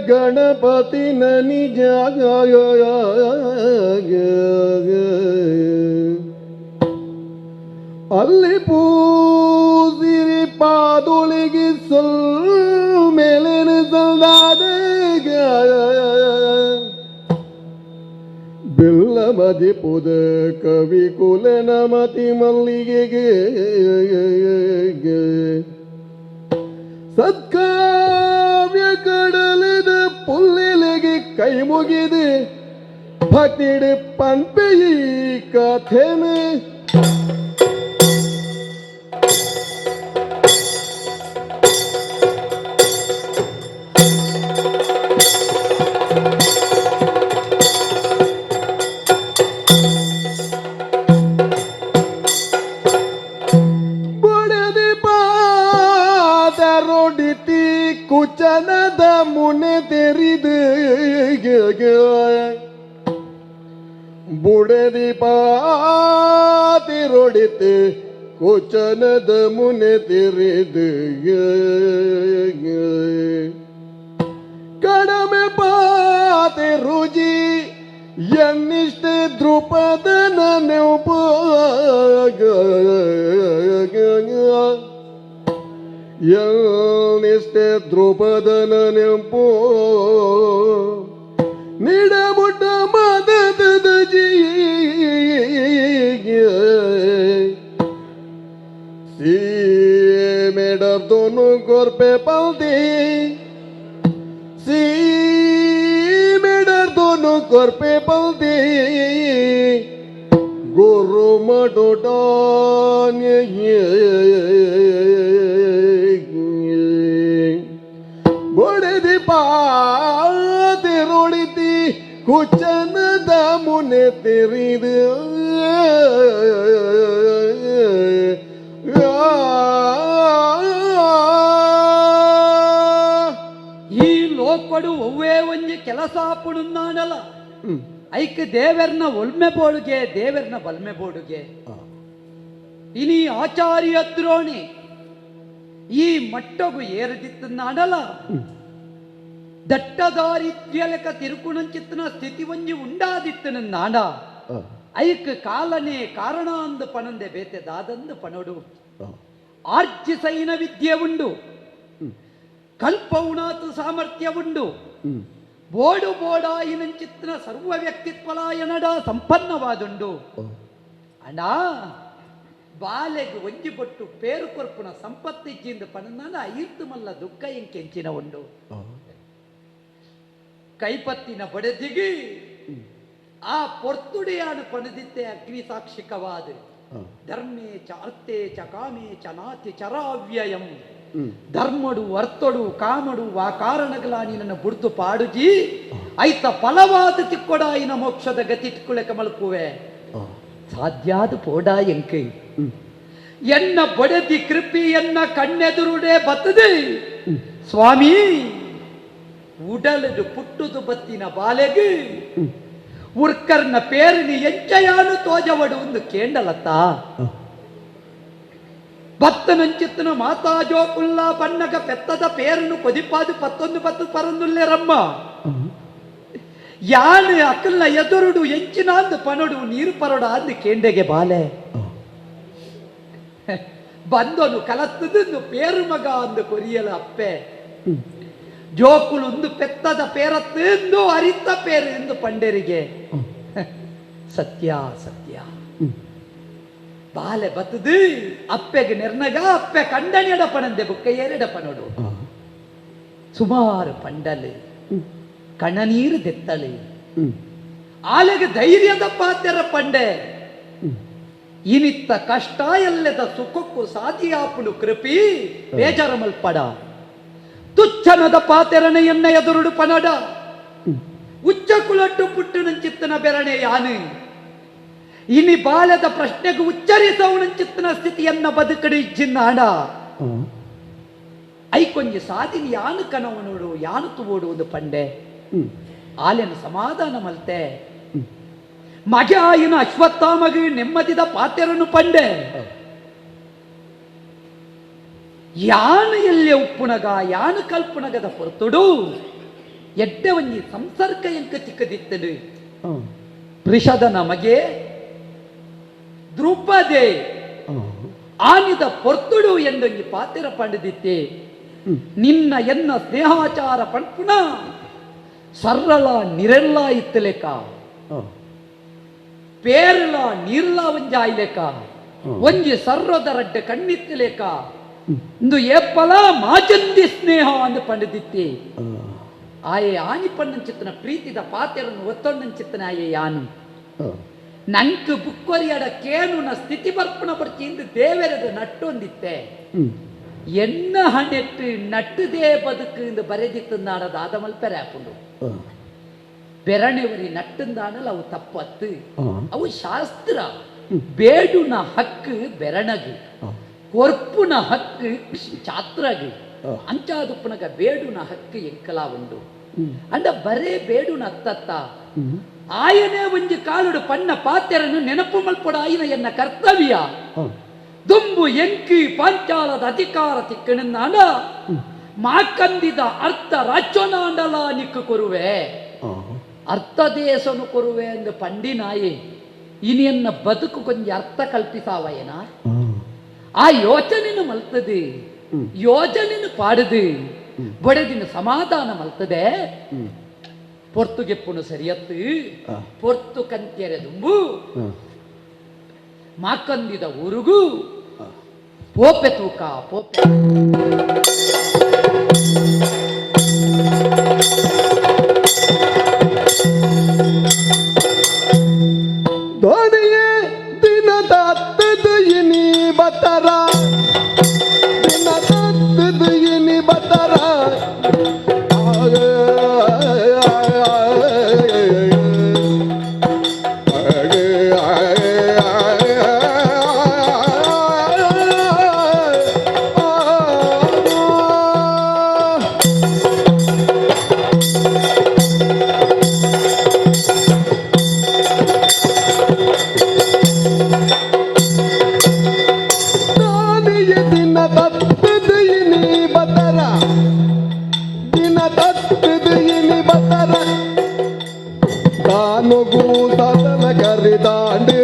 ಗಣಪತಿ ನಿಜ ಅಲ್ಲಿ ಪೂಸಿರಿ ಪಾದೊಳಿಗೆ ಸೊಲ್ ಮೇಲಿನ ಸಲ್ದಾದ ಬಿಲ್ಲ ಮದಿಪುದ ಕವಿ ಕುಲನ ಮತಿ ಮಲ್ಲಿಗೆಗೆ ಸತ್ಕಾವ್ಯ ಕಡಲಿದ ಪುಲ್ಲಿಲೆಗೆ ಕೈ ಮುಗಿದು ಭಕ್ತಿಡು ಪಂಪೆ ಈ ಕಥೆನು. ಬುಡದಿ ಪಾದರೊಡಿತಿ ಕುಚನದ ಮುನೆ ತೆರಿದು, ಬುಡದಿ ಪಾತಿರೊಡಿತು ಕುಚನದ ಮುನೆ ತೆರಿದು, ಕಡಮೆ ಪಾತೆ ರುಜಿ ಎನ್ನಿಷ್ಟೆ ದ್ರುಪದನ ನೆನಪು, ಎನ್ನಿಷ್ಟೆ ದ್ರುಪದನ ನೆನಪು ನಿಡಮುಟ್ಟ ಮದದ ಜೀ ಸೀಮೆಡರ್ ದೋನು ಕೊರ್ಪೆ ಪಲ್ದಿ, ಸೀಮೆಡರ್ ದೋನು ಕೊರ್ಪೆ ಪಲ್ದಿ ಗುರು ಮಟೋಟಾನ್ಯ ಬೊಡೆದಿ ಪಾತಿರೊಡಿತಿ ಕುಚನದ ಮುನೆ ತೆರಿದು. ಈ ಲೋಕಡು ಒವ್ವೇ ಒಂಜಿ ಕೆಲಸ ಆಪುಣುನ್ನಾನಲ ಐಕ್ ದೇವೆರ್ನ ಒಲ್ಮೆ ಬೋಳುಗೆ, ದೇವೆರ್ನ ಬಲ್ಮೆ ಬೋಡುಗೆ. ಇನಿ ಆಚಾರ್ಯ ದ್ರೋಣಿ ಈ ಮಟ್ಟಗು ಏರದಿತ್ತನ್ನಾಡಲ, ದಟ್ಟದಾರಿದ್ರ್ಯಲಕ ತಿರುಕುಣಂಚಿತ್ತನ ಸ್ಥಿತಿ ಒಂಜಿ ಉಂಡಾದಿತ್ತನ ನಾಡ ಐಕ್ ಕಾಲನೆ ಕಾರಣ ಅಂದು ಪಣಂದೆ ಬೇತೆ ದಾದಂದು ಪಣೋಡು. ಆರ್ಜಿಸೈನ ವಿದ್ಯೆ ಉಂಡು, ಕಲ್ಪೌಣಾತು ಸಾಮರ್ಥ್ಯ ಉಂಡು, ಬೋಡು ಬೋಡಾಯಿನಂಚಿತ್ತನ ಸರ್ವ ವ್ಯಕ್ತಿತ್ವಲಾಯನಡ ಸಂಪನ್ನವಾದುಂಡು. ಅಣ್ಣ ಬಾಲೆಗ್ ಒಂಜಿ ಬೊಟ್ಟು ಪೇರು ಕೊರ್ಪುನ ಸಂಪತ್ತಿಜ್ಜಿಂದ ಪಣನಾನ ಐರ್ತು ಮಲ್ಲ ದುಃಖ ಎಂಕೆಂಚಿನ ಉಂಡು. ಕೈಪತ್ತಿನ ಬಡದಿಗಿ ಆ ಪೊರ್ತುಡಿಯಾನು ಪಣದಿತ್ತೆ ಅಗ್ನಿ ಸಾಕ್ಷಿಕವಾದ ಧರ್ಮೇ ಚ ಅರ್ಥೇ ಚ ಕಾಮೇ ಚ ನಾತಿ ಚರಾವ್ಯಯಂ. ಧರ್ಮಡು ಅರ್ಥಡು ಕಾಮಡು ವಾ ಕಾರಣಗಳ ನಿನ್ನ ಬುಡ್ದು ಪಾಡುಜಿ ಐತ ಫಲವಾದ ತಿಕ್ಕೊಡಾಯಿನ ಮೋಕ್ಷದ ಗತಿ ತಿಕ್ಕುಳೆಕ ಮಲ್ಪುವೆ ಸಾಧ್ಯಾದ ಪೋಡಾ ಎಂಕೈ. ಎನ್ನ ಬಡದಿ ಕೃಪಿ ಎನ್ನ ಕಣ್ಣೆದುರುಡೆ ಬತ್ತದೆ ಸ್ವಾಮಿ, ಉಡಲದು ಪುಟ್ಟುದು ಬತ್ತಿನ ಬಾಲೆಗೆ ಉರ್ಕರ್ನ ಪೇರಿನಿ ಎಂಚಯಾನು ತೋಜವಡು ಒಂದು ಕೇಂಡಲತ್ತ. ಬತ್ತನಂಚಿತ್ತನ ಮಾತಾಜೋ ಕುಲ್ಲ ಬಣ್ಣಗ ಪೆತ್ತದ ಪೇರನ್ನು ಕೊದಿಪಾದು ಪತ್ತೊಂದು ಪತ್ತು ಪರಂದುಲ್ಲೇರಮ್ಮ. ಯಾನು ಅಕ್ಕಲ್ನ ಎದುರುಡು ಎಂಚಿನಾಂದು ಪನಡು ನೀರು ಪರಡ ಅಂದು ಕೇಂಡೆಗೆ ಬಾಲೆ ಬಂದನು ಕಲತ್ತದನ್ನು ಪೇರು ಮಗ ಅಂದು ಕೊರಿಯಲ ಅಪ್ಪೆ. ಜೋಕುಲು ಒಂದು ಪೆತ್ತದ ಪೇರತ್ತು ಎಂದು ಅರಿತ ಪೇರು ಎಂದು ಪಂಡರಿಗೆ ಸತ್ಯ ಸತ್ಯ. ಬಾಲೆ ಬತ್ತದು ಅಪ್ಪೆಗೆ ನಿರ್ನಗ ಅಪ್ಪೆ ಕಂಡನಿಯಡ ಪಣಂದೆ ಬುಕ್ಕ ಏರೆಡ ಪನೋಡು ಸುಮಾರು ಪಂಡಲು ಕಣನೀರು ದೆತ್ತಳು ಆಲೆಗೆ ಧೈರ್ಯದ ಪಾತ್ಯರ ಪಂಡೆ. ಇನಿತ್ತ ಕಷ್ಟ ಎಲ್ಲದ ಸುಖಕ್ಕೂ ಸಾಧಿಯಾಪುಲು ಕೃಪಿ ಬೇಜಾರ ಮಲ್ಪಡ ತುಚ್ಛನದ ಪಾತೆರನೆ ಎನ್ನ ಎದುರುಡು ಪನಡ ಉಚ್ಚ ಕುಲಟ್ಟು ಪುಟ್ಟು ನಂಚಿತ್ತನ ಬೆರಣೆ ಯಾನು ಇನಿ ಬಾಲದ ಪ್ರಶ್ನೆಗೂ ಉಚ್ಚರಿಸವನಂಚಿತ್ತನ ಸ್ಥಿತಿಯನ್ನ ಬದುಕಡಿ ಇಜ್ಜಿನ್ನಾಡ ಐಕೊಂಜಿ ಸಾದಿನಿ ಯಾನು ಕನವನೋಡು ಯಾನು ತುವೋಡು ಒಂದು ಪಂಡೆ. ಆಲೆನ ಸಮಾಧಾನ ಮಲ್ತೆ ಮಗ ಆಯಿನ ಅಶ್ವತ್ಥಾಮಗ ನೆಮ್ಮದಿದ ಪಾತೆರನು ಪಂಡೆ. ಯಾನು ಎಲ್ಲಿ ಉಪ್ಪುನಗ ಯಾನು ಕಲ್ಪುನಗದ ಹೊರತುಡು ಎಡ್ಡೆ ಒಂಜಿ ಸಂಸರ್ಗ ಎಂಕ ತಿಕ್ಕದಿತ್ತಡು. ವೃಷದನ ಮಗೆ ದ್ರುಪದೆ ಆನಿದ ಪೊರ್ತುಡು ಎಂದೊಂಜಿ ಪಾತೆರ ಪಂಡದಿತ್ತೆ. ನಿನ್ನ ಎನ್ನ ಸ್ನೇಹಾಚಾರ ಪಂಪುನ ಸರ್ರಳ ನಿರೆಲ್ಲ ಇತ್ತಲೇಕ, ಪೇರ್ಲ ನೀರ್ಲ ಒಂಜಾಯ್ಲೇಕ, ಒಂಜಿ ಸರ್ರದ ರಡ್ಡ ಕಣ್ಣಿತ್ತಲೇಕ, ಇಂದು ಏಪಲ ಮಾಚಂದಿ ಸ್ನೇಹ ಅಂದು ಪಂಡದಿತ್ತಿ. ಆಯೆ ಆನಿ ಪಣ್ಣಂಚಿತ್ತನ ಪ್ರೀತಿದ ಪಾತೆರನ್ನು ಒತ್ತೊಣ್ಣಂಚಿತ್ತನ ಆಯೆ ಯಾನು ನಂಕ್ ಬುಕ್ಕೊರಿಯಡ ಕೇನುನ ಸ್ಥಿತಿ ಬರ್ಪಣ ಬರ್ಚಿ ಇಂದು ದೇವರದ ನಟ್ಟೊಂದಿತ್ತೆ. ಎನ್ನ ಹಣೆಟ್ಟು ನಟ್ಟುದೇ ಬದುಕು ಇಂದು ಬರೆದಿತ್ತಂದಾಡದ ಆದ ಮಲ್ಪೆರೆ ಆಪುಂಡು. ಬೆರಣೆವರಿ ನಟ್ಟಂದಾನಲ್ಲ, ಅವು ತಪ್ಪತ್ತು, ಅವು ಶಾಸ್ತ್ರ. ಬೇಡುನ ಹಕ್ಕು ಬೆರಣಗು, ಕೊರ್ಪುನ ಹಕ್ಕು ಛಾತ್ರಗು. ಅಂಚಾದುಪ್ಪನಗ ಬೇಡುನ ಹಕ್ಕು ಎಂಕಲಾ ಉಂಡು. ಅಂಡ ಬರೇ ಬೇಡುನ ಅತ್ತತ್ತ, ಆಯನೇ ಒಂಜಿ ಕಾಲುಡು ಪಣ್ಣ ಪಾತೆರನ್ನು ನೆನಪು ಮಲ್ಪೊಡ ಆಯಿನ ಎನ್ನ ಕರ್ತವ್ಯ. ದುಂಬು ಎಂಕಿ ಪಾಂಚಾಲದ ಅಧಿಕಾರ ತಿಕ್ಕಣಂದಾಂಡ ಮಾಕಂದಿದ ಅರ್ಥ ರಾಜ್ಯನಾಂಡಲ ನಿಕ್ಕು ಕೊರುವೆ, ಅರ್ಥ ದೇಶನು ಕೊರುವೆ ಎಂದು ಪಂಡಿನಾಯಿ. ಇನಿ ಎನ್ನ ಬದುಕು ಕೊಂಜಿ ಅರ್ಥ ಕಲ್ಪಿಸಾವಯನ ಆ ಯೋಚನೆನು ಮಲ್ತದೆ, ಯೋಜನೆನು ಪಾಡದು ಬಡದಿನ ಸಮಾಧಾನ ಮಲ್ತದೆ. ಪೊರ್ತುಗೆಪ್ಪುನು ಸರಿಯತ್ತು, ಪೊರ್ತು ಕಂತ್ಯರೆ ದುಂಬು ಮಾಕಂದಿದ ಊರುಗು ಪೋಪೆ ತೂಕ ಪೋಪೆ. ದೋಣಿಯೇ ದಿನ ತತ್ತದು ಇನಿ ಬತ್ತರ, ದಿನ ತತ್ತದು ಇನಿ ಬತ್ತರ. ದಿನ ತತ್ತದು ಇನಿ ಬತ್ತರ, ದಿನ ತತ್ತದು ಇನಿ ಬತ್ತರ. ತಾನುಗೂ ಸದಲ ಕರಿದಾಂಡು,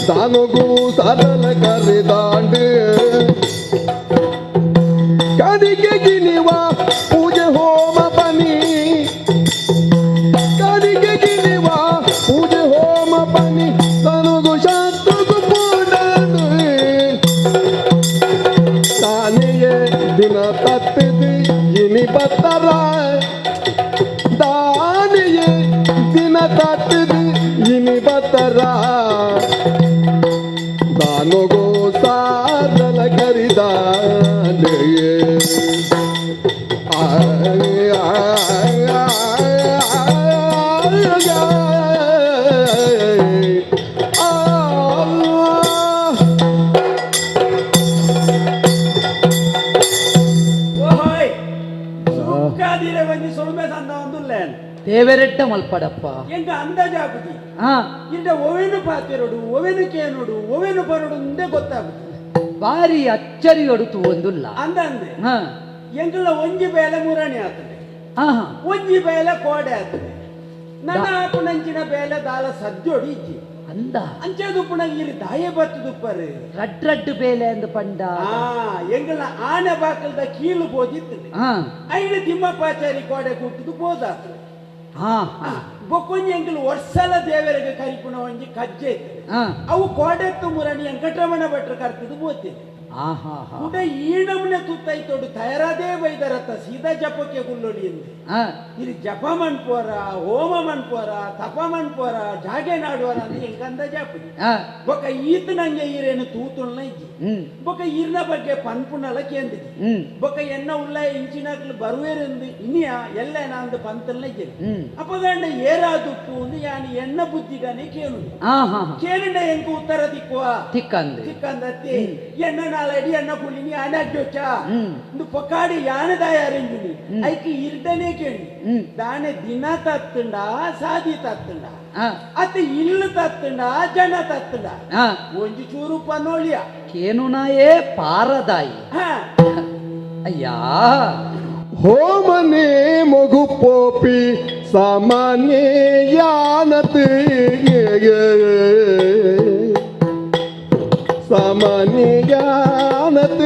ತಾನುಗೂ ಸದಲ ಕರಿದಾಂಡು. ಕದಿಗೆ ಗಿನಿವ ಪೂಜೆ ಹೋಮ ಬನಿ, ಕದಿಗೆ ಗಿನಿವ ಪೂಜೆ ಹೋಮ ಬನಿ. ತನುಗು ಶಾಸ್ತ್ರಗು ಪೂಡಾಂಡು. ತಾನೆಯೇ ದಿನ ತತ್ತಿದು ಇನಿ ಬತ್ತರ, ದಾನಿಯೇ ದಿನ ತತ್ತಿದು ಇನಿ ಬತ್ತರ. ದಾನುಗೋ ಸಾರಲ ಕರಿದಾನೆ. ಓಹೋಯ್, ಸುಕ್ಕಾದಿರೆ ಒಂಜಿ ಸೊಲ್ಮೆ ಸಂದ ಒಂದುಲ್ಲೇನ್. ದೇವರೆಡ್ಡ ಮಲ್ಪಡಪ್ಪ. ಎಂಕ ಅಂದಾಜಾಪುಜಿ. ಇಂಡ ಒವೆನು ಪಾತೆರೊಡು, ಒವೆನು ಕೇನೊಡು, ಒವೆನು ಬರೊಡು ಅಂದೇ ಗೊತ್ತಾಗುದು. ಬಾರಿ ಅಚ್ಚರಿಯೊಡು ತೂವೊಂದುಲ್ಲ. ಅಂದಂದೆ ಎಂಕಲ ಒಂಜಿ ಬೇಲೆ ಮುರಣಿ ಆತದೆ, ಒಂಜಿ ಬೇಲೆ ಕೋಡೆ ಆತದೆ. ನನ್ನ ಆಪುನಂಚಿನ ಬೇಲೆ ದಾಲ ಸದ್ಯೋಡು ಇಜ್ಜಿ. ಅಂದ ಅಂಚೆದುಪ್ಪುನ ಇರು ದಾಯೆ ಬತ್ತುದುಪ್ಪರು. ರಡ್ ರಡ್ಡು ಬೇಲೆ ಅಂದ್ ಪಂಡ. ಆ ಎಂಕಲ ಆನೆ ಬಾಕಲ್ದ ಕೀಲು ಬೋದಿತ್ತದೆ. ಐನು ತಿಮ್ಮಪ್ಪಾಚಾರಿ ಕೋಡೆ ಕೂಟುದು ಬೋದಾತದೆ. ಬೊಕ್ಕೊಂಜಿ ಎಂಕಲ್ ವರ್ಷಲ ದೇವರಿಗೆ ಕರಿಪುಣ ಒಂಜಿ ಕಜ್ಜೆ ಇತ್ತದೆ. ಅವು ಕೋಡೆತ್ತು ಮುರಣಿ ವೆಂಕಟರಮಣ ಭಟ್ರು ಕರ್ತದು ಬೋತಿದೆ. ಕುಡ ಈ ನಮೂನೆ ತುತ್ತೈತೋಡು ತಯಾರಾದೇ ಬೈದರತ್ತ ಸೀದಾ ಜಪಕ್ಕೆ ಗುಲ್ಲೊಡಿ ಎಂದೆ. ಇದು ಜಪ ಮನ್ಪೋರ, ಹೋಮ ಮನ್ಪೋರ, ತಪ ಮನ್ಪೋರ, ಜಾಗೆ ನಾಡುವರ ಅಂತ ಎಂಕಂದ ಜಾಪುಜಿ. ಬೊಕ್ಕ ಈತ ನಂಗೆ ಈರೇನು ತೂತುಳ್ನ ಇಜ್ಜಿ. ಬೊಕ್ಕ ಈರ್ನ ಬಗ್ಗೆ ಪನ್ಪುನಲ ಕೇಂದಿಜಿ. ಬೊಕ್ಕ ಎನ್ನ ಉಲ್ಲ ಇಂಚಿನಾಕ್ಲು ಬರುವೇರೆಂದು ಇನಿಯ ಎಲ್ಲ ನಾಂದು ಪಂತಲ್ನ ಇಜ್ಜಿ. ಅಪಗಂಡ ಏರಾದುಪ್ಪು ಅಂದು ಯಾನಿ ಎನ್ನ ಬುದ್ಧಿಗಾನೆ ಕೇಳು. ಕೇಳಿಂಡ ಎಂಕ ಉತ್ತರ ದಿಕ್ಕುವ. ತಿಕ್ಕಂದು ತಿಕ್ಕಂದತ್ತಿ ಎನ್ನ ನಾಲಡಿ ಎನ್ನ ಕುಳಿನಿ ಅನಾಜೋಚ ಇಂದು ಪೊಕ್ಕಾಡಿ ಯಾನ ದಾಯಾರಿಂಜುನಿ ಐಕ್ ಇರ್ದನೆ ಕೇಳಿ. ದಾನೆ ದಿನ ತತ್ತುಂಡ, ಸಾದಿ ತತ್ತುಂಡ, ಅತ್ತ ಇಲ್ಲು ತತ್ತುಂಡ, ಜನ ತತ್ತುಂಡ, ಒಂಜಿ ಚೂರು ಪನೋಳಿಯ. ಕೇನುನಾಯೇ ಪಾರದಾಯಿ. ಅಯ್ಯಾ. ಹೋಮನೆ ಮೊಗು ಪೋಪಿ ಸಾಮಾನ್ಯ ಯಾನತ್ ಸಾಮಾನ್ಯ ಯಾನತ್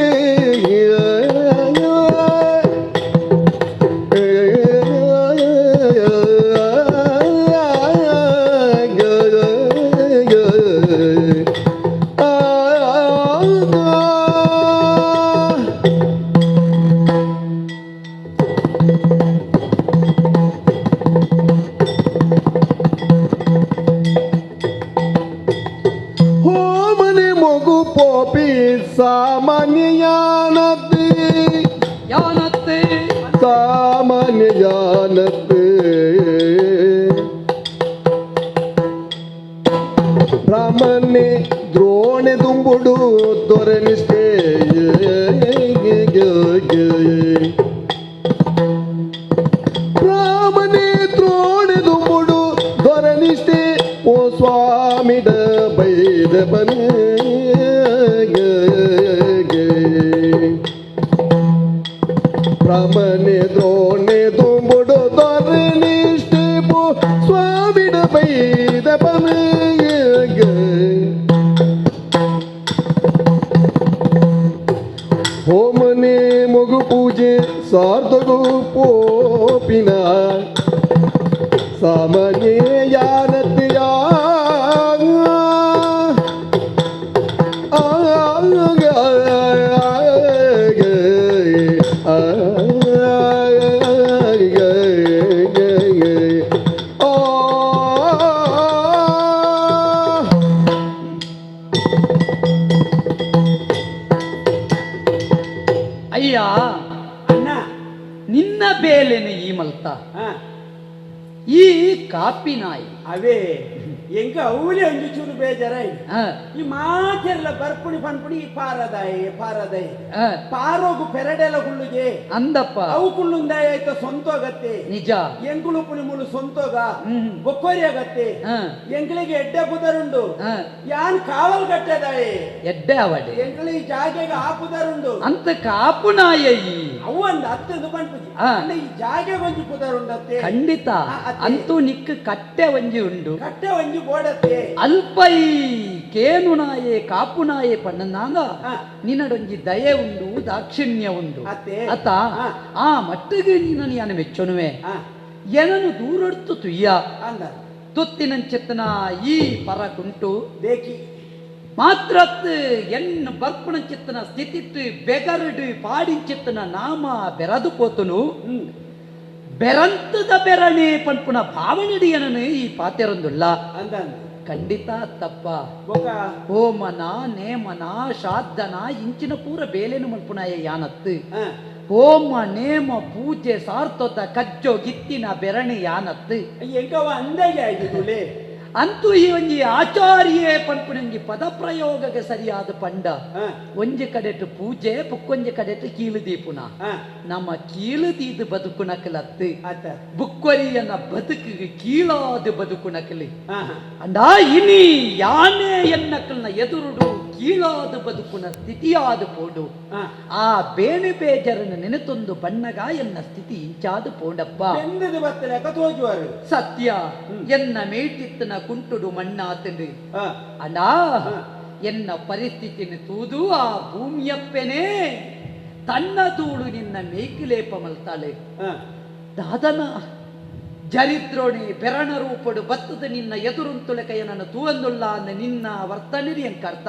ಹೋಮನೆ ಮೊಗು ಪೋಪಿ ಸಾಮಾನ್ಯ ಯಾನತ್ ಯಾನತ್ತೆ ಸಾಮಾನ್ಯ ಯಾನತ್ ಬ್ರಾಹ್ಮಣೆ ದ್ರೋಣೆ ದುಂಬುಡು ದೊರೆ ನಿಷ್ಠೆ ಬ್ರಾಹ್ಮಣೆ ದ್ರೋಣೆ ದುಂಬುಡು ದೊರೆ ನಿಷ್ಠೆ ಓ ಸ್ವಾಮಿಡ ಬೈದ ಬನೆ ಬ್ರಾಹ್ಮಣೆ ದ್ರೋಣೆ ದುಂಬುಡು ದೊರೆ ನಿಷ್ಠೆ ಪೋ ಸ್ವಾಮಿಡ ಬೈದ ಬನೆ ಹೋಮನೆ ಮೊಗು ಪೂಜೆ ಸಾರ್ಥಗು ಪೋಪಿನ ಸಾಮಾನ್ಯ ಯಾನತಿಯ ಅಯ್ಯ ಅಣ್ಣ ನಿನ್ನ ಬೇಲೆನು ಈ ಮಲ್ತ ಈ ಕಾಪಿ ನಾಯಿ ಅವೇ ಎಂಕ ಅವಲೇ ಒಂಜಿ ಚೂರು ಬೇಜಾರಾಯ್ ಈ ಮಾತೆಲ್ಲ ಬರ್ಪುಣಿ ಪನ್ಪುಣಿ ಈ ಪಾರದಾಯಿ ಪಾರದಾಯಿ ಪಾರೋಗು ಪೆರಡೆಲ ಕುಳ್ಳುಗೆ ಅಂದಪ್ಪ ಅವು ಕುಳ್ಳುಂದಾಯ ಆಯ್ತ ಸ್ವಂತೋಗತ್ತೆ ನಿಜ ಎಂಕುಲು ಪುಣಿ ಮುಳು ಸ್ವಂತೋಗ ಬೊಕ್ಕೋರಿ ಆಗತ್ತೆ ಎಂಕ್ಳಿಗೆ ಎಡ್ಡೆ ಪುದರುಂಡು ಯಾನ್ ಕಾವಲ್ ಕಟ್ಟೆದಾಯಿ ಎಡ್ಡೆ ಅವಡೆ ಎಂಕ್ಳು ಈ ಜಾಗೆಗೆ ಆ ಪುದರುಂಡು ಅಂತ ಕಾಪು ನಾಯ ಈ ಅವು ಅಂದ ಅತ್ತದು ಪನ್ಪುಜಿ ಈ ಜಾಗೆ ಒಂಜಿ ಪುದರುಂಡತ್ತೆ ಖಂಡಿತ ಅಂತೂ ನಿಕ್ ಕಟ್ಟೆ ಒಂಜಿ ಉಂಡು ಕಟ್ಟೆ ಒಂಜಿ ಬೋಡತ್ತೆ ಅಲ್ಪ ಈ ಕೇನು ನಾಯೆ ಕಾಪು ನಾಯೆ ಪಣ್ಣನಾಗ ನಿನ್ನಡೊಂಜಿ ದಯೆ ಉಂಡು ದಾಕ್ಷಿಣ್ಯ ಉಂಡು ಅತ ಆ ಮಟ್ಟಿಗೆ ನೀನು ನಾನು ಮೆಚ್ಚೊನುವೆ ಏನನು ದೂರಡ್ತು ತುಯ್ಯ ತುತ್ತಿನಂಚೆತ್ತನ ಈ ಪರಕುಂಟು ದೇಕಿ ಮಾತ್ರತ್ ಎನ್ ಬರ್ಪಣಂಚಿತ್ತನ ಸ್ಥಿತಿಟ್ಟು ಬೆಗರಡು ಪಾಡಿಂಚಿತ್ತನ ನಾಮ ಬೆರದು ಪೋತುನು ಬೆರಂತದ ಬೆರಣೆ ಪನ್ಪುನ ಭಾವನೆಡಿಯನನು ಈ ಪಾತೆರೊಂದುಲ್ಲ ಖಂಡಿತ ತಪ್ಪ ಹೋಮನ ನೇಮನ ಶ್ರಾದ್ದನ ಇಂಚಿನ ಪೂರ ಬೇಲೆನು ಮಲ್ಪುನಾಯ ಯಾನತ್ತು ಹೋಮ ನೇಮ ಪೂಜೆ ಸಾರ್ತೋದ ಕಜ್ಜೋ ಗಿತ್ತಿನ ಬೆರಣೆ ಯಾನತ್ತು ಅಂತೂ ಈ ಒಂಜಿ ಆಚಾರ್ಯೇ ಪನ್ಪುನಂಜಿ ಪದಪ್ರಯೋಗಕ್ಕೆ ಸರಿಯಾದ ಪಂಡ ಒಂಜಿ ಕಡೆಟು ಪೂಜೆ ಪುಕ್ಕೊಂಜಿ ಕಡೆಟು ಕೀಲು ದೀಪುನ ನಮ್ಮ ಕೀಲು ದೀದು ಬದುಕು ನಕಲತ್ತು ಬುಕ್ಕೊರಿಯನ ಬದುಕಿಗೆ ಕೀಳಾದ ಬದುಕು ನಕಲಿ ಅಂಡ ಇನಿ ಯಾನೇ ಎನ್ನಕಲ್ನ ಎದುರುಡು ಕೀಳಾದ ಬದುಕುನ ಸ್ಥಿತಿಯಾದ ಪೋಡು ಆ ಬೇಣು ಬೇಜರನ ನೆನೆತೊಂದು ಬಣ್ಣಗ ಎನ್ನ ಸ್ಥಿತಿ ಇಂಚಾದ ಪೋಂಡಪ್ಪ ಸತ್ಯ ಎನ್ನ ಮೇಟಿತ್ತನ ಕುಂಟುಡು ಮಣ್ಣಾತಂಡು ಅಣ್ಣ ಎನ್ನ ಪರಿಸ್ಥಿತಿನ ತೂದು ಆ ಭೂಮಿಯಪ್ಪೆನೇ ತನ್ನ ತೂಡು ನಿನ್ನ ಮೇಕಿಲೇಪ ಮಲ್ತಾಳೆ ದಾದನ ಜರಿದ್ರೋಣಿ ಬೆರಣ ರೂಪಡು ಬತ್ತದ ನಿನ್ನ ಎದುರುಂತುಳಕಯ್ಯ ನನ್ನ ತೂವಂದುಲ್ಲ ಅಂದ ನಿನ್ನ ವರ್ತನಿರಿ ಎಂಕ ಅರ್ಥ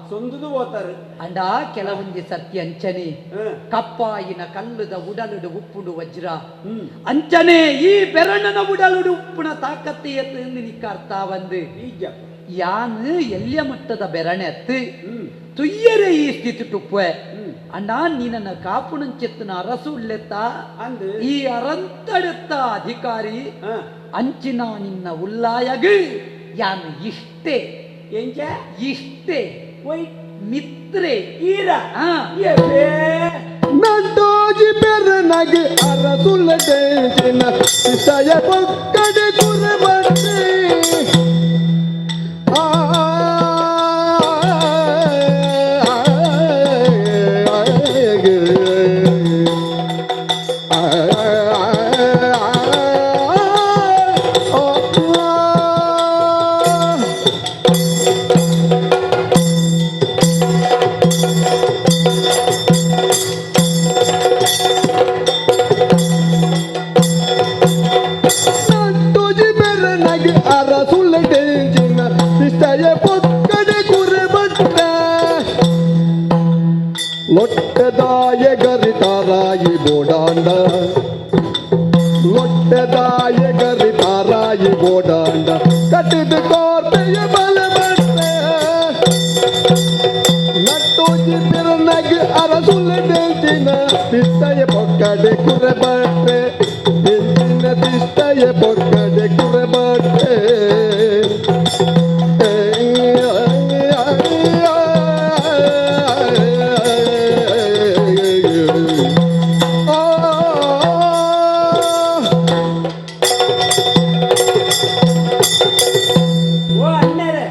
ಸೊಂದುದು ಹೋತಾರೆ ಅಂಡ ಕೆಲವೊಂದಿ ಸತ್ಯ ಅಂಚನೆ ಕಪ್ಪಾಯಿನ ಕಲ್ಲುದ ಉಡಲುಡು ಉಪ್ಪುಡು ವಜ್ರ ಅಂಚನೆ ಈ ಬೆರಣನ ಉಡಲುಡು ಉಪ್ಪುನ ತಾಕತ್ತು ಎತ್ತು ನಿಕ್ಕ ಅರ್ಥ ಬಂದು ಯಾನು ಎಲ್ಲಿಯ ಮಟ್ಟದ ಬೆರಣೆ ಅತ್ತು ತುಯ್ಯರೆ ಈ ಸ್ಥಿತಿ ಟುಪ್ಪೆ ಅಣ್ಣ ನೀನನ್ನ ಕಾಪುಣಂಚೆತ್ತನ ಅರಸು ಉಳ್ಳೆತ್ತ ಈ ಅರಂತಡೆತ್ತ ಅಧಿಕಾರಿ ಅಂಚಿನ ನಿನ್ನ ಉಲ್ಲಾಯಗ ಯಾನು ಇಷ್ಟೇ ಎಂಚ ಇಷ್ಟೇ ಮಿತ್ರೆ ಈರ ನಂಟೋಜಿ ಬೆರನಗೆ ಅರಸುಲ್ಲ ಇಸಯ ಬೊಕ್ಕಡೆ ಕುರಬಟ್ಟೆ ಆ ಲೊಟ್ಟೆದಾಯ ಗರಿತಾರಾಯಿ ಬೋಡಾಂಡ ಲೊಟ್ಟೆದಾಯ ಗರಿತಾರಾಯಿ ಬೋಡಾಂಡ ಕಟ್ಟಿದ ಕೋರ್ತೆಯ ಬಲ ಬಟ್ಟೆ ನಟ್ಟೋಜಿ ಬಿರನಗ್ ಅರಸುಲ ದೇಚಿನ ತಿಷ್ಟಯ ಪೊಕ್ಕಡೆ ಕುರೆ ಬಟ್ಟೆ ಇಂಚಿನ ತಿಷ್ಟಯ ಪೊಕ್ಕಡೆ ಕುರೆ ಬಟ್ಟೆ. ಓ ಅಣ್ಣರೇ,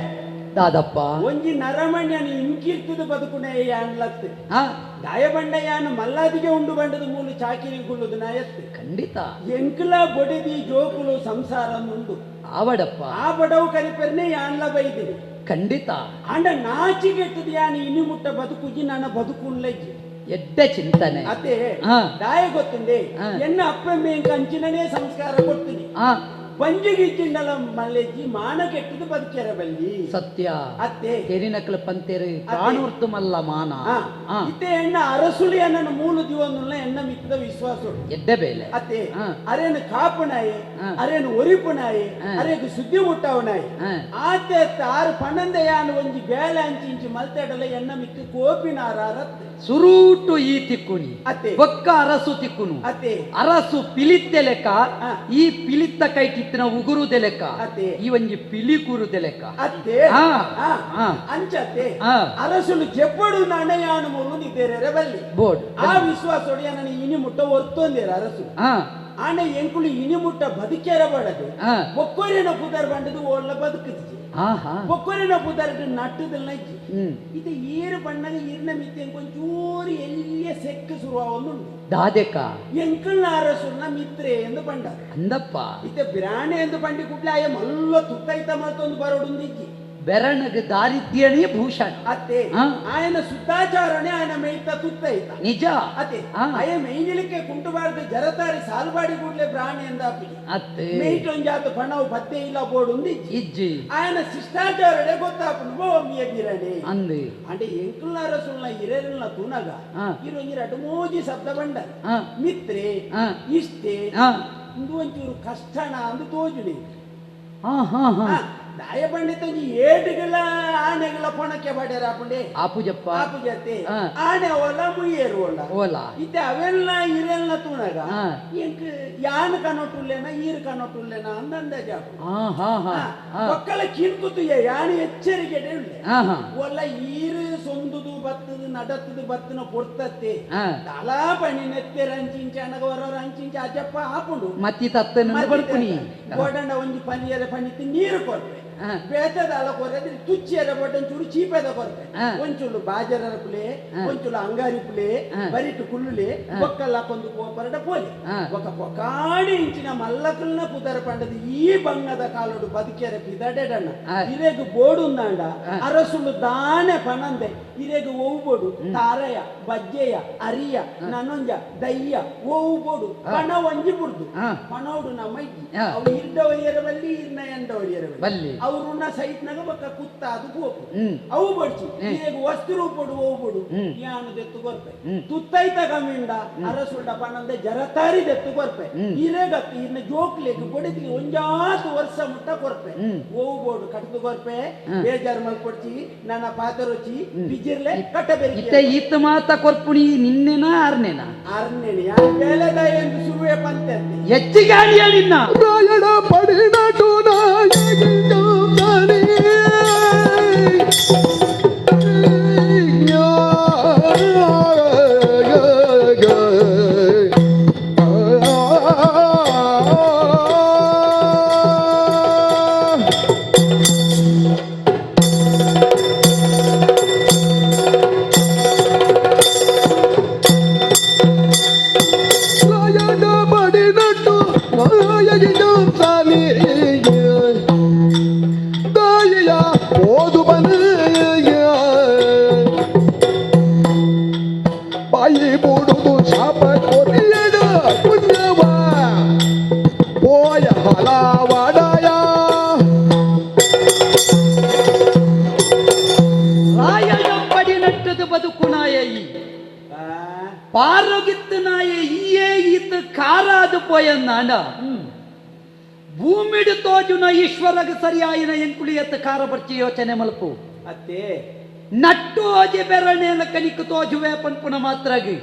ದಾದಪ್ಪ ಒಂಜಿ ನರಮಣ್ಯನ ಇಂಕೀರ್ತದ ಬದುಕುನೆ ಅನ್ಲತ್ತು. ಹಾ. ದಾಯಬಂಡಯಾನು ಮಲ್ಲಾದಿಗೆ ಉಂಡು ಬಂಡದ ಮೂಲು ಚಾಕಿರಿ ಗುಳ್ಳುದು ನಾಯತ್ತು. ಖಂಡಿತ. ಎಂಕುಲ ಬೊಡೆದಿ ಜೋಕುಲು ಸಂಸಾರ ಉಂಡು. ಆವಡಪ್ಪ. ಆ ಬಡವು ಕರಿಪೆರ್ನೆ ಯಾನ್ಲ ಬೈದಿನಿ. ಖಂಡಿತ. ಅಂಡ ನಾಚಿಗೆಟ್ಟದ ಯಾನು ಇನಿ ಮುಟ್ಟ ಬದುಕುಜಿ ನನ್ನ ಬದುಕುನ್ಲಜ್ಜಿ. ಎಡ್ಡೆ ಚಿಂತನೆ. ಅದೇ ಹಾ. ದಾಯ ಗೊತ್ತುಂಡೆ. ಹಾ. ಎನ್ನ ಅಪ್ಪ ಮೇಂಕ ಅಂಚಿನನೇ ಸಂಸ್ಕಾರ ಕೊಡ್ತೀನಿ. ಹಾ. ಬಂಜಿಗಿಜ್ಜಿಂಡಲ ಮಲ್ಲೆಜ್ಜಿ ಮಾನ ಕೆಟ್ಟದು ಬದುಕೆರ ಬಲ್ಲಿ. ಸತ್ಯ. ಅತ್ತೆ. ತೆರಿನಕಲ ಪಂತೇರು ಪ್ರಾಣೂರ್ತು ಮಲ್ಲ ಮಾನ. ಹಾ. ಹಾ. ಇತ್ತೆ ಎಣ್ಣ ಅರಸುಳಿ ಎನ್ನನ್ನು ಮೂಲ ದಿವನ್ನುಲ್ಲ ಎಣ್ಣ ಮಿತ್ತದ ವಿಶ್ವಾಸ ಉಂಟು. ಎಡ್ಡೆ ಬೇಲೆ. ಅತ್ತೆ. ಹಾ. ಅರೇನು ಕಾಪುನಾಯಿ, ಹಾ. ಅರೇನು ಒರಿಪುನಾಯಿ, ಹಾ. ಅರೇಗು ಸುದ್ದಿ ಮುಟ್ಟವನಾಯಿ. ಹಾ. ಆತೆ ಆರು ಪನ್ನೊಂದೆಯಾನು ಒಂಜಿ ಬೇಲೆ ಅಂಚಿ ಇಂಚಿ ಮಲ್ತೆಡಲ ಎಣ್ಣ ಮಿಕ್ಕ ಕೋಪಿನಾರತ್ತೆ. ಸುರೂಟು ಈ ತಿಕ್ಕುನಿ. ಅತ್ತೆ. ಬೊಕ್ಕ ಅರಸು ತಿಕ್ಕುನು. ಅತ್ತೆ. ಅರಸು ಪಿಲಿತ್ತೆ ಲೆಕ್ಕ. ಹಾ. ಈ ಪಿಲಿತ್ತ ಕೈಟಿತ್ತಿನ ಉಗುರು ಲೆಕ್ಕ. ಅತ್ತೆ. ಈ ಒಂಜಿ ಪಿಲಿ ಕುರುದೆ ಲೆಕ್ಕ. ಅತ್ತೆ. ಹಾ. ಹಾ. ಹಾ. ಅಂಚತ್ತೆ. ಹಾ. ಅರಸುಲು ಜೆಪ್ಪಡು ನಣಯಾನು ಮೂಲು ನಿದ್ದೇರೆ ಬಲ್ಲಿ. ಬೋರ್ಡ್. ಆ ವಿಶ್ವಾಸೋಡಿ ನನ್ನ ಇನಿ ಮುಟ್ಟ ಒರ್ತೊಂದೇರ ಅರಸು. ಹಾ. ಆಂಡ ಎಂಕುಲು ಇನಿ ಮುಟ್ಟ ಬದುಕೇರ ಬಡದು. ಹಾ. ಬೊಕ್ಕೊರಿನ ಪುದರ್ ಬಂಡದು ಓಡ್ಲ ಬದುಕುದು. ಆಹಾ. ಬೊಕ್ಕೊರಿನ ಪುದರ್ ನಟ್ಟುದಿಲ್ಲ ಇಜ್ಜಿ. ಹ್ಮ್. ಇದು ಈರು ಬಣ್ಣದ ಈರ್ನ ಮಿತ್ತೆ ಒಂಚೂರು ಎಲ್ಲಿಯ ಸೆಕ್ ಶುರುವಾವೊಂದುಂಡು. ದಾದೆಕ. ಎಂಕಲ್ನ ಅರಸುನ ಮಿತ್ರೆ ಎಂದು ಬಂಡ. ಅಂದಪ್ಪ. ಇತ್ತೆ ಬಿರಾಣೆ ಎಂದು ಬಂಡಿ ಕುಡ್ಲೆ ಆಯ ಮಲ್ಲ ತುತ್ತೈತ ಮಲ್ತೊಂದು ಬರೋಡುಂದಿಜ್ಜಿ. ಬೆರಣಗ್ ದಾರಿದ್ರ್ಯನೇ ಭೂಷಣ. ಅತ್ತೆ. ಹಾ. ಆಯನ ಶುದ್ಧಾಚಾರಣೆ ಆಯನ ಮೇಯ್ತ ತುತ್ತೈತ. ನಿಜ. ಅತ್ತೆ. ಹಾ. ಅಯ ಮೈನಿಲಿಕ್ಕೆ ಕುಂಟುಬಾರ್ದು ಜರತಾರಿ ಸಾಲ್ಬಾಡಿ ಕೂಡ್ಲೆ ಬ್ರಾಣಿ ಎಂದಾಪಿ. ಅತ್ತೆ. ಮೇಯ್ಟೊಂಜಾತ ಪಣವು ಪತ್ತೆ ಇಲ್ಲ ಬೋಡುಂದಿಜ್ಜಿ. ಇಜ್ಜಿ. ఆయన శిష్టాచారుడే ಗೊತ್ತಾಪುಂಡು ಓ ಮಿಯ ಬಿರಣೆ. ಅಂದೆ. అంటే ಎಂಕುಲ್ನಾರ ಸುಳ್ಳ ಇರೆಲ್ಲ ತೂನಗ ಹಾ. ಇರೊಂಜಿ ರಡ್ಡು ಮೂಜಿ ಶಬ್ದ ಬಂಡ. ಹಾ. ಮಿತ್ರೆ, ಹಾ. ಇಷ್ಟೆ, ಹಾ. ಇಂದು ಒಂಚೂರು ಕಷ್ಟಣ ಅಂದು ತೋಜುನಿ. ಹಾ ಹಾ ಹಾ. ದಾಯ ಪಂಡಿತ ಒಂಜಿ ಏಟುಗಳ ಆನೆಗಳ ಪೊಣಕ್ಕೆ ಬಡ್ಯಾರ ಆಪುಂಡೆ. ಆಪುಜಪ್ಪ. ಆಪುಜತ್ತೆ. ಹಾ. ಆನೆ ಓಲ ಮುಯ್ಯೇರು ಓಲ. ಓಲಾ. ಇತ್ತೆ ಅವೆಲ್ಲ ಇರೆಲ್ಲ ತೂನಗ ಹಾ. ಎಂಕ್ ಯಾನ್ ಕನೊಟುಲ್ಲೇನ ಈರು ಕನೊಟುಲ್ಲೇನ ಅಂದ ಅಂದಾಜು ಆಪುಂಡು. ಹಾ ಹಾ ಹಾ ಹಾ. ಒಕ್ಕಲ ಕಿನ್ಕುತು ಯಾನ್ ಎಚ್ಚರಿಕೆ ಉಳ್ಳೆ. ಹಾ ಹಾ. ಒಲ್ಲ ಈರು ಸೊಂದುದು ಬತ್ತದು ನಡತ್ತದು ಬತ್ತನ ಪೊರ್ತತ್ತೆ. ಹಾ. ತಲಾ ಪಣಿ ನೆತ್ತೆರ ಅಂಚಿಂಚ ಅನಗ ಹೊರರ ಅಂಚಿಂಚ ಅಜಪ್ಪ ಆಪುಂಡು. ಮತ್ತಿ ತತ್ತನ ಬಡ್ಪುನಿ. ಗೋಡಂಡ ಒಂಜಿ ಪನಿಯರ ಪನಿತಿ ನೀರು ಕೊರ್ಪೆ. ಹಾ. ಬೇತದ ಅಲ ಕೊರ್ರೆ ತುಚ್ಚಿಯರ ಬೊಡ್ಡ ಒಂಚೂರು ಚೀಪೆದ ಕೊರ್ಪೆ. ಹಾ. ಒಂಚೂರು ಬಾಜರರ ಪುಲೆ, ಹಾ. ಒಂಚೂರು ಅಂಗಾರಿ ಪುಲೆ, ಹಾ. ಬರಿಟು ಕುಳ್ಳುಲೆ ಬೊಕ್ಕಲ್ಲ ಕೊಂದು ಪೋಪರಡ ಪೋಲೆ. ಹಾ. ಬೊಕ್ಕ ಪೊಕಾಡಿ ಇಂಚಿನ ಮಲ್ಲಕಲ್ನ ಪುದರ ಪಂಡದ ಈ ಬಂಗದ ಕಾಲೋಡು ಬದುಕೆರ ಪಿದಡೆಡಣ್ಣ. ಹಾ. ಇರೆಗ್ ಬೋಡುಂದಾಂಡ ಹಾ. ಅರಸುಲು ದಾನೆ ಪನಂದೆ ಇರೆಗ್ ಒವ್ಬೋಡು ತಾರಯ ಬಜ್ಜೆಯ ಅರಿಯ ನನೊಂಜ ದಯ್ಯ ಒವ್ಬೋಡು ಪಣ ಒಂಜಿ ಬುಡ್ದು. ಹಾ. ಪಣೋಡು ನಮ್ಮ ಇಜ್ಜಿ. ಹಾ. ಅವು ಇರ್ಡ ಒರಿಯರ ಬಲ್ಲಿ ಇರ್ನ ಎಂಡ ಒರಿಯರ ಬಲ್ಲಿ. ಅವ್ರುನ್ನ ಸೈಟ್ನಾಗ ಬೊಕ್ಕ ಕುತ್ತ ಅದು ಪೋಪು. ಹ್ಮ್. ಅವು ಬಡ್ಚಿ ಹ್ಮ್. ಇರೆಗ್ ವಸ್ತು ರೂಪಡು ಒವ್ಬೋಡು ಹ್ಮ್. ಯಾನು ದೆತ್ತು ಕೊರ್ಪೆ. ಹ್ಮ್. ತುತ್ತೈತ ಕಮ್ಮಿಂಡ ಅರಸುಂಡ ಪನಂದೆ ಜರತಾರಿ ದೆತ್ತು ಕೊರ್ಪೆ. ಹ್ಮ್. ಇರೆಗತ್ತು ಇರ್ನ ಜೋಕ್ಲೆಗ್ ಬೊಡೆದಿಗೆ ಒಂಜಾತು ವರ್ಷ ಮುಟ್ಟ ಕೊರ್ಪೆ. ಹ್ಮ್. ಒವ್ಬೋಡು ಕಟ್ಟದು ಕೊರ್ಪೆ. ಹ್ಮ್. ಬೇಜಾರು ಮಲ್ಪೊಡ್ಚಿ ನನ್ನ ಪಾತರೊಚ್ಚಿ ಬಿಜಿರ್ಲೆ ಕಟ್ಟಬೇರಿ. ಇತ್ತೆ ಈತ ಮಾತ ಕೊರ್ಪುಣಿ ನಿನ್ನೆನ ಆರ್ನೇನ? ಅರ್ನೇಣಿ ಯಾರು ಬೇಲೆದ ಎಂದು ಶುರುವೆ ಪಂತೆ. ಹೆಚ್ಚಿಗೆ ಅಣಿಯ ನಿನ್ನ. ರಾಯಣ ಪಡಿನಟು ನಾಯಕಿಂತಾನೆ. ರಾಯಣ ಪಡಿನಟು ನಾಯಕಿಂತಾನೆ. ತಾಯಿಯ ಓದು ಬನೆಯ ಬಾಯಿ ಬೂಡುದು ಶಾಪ ಕೊರಿಯಡ ಪುಣ್ಯವ ಪೋಯ ಹಲಾವಡಯ. ರಾಯಣ ಪಡಿನಟ್ಟದು ಬದುಕುನಾಯ ಈ. ಪಾರೋಗಿತ್ತು ನಾಯೆ ಈಯೇ ಈತ ಕಾರಾದು ಪೋಯನ್ನಾಂಡ ಭೂಮಿಡು ತೋಜುನ ಈಶ್ವರಗ ಸರಿಯಾಯಿನ ಎಂಕುಳಿಯತ್ತ ಕಾರ ಬರ್ಚಿ ಯೋಚನೆ ಮಲ್ಪು ಅತ್ತೆ ನಟ್ಟು ಓಜಿ ಬೆರಣೆಲ ಕನಿಕ್ ತೋಜುವೆ ಪನ್ಪುನ ಮಾತ್ರಾಗಿ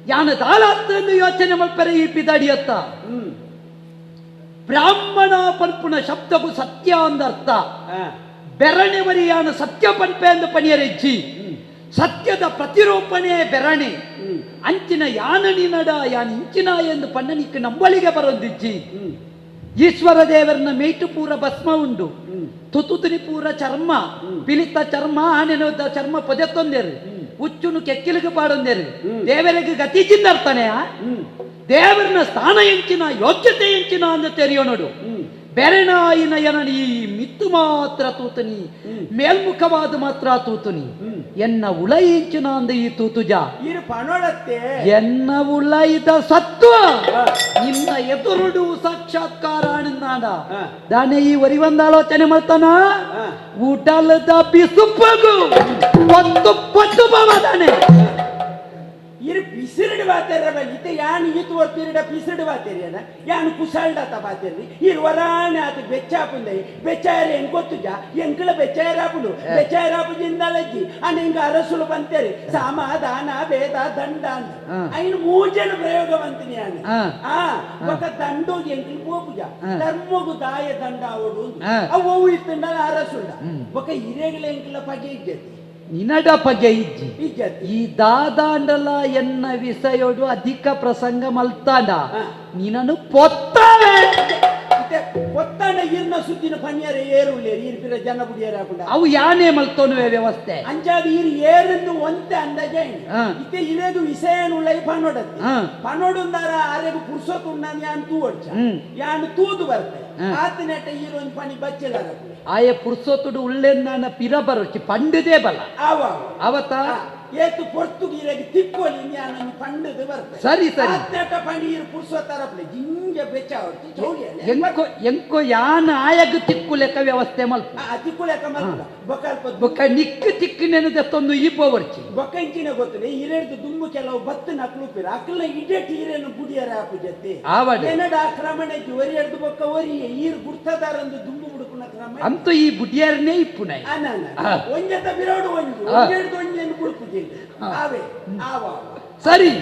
ಯಾನ ದಾಲಾತ್ತನ್ನು ಯೋಚನೆ ಮಲ್ಪರೆ ಈ ಪಿದಾಡಿಯತ್ತ ಬ್ರಾಹ್ಮಣ ಪನ್ಪುನ ಶಬ್ದಕ್ಕೂ ಸತ್ಯ ಅಂದರ್ಥ ಬೆರಣೆ ವರಿಯಾನ ಸತ್ಯ ಪನ್ಪೆ ಅಂದ ಪಣಿಯರೆಜ್ಜಿ ಸತ್ಯದ ಪ್ರತಿರೂಪಣೆ ಬೆರಣೆ ಅಂಚಿನ ಯಾನನಿ ನಡ ಯಾನ ಇಂಚಿನ ಎಂದು ಪಣ್ಣನಿಕ್ ನಂಬಳಿಗೆ ಬರೋದಿಜ್ಜಿ ಈಶ್ವರ ದೇವರನ್ನ ಮೇಟು ಪೂರ ಭಸ್ಮ ಉಂಡು ತುತುತುನಿ ಪೂರ ಚರ್ಮ ಪಿಲಿತ ಚರ್ಮ ಆನೆನೋದ ಚರ್ಮ ಪೊದೆತ್ತೊಂದೇರು ಹುಚ್ಚುನು ಕೆಕ್ಕಿಲಿಗೆ ಪಾಡೊಂದೇರು ದೇವರಿಗೆ ಗತಿ ಚಿಂದರ್ತಾನೆ ದೇವರನ್ನ ಸ್ಥಾನ ಎಂಚಿನ ಯೋಗ್ಯತೆ ಎಂಚಿನ ಅಂತ ತೆರೆಯೋನೋಡು ಬೆರಣಾಯಿನ ಎನನಿ ಈ ಮಿತ್ತು ಮಾತ್ರ ತೂತನಿ ಮೇಲ್ಮುಖವಾದ ಮಾತ್ರ ತೂತುನಿ ಎನ್ನ ಉಳయింಚಿನ ಅಂದ ಈ ತೂತುಜ ಎನ್ನ ಉಳೈದ ಸತ್ವ ನಿನ್ನ ಎದುರುಡು ಸಾಕ್ಷಾತ್ಕಾರ ಅಣ್ಣಾಡ ದಾನೆ ಈ ಒರಿವಂದ ಆಲೋಚನೆ ಮಾಡ್ತಾನ ಊಟಲದ ಬಿಸುಪ್ಪಗು ಒಂದು ಪಟ್ಟು ಬಾವ ದಾನೆ ಇರು ಪಿಸಿರಡು ಬಾತೇರ ಇತ್ತೆ ಯಾನ್ ಈತು ಒತ್ತಿರಿಡ ಪಿಸಿರಡು ಬಾತೇರಿಯನ ಯಾನ್ ಕುಸಾಲ್ಡಾತ ಬಾತೇರಿ ಇರು ವರಾಣೆ ಆತ ಬೆಚ್ಚಾಪುಂದೈ ಬೆಚ್ಚಾಯರ ಹೆಂಗ್ ಗೊತ್ತುಜ ಎಂಕಲ ಬೆಚ್ಚಾಯರಾಪುಂಡು ಬೆಚ್ಚಾಯರಾಪು ಜಿಂದಾಲಜ್ಜಿ ಅನ್ನ ಹಿಂಗ ಅರಸುಲು ಬಂತೇರಿ ಸಾಮ ದಾನ ಭೇದ ದಂಡ ಅಂತ ಐನು ಮೂಜನ ಪ್ರಯೋಗ ಬಂತೀನಿ ಯಾನ್ ಆ ಬೊಕ ದಂಡೋಗಿ ಎಂಕಲ್ ಪೋಪುಜ ಧರ್ಮಗು ದಾಯ ದಂಡ ಅವಡು ಅವು ಇತ್ತಂಡಲ ಅರಸುಂಡ ಬೊಕ ಹಿರೇಗಳ ಎಂಕಲ ಪಗೆ ಇಜ್ಜತಿ ನಿನಡ ಪಗೆ ಇಜ್ಜಿ ಈ ದಾದಾಂಡಲ ಎನ್ನ ವಿಷಯೋಡು ಅಧಿಕ ಪ್ರಸಂಗ ಮಲ್ತಾಂಡ ನಿನನು ಪೊತ್ತಾವೆ ಪೊತ್ತಾಂಡ ಇರ್ನ ಸುದ್ದಿನ ಪನಿಯರ ಏರುಳ್ಳೇರು ಇರ್ಪಿರ ಜನ ಬುಡಿಯರ ಹಾಕೊಂಡ ಅವು ಯಾನೇ ಮಲ್ತೋನುವೆ ವ್ಯವಸ್ಥೆ ಅಂಚಾದ ಇರು ಏರೆಂದು ಒಂತೆ ಅಂದಾಜ ಇತ್ತೆ ಇರೇಗು ವಿಷಯನುಳ್ಳ ಪನೋಡತ್ತೆ ಪನೋಡುಂದಾರ ಆರೆಗು ಪುರ್ಸೊತ್ತುಂಡ ಯಾನ್ ತೂ ಒಡ್ಚ ಯಾನ್ ತೂದು ಬರ್ತೆ ಆತನೆಟ್ಟ ಈರೊಂದು ಪನಿ ಬಚ್ಚಲ ಆಯೆ ಪುರ್ಸೊತ್ತುಡು ಉಳ್ಳೆನ್ನ ಪಿರ ಬರೋಚಿ ಪಂಡದೇ ಬಲ ಅವತ ಏತು ಪೊರ್ತು ಇರೆಗ್ ತಿಕ್ಕೊಲಿ ಯಾನೊಂದು ಪಂಡದು ಬರ್ತೆ ಸರಿ ಸರಿ ಆತನೆಟ್ಟ ಪನಿ ಇರು ಪುರ್ಸೊತ್ತರಪ್ಲೆ ಜಿಂಜ ಬೆಚ್ಚ ಎಂಕೋ ಎಂಕೋ ಯಾನ ಆಯಗ್ ತಿಕ್ಕು ಲೆಕ್ಕ ವ್ಯವಸ್ಥೆ ಮಲ್ಪ ತಿಕ್ಕು ಲೆಕ್ಕ ಮಲ್ಪ ಬೊಕಲ್ಪ ಬೊಕ ನಿಕ್ಕು ತಿಕ್ಕು ನೆನದತ್ತೊಂದು ಈ ಪೋವರ್ಚಿ ಬೊಕ ಇಂಚಿನ ಗೊತ್ತಿಲ್ಲ ಇರೆಡ್ದು ದುಂಬು ಕೆಲವು ಬತ್ತು ನಕ್ಲುಪಿರ ಅಕ್ಲ ಇಡೆಟ್ ಈರೇನು ಬುಡಿಯರ ಹಾಪುಜತ್ತೆ ಆವಡೆ ಎನ್ನಡ ಕ್ರಮಣಕ್ಕೆ ಒರಿ ಎಡ್ದು ಬೊಕ್ಕ ಒರಿ ಈರು ಗುರ್ತದಾರಂದು ದುಂಬು ಬುಡುಕುನ ಕ್ರಮ ಅಂತೂ ಈ ಬುಡಿಯರನೇ ಇಪ್ಪುನೈ ಒಂಜೆತ ಬಿರೋಡು ಒಂಜು ಒಂಜೆಡ್ದು ಒಂಜೆನ್ನು ಬುಡುಕುಜಿ ಆವೆ ಆವ ಸರಿ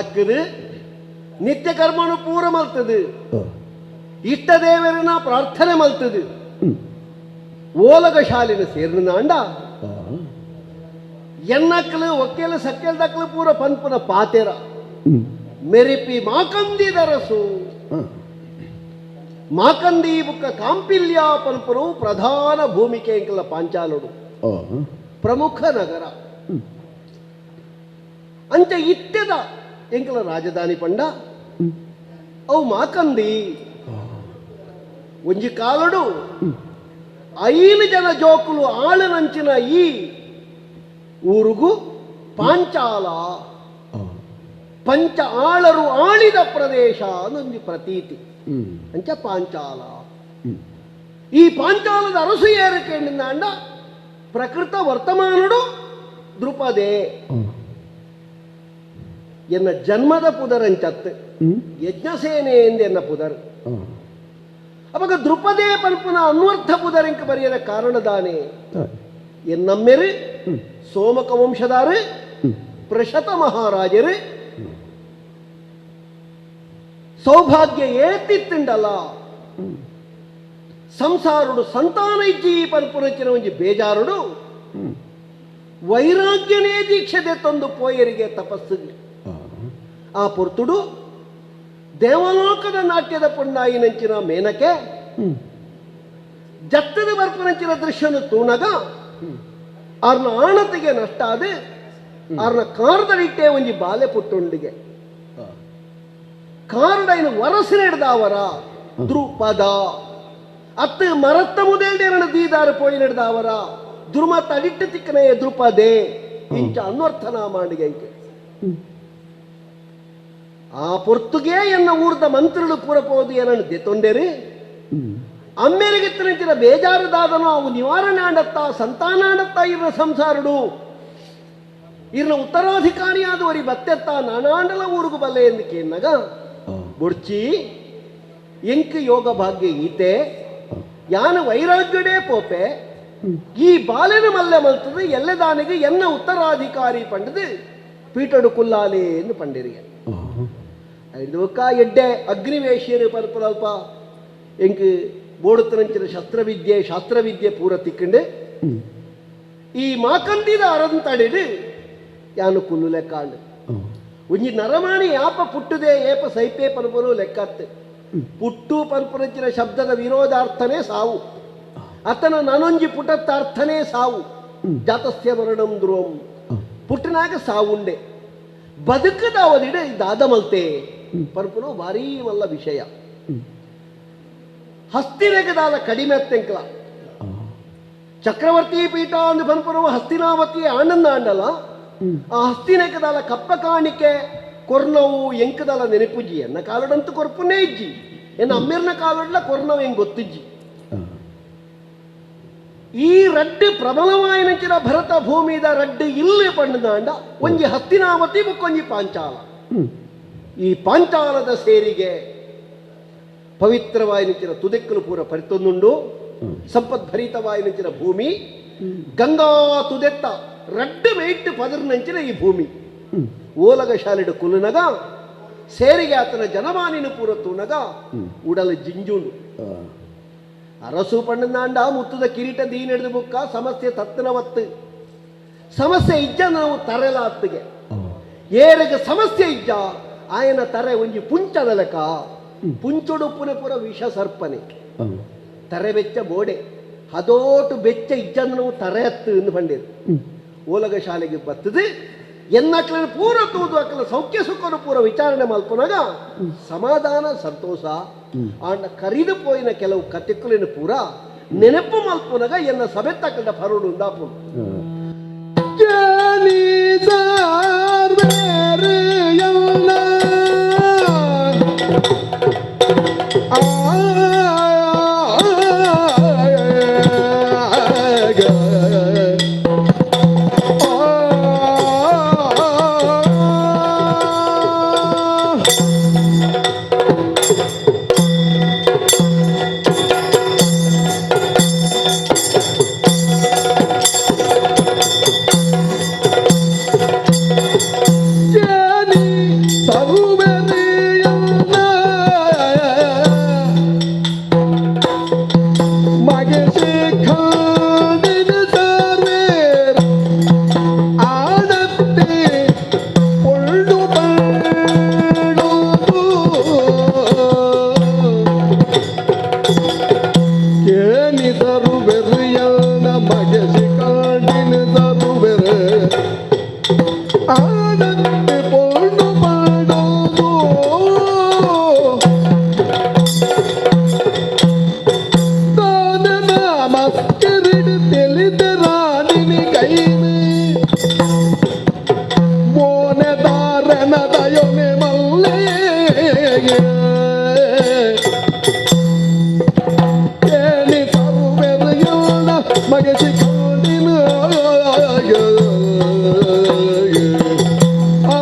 ಲಕ್ಕದು ನಿತ್ಯ ಕರ್ಮನು ಪೂರ ಮಲ್ತದು ಇಷ್ಟ ದೇವರನ್ನ ಪ್ರಾರ್ಥನೆ ಮಲ್ತದು ಓಲಗ ಶಾಲಿನ ಸೇರ್ನಾಂಡ ಎನ್ನಕ್ಕಲು ಒಕ್ಕೆಲ ಸಕ್ಕೆಲ್ದಕ್ಕಲು ಪೂರ ಪನ್ಪುನ ಪಾತೆರ ಮೆರಿಪಿ ಮಾಕಂದಿದರಸು ಮಾಕಂದಿ ಬುಕ್ಕ ಕಾಂಪಿಲ್ಯ ಪನ್ಪುರು ಪ್ರಧಾನ ಭೂಮಿಕೆ ಎಂಕಲ ಪಾಂಚಾಲುಡು ಪ್ರಮುಖ ನಗರ ಅಂಚ ಇತ್ಯದ ಎಂಕಲ ರಾಜಧಾನಿ ಪಂಡ ಅವು ಮಾಕಂದಿ ಒಂಜಿ ಕಾಲಡು 5 ಜನ ಜೋಕುಲು ಆಳನಂಚಿನ ಈ ಊರುಗು ಪಾಂಚಾಲ ಪಂಚ ಆಳರು ಆಳಿದ ಪ್ರದೇಶ ಅನ್ನೊಂದು ಪ್ರತೀತಿ ಅಂಚ ಪಾಂಚಾಲ. ಈ ಪಾಂಚಾಲದ ಅರಸು ಏರಕೆಂಡ ಪ್ರಕೃತ ವರ್ತಮಾನುಡು ದ್ರುಪದೇ ಎನ್ನ ಜನ್ಮದ ಪುದರಂಚತ್ ಯಜ್ಞಸೇನೆ ಎಂದೆನ್ನ ಪುದರ್. ಅವಾಗ ದ್ರುಪದೇ ಪಲ್ಪುನ ಅನ್ವರ್ಥ ಪುದರಿಂಕ ಬರೆಯದ ಕಾರಣದಾನೆ ಎನ್ನಮ್ಮೆರು ಸೋಮಕ ವಂಶದಾರು ಪ್ರಶತ ಮಹಾರಾಜರು ಸೌಭಾಗ್ಯ ಏತಿತ್ತುಂಡಲ್ಲ ಸಂಸಾರುಡು ಸಂತಾನ ಇಜ್ಜಿ ಪಲ್ಪುನಚಿನ ಒಂಜಿ ಬೇಜಾರುಡು ವೈರಾಗ್ಯನೇ ದೀಕ್ಷತೆ ತಂದು ಪೋಯರಿಗೆ ತಪಸ್ಸು. ಆ ಪೊರ್ತುಡು ದೇವಲೋಕದ ನಾಟ್ಯದ ಪೊಣ್ಣಾಯಿನಂಚಿನ ಮೇನಕೆ ಜತ್ತದ ಬರ್ಪನಂಚಿನ ದೃಶ್ಯನು ತೂಣಗ ಆರ್ನ ಆಣತಿಗೆ ನಷ್ಟ ಆದ ಆರ್ನ ಕಾರದಡಿಟ್ಟೆ ಒಂಜಿ ಬಾಲೆ ಪುಟ್ಟುಂಡಿಗೆ ಕಾರಡೈನ ವರಸು ನಡೆದಾವರ ದ್ರುಪದ ಅತ್ತು ಮರತ್ತ ಮುದೇಲ್ಡೇರಣ ದೀದಾರ ಪೋಯಿ ನಡೆದಾವರ ದುರ್ಮತ ಅಡಿಟ್ಟು ತಿಕ್ಕನೆಯ ದ್ರುಪದೇ ಇಂಚ ಅನ್ವರ್ಥನ ಮಾಡಿಗೆ ಆ ಪೊರ್ತುಗೆ ಎನ್ನ ಊರ್ದ ಮಂತ್ರಿಗಳು ಪೂರಪೋದು ಏನನ್ನು ದೆತೊಂಡೇರಿ ಅಮ್ಮೇರಿಗೆ ತಿಂಚಿನ ಬೇಜಾರುದಾದನು ಅವು ನಿವಾರಣೆ ಆಂಡತ್ತ ಸಂತಾನ ಆಂಡತ್ತ ಇರ್ನ ಸಂಸಾರುಡು ಇರ್ನ ಉತ್ತರಾಧಿಕಾರಿಯಾದವರಿ ಬತ್ತೆತ್ತ ನಾನಾಂಡಲ ಊರುಗು ಬಲ್ಲೆ ಎಂದು ಕೇನ್ನಗ ಬುಡ್ಚಿ ಎಂಕ್ ಯೋಗ ಭಾಗ್ಯ ಈತೆ ಯಾನ ವೈರಾಗ್ಯಡೇ ಪೋಪೆ ಈ ಬಾಲೆನ ಮಲ್ಲೆ ಮಲ್ತದೆ ಎಲ್ಲದಾನಿಗೆ ಎನ್ನ ಉತ್ತರಾಧಿಕಾರಿ ಪಂಡದು ಪೀಟಡು ಕುಲ್ಲಾಲೆ ಎಂದು ಪಂಡಿರಿಗೆ. ಐದುಕ್ಕ ಎಡ್ಡೆ ಅಗ್ನಿವೇಶಿಯರು ಪಲ್ಪ ಎಂಕ್ ಬೋಡುತ್ತನಂಚಿನ ಶಸ್ತ್ರವಿದ್ಯೆ ಶಾಸ್ತ್ರವಿದ್ಯೆ ಪೂರ ತಿಕ್ಕಂಡು ಈ ಮಾಕಂದಿದ ಅರಂತಡಿಡು ಯಾನು ಕುಲ್ಲು ಲೆಕ್ಕಾಂಡು ಒಂಜಿ ನರಮಾಣಿ ಯಾಪ ಪುಟ್ಟುದೆ ಏಪ ಸೈಪೆ ಪನ್ಪುನು ಲೆಕ್ಕತ್ತು ಪುಟ್ಟು ಪನ್ಪುನಂಚಿನ ಶಬ್ದದ ವಿರೋಧಾರ್ಥನೇ ಸಾವು ಅತನ ನನೊಂಜಿ ಪುಟತ್ತ ಅರ್ಥನೇ ಸಾವು ಜಾತಸ್ಯ ಮರಣಂ ಧ್ರುವಂ ಪುಟ್ಟನಾಗ ಸಾವುಂಡೆ ಬದುಕದ ಅವಧಿಡೆ ದಾದಮಲ್ತೆ ಪನ್ಪುನು ಭಾರೀ ಮಲ್ಲ ವಿಷಯ. ಹಸ್ತಿನಗದಾದ ಕಡಿಮೆ ತೆಂಕಲ ಚಕ್ರವರ್ತಿ ಪೀಠ ಅಂದು ಪನ್ಪುನು ಹಸ್ತಿನಾವತಿ ಆನಂದ ಆಂಡಲ ಆ ಹಸ್ತಿನಗದಾಲ ಕಪ್ಪ ಕಾಣಿಕೆ ಕೊರ್ನವು ಎಂಕದಾಲ ನೆನಪುಜ್ಜಿ ಎನ್ನ ಕಾಲಡಂತೂ ಕೊರ್ಪುನೇ ಇಜ್ಜಿ ಎನ್ನ ಅಮ್ಮಿರ್ನ ಕಾಲಡ್ಲ ಕೊರ್ನವು ಹೆಂಗ್ ಗೊತ್ತಿಜ್ಜಿ. ಈ ರಡ್ಡು ಪ್ರಬಲವಾಯಿನಂಚಿನ ಭರತ ಭೂಮಿದ ರಡ್ಡು ಇಲ್ಲಿ ಪಂಡದಾಂಡ ಒಂಜಿ ಹಸ್ತಿನಾವತಿ ಬುಕ್ಕೊಂಜಿ ಪಾಂಚಾಲ. ಈ ಪಾಂಚಾಲದ ಸೇರಿಗೆ ಪವಿತ್ರವಾಯಿನಂಚಿನ ತುದೆಕ್ಕಲು ಪೂರ ಪರಿತೊಂದುಂಡು ಸಂಪದ್ಭರಿತವಾಯಿನಂಚಿನ ಭೂಮಿ ಗಂಗಾ ತುದೆತ್ತ ರಡ್ಡು ಮೇಯ್ಟ್ ಪದರ್ನಂಚಿನ ಈ ಭೂಮಿ ಓಲಗ ಶಾಲೆಡು ಕುಲುನಗ ಸೇರಿಗೆ ಆತನ ಜನಮಾನಿನ ಪೂರ ತೂನಗ ಉಡಲ ಜಿಂಜುಂಡು ಅರಸು ಪಂಡನಾಂಡ ಮುತ್ತುದ ಕಿರೀಟ ದೀನೆಡ್ದು ಬುಕ್ಕ ಸಮಸ್ಯೆ ತತ್ತನವತ್ತು ಸಮಸ್ಯೆ ಇಜ್ಜ ನಾವು ತರೆಲ ಅತ್ತಿಗೆ ಏರಿಗೆ ಸಮಸ್ಯೆ ಇಜ್ಜ ಆಯನ ತರೆ ಒಂಜಿ ಪುಂಚದ ಲೆಕ್ಕ ಪುಂಚುಡು ಪುನೆ ಪುರ ವಿಷ ಸರ್ಪನೆ ತರೆ ಬೆಚ್ಚ ಬೋಡೆ ಹದೋಟು ಬೆಚ್ಚ ಇಜ್ಜಂದ ನಾವು ತರೆ ಅತ್ತು ಎಂದು ಪಂಡೇರು. ಓಲಗ ಶಾಲೆಗೆ ಬರ್ತದೆ ಎನ್ನಕ್ಲನ ಪೂರ ತೂದು ಅಕ್ಕಲ ಸೌಖ್ಯ ಸುಖನು ಪೂರ ವಿಚಾರಣೆ ಮಲ್ಪನಾಗ ಸಮಾಧಾನ ಸಂತೋಷ ಆಂಡ ಕರಿದು ಪೋಯಿನ ಕೆಲವು ಕತೆಕುಲಿನ ಪೂರ ನೆನಪು ಮಲ್ಪುನಗ ಎನ್ನ ಸಭೆ ತಕ್ಕಂಡ ಫರುಡು ಉಂದಾಪುನು. ಮಗೆ ಶಿಖಂಡಿನ ಸರ್ವೇರ್ ಆಡತ್ತೆ ಪೊಳ್ಳು ಪಳ್ಳೋದು ಕೇನಿ ತರುವೆರು ಎನ್ನ ಮಗೆ ಶಿಖಂಡಿನ ತರುವೆರು ಆಡತ್ತೆ ಪೊಳ್ಳು ಪಳ್ಳೋದು ಮಸ್ಕರಿಡು ತಿಳಿದ ರಾಣಿನಿ ಕೈನೆ ಮೋನೆದಾರನ ದಯೊನೆ ಮಲ್ಲೆ ಕೇಳಿ ತರುವೆರು ಎಲ್ಲ ಮಗೆ ಶಿಖಂಡಿನ ಆ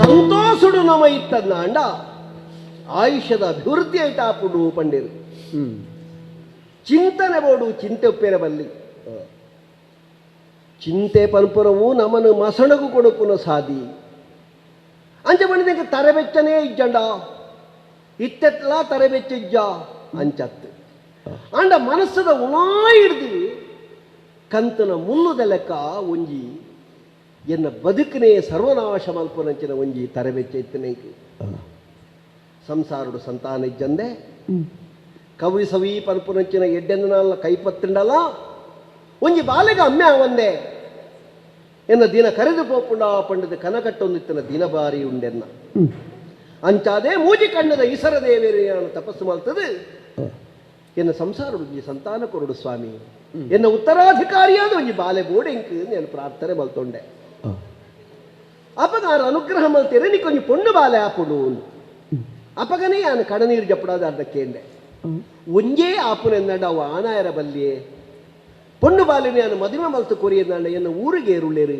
ಸಂತೋಷುಡು ನಮ ಇತ್ತಂಡ ಆಯುಷ್ಯದ ಅಭಿವೃದ್ಧಿ ಐಟಾಪುಡು ಪಂಡಿರು. ಚಿಂತನೆ ಬೋಡು ಚಿಂತೆ ಉಪ್ಪೇರ ಬಲ್ಲಿ ಚಿಂತೆ ಪನ್ಪುರವು ನಮನು ಮಸಣಗು ಕೊಡುಪುನ ಸಾದಿ ಅಂಚ ಪಂಡಿದಂಗೆ ತರೆಬೆಚ್ಚನೇ ಇಜ್ಜಂಡ ಇತ್ತೆತ್ಲ ತರೆಬೆಚ್ಚಿಜ್ಜ ಅಂಚತ್ತು ಅಂಡ ಮನಸ್ಸದ ಉಣಾ ಹಿಡ್ದು ಕಂತನ ಮುಲ್ಲುದ ಲೆಕ್ಕ ಒಂಜಿ ಎನ್ನ ಬದುಕನೇ ಸರ್ವನಾಶ ಮಲ್ಪುನಂಚಿನ ಒಂಜಿ ತರೆಬೆಚ್ಚ ಇತ್ತನೇಂಕ್ ಸಂಸಾರುಡು ಸಂತಾನ ಇಜ್ಜಂದೆ ಕವಿ ಸವಿ ಪನ್ಪುನಂಚಿನ ಎಡ್ಡೆಂದನಾಲ ಕೈಪತ್ತುಂಡಲ ಒಂಜಿ ಬಾಲೆಗ ಅಮ್ಮೆ ಅವಂದೆ ಎನ್ನ ದಿನ ಕರೆದು ಪೋಪುಂಡ ಪಂಡದ ಕನಕಟ್ಟೊಂದಿತ್ತನ ದಿನ ಬಾರಿ ಉಂಡೆನ್ನ ಅಂಚಾದೆ ಮೂಜಿ ಕಣ್ಣದ ಈಸರ ದೇವೇರಿಯಾನ ತಪಸ್ಸು ಮಲ್ತದು ಎನ್ನ ಸಂಸಾರ ಒಂಜಿ ಸಂತಾನ ಕೊರಡು ಸ್ವಾಮಿ ಎನ್ನ ಉತ್ತರಾಧಿಕಾರಿಯಾದ ಒಂಜಿ ಬಾಲೆ ಬೋಡೆಂಕ್ ನಾನು ಪ್ರಾರ್ಥನೆ ಮಲ್ತೊಂಡೆ. ಅಪಗಾರ ಅನುಗ್ರಹ ಮಲ್ತೇರೆ ನೀಕೊಂಜಿ ಪೊಣ್ಣು ಬಾಲೆ ಆಪುಡು ಅಪಗನೇ ಯಾನು ಕಣನೀರು ಜಪ್ಪಡಾದ ಅರ್ಧಕ್ಕೇಂಡೆ ಒಂಜೇ ಆಪುನೆಂದಂಡ ಅವು ಆನಾಯರ ಬಲ್ಲಿಯೇ ಪೊಣ್ಣು ಬಾಲಿನ ಯಾನು ಮದುವೆ ಮಲ್ತು ಕೊರಿಯಂದಂಡ ಎನ್ನ ಊರಿಗೆ ಏರುಳ್ಳೇರು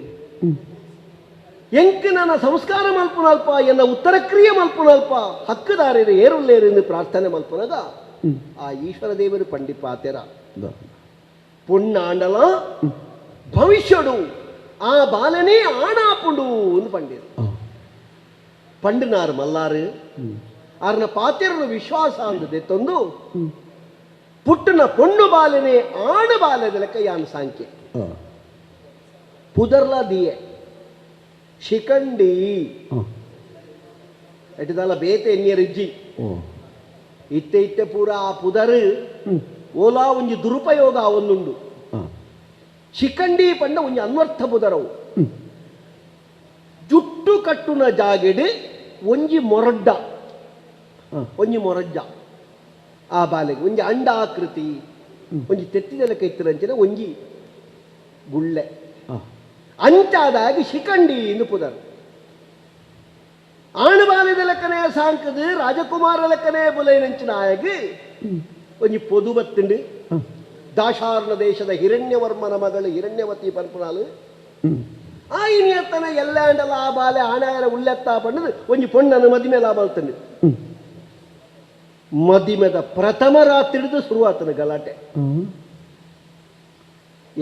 ಎಂಕ್ ನನ್ನ ಸಂಸ್ಕಾರ ಮಲ್ಪುನಲ್ಪ ಎನ್ನ ಉತ್ತರ ಕ್ರಿಯೆ ಮಲ್ಪುನಲ್ಪ ಹಕ್ಕುದಾರರು ಏರುಳ್ಳೇರು ಎಂದು ಪ್ರಾರ್ಥನೆ ಮಲ್ಪುನಗ ಆ ಈಶ್ವರ ದೇವರು ಪಂಡಿಪಾತೆರ ಪೊಣ್ಣಾಂಡಲ ಭವಿಷ್ಯಡು ಆ ಬಾಲನೇ ಆಣಾಪುಂಡು ಎಂದು ಪಂಡಿರು. ಪಂಡಿನಾರು ಮಲ್ಲಾರು ಆರ್ನ ಪಾತೆರನು ವಿಶ್ವಾಸ ಅಂದದೆ ತಂದು ಪುಟ್ಟನ ಪೊಣ್ಣು ಬಾಲನೆ ಆಣ ಬಾಲದ ಲೆಕ್ಕ ಯಾನ್ ಸಾಂಖ್ಯ ಪುದರ್ಲ ದಿಯೆ ಶಿಖಂಡಿ ಎಟದಲ್ಲ ಬೇತೆ ಎನ್ನಿಯರಿಜ್ಜಿ ಇತ್ತೆ ಇತ್ತೆ ಪೂರ ಆ ಪುದರ್ ಓಲಾ ಒಂಜಿ ದುರುಪಯೋಗ ಒಂದುಂಡು. ಶಿಖಂಡಿ ಪಂಡ ಒಂಜಿ ಅನ್ವರ್ಥ ಪುದರವು ಜುಟ್ಟು ಕಟ್ಟುನ ಜಾಗೆಡ್ ಒಂಜಿ ಮೊರಡ್ಡ ಒಂಜಿ ಮೊರಜ್ಜ ಆ ಬಾಲೆಗೆ ಒಂಜಿ ಅಂಡಾಕೃತಿ ಒಂಜಿ ತೆತ್ತಿದೆಲಕ ಇತ್ತಿರಂಚಿನ ಒಂಜಿ ಗುಳ್ಳೆ ಅಂಚಾದಾಗಿ ಶಿಖಂಡಿ ಎಂದು ಪುದರ್. ಆಣು ಬಾಲೆದ ಲೆಕ್ಕನೆ ಸಾಂಕದು ರಾಜಕುಮಾರ ಲೆಕ್ಕನೆ ಬುಲೈನಂಚಿನ ಆಯಗ್ ಒಂಜಿ ಪೊದು ಬತ್ತುಂಡು. ದಾಶಾರ್ಣ ದೇಶದ ಹಿರಣ್ಯವರ್ಮನ ಮಗಳು ಹಿರಣ್ಯವತಿ ಪನ್ಪುನಾಲು ಆ ಇನಿಯತ್ತನ ಎಲ್ಲಾಂಡಲ ಆ ಬಾಲೆ ಆಣಾಯರ ಉಲ್ಲೆತ್ತ ಪಂಡದು ಒಂಜಿ ಪೊಣ್ಣನು ಮದಿಮೆ ಲಾಬಲ್ತಂಡು. ಮದಿಮೆದ ಪ್ರಥಮ ರಾತ್ರಿದು ಶುರುವಾತನ ಗಲಾಟೆ.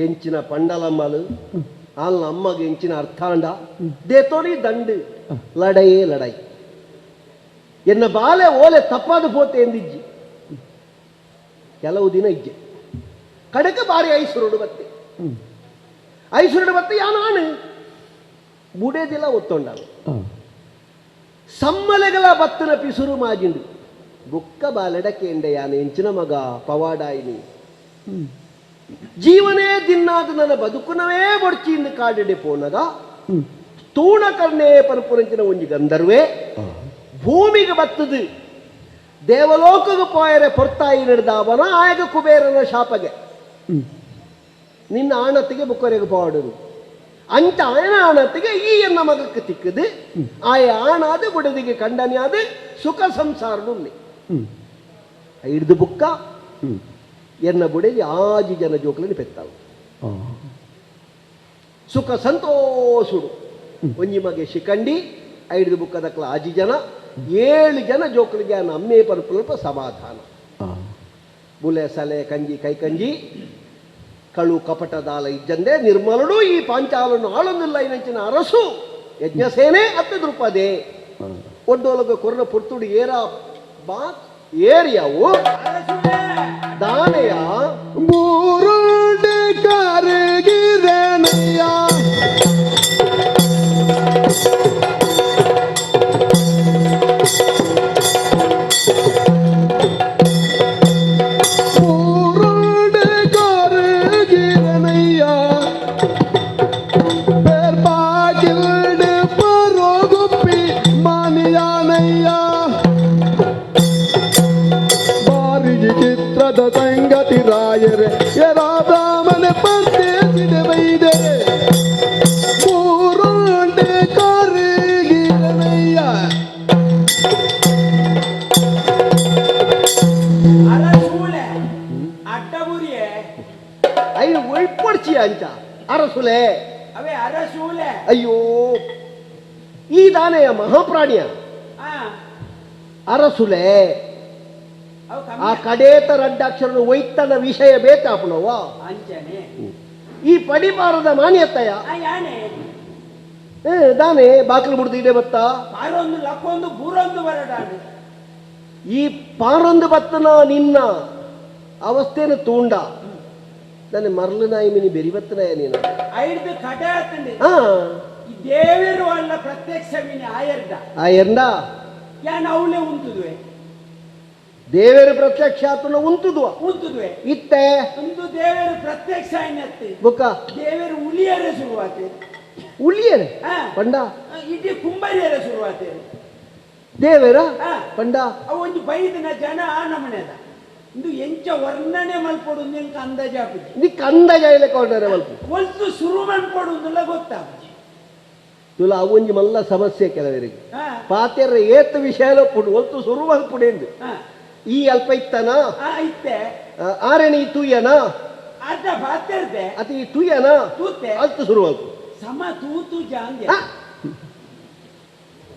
ಎಂಚಿನ ಪಂಡಲಮ್ಮಲು ಆಲ್ನ ಅಮ್ಮಗೆ ಎಂಚಿನ ಅರ್ಥಾಂಡ ದೇತೋನಿ ದಂಡು ಲಡೈಯೇ ಲಡೈ ಎನ್ನ ಬಾಲೆ ಓಲೆ ತಪ್ಪಾದ ಪೋತೆ ಎಂದಿಜ್ಜಿ ಕೆಲವು ದಿನ ಇಜ್ಜೆ ಕಡಕ ಬಾರಿ ಐಸುರುಡು ಬತ್ತೆ ಐಸುರುಡು ಬತ್ತೆ ಯಾನಾನು ಬುಡೇದಿಲ್ಲ ಒತ್ತೊಂಡಾನು ಸಮ್ಮಲೆಗಳ ಬತ್ತನ ಪಿಸುರು ಮಾಜಿಂಡು ಬುಕ್ಕ ಬಾಲೆಡಕೇಂಡೆ ಯಾನ ಎಂಚಿನ ಮಗ ಪವಾಡಾಯಿನಿ ಜೀವನೇ ದಿನ್ನಾದ ನನ್ನ ಬದುಕುನವೇ ಬೊಡ್ಚಿಂದ ಕಾಡಿಡೆ ಪೋನಗ ತೂಣ ಕರ್ಣೇ ಪರಪುರಂಚಿನ ಒಂಜಿ ಗಂಧರ್ವೆ ಭೂಮಿಗೆ ಬತ್ತದು ದೇವಲೋಕಗ ಪೋಯರೆ ಪೊರ್ತಾಯಿ ನಡೆದಾವನ ಆಯಗ ಕುಬೇರನ ಶಾಪಗೆ ನಿನ್ನ ಆಣತ್ತಿಗೆ ಬುಕ್ಕರೆಗೆ ಪೋಡುದು ಅಂಚ ಆಯನ ಆಣತ್ತಿಗೆ ಈ ಎನ್ನ ಮಗಕ್ಕೆ ತಿಕ್ಕದು ಆಯ ಆಣಾದ ಬುಡದಿಗೆ ಕಂಡನಿಯಾದ ಸುಖ ಸಂಸಾರನು ಹಿಡ್ದು ಬುಕ್ಕ ಎನ್ನ ಬುಡದಿ ಆಜಿ ಜನ ಜೋಕುలని ಪೆತ್ತಾವು ಸುಖ ಸಂತೋಷುಡು ಒಂಜಿ ಮಗೆ ಶಿಖಂಡಿ ಐದು ಬುಕ್ಕದಕ್ಲ ಆಜಿ ಜನ 7 ಜನ ಜೋಕುಲಿಗೆ ಅಮ್ಮೆ ಪರ್ಪುಲ್ಪ ಸಮಾಧಾನ ಬುಲೆ ಸಲೆ ಕಂಜಿ ಕೈ ಕಂಜಿ ಕಳು ಕಪಟದಾಲ ಇಜ್ಜಂದೆ ನಿರ್ಮಲಡು ಈ ಪಾಂಚಾಲನ್ನು ಆಳೊಂದಿಲ್ಲ ಇನ್ನಂಚಿನ ಅರಸು ಯಜ್ಞಸೇನೆ ಅತ್ತ ದ್ರುಪದೆ ಒಡ್ಡೋಲಗ ಕೊರ್ನ ಪುರ್ತುಡು ಏರ ಬಾ ಏರಿಯಾವು ದಾನೆಯ ಮೂರುಂಡೆ ಕರಗಿರನಯ್ಯ ಮೂರುಂಡೆ ಕರಗಿರನಯ್ಯ பேர்பாகில்டு பரோகுப்பி ಮಾನಿಯಾನಯ್ಯ ಬಾರಿಗೆ ಚಿತ್ರದ ಸಂಗತಿ ರಾಯರೆ ಎರ ಬ್ರಾಹ್ಮಣ ಪರ್ದೇಸಿದೆ ಬೈದೆ ಮೂರುಂಡೆ ಕರಗಿರನಯ್ಯ. ಅರಸೂಲೆ ಅಡ್ಡಬುರಿಯೆ. ಅಯ್ಯೋ ಒಯ್ಪೊಡ್ಚಿ ಅಂಚ ಅರಸುಲೆ. ಅವೇ ಅರಸೂಲೆ. ಅಯ್ಯೋ ಈ ದಾನೆಯ ಮಹಾಪ್ರಾಣಿಯ ಅರಸುಲೆ. ಅವು ಆ ಕಮ್ಮಿ. ಕಡೇತ ರಡ್ಡಾಕ್ಷರ ಒಯ್ತನ ವಿಷಯ ಬೇಕಾಪುನವ. ಅಂಚನೆ. ಈ ಪಡಿಬಾರದ ಮಾನ್ಯತೆಯ ಆ ಯಾನೆ. ದಾನೆ ಬಾಕಲು ಬಿಡ್ದು ಇದೆ ಬತ್ತ. ಪಾರೊಂದು ಲಕ್ಕೊಂದು ಬೂರೊಂದು ಬರಡಾಡು. ಈ ಪಾರೊಂದು ಬತ್ತನ ನಿನ್ನ ಅವಸ್ಥೆನ ತೂಂಡ ನನ್ನ ಮರಳು ನಾಯಿ ಮಿನಿ ಬೆರಿ ಬತ್ತನಾಯ ನೀನು. ಐದು ಕಡೆ ಆತಂಡಿ. ಹಾ. ಈ ದೇವರು ಅಲ್ಲ ಪ್ರತ್ಯಕ್ಷ ವಿನಿ ಆಯರ್ದ. ಆ ಎಂದ ಯಾನ್ ಅವಳೆ ಉಂತುದುವೆ. ದೇವರು ಪ್ರತ್ಯಕ್ಷ ಆತನ ಉಂತುದುವ. ಉಂತುದುವೆ. ಇತ್ತೆ ಒಂದು ದೇವರು ಪ್ರತ್ಯಕ್ಷ ಐನತ್ತಿ. ಬುಕ್ಕ ದೇವರು ಉಳಿಯರೆ ಶುರುವಾತೆ. ಉಳಿಯರೆ ಹಾ. ಪಂಡ ಇಡೀ ಕುಂಬರಿಯರೆ ಶುರುವಾತೆ. ದೇವರ ಹಾ. ಪಂಡ ಅವು ಒಂಜಿ ಬೈದಿನ ಜನ ಆ ನಮನೆದ ಇಂದು ಎಂಚ ವರ್ಣನೆ ಮಲ್ಪೊಡು ನಿಂಕ ಅಂದಾಜಾಪುಜಿ. ನಿಕ್ ಅಂದಾಜ ಇಲ್ಲ ಕೊಡ್ತಾರೆ ಮಲ್ಪ. ಒಲ್ತು ಶುರು ಮಲ್ಪೊಡು ಅಂದಲ ಗೊತ್ತಾಪುಜಿ. ತುಲ ಅವೊಂಜಿ ಮಲ್ಲ ಸಮಸ್ಯೆ ಕೆಲವರಿಗೆ. ಹಾ. ಪಾತೆರ ಏತ್ ವಿಷಯ ಪುಡು ಒಲ್ತು ಶುರು ಮಲ್ಪುಡು ಎಂದು. ಹಾ. ಈ ಅಲ್ಪ ಇತ್ತನ. ಆ ಇತ್ತೆ. ಆರಣಿ ಈ ತೂಯನ. ಅರ್ಧ ಪಾತೆರ್ದೆ. ಅತಿ ಈ ತೂಯನ. ತೂತೆ. ಅಲ್ತು ಶುರು ಮಲ್ಪು. ಸಮ ತೂತು ಜಾಂದ್ಯ. ಆ.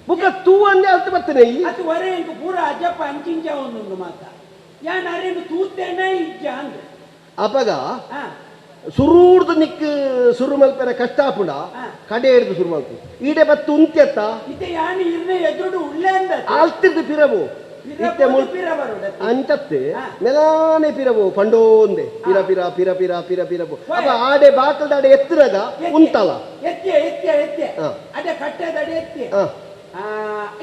ಬುಕ್ಕ ತೂ ಅಂದೆ ಅಲ್ತು ಬರ್ತೇನೆ ಈ. ಅದು ವರೆ ಇಂಕ ಪೂರ ಅಜ್ಜಪ್ಪ ಅಂಚಿಂಚ ಒಂದೊಂದು ಮಾತ ಯಾನ್ ಅರೇನು ತೂತೇನ ಇಜ್ಜ ಅಂದ್. ಅಪಗ ಹಾ. ಸುರೂರ್ದು ನಿಕ್ ಸುರು ಮಲ್ಪೆರ ಕಷ್ಟ ಆಪುಂಡ. ಹಾ. ಕಡೆ ಹಿಡ್ದು ಸುರು ಮಲ್ಪು ಈಡೆ ಬತ್ತು ಉಂತ್ಯತ್ತ. ಇತ್ತೆ ಯಾನ್ ಇರ್ನೆ ಎದುರುಡು ಉಳ್ಳೆ ಅಂದ. ಆಲ್ತಿರ್ದು ಪಿರವು ಇತ್ತೆ ಮುಲ್ ಪಿರ ಬರುಡ. ಅಂಚತ್ತೆ. ಹಾ. ಮೆಲಾನೆ ಪಿರವು ಪಂಡೋಂದೆ ಪಿರ ಪಿರ ಪಿರ ಪಿರ ಪಿರ ಪಿರವು ಅಪ್ಪ ಆಡೆ ಬಾಕಲ್ದಾಡೆ ಎತ್ತಿರದ ಉಂತಲ. ಎತ್ತೆ ಎತ್ತೆ ಎತ್ತೆ. ಹಾ. ಅದೇ ಕಟ್ಟೆದಡೆ ಎತ್ತೆ. ಹಾ. ಆ,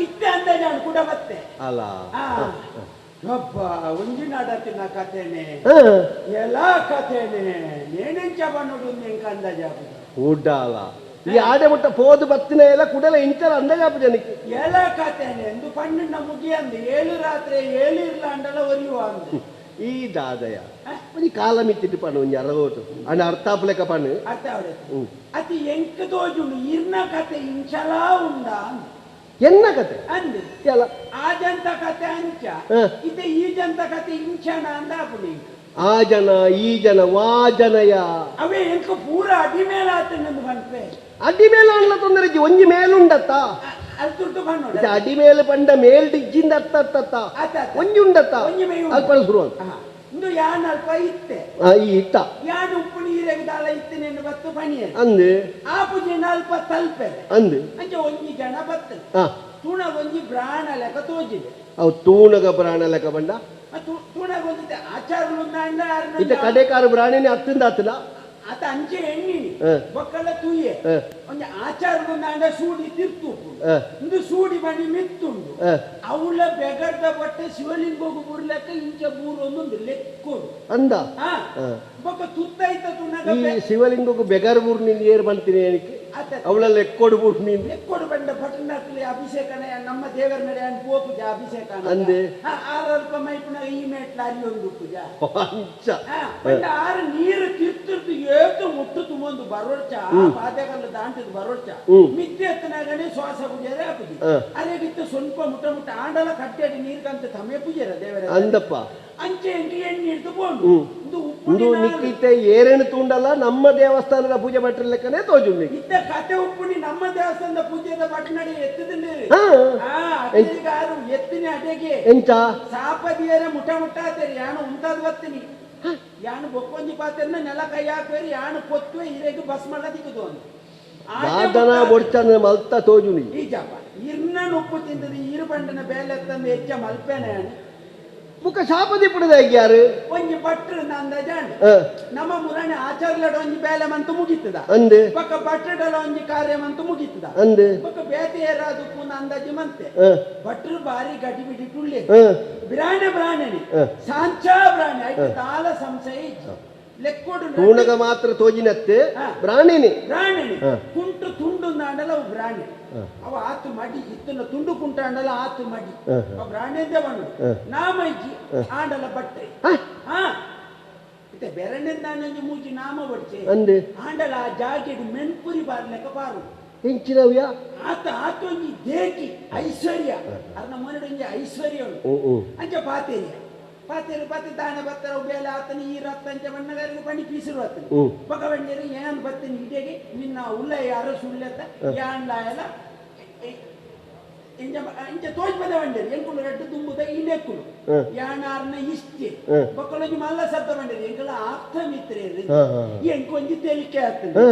ಇತ್ತೆ ಅಂದ ಜಾನ್ ಕೂಡ ಬತ್ತೆ. ಅಲ್ಲ. ಆ, ಅಬ್ಬ ಒಂಜಿ ನಾಡತಿನ ಕಥೆನೆ. ಹಾ. ಎಲ್ಲ ಕಥೆನೆ ನೇನೆಂಚ ಬನ್ನುಡು ಎಂಕ ಅಂದಾಜಾಪುಜಿ. ಉಡ್ಡಾಲ ಈ ಆಡೆ ಮುಟ್ಟ ಪೋದು ಬತ್ತಿನ ಎಲ್ಲ ಕುಡಲ ಇಂಚಲ ಅಂದಾಜಾಪು ಜನಕ್ಕೆ. ಎಲ್ಲ ಕಥೆನೆ ಎಂದು ಪಣ್ಣುನ ಮುಗಿಯಂದು ಏಳು ರಾತ್ರಿ ಏಳು ಇರ್ಲ ಅಂಡಲ ಒರಿಯುವ ಅಂದು. ಈ ದಾದಯ ಒಂಜಿ ಕಾಲ ಮಿತ್ತಿಟ್ಟು ಪಣ್ಣು ಒಂಜಿ ಅರಗೋಟು ಅಣ್ಣ ಅರ್ಥಾಪುಲೆಕ ಪಣ್ಣು. ಅರ್ಥ ಅವಡತ್ತೆ. ಹ್ಮ್. ಅತಿ ಎಂಕ ತೋಜುಂಡು ಇರ್ನ ಕತೆ ಇಂಚಲಾ ಉಂಡ ಅಂದ್. ಎನ್ನ ಕತೆ ಅಂದ್. ಎಲ್ಲ ಆ ಜಂತ ಕತೆ ಅಂಚ. ಹ. ಇತ್ತೆ ಈ ಜಂತ ಕತೆ ಇಂಚನ ಅಂದ ಆಪುಂಡು ಎಂಕ್. ಆ ಜನ ಈ ಜನ ವಾ ಜನಯ. ಅವೇ ಎಂಕ ಪೂರ ಅಡಿ ಮೇಲೆ ಆತನಂದು ಪನ್ಪೆ. ಅಡಿ ಮೇಲೆ ಅಣ್ಣ ತೊಂದರೆ ಇಜ್ಜಿ, ಒಂಜಿ ಮೇಲುಂಡತ್ತ. ಅಲ್ಲಿ ತುರ್ತು ಪಣ್ಣೋಡ. ಇತ್ತೆ ಅಡಿ ಮೇಲೆ ಪಂಡ ಮೇಲ್ ಇಜ್ಜಿಂದ ಅರ್ಥ ಅತ್ತತ್ತ. ಆತ ಆತ. ಒಂಜಿ ಉಂಡತ್ತ. ಒಂಜಿ ಮೇ ಉಂಡು. ಅಲ್ಪ ಶುರು ಆತು. ಹಾ. ಇಂದು ಯಾನ್ ಅಲ್ಪ ಇತ್ತೆ. ಆ, ಈ ಇತ್ತ. ಯಾನ್ ಉಪ್ಪು ನೀರೆಗ್ ದಾಲ ಇತ್ತೇನೆ ಬತ್ತು ಪಣಿಯೆ. ಅಂದು. ಆ ಪೂಜೆನ ಅಲ್ಪ ತಲ್ಪೆರೆ. ಅಂದು. ಅಂಚ ಒಂಜಿ ಜನ ಬತ್ತು. ಹಾ. ತೂಣಗ ಒಂಜಿ ಬ್ರಾಣ ಲೆಕ್ಕ ತೋಜಿದೆ. ಅವು ತೂಣಗ ಬ್ರಾಣ ಲೆಕ್ಕ ಬಂಡ. ಆ ತೂಣಗ ಒಂಜಿ ಆಚಾರ ಉಂದಾಂಡ ಆರ್ನ ಇತ್ತೆ ಕಡೆಕಾರು ಬ್ರಾಣಿನಿ ಅತ್ತಿಂದ ಆತಿಲ್ಲ. ಆತ ಅಂಚೆ ಎಣ್ಣಿನಿ. ಹ. ಬೊಕ್ಕಲ ತೂಯೆ. ಹ. ಒಂಜಿ ಆಚಾರ ಉಂದಾಂಡ ಸೂಡಿ ತಿರ್ತುಪ್ಪು. ಹ. ಇಂದು ಸೂಡಿ ಬಣಿ ಮಿತ್ತುಂಡು. ಹ. ಅವಳ ಬೆಗರ್ದ ಬಟ್ಟೆ ಶಿವಲಿಂಗೋಗು ಬುರ್ಲೆಕ್ಕ ಇಂಚ ಬೂರು ಒಂದೊಂದು ಲೆಕ್ಕೋಡು. ಅಂದ. ಹಾ. ಹ. ಬೊಕ್ಕ ತುತ್ತೈತ ತುಣಗ ಈ ಶಿವಲಿಂಗಕ್ಕೂ ಬೆಗರ್ ಬೂರ್ ನಿಂದ ಏರ್ ಬಂತೀನಿ ಏನಕ್ಕೆ ಆತ ಅವಳ ಲೆಕ್ಕೋಡು ಬೂರ್ ನಿಂದ. ಲೆಕ್ಕೋಡು ಬಂಡ ಪಟ್ಟಣಕ್ಲಿ ಅಭಿಷೇಕನ ನಮ್ಮ ದೇವರ ನಡೆ ಅನ್ ಪೋಪುಜ ಅಭಿಷೇಕ ಅಂದೆ. ಆರಲ್ಪ ಮೈಪುನ ಈ ಮೇಟ್ಲ ಅರಿ ಒಂದು ಪೂಜ. ಅಂಚ. ಹಾ, ಪಂಡ ಆರು ನೀರು ತಿರ್ತಿರ್ದು ಏತು ಮುಟ್ಟು ತುಂಬೊಂದು ಬರೋಡ್ಚ ಪಾದೆಗಲ್ಲ ದಾಂಟದು ಬರೋಡ್ಚ. ಹ್ಮ್. ಮಿದ್ದೆ ಎತ್ತನಾಗನೆ ಶ್ವಾಸ ಪೂಜಾರೆ ಆಪುಜಿ. ಹ. ಅರೆಗಿತ್ತು ಸ್ವಲ್ಪ ಮುಟ್ಟ ಮುಟ್ಟ ಆಂಡಲ ಕಟ್ಟೆಡಿ ನೀರು ಕಂತ ತಮೆ ಪೂಜಾರ ದೇವರ. ಅಂದಪ್ಪ. ಅಂಚೆ ಎಂಟು ಎಣ್ಣೆ ಹಿಡ್ದು ಪೋಂಡು. ಹ್ಮ್. ಇಂದು ಉಪ್ಪು ಇಂದು ನಿಕ್ಕಿತ್ತೆ ಏರೇನು ತೂಂಡಲ್ಲ ನಮ್ಮ ದೇವಸ್ಥಾನದ ಪೂಜೆ ಭಟ್ರ ಲೆಕ್ಕನೆ ತೋಜು ನಿಕ್. ಇದ್ದ ಕತೆ ಉಪ್ಪುನಿ ನಮ್ಮ ದೇವಸ್ಥಾನದ ಪೂಜೆದ ಭಟ್ನಡೆ ಎತ್ತದಂడి. ಹಾ. ಆ ಅಟೆಗಾರು ಎತ್ತಿನ ಅಡೆಗೆ. ಎಂಚ ಸಾಪದಿಯರ ಮುಠ ಮುಟ್ಟ ಆತೇರಿ ಯಾನು ಉಂಟಾದ್ ಬತ್ತೀನಿ ಯಾನು ಬೊಕ್ಕೊಂಜಿ ಪಾತೆರ್ನ ನೆಲ ಕೈ ಹಾಕುವೇರಿ ಯಾನು ಕೊತ್ತುವೆ ಹಿರೇಗೆ ಬಸ್ ಮಲ್ಲ ದಿಕ್ಕದು ಅಂದು. ದಾದನ ಬೊಡ್ಚಂದ್ರೆ ಮಲ್ತ ತೋಜುನಿ. ಈಜಪ್ಪ ಇರ್ನ ಉಪ್ಪು ತಿಂದದ ಇರು ಬಂಡನ ಬೇಲೆ ತಂದು ಹೆಚ್ಚ ಮಲ್ಪೇನೆ. ಬುಕ್ಕ ಶಾಪದಿ ಪುಡದ ಯಾರು? ಒಂಜಿ ಭಟ್ರು ನಂದ ಜಾಣ ನಮ್ಮ ಮುರಾಣಿ ಆಚಾರ್ಯಡ ಒಂಜಿ ಬೇಲೆ ಮಂತು ಮುಗಿತದ ಅಂದೆ. ಬೊಕ್ಕ ಭಟ್ರಡಲ ಒಂಜಿ ಕಾರ್ಯ ಮಂತು ಮುಗಿತದ ಅಂದೆ. ಬೊಕ್ಕ ಬೇತೆ ಏರಾದಕ್ಕೂ ಅಂದಾಜಿ ಮಂತೆ. ಭಟ್ರು ಬಾರಿ ಗಡಿ ಬಿಡಿ ಟುಳ್ಳಿ ಬ್ರಾಣೆ ಬ್ರಾಣಿ ಸಾಂಚಾ ಬ್ರಾಣಿ ಐತೆ ತಾಲ ಸಂಶಯ ಲೆಕ್ಕೋಡು ತೂಣಗ ಮಾತ್ರ ತೋಜಿನತ್ತೆ ಬ್ರಾಣಿನಿ ಬ್ರಾಣಿನಿ ಕುಂಟು ತುಂಡು ಅಂಡಲ ಅವು ಬ್ರಾಣಿ ಅವ ಆತು ಮಡಿ ಇತ್ತನ ತುಂಡು ಕುಂಟ ಅಂಡಲ ಆತು ಮಡಿ ಅವ ಬ್ರಾಣಿಂದ ಬಂದು ನಾಮ ಇಜ್ಜಿ ಆಂಡಲ ಬಟ್ಟೆ. ಹಾ ಇತ್ತೆ ಬೆರಣಿಂದ ಒಂಜಿ ಮೂಜಿ ನಾಮ ಬಡ್ಚೆ ಅಂದೆ. ಆಂಡಲ ಆ ಜಾಗೆಡ್ ಮೆಣ್ಪುರಿ ಬಾರ್ಲೆಕ್ಕ ಬಾರು ಎಂಚಿನವ್ಯ ಆತ ಆತೊಂಜಿ ದೇಕಿ ಐಶ್ವರ್ಯ ಅರ್ನ ಮೊನಡೊಂಜಿ ಐಶ್ವರ್ಯ ಉಂಟು. ಅಂಚ ಪಾತೇರಿಯ ಪಾತೇರು ಪಾತೆ ದಾನೆ ಬತ್ತರ ಬೇಲೆ ಆತನ ಈ ರತ್ತ ಅಂಚ ಬಣ್ಣಗಾರಿಗೆ ಪಣಿ ಪೀಸಿರು ಆತನ ಬಗವಂಜರು ಏನ್ ಬತ್ತಿನ ಹಿಡಿಗೆ ನಿನ್ನ ಉಲ್ಲ ಯಾರೋ ಸುಳ್ಳೆತ್ತ ಯಾನ್ಲಾಯಲ ಇಂಚ ಇಂಚ ತೋಜ್ಪದ ಬಂಡೇರಿ ಎಂಕುಲು ರಡ್ಡು ತುಂಬುದ ಇನೆಕ್ಕುಲು ಯಾನಾರ್ನ ಇಷ್ಟೆ ಬೊಕ್ಕಲೊಂಜಿ ಮಲ್ಲ ಸತ್ತ ಬಂಡೇರಿ ಎಂಕುಲ ಆಪ್ತ ಮಿತ್ರೇರು ಎಂಕೊಂಜಿ ತೆಲಿಕೆ ಆತನ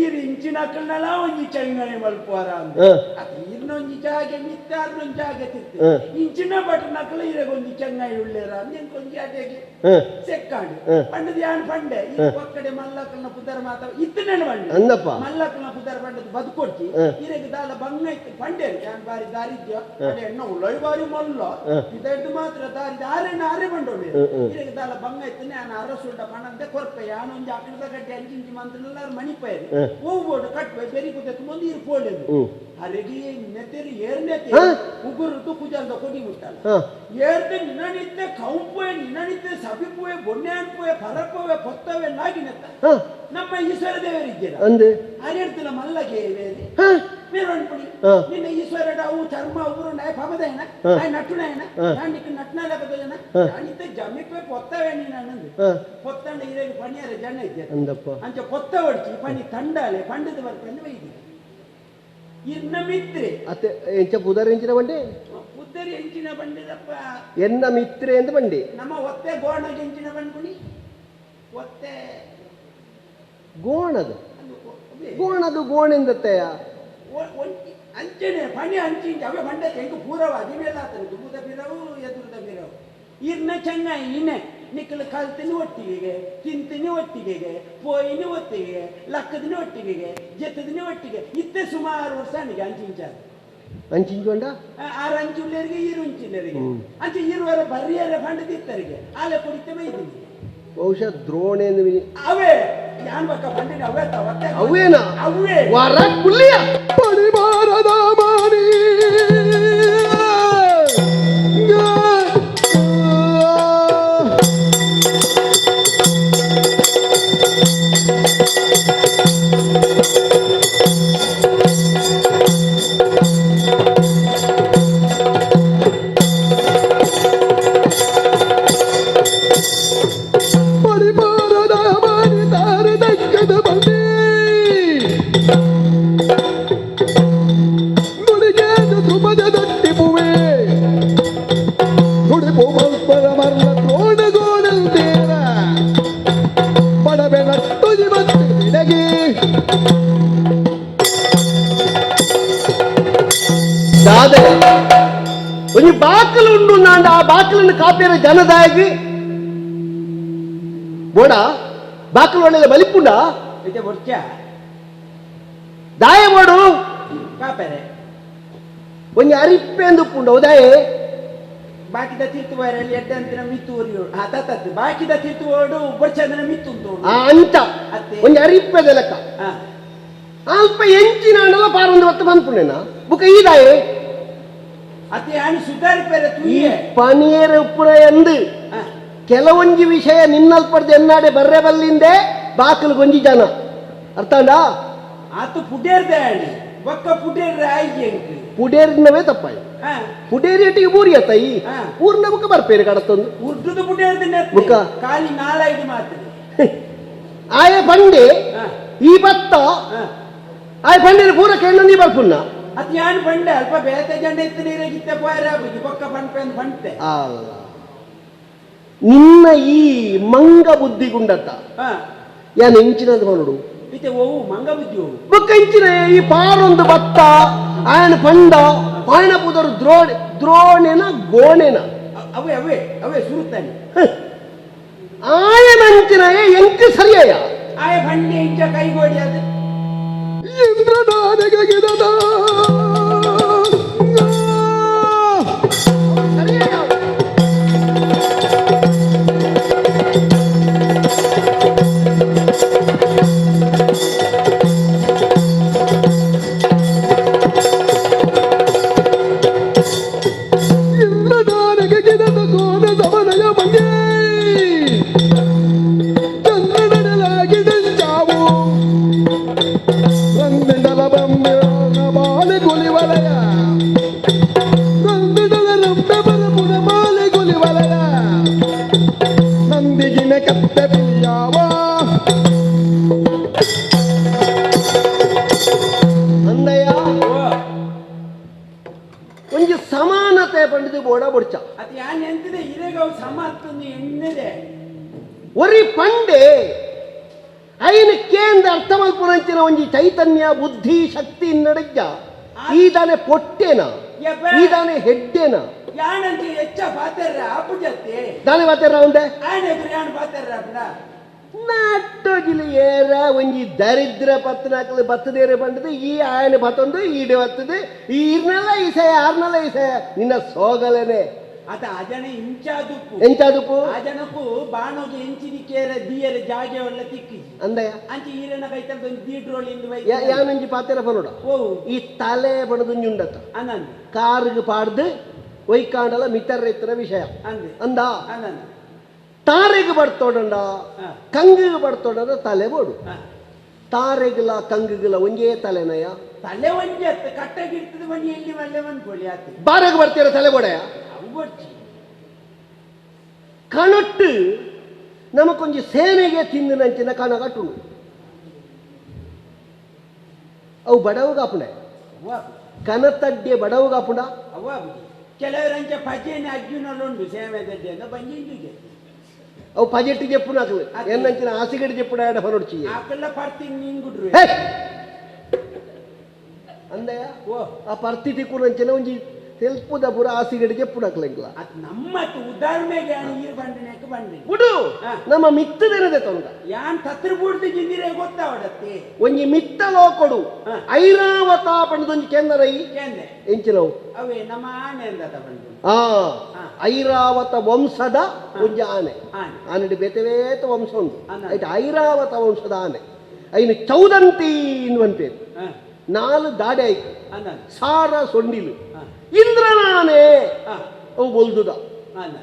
ಇರು ಇಂಚಿನ ಅಕ್ಕಲ್ನಲ ಒಂಜಿ ಚಂಗಣಿ ಮಲ್ಪುವಾರ ಅಂದ ಅತ್ತ ಇರ್ನೊಂಜಿ ಜಾಗೆ ಮಿತ್ತ ಅರ್ನೊಂಜಿ ಜಾಗೆ ತಿರ್ತೆ ಇಂಚಿನ ಬಟನಕ್ಕಲ ಇರಗೊಂಜಿ ಚಂಗಾಯಿ ಉಳ್ಳೇರ ಅಂದ ಎಂಕೊಂಜಿ ಅಟೆಗೆ ಸೆಕ್ಕಾಂಡು ಪಂಡದ ಯಾನ್ ಪಂಡೆ ಈ ಒಕ್ಕಡೆ ಮಲ್ಲಕ್ಕಲ್ನ ಪುದರ್ ಮಾತ ಇತ್ತನೇ ಬಂಡೆ ಅಂದಪ್ಪ ಮಲ್ಲಕ್ಕಲ್ನ ಪುದರ್ ಪಂಡದ ಬದುಕೊಡ್ತಿ ಇರಗೆ ದಾಲ ಬಂಗ ಇತ್ತು ಪಂಡೇರು ಯಾನ್ ಬಾರಿ ದಾರಿದ್ಯ ಅಡೆ ಎಣ್ಣ ಉಳ್ಳೈ ಬಾರಿ ಮೊಲ್ಲ ಇದೆಡ್ದು ಮಾತ್ರ ದಾರಿ ಆರೆಣ್ಣ ಆರೆ ಬಂಡೋಳಿ ಇರಗೆ ದಾಲ ಬಂಗ ಇತ್ತು ನಾನು ಅರಸುಂಡ ಪಣಂದೆ ಕೊರ್ಪೆ ಯಾನೊಂಜಿ ಅಕಡದ ಗಡ್ಡೆ ಅಂಚಿಂಚಿ ಮಂತ್ರನೆಲ್ಲ ಮಣಿಪೈರು ಹೂವು ಕಟ್ಪೆ ಬೆರಿ ಕುದಕ್ಕೆ ಮುಂದೆ ಇರು ಪೋಳೆದು ಅರೆಗೆ ನೆತ್ತೆರು ಏರ್ನೆತ್ತೆ ಉಗುರುತು ಕುಜಲ್ದ ಕೊಡಿ ಮುಟ್ಟಲ್ಲ ಏರ್ತೆ ನಿನ್ನನಿತ್ತೆ ಕೌಂಪುವೆ ನಿನ್ನನಿತ್ತೆ ಸಬಿಪುವೆ ಬೊನ್ನೆ ಅನ್ಪುವೆ ಪರಪುವೆ ಪೊತ್ತವೆ ನಾಗಿನೆತ್ತ ನಮ್ಮ ಈಶ್ವರ ದೇವರಿದ್ದೀರ ಅಂದೆ ಅರೆಡ್ತಿಲ್ಲ ಮಲ್ಲಗೆ ಮೇರೊಂಡ್ಪುಡಿ ನಿನ್ನ ಈಶ್ವರಡ ಅವು ಚರ್ಮ ಉಗುರು ನಾಯ ಪಮದಯನ ನಾಯ ನಟ್ಟುನಾಯನ ನಾನು ನಿಕ್ಕ ನಟ್ಟನಾಲಕದಯನ ನಾನಿತ್ತೆ ಜಮಿಪೆ ಪೊತ್ತವೆ ನೀನು ಅನ್ನಂದು ಪೊತ್ತಂಡ ಇರೇಗ ಪಣಿಯರ ಜನ ಇದ್ದೆ ಅಂದಪ್ಪ ಅಂಚ ಪೊತ್ತ ಒಡ್ಚಿ ಪಣಿ ತಂಡಾಲೆ ಪಂಡದ ಬರ್ಪಂದು ವೈದಿ ಇರ್ನ ಮಿತ್ರೆ ಅತ್ತೆ ಎಂಚ ಪುದರ್ ಎಂಚಿನ ಬಂಡೆ ಪುದರ್ ಎಂಚಿನ ಬಂಡಿದಪ್ಪ ಎನ್ನ ಮಿತ್ರೆ ಅಂತ ಬಂಡೆ ನಮ್ಮ ಒತ್ತೆ ಗೋಣಗೆ ಎಂಚಿನ ಬಂಡ್ಪುಣಿ ಒತ್ತೆ ಗೋಣದು ಗೋಣದು ಗೋಣೆಂದತ್ತೆಯ ಅಂಚನೆ ಪಣಿ ಅಂಚಿಂಚ ಅವೇ ಬಂಡೆ ಎಂಕು ಪೂರವ ಅದಿಮೇಲ ಆತನ ದುಂಬುದ ಬಿರವು ಎದುರುದ ಬಿರವು ಇರ್ನ ಚೆನ್ನಾಗಿ ಇನೆ ನಿಕ್ಕಲು ಕಲ್ತಿನಿ ಒಟ್ಟಿಗೆ ತಿಂತಿನಿ ಒಟ್ಟಿಗೆ ಪೋಯಿನಿ ಒಟ್ಟಿಗೆ ಲಕ್ಕದಿನಿ ಒಟ್ಟಿಗೆ ಜೆತ್ತದಿನಿ ಒಟ್ಟಿಗೆ ಇತ್ತೆ ಸುಮಾರು ವರ್ಷ ಅನಿಗೆ ಅಂಚಿಂಚ ಅಂಚಿಂಚೊಂಡ ಆರು ಅಂಚುಳ್ಳರಿಗೆ ಈರು ಅಂಚಿಲ್ಲರಿಗೆ ಅಂಚೆ ಇರುವರ ಬರ್ರಿಯರ ಫಂಡದಿತ್ತರಿಗೆ ಆಲೆ ಕುಡಿತೆ ಬೈದಿನಿ ಬಹುಶಃ ದ್ರೋಣೆ ಅವೇ ಯಾನ್ ಬಕ್ಕ ಬಂಡಿನ ಅವೇ ತವತ್ತೆ ಅವೇನಾ ಅವೇ ವರ ಕುಲ್ಲಿಯ ಪಡಿಬಾರದ ಮಾನಿ ಪಡಿಬಾರದ ಮಾನಿ ತಾರೆ ದಕ್ಕದ ಬಂದಿ ನುಡಿಗೇದ ಧ್ರುಪದ ದಟ್ಟಿಪುವೆ ನುಡಿಪು ಮಲ್ಪರ ಮರ್ಲ ದ್ರೋಣಗೋಣಂತೇರ ಬಡವೆ ನಟ್ಟು ಇವತ್ತು ನಿನಗೆ ದಾದ ಒಂಜಿ ಬಾಕಲು ಉಂಡು ನಾಂಡ ಆ ಬಾಕಲನ್ನು ಕಾಪೇರ ಜನದಾಯಗಿ ಬೋಡ ಬಾಕಲು ಒಳ್ಳೆಯ ಬಲಿಪುಂಡ ಇದೆ ಬೊರ್ಚ ದಾಯ ಬೋಡು ಕಾಪೇರೆ ಒಂಜಿ ಅರಿಪ್ಪೆಂದು ಉಪ್ಪುಂಡ ಉದಾಯೆ ಬಾಕಿದ ತೀರ್ತು ವೈರಲ್ಲಿ ಎಡ್ಡೆ ಅಂತಿನ ಮಿತ್ತು ಉರಿಯೋಡು ಆ ತತ್ತತ್ತು ಬಾಕಿದ ತೀರ್ತು ಓಡು ಬೊರ್ಚಂದನ ಮಿತ್ತು ಉಂಟು ಆ ಅಂಚ ಅತ್ತೆ. ಒಂಜಿ ಅರಿಪ್ಪೆದ ಲೆಕ್ಕ ಹಾ ಅಲ್ಪ ಎಂಚಿನ ಅಂಡಲ ಪಾರೊಂದು ಹೊತ್ತು ಬಂದ್ಪುಂಡೆನ ಬುಕ್ಕ ಈ ದಾಯೆ ಅತ್ತೆ ಯಾನು ಸುಧಾರಿಪೇರೆ ಈ ತುಯ್ಯೆ ಪನಿಯರ ಉಪ್ಪುರ ಎಂದು ಹಾ ಕೆಲವೊಂಜಿ ವಿಷಯ ನಿನ್ನಲ್ಪಡ್ದು ಎನ್ನಾಡೆ ಬರ್ರೆ ಬಲ್ಲಿಂದೆ ಬಾಕಲು ಗೊಂಜಿ ಜನ ಅರ್ಥಾಂಡ ಆತು ಪುಡೇರ್ದೆ ಆಣಿ ಬೊಕ್ಕ ಪುಡೇರ್ರೆ ಆಯ್ಕೆ ಎಂಕ್ ಪುಡೇರಿನವೇ ತಪ್ಪಾಯಿ ಹಾ ಪುಡೇರಿಟಿಗೆ ಬೂರಿ ಅತ್ತಯಿ ಹಾ. ಊರ್ನ ಬುಕ್ಕ ಬರ್ಪೇರು ಕಡತೊಂದು ಉರ್ದುದು ಪುಡೇರ್ದೆ ಬೊಕ್ಕ? ಖಾಲಿ ನಾಲೈದು ಮಾತ್ರ ಆಯ ಪಂಡೆ ಹಾ ಈ ಬತ್ತ ಹಾ ಆಯ ಪಂಡೆ ಪೂರ ಕೇಳ ನೀ ಬರ್ಪುನ್ನ ಅತ್ ಯಾನ್ ಪಂಡೆ ಅಲ್ಪ ಬೇತೆ ಜಂಡ ಇತ್ತು ನೀರಾಗಿತ್ತೆ ಪೋಯರ ಬೊಕ್ಕ ಪನ್ಪೆ ಪಂತೆ ಅಲ್ಲ ನಿನ್ನ ಈ ಮಂಗ ಬುದ್ಧಿಗುಂಡತ್ತ ಹಾ ಯಾನ್ ಎಂಚಿನದು ನೋಡು. ಇತ್ತೆ ಓವು ಮಂಗ ಬುದ್ಧಿ ಓವು ಬೊಕ್ಕಂಚಿನ ಈ ಪಾರೊಂದು ಬತ್ತ ಆಯನ ಪಂಡ ಆಯನ ಪುದರು ದ್ರೋಣೆನ ಗೋಣೆನ ಅವೇ ಅವೇ ಅವೇ ಸುರುತ್ತಾನೆ ಆಯನಂಚಿನ ಎಂಕ್ ಸರಿಯಾಯ ಆಯ ಬಂಡೆ ಇಂಚ ಕೈಗೋಡಿ ಅದು ಇಂದ್ರನಾನಗಿದದ ಸರಿಯಾಯ ಇಂದ್ರನಾನಗಿದದ ಕೋನ ಸಮನಯ ಮಂಗೆ ಚಂದ್ರನಡಲಾಗಿದಂಚಾವು ರಂದಿಡಲ ಬೊಂಬೆ ಬಾಲೆ ಗುಲಿ ವಲಯ ರಂದಿಡಲ ರಂಬೆ ಬರಪುನ ಬಾಲೆ ಗುಲಿ ವಲಯ ನಂದಿಗಿನ ಕತ್ತೆ ಪಿಲಿಯಾವ ಅಂದಯ್ಯ ಓ ಒಂಜಿ ಸಮಾನತೆ ಪಂಡಿದು ಬೋಡ ಬೊಡ್ಚ ಅದು ಯಾನ್ ಎಂತದೆ ಇರೆಗ ಅವು ಸಮ ಅತ್ತೊಂದು ಎಣ್ಣದೆ ಒರಿ ಪಂಡೆ ಐನ ಕೇಂದ್ರ ಅರ್ಥ ಮಲ್ಪುನಂಚಿನ ಒಂಜಿ ಚೈತನ್ಯ ಬುದ್ಧಿ ಶಕ್ತಿ ನಡಜ್ಜ ಈದಾನೆ ಪೊಟ್ಟೆನ ಈದಾನೆ ಹೆಡ್ಡೆನ ಯಾನಂಚ ಹೆಚ್ಚ ಪಾತೆರ್ರ ಆಪುಜತ್ತೆ ದಾನೆ ಮಾತಾರ ಉಂಡೆ ಆಯನ ಎದುರು ಯಾನ್ ಪಾತೆರ್ರ ಆಪುಡ ನಾಟೋಜಿಲಿ ಏರ ಒಂಜಿ ದರಿದ್ರ ಪತ್ತನಾಕಲು ಬತ್ತದೇರೆ ಬಂಡದು ಈ ಆಯನ ಬತ್ತೊಂದು ಈಡೆ ಬತ್ತದು ಈ ಇರ್ನಲ್ಲ ಈಸೆ ಆರ್ನಲ್ಲ ಈಸೆ ನಿನ್ನ ಸೋಗಲೇನೆ ಅತ ಅಜನ ಇಂಚಾದುಪ್ಪು ಎಂಚಾದುಪ್ಪು ಆ ಜನಕ್ಕೂ ಬಾಣೋಗೆ ಎಂಚಿನಿ ಕೇರ ದಿಯರ ಜಾಗೆ ಒಳ್ಳೆ ತಿಕ್ಕಿಜಿ ಅಂದಯ್ಯ ಅಂಚೆ ಈರನ ಕೈತಲ್ ಒಂದು ದೀಡ್ರೋಳಿ ಇಂದು ಬೈ ಯಾನೊಂಜಿ ಪಾತೆರ ಪನೋಡ ಓ ಈ ತಲೆ ಬಣದುಂಜುಂಡತ್ತ ಅನಂದ್ ಕಾರಿಗೆ ಪಾಡ್ದು ಒಯ್ಕಾಂಡಲ ಮಿತರ್ರೆತ್ತಿನ ವಿಷಯ ಅಂದೆ ಅಂದ ಅನಂದ್ ತಾರೆಗೆ ಬರ್ತೋಡಂಡ ಹಾ. ಕಂಗಿಗೆ ಬರ್ತೋಡಂಡ ತಲೆ ಬೋಡು ಹಾ. ತಾರೆಗಿಲ ಕಂಗಿಗಿಲ ಒಂಜೇ ತಲೆನಯ ತಲೆ ಒಂಜಿ ಅತ್ತ ಕಟ್ಟಗಿರ್ತದೆ ಒಂಜಿ ಎಲ್ಲಿ ಮಲ್ಲೆ ಮನ್ಕೊಳ್ಳಿ ಆತ ಬಾರೆಗೆ ಬರ್ತೀರ ತಲೆ ಬೋಡಯ ಅವು ಬೊಡ್ಚಿ ಕಣಟ್ಟು ನಮಕೊಂಜಿ ಸೇನೆಗೆ ತಿಂದಿನಂಚಿನ ಕಣ ಕಟ್ಟುಂಡು ಅವು ಬಡವಗಾಪುಂಡೆ ಅವ್ವ ಕನತಡ್ಡೆ ಬಡವಗಾಪುಂಡ ಅವ್ವ ಕೆಲವರಂಚ ಪಜೆನ ಅಜ್ಜುನಲ್ಲುಂಡು ಸೇವೆ ದಡ್ಡೆ ಅಂತ ಬಂಜಿ ಇಂದುಗೆ ಅವು ಪಜೆಟ್ಟು ಚೆಪ್ಪುನಾಕಲು ಎನ್ನಂಚಿನ ಆಸಿಗಡಿ ಚೆಪ್ಪುಡ ಎಡ ಫನೊಡ್ಚಿ ಆಕಲ್ಲ ಪರ್ತಿಂಗ್ ನಿಂಗುಡ್ರು ಹೇ! ಅಂದಯ್ಯ ಓ ಆ ಪರ್ತಿ ತಿಕ್ಕುನಂಚಿನ ಒಂಜಿ ತೆಲ್ಪುದ ಪೂರ ಆಸಿಗಡಿ ಚೆಪ್ಪುನಾಕಲು ಎಂಕ್ಲ ಅತ್ ನಮ್ಮ ಉದಾಹರಣೆಗೆ ಯಾನ್ ಈರ್ ಬಂಡನೆಕ್ ಬಂಡಿನಿ ಬುಡು ಹಾ. ನಮ್ಮ ಮಿತ್ತದೇನದೆ ತೊಂದ ಯಾನ್ ತತ್ರ ಬೂಡ್ದು ಜಿಂದಿರೆ ಗೊತ್ತಾವಡತ್ತೆ ಒಂಜಿ ಮಿತ್ತ ಲೋಕೊಡು ಹಾ. ಐರಾವತ ಪಂಡದೊಂಜಿ ಕೇಂದ್ರೈ ಕೇಂದ್ರೆ ಎಂಚಿನವು ಅವೇ ನಮ್ಮ ಆನೆ ಅಂದದ ಬಂಡು ಆ ಹಾ. ಐರಾವತ ವಂಶದ ಒಂಜಿ ಆನೆ ಆನೆ. ಆನೆಡ್ ಬೇತೆ ಬೇತೆ ವಂಶ ಉಂಟು ಆನೆ. ಐಟ್ ಐರಾವತ ವಂಶದ ಆನೆ ಐನು ಚೌದಂತಿ ಅನ್ಪೇರು ಹಾ ನಾಲು ದಾಡೆ ಆಯ್ತು ಅಂದಂದು ಸಾರ ಸೊಂಡಿಲು ಹಾ. ಇಂದ್ರನಾನೆ ಹಾ ಅವು ಬೊಲ್ದುದ ಅಂದಂದು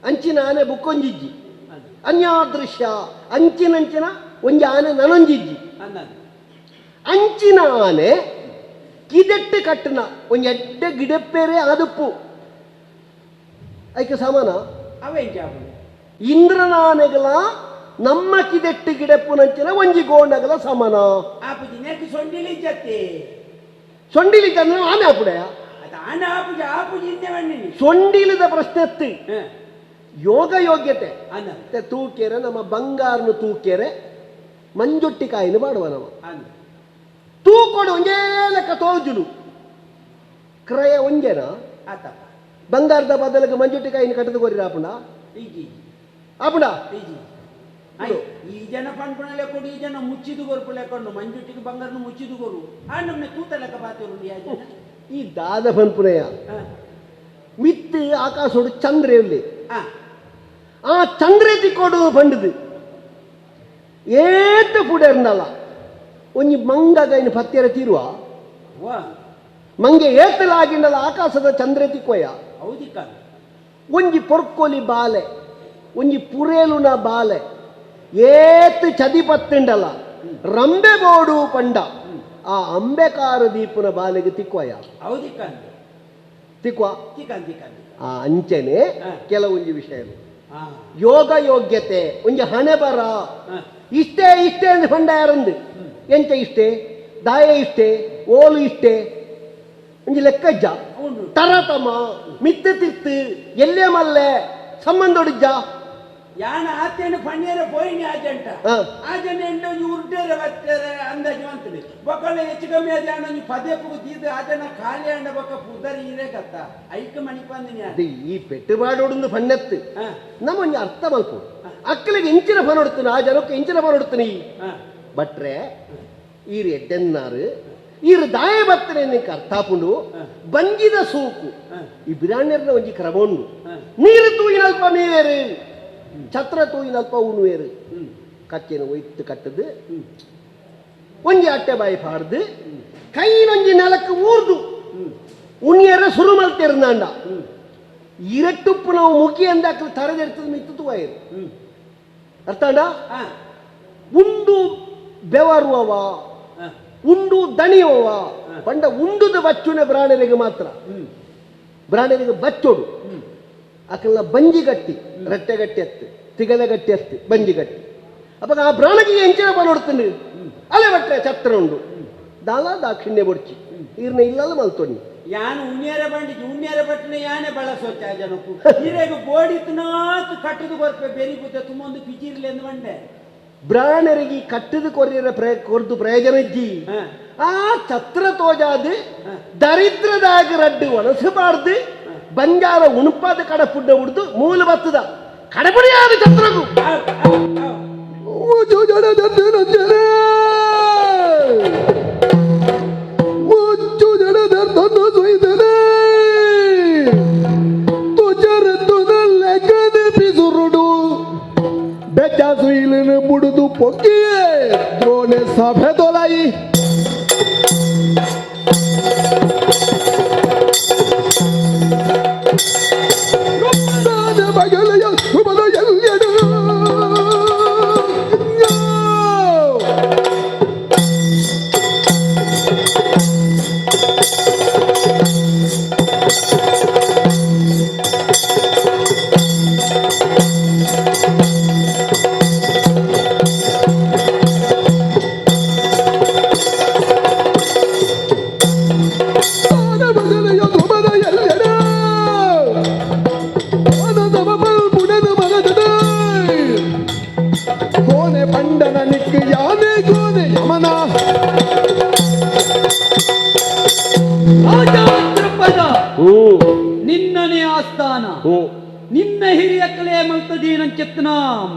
ಅಂಚಿನ ಆನೆ ಬುಕ್ಕೊಂಜಿಜ್ಜಿ ಅಂದಂದು ಅನ್ಯಾದೃಶ್ಯ ಅಂಚಿನಂಚಿನ ಒಂಜಿ ಆನೆ ನನೊಂಜಿಜ್ಜಿ ಅಂದಂದು ಅಂಚಿನ ಆನೆ ಕಿದೆಟ್ಟು ಕಟ್ಟನ ಒಂಜಿ ಎಡ್ಡೆ ಗಿಡಪ್ಪೇರೆ ಆದುಪ್ಪು ಐಕೆ ಸಮಾನ ಅವೇನ್ ಜಾಬು ಇಂದ್ರನಾನೆಗಲ ನಮ್ಮ ಕಿದೆಟ್ಟು ಗಿಡಪ್ಪುನಂಚಿನ ಒಂಜಿ ಗೋಂಡಗಲ ಸಮಾನ ಆಪುಜಿ ನೆಕ್ ಸೊಂಡಿಲಿ ಜತ್ತೆ ಸೊಂಡಿಲಿ ಚಂದ್ರ ಆನೆ ಆಪುಡೆಯ ಅದು ಆನೆ ಆಪುಜಿ ಆಪುಜಿ ಹಿಂದೆ ಬಂದಿನಿ ಸೊಂಡಿಲದ ಪ್ರಶ್ನೆ ಎತ್ತಿ ಹಾ ಯೋಗ ಯೋಗ್ಯತೆ ಅಂದಂದು ಮತ್ತೆ ತೂಕೇರೆ ನಮ್ಮ ಬಂಗಾರನು ತೂಕೇರೆ ಮಂಜೊಟ್ಟಿಕಾಯಿನ ಮಾಡುವ ನಮ್ಮ ಅಂದ ತೂಕೊಡು ಒಂಜೇ ಲೆಕ್ಕ ತೋಜುಡು ಕ್ರಯ ಒಂಜೇನ ಆತಪ್ಪ ಬಂಗಾರದ ಬದಲಿಗೆ ಮಂಜೊಟ್ಟಿಕಾಯಿನ ಕಟ್ಟದು ಕೊರಿರ ಆಪುಂಡ ಈಜಿ ಆಪುಂಡ ಈಜಿ ಆಯ್ ಈ ಜನ ಪನ್ಪುಣ ಲೆಕ್ಕೊಂಡು ಈ ಜನ ಮುಚ್ಚಿದು ಕೊರ್ಪು ಲೆಕ್ಕೊಂಡು ಮಂಜುಟ್ಟಿಗೆ ಬಂಗಾರನು ಮುಚ್ಚಿದು ಕೊರು ಆ ನಮ್ನೆ ತೂತ ಲೆಕ್ಕ ಬಾತಿರು ಯಾ ಜನ ಈ ದಾದ ಪನ್ಪುನೆಯ ಹಾ ಮಿತ್ತು ಆಕಾಶೋಡು ಚಂದ್ರ ಇರ್ಲಿ ಹಾ ಆ ಚಂದ್ರೆ ತಿಕ್ಕೋಡು ಪಂಡುದು ಏತ ಪುಡೆರ್ನಲ್ಲ ಒಂಜಿ ಮಂಗಗೈನ ಪತ್ತೆರ ತೀರುವ ವಾ ಮಂಗೆ ಏತಲಾಗಿಂಡಲ ಆಕಾಶದ ಚಂದ್ರೆ ತಿಕ್ಕೋಯ ಹೌದಿಕ್ಕ ಒಂಜಿ ಪೊರ್ಕೊಲಿ ಬಾಲೆ ಒಂಜಿ ಪುರೇಲುನ ಬಾಲೆ ಏತ್ ಚದಿ ಪತ್ತಿಂಡಲ ರಂಬೆ ಬೋಡು ಪಂಡ ಆ ಅಂಬೆಕಾರ ದೀಪುನ ಬಾಲೆಗೆ ತಿಕ್ಕೋಯ ಹೌದಿಕ್ಕ ತಿಕ್ವ ತಿಕ್ಕನ್ ತಿಕ್ಕನ್ ಆ ಅಂಚೆನೆ ಹಾ. ಕೆಲವೊಂಜಿ ವಿಷಯ ಹಾ ಯೋಗ ಯೋಗ್ಯತೆ ಒಂಜಿ ಹಣೆ ಬರ ಹಾ ಇಷ್ಟೇ ಇಷ್ಟೇ ಅಂದ್ರೆ ಪಂಡ ಯಾರಂದು ಎಂಚ ಇಷ್ಟೇ ದಾಯ ಇಷ್ಟೇ ಓಲು ಇಷ್ಟೇ ಒಂಜಿ ಲೆಕ್ಕಜ್ಜ ಉಂಡು ತರತಮ ಮಿತ್ತು ತಿತ್ತು ಎಲ್ಲೇ ಮಲ್ಲೆ ಸಂಬಂಧೊಡಿಜ್ಜ ಯಾನ ಆತೇನು ಪಣ್ಣೇರೆ ಪೋಯಿನಿ ಆಜಂಟ ಆಜನ ಎಂಟೊಂಜಿ ಉರ್ಡೇರೆ ಬತ್ತೇರೆ ಅಂದಾಜು ಅಂತದೆ ಬೊಕ್ಕಳ ಹೆಚ್ಚು ಕಮ್ಮಿ ಅದ ಒಂಜಿ ಪದೇ ಪುಗು ದೀದ ಆಜನ ಖಾಲಿ ಅಂಡ ಬೊಕ್ಕ ಪುದರ್ ಈರೇ ಕತ್ತ ಐಕ ಮಣಿಪಂದಿನಿ ಅದು ಈ ಪೆಟ್ಟುಬಾಡೋಡೊಂದು ಪಣ್ಣೆತ್ತು ನಮ್ಮ ಒಂಜಿ ಅರ್ಥ ಮಲ್ಪು ಅಕ್ಕಲಿಗೆ ಇಂಚಿನ ಫಲ ಆ ಜನಕ್ಕೆ ಇಂಚಿನ ಫಲ ಹೊಡ್ತೀನಿ ಬಟ್ರೆ ಈರು ಎಡ್ಡೆನ್ನಾರು ಈರು ದಾಯ ಬತ್ತನೆ ನಿಂಗೆ ಅರ್ಥ ಆಪುಂಡು ಬಂಜಿದ ಸೂಕು ಈ ಬಿರಾಣ್ಯರ್ನ ಒಂಜಿ ಕ್ರಮ ಉಂಡು ನೀರು ತೂಯಿನಲ್ಪ ಮೇವೇರು ಛತ್ರ ತೂಯಿನಲ್ಪ ಉಣುವೇರು ಕಚ್ಚೆನ ಒಯ್ತು ಕಟ್ಟದು ಒಂಜಿ ಅಟ್ಟೆ ಬಾಯಿ ಪಾಡ್ದು ಕೈನೊಂಜಿ ನೆಲಕ್ಕೆ ಊರ್ದು ಉಣ್ಣಿಯರ ಸುರು ಮಲ್ತಿರ್ನಾಂಡ ಇರಟ್ಟುಪ್ಪು ನಾವು ಮುಗಿ ಅಂದಾಕಲು ತರದೆಡ್ತದ ಮಿತ್ತು ತೂವಾಯಿರು ಅರ್ಥಾಂಡ ಉಂಡು ಬೆವರುವವ ಉಂಡು ದಣಿಯುವವ ಪಂಡ ಉಂಡುದ ಬಚ್ಚುನ ಬ್ರಾಣರಿಗೆ ಮಾತ್ರ ಬ್ರಾಣರಿಗೆ ಬಚ್ಚೋಡು ಅಕಲ್ನ ಬಂಜಿ ಗಟ್ಟಿ ರಟ್ಟೆ ಗಟ್ಟಿ ಅತ್ತು ತಿಗಲೆ ಗಟ್ಟಿ ಅತ್ತು ಬಂಜಿ ಗಟ್ಟಿ ಅಪ್ಪ ಆ ಬ್ರಾಣಗೆ ಎಂಚಿನ ಬಲ ಅಲೆ ಬಟ್ರೆ ಛತ್ರ ಉಂಡು ದಾಲ ದಾಕ್ಷಿಣ್ಯ ಬೊಡ್ಚಿ ಈರ್ನ ಇಲ್ಲಲ್ಲ ಮಲ್ತೊಣ್ಣಿ ಯಾನು ಉಣ್ಣಿಯರ ಬಂಡಿಗೆ ಉಣ್ಣಿಯರ ಬಟ್ಟನೆ ಯಾನೆ ಬಳಸೋಚ ಜನಕ್ಕೂ ಈರೆಗ ಬೋಡಿತ್ನಾತ್ ಕಟ್ಟದು ಕೊರ್ಪೆ ಬೆರಿ ಪುತ್ತೆ ತುಂಬೊಂದು ಪಿಚಿರ್ಲಿ ಎಂದು ಬಂಡೆ ಬ್ರಾಣರಿಗೆ ಕಟ್ಟದು ಕೊರ್ಯರ ಕೊರ್ದು ಪ್ರಯೋಜನ ಇಜ್ಜಿ ಆ ಛತ್ರ ತೋಜಾದು ದರಿದ್ರದಾಗ ರಡ್ಡು ಒಣಸಬಾರ್ದು ಬಂಜಾರ ಉಣುಪಾದ ಕಡಪುಡ್ಡ ಉಡ್ದು ಮೂಲ ಬತ್ತದ ಕಡಪುಡಿಯಾದ ಛತ್ರಗು ಬುಡುದು ಪೊಕ್ಕಿಯೇ ದ್ರೋಣೆ ಸಭೆ ತೊಲಾಯಿ ಬಗಲೆಯ ಶುಭದ ಎಲ್ಲೆಡು ನಿನ್ನನೇ ಆಸ್ಥಾನ ನಿನ್ನ ಹಿರಿಯ ಕಲೆ ಮಲ್ತದೀನಂచెತ್ನ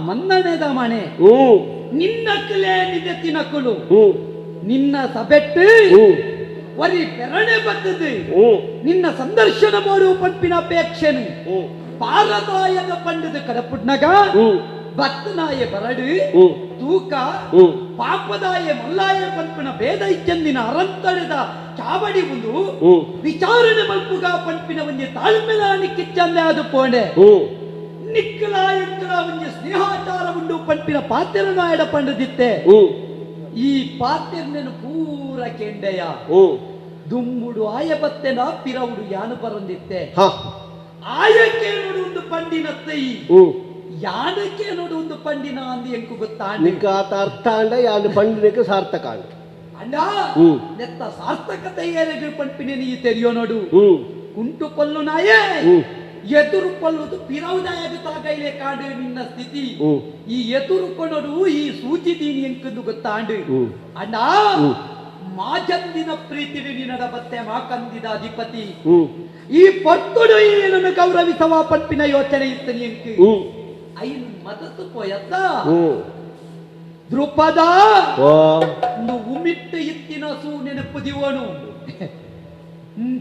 ಮನ್ನಣೆದ ಮನೆ ನಿನ್ನ ಕಲೆ ನಿಜತಿನ ಕುಲು ನಿನ್ನ ಸಬೆಟ್ಟು ವರಿ ಪೆರಣೆ ಬದ್ದದು ನಿನ್ನ ಸಂದರ್ಶನ ಮಾಡುವ ಪಂಪಿನ ಅಪೇಕ್ಷೆನು ಪಾರದಾಯಕ ಪಂಡದ ಕಡಪುಡ್ನಗ ಬತ್ತನಾಯ ಬರಡು ತೂಕ ಪಾಪದಾಯ ಮಲ್ಲಾಯ ಪಂಪಿನ ಭೇದ ಇಚ್ಚಂದಿನ ಅರಂತಡೆದ ಚಾವಡಿ ಒಂದು ವಿಚಾರಣೆ ಮಲ್ಪುಗ ಪಂಪಿನ ಒಂಜಿ ತಾಳ್ಮೆಲಾನಿ ಕಿಚ್ಚಂದೆ ಅದು ಪೋಂಡೆ ನಿಕ್ಕಲ ಎಂಕಲ ಒಂಜಿ ಸ್ನೇಹಾಚಾರ ಉಂಡು ಪಂಪಿನ ಪಾತ್ರನಾಯಡ ಪಂಡದಿತ್ತೆ ಈ ಪಾತ್ರನನ್ನು ಪೂರ ಕೆಂಡೆಯ ದುಮ್ಮುಡು ಆಯ ಬತ್ತೆನ ಪಿರವುಡು ಯಾನು ಬರಂದಿತ್ತೆ ಆಯಕ್ಕೆ ನೋಡು ಒಂದು ಪಂಡಿನತ್ತೈ ಯಾನಕ್ಕೆ ನೋಡು ಒಂದು ಪಂಡಿನ ಅಂದು ಎಂಕು ಗೊತ್ತಾಂಡ ನಿಕ್ಕ ಆತ ಅರ್ಥ ಅಂಡ ಯಾನು ಪಂಡಿನಕ್ಕೆ ಸಾರ್ಥಕ ಅಂಡ ಅಣ್ಣ ನೆತ್ತ ಸಾರ್ಥಕತೆ ಏರೆಗೆ ಪಂಪಿನ ನೀ ತೆರಿಯೋ ನೋಡು ಕುಂಟು ಪಲ್ಲು ನಾಯೇ ಎದುರು ಪಲ್ಲುದು ಪಿರವುದಾಯಗ ತಾಗೈಲೆ ಕಾಡು ನಿನ್ನ ಸ್ಥಿತಿ ಈ ಎದುರು ಕೊನೋಡು ಈ ಸೂಚಿ ದೀನಿ ಎಂಕಂದು ಗೊತ್ತಾಂಡು ಅಣ್ಣ ಮಾಜಂದಿನ ಪ್ರೀತಿ ನಿನ್ನಡ ಬತ್ತೆ ಮಾಕಂದಿದ ಅಧಿಪತಿ ಈ ಪರ್ತುಡು ಏನನ್ನು ಗೌರವಿಸವ ಪಂಪಿನ ಯೋಚನೆ ಇತ್ತು ಎಂಕು ಐನು ಮದತು ಪೋಯತ್ತ ದ್ರುಪದ ಒಂದು ಉಮಿಟ್ಟು ಇತ್ತಿನ ಸೂ ನೆನಪು ದಿವನು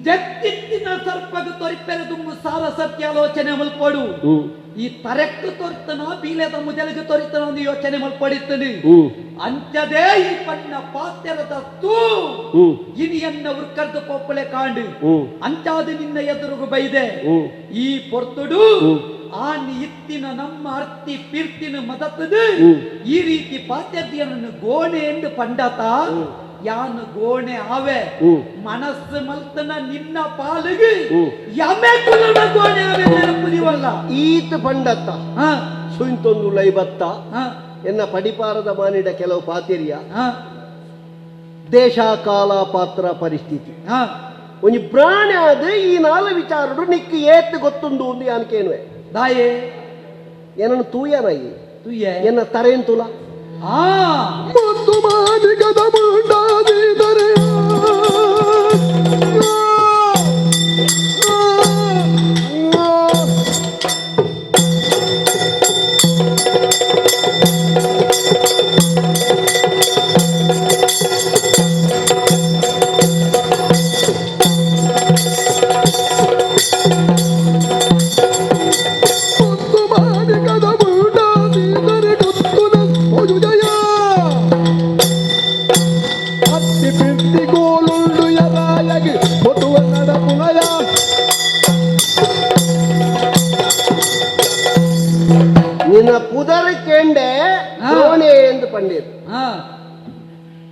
ಜತ್ತಿತ್ತಿನ ಸರ್ಪಗ ತೊರಿಪೆರೆ ದುಮ್ಮು ಸಾರ ಸತ್ಯಾಲೋಚನೆ ಮಲ್ಪಡು ಈ ತರೆಕ್ಕು ತೊರ್ತನ ಬೀಲೆದ ಮುದಲಿಗೆ ತೊರಿತನ ಒಂದು ಯೋಚನೆ ಮಲ್ಪಡಿತ್ತನು ಅಂಚದೇ ಈ ಪಣ್ಣ ಪಾತ್ರದ ತೂ ಇನಿಯನ್ನ ಉರ್ಕರ್ದು ಪೊಪ್ಪಳೆ ಕಾಂಡು ಅಂಚಾದ ನಿನ್ನ ಎದುರುಗು ಬೈದೆ ಈ ಪೊರ್ತುಡು ಆ ಇತ್ತಿನ ನಮ್ಮ ಅರ್ತಿ ಪಿರ್ತಿನ ಮದತದು ಈ ರೀತಿ ಪಾತ್ಯದಿಯನ್ನು ಗೋಣೆ ಎಂದು ಪಂಡತ ಯಾನು ಗೋಣೆ ಆವೆ ಮನಸ್ಸು ಮಲ್ತನ ನಿನ್ನ ಪಾಲಿಗೆ ಯಮೆ ಕುಲನ ಗೋಣೆ ಆವೆ ನೆನಪುದಿವಲ್ಲ ಈತ ಪಂಡತ್ತ ಸುಂತೊಂದು ಲೈಬತ್ತ ಎನ್ನ ಪಡಿಪಾರದ ಮಾನಿಡ ಕೆಲವು ಪಾತಿರಿಯ ದೇಶ ಕಾಲ ಪಾತ್ರ ಪರಿಸ್ಥಿತಿ ಒಂಜಿ ಪ್ರಾಣಿ ಆದ ಈ ನಾಲ್ ವಿಚಾರಡು ನಿಕ್ಕು ಏತ್ ಗೊತ್ತುಂಡು ಒಂದು ಯಾನಕೇನುವೆ ದಾಯೆ ಏನನ್ನು ತೂಯನಾಯಿ ತೂಯೆ ಎನ್ನ ತರೇನ್ ತುಲ ಆ ಮುದ್ದು ಮಾಣಿಕದ ಮುಂಡಾದಿದರೆ ಮುದ್ದು ಮಾಣಿಕದ ಮುಂಡಾದಿದರೆ ಗೊತ್ತುನ ಜಯ ಅತ್ತಿ ಪಿತ್ತಿ ಗೋಲುಂಡು ಯರಾಯಗಿ ಮೊಟುವ ನಡಪುನಯ ನಿನ್ನ ಪುದರ್ ಕೇಂಡೆ ದ್ರೋಣೆ ಎಂದು ಪಂಡೀರ್. ಆ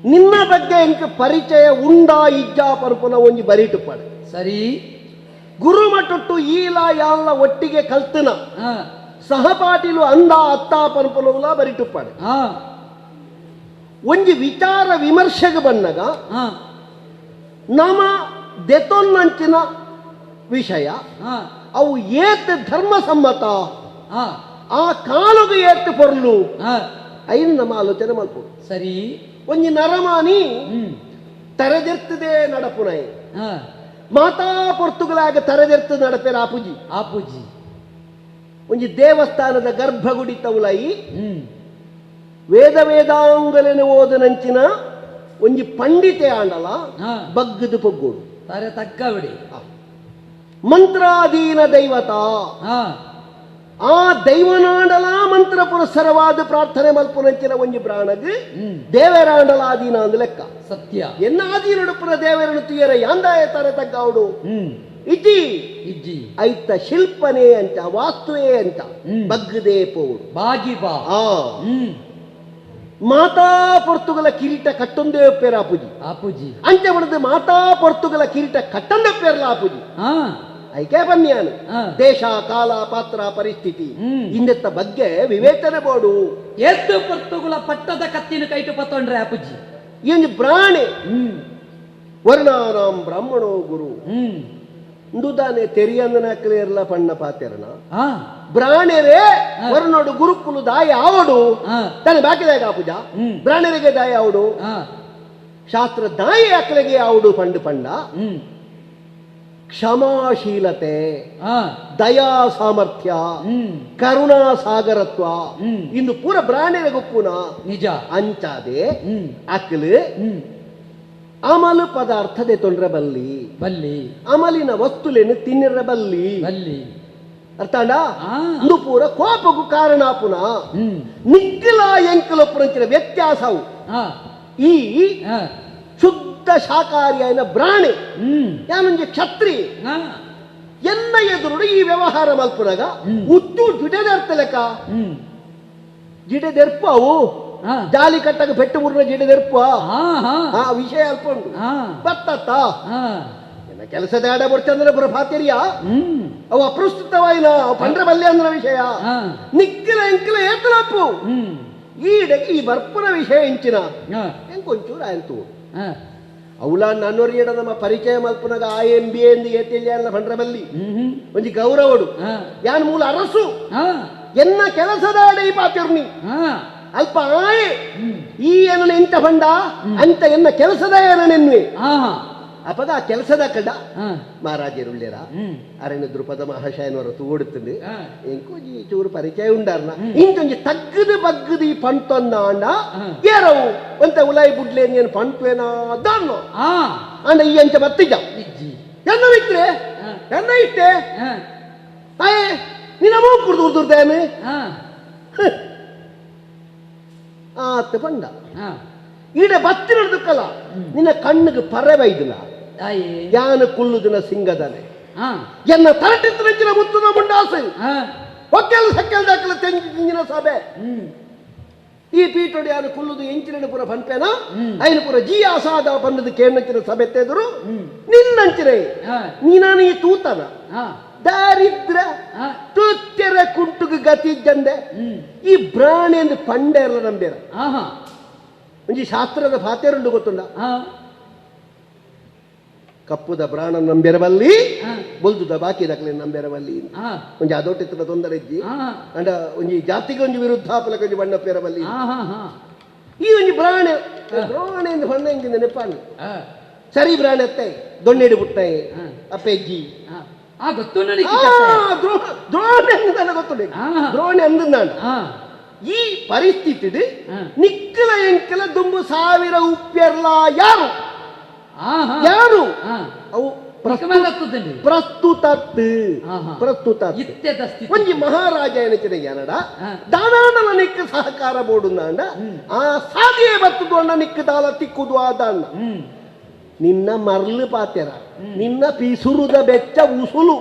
ನಿನ್ನ ಬಗ್ಗೆ ಇಂಕ ಪರಿಚಯ ಉಂಡಾ ಇಜ್ಜಾ ಪರ್ಪುನ ಒಂಜಿ ಬರೀಟುಪ್ಪಡು. ಸರಿ. ಗುರುಮಠಟ್ಟು ಈಲ ಯಾಲ ಒಟ್ಟಿಗೆ ಕಲ್ತನ ಆ ಸಹಪಾಠಿಲು ಅಂದ ಅತ್ತ ಪನ್ಪುನವುಲ ಬರೀಟುಪ್ಪಡು. ಆ ಒಂಜಿ ವಿಚಾರ ವಿಮರ್ಶೆಗೆ ಬಂದಾಗ ಆ ನಮ ದೆತೊನ್ನಂಚಿನ ವಿಷಯ ಆ ಅವು ಏತ್ ಧರ್ಮಸಮ್ಮತ ಆ ಆ ಕಾಲುಗು ಏತ್ ಪೊರ್ಲು ಆ ಐನು ನಮ್ಮ ಆಲೋಚನೆ ಮಲ್ಪೊಡು. ಸರಿ. ಒಂಜಿ ನರಮಾನಿ ಹ್ಮ್ ತರೆದೆರ್ತದೆ ನಡಪುನೈ ಆ ಮಾತಾ ಪೊರ್ತುಗಳಾಗ ತರೆದೆರ್ತು ನಡಪೆರ ಆಪುಜಿ. ಆಪುಜಿ. ಒಂಜಿ ದೇವಸ್ಥಾನದ ಗರ್ಭಗುಡಿ ತೌಲೈ ಹ್ಮ್ ವೇದ ವೇದಾಂಗಲೆನ ಓದನಂಚಿನ ಒಂಜಿ ಪಂಡಿತೆ ಆಂಡಲ ಆ ಬಗ್ಗದು ಪೊಗ್ಗೋಡು ತಾರೆ ತಕ್ಕವಿಡಿ. ಮಂತ್ರಾಧೀನ ದೈವತ ಆ ಆ ದೈವನಾಂಡಲ ಮಂತ್ರ ಪುರಸ್ಸರವಾದ ಪ್ರಾರ್ಥನೆ ಮಲ್ಪುನಂಚಿನ ಒಂಜಿ ಪ್ರಾಣಗ್ ಹ್ಮ್ ದೇವರಾಂಡಲ ಆಧೀನ ಅಂದ್ ಲೆಕ್ಕ. ಸತ್ಯ. ಎನ್ನ ಆಧೀನಡುಪುರ ದೇವರನ್ನು ತುಯರ ಯಾಂದಾಯ ತಾರೆ ತಗ್ಗಾವುಡು ಹ್ಮ್ ಇಜ್ಜಿ ಇಜ್ಜಿ. ಐತ ಶಿಲ್ಪನೇ ಅಂತ ವಾಸ್ತುವೇ ಅಂತ ಹ್ಮ್. ಬಗ್ಗದೇ ಪೋವುಡು. ಬಾಗಿ ಬಾ. ಆ ಹ್ಮ್ ಮಾತಾ ಪೊರ್ತುಗಲ ಕಿರೀಟ ಕಟ್ಟೊಂದೇ ಪೇರ ಆಪುಜಿ. ಆಪುಜಿ. ಅಂಚೆ ಬಡದು ಮಾತಾ ಪೊರ್ತುಗಲ ಕಿರೀಟ ಕಟ್ಟಂದ ಪೇರ್ಲ ಆಪುಜಿ. ಆ ಐಕೆ ಬನ್ಯಾನು ಆ. ದೇಶ ಕಾಲ ಪಾತ್ರ ಪರಿಸ್ಥಿತಿ ಹ್ಮ್. ಇಂದೆತ್ತ ಬಗ್ಗೆ ವಿವೇಚನೆ ಬೋಡು. ಎದ್ದು ಪೊರ್ತುಗುಲ ಪಟ್ಟದ ಕತ್ತಿನ ಕೈಟು ಪತ್ತೊಂಡ್ರೆ ಆಪುಜಿ. ಈ ಬ್ರಾಣೆ ಹ್ಮ್ ವರ್ಣಾನಾಂ ಬ್ರಾಹ್ಮಣೋ ಗುರು ಹ್ಮ್ ಇಂದುದಾನೆ ತೆರಿಯಂದನ ಕ್ಲಿಯರ್ಲ ಪಣ್ಣ ಪಾತೆರನ ಆ ಬ್ರಾಣೆರೇ ಆ. ವರ್ಣೋಡು ಗುರುಕುಲು ದಾಯ ಆವಡು ಆ ತಾನೆ ಬಾಕಿದಾಗ ಆಪುಜ ಹ್ಮ್. ಬ್ರಾಣೆರಿಗೆ ದಾಯ ಆವಡು ಆ ಶಾಸ್ತ್ರ ದಾಯ ಅಕ್ಲೆಗೆ ಆವಡು ಪಂಡು ಪಂಡ ಹ್ಮ್ ಕ್ಷಮಾಶೀಲತೆ ಆ ದಯಾ ಸಾಮರ್ಥ್ಯ ಹ್ಮ್ ಕರುಣಾ ಸಾಗರತ್ವ ಹ್ಮ್. ಇಂದು ಪೂರ ಬ್ರಾಣೆರ ಗುಪ್ಪುನ ನಿಜ. ಅಂಚಾದೆ ಹ್ಮ್ ಅಕ್ಲು ಹ್ಮ್ ಅಮಲು ಪದಾರ್ಥದೆ ತೊಂದ್ರೆ ಬಲ್ಲಿ ಬಲ್ಲಿ ಅಮಲಿನ ವಸ್ತುಲೇನು ತಿನ್ನಿರ ಬಲ್ಲಿ ಬಲ್ಲಿ ಅರ್ಥಾಂಡ ಆ. ಇಂದು ಪೂರ ಕೋಪಕ್ಕೂ ಕಾರಣ ಪುನ ಹ್ಮ್ ನಿಗ್ಗಲ ಎಂಕಲ ಪುರಂಚಿನ ವ್ಯತ್ಯಾಸವು ಆ ಈ ಆ ಶುದ್ಧ ಶಾಕಾರಿಯಾಯಿನ ಬ್ರಾಣೆ ಹ್ಮ್ ಯಾನೊಂಜಿ ಕ್ಷತ್ರಿ ಆ ಎನ್ನ ಎದುರುಡು ಈ ವ್ಯವಹಾರ ಮಲ್ಪುನಗ ಹ್ಮ್. ಉತ್ತು ಜಿಡೆದೆರ್ತಲೆಕ ಹ್ಮ್ ಜಿಡೆದೆರ್ಪು ಅವು ಆ ಜಾಲಿ ಕಟ್ಟಗ ಪೆಟ್ಟು ಮುರ್ನ ಜಿಡೆದೆರ್ಪು ಆ ಹಾ ಆ ವಿಷಯ ಅಲ್ಪ ಉಂಟು ಆ ಬತ್ತತ್ತ ಆ ಎನ್ನ ಕೆಲಸದ ಆಡ ಬರ್ತಂದ್ರೆ ಪುರ ಪಾತೆರಿಯ ಹ್ಮ್ ಅವು ಅಪ್ರಸ್ತುತವಾಯಿನ ಅವು ಪಂಡ್ರ ಬಲ್ಯ ಅಂದ್ರ ವಿಷಯ ಆ ನಿಕ್ಕಿಲ ಎಂಕಿಲ ಏತಲಪ್ಪು ಹ್ಮ್ ಈಡಗೆ ಈ ಬರ್ಪುನ ವಿಷಯ ಇಂಚಿನ ಆ ಎಂಕೊಂಚೂರು ಆಯ್ತು ಆ ಅವಳ ನನ್ನೊರಿಯಡ ನಮ್ಮ ಪರಿಚಯ ಮಲ್ಪುನಗ ಆ M B ಎಂದು ಏತಿಲ್ಲ ಪಂಡ್ರ ಬಲ್ಲಿ ಹ್ಮ್ ಹ್ಮ್ ಒಂಜಿ ಗೌರವಡು ಆ ಯಾನ್ ಮೂಲ ಅರಸು ಆ ಎನ್ನ ಕೆಲಸದಾಡ ಈ ಪಾತಿರ್ನಿ ಆ ಅಲ್ಪ ಆಯೆ ಹ್ಮ್ ಈ ಏನನ ಎಂತ ಬಂಡ ಅಂತ ಎನ್ನ ಕೆಲಸದ ಏನನೆನ್ನುವೆ ಆ ಅಪದ ಆ ಕೆಲಸದ ಕಡ ಆ ಮಹಾರಾಜರುಳ್ಳೇರ ಹ್ಮ್ ಅರಣ್ಯ ದ್ರುಪದ ಮಹಾಶಯನವರ ತೂಡುತ್ತದೆ ಆ ಎಂಕೋಜಿ ಚೂರು ಪರಿಚಯ ಉಂಡಾರ್ನ ಇಂಚೊಂಜಿ ತಗ್ಗದು ಬಗ್ಗದು ಈ ಪಂತೊನ್ನ ಅಂಡ ಹ್ಮ್. ಏರವು ಒಂತ ಉಲಾಯಿ ಬುಡ್ಲೆ ನೀನು ಪಂಟ್ವೇನಾ ದಾನ್ನೋ ಆ ಅಂಡ ಈ ಅಂಚ ಬತ್ತಿಜ ಇಜ್ಜಿ ಎನ್ನ ಬಿಟ್ರೆ ಆ ಎನ್ನ ಇಟ್ಟೆ ಆ ಆಯೇ ನಿನ್ನ ಮೂಗ್ ಕುಡ್ದು ಉರ್ದುರ್ದೇನೆ ಆ ಆತ ಪಂಡ ಆ ಈಡ ಬತ್ತಿನಡ್ದುಕ್ಕಲ್ಲ ನಿನ್ನ ಕಣ್ಣಿಗೆ ಪರೆ ಬೈದಿಲ್ಲ ತಾಯಿ ಯಾನ ಕುಲ್ಲುದಿನ ಸಿಂಗದನೆ ಆ ಎನ್ನ ತರಟಿತ್ತು ಮುತ್ತುದ ಮುಂಡಾಸೆ ಆ ಒಕ್ಕೆಲ್ ಸಕ್ಕೆಲ್ ದಾಖಲ ತೆಂಜಿ ತಿಂಜಿನ ಸಭೆ ಹ್ಮ್ ಈ ಪೀಠೋಡಿ ಯಾನು ಕುಲ್ಲುದು ಎಂಚಿನ ಪುರ ಪನ್ಪೇನ ಹ್ಮ್. ಐನ ಪುರ ಜಿ ಆಸಾದ ಪನ್ನದು ಕೇಣಂಚಿನ ಸಭೆ ತೆದರು ಹ್ಮ್ ನಿನ್ನಂಚಿನ ಆ ನೀನಾನ ಈ ತೂತನ ಆ ದಾರಿದ್ರ ಆ ತೂತ್ಯರ ಕುಂಟುಗು ಗತಿ ಜಂದೆ ಹ್ಮ್ ಈ ಬ್ರಾಣಿ ಎಂದು ಪಂಡೆ ಎಲ್ಲ ನಂಬೇರ ಆಹಾ ಒಂಜಿ ಶಾಸ್ತ್ರದ ಫಾತೇರುಂಡು ಗೊತ್ತುಂಡ ಆ ಕಪ್ಪುದ ಬ್ರಾಣ ನಂಬೆರವಲ್ಲಿ ಬೊಲ್ದುದ ಬಾಕಿ ದಕ್ಲೆ ನಂಬೆರವಲ್ಲಿ ಒಂಜಿ ಅದೊಟ್ಟಿತ್ತಿನ ತೊಂದರೆ ಇಜ್ಜಿ ಅಂಡ ಒಂಜಿ ಜಾತಿಗೆ ಒಂಜಿ ವಿರುದ್ಧ ಪಲಕ ಒಂಜಿ ಬಣ್ಣ ಪೇರವಲ್ಲಿ ಈ ಒಂಜಿ ಬ್ರಾಣ ದ್ರೋಣ ಎಂದು ಬಣ್ಣ ಹಿಂಗಿಂದ ನೆಪ್ಪಾಣಿ ಸರಿ ಬ್ರಾಣ ಅತ್ತೆ ದೊಣ್ಣೆಡು ಪುಟ್ಟೆ ಅಪ್ಪೆಜ್ಜಿ ಗೊತ್ತು ನನಗೆ ದ್ರೋಣ ಅಂದ ಗೊತ್ತು ದ್ರೋಣ ಅಂದ ಈ ಪರಿಸ್ಥಿತಿ ನಿಕ್ಕಲ ಎಂಕಲ ದುಂಬು ಸಾವಿರ ಉಪ್ಯರ್ಲ ಯಾರು ಯಾರು ಅವು ಪ್ರಸ್ತುತ ಪ್ರಸ್ತುತ ಒಂಜಿ ಮಹಾರಾಜ ಏನಚಿನ ಏನಡ ದಾನಾಂಡಲ ನಿಕ್ಕ ಸಹಕಾರ ಬೋಡುಂದಾಂಡ ಆ ಸಾದಿಯೇ ಬತ್ತದು ಅಣ್ಣ ನಿಕ್ಕ ದಾಲ ತಿಕ್ಕುದು ಆದಾಂಡ ನಿನ್ನ ಮರ್ಲು ಪಾತೆರ ನಿನ್ನ ಪಿಸುರುದ ಬೆಚ್ಚ ಉಸುಲು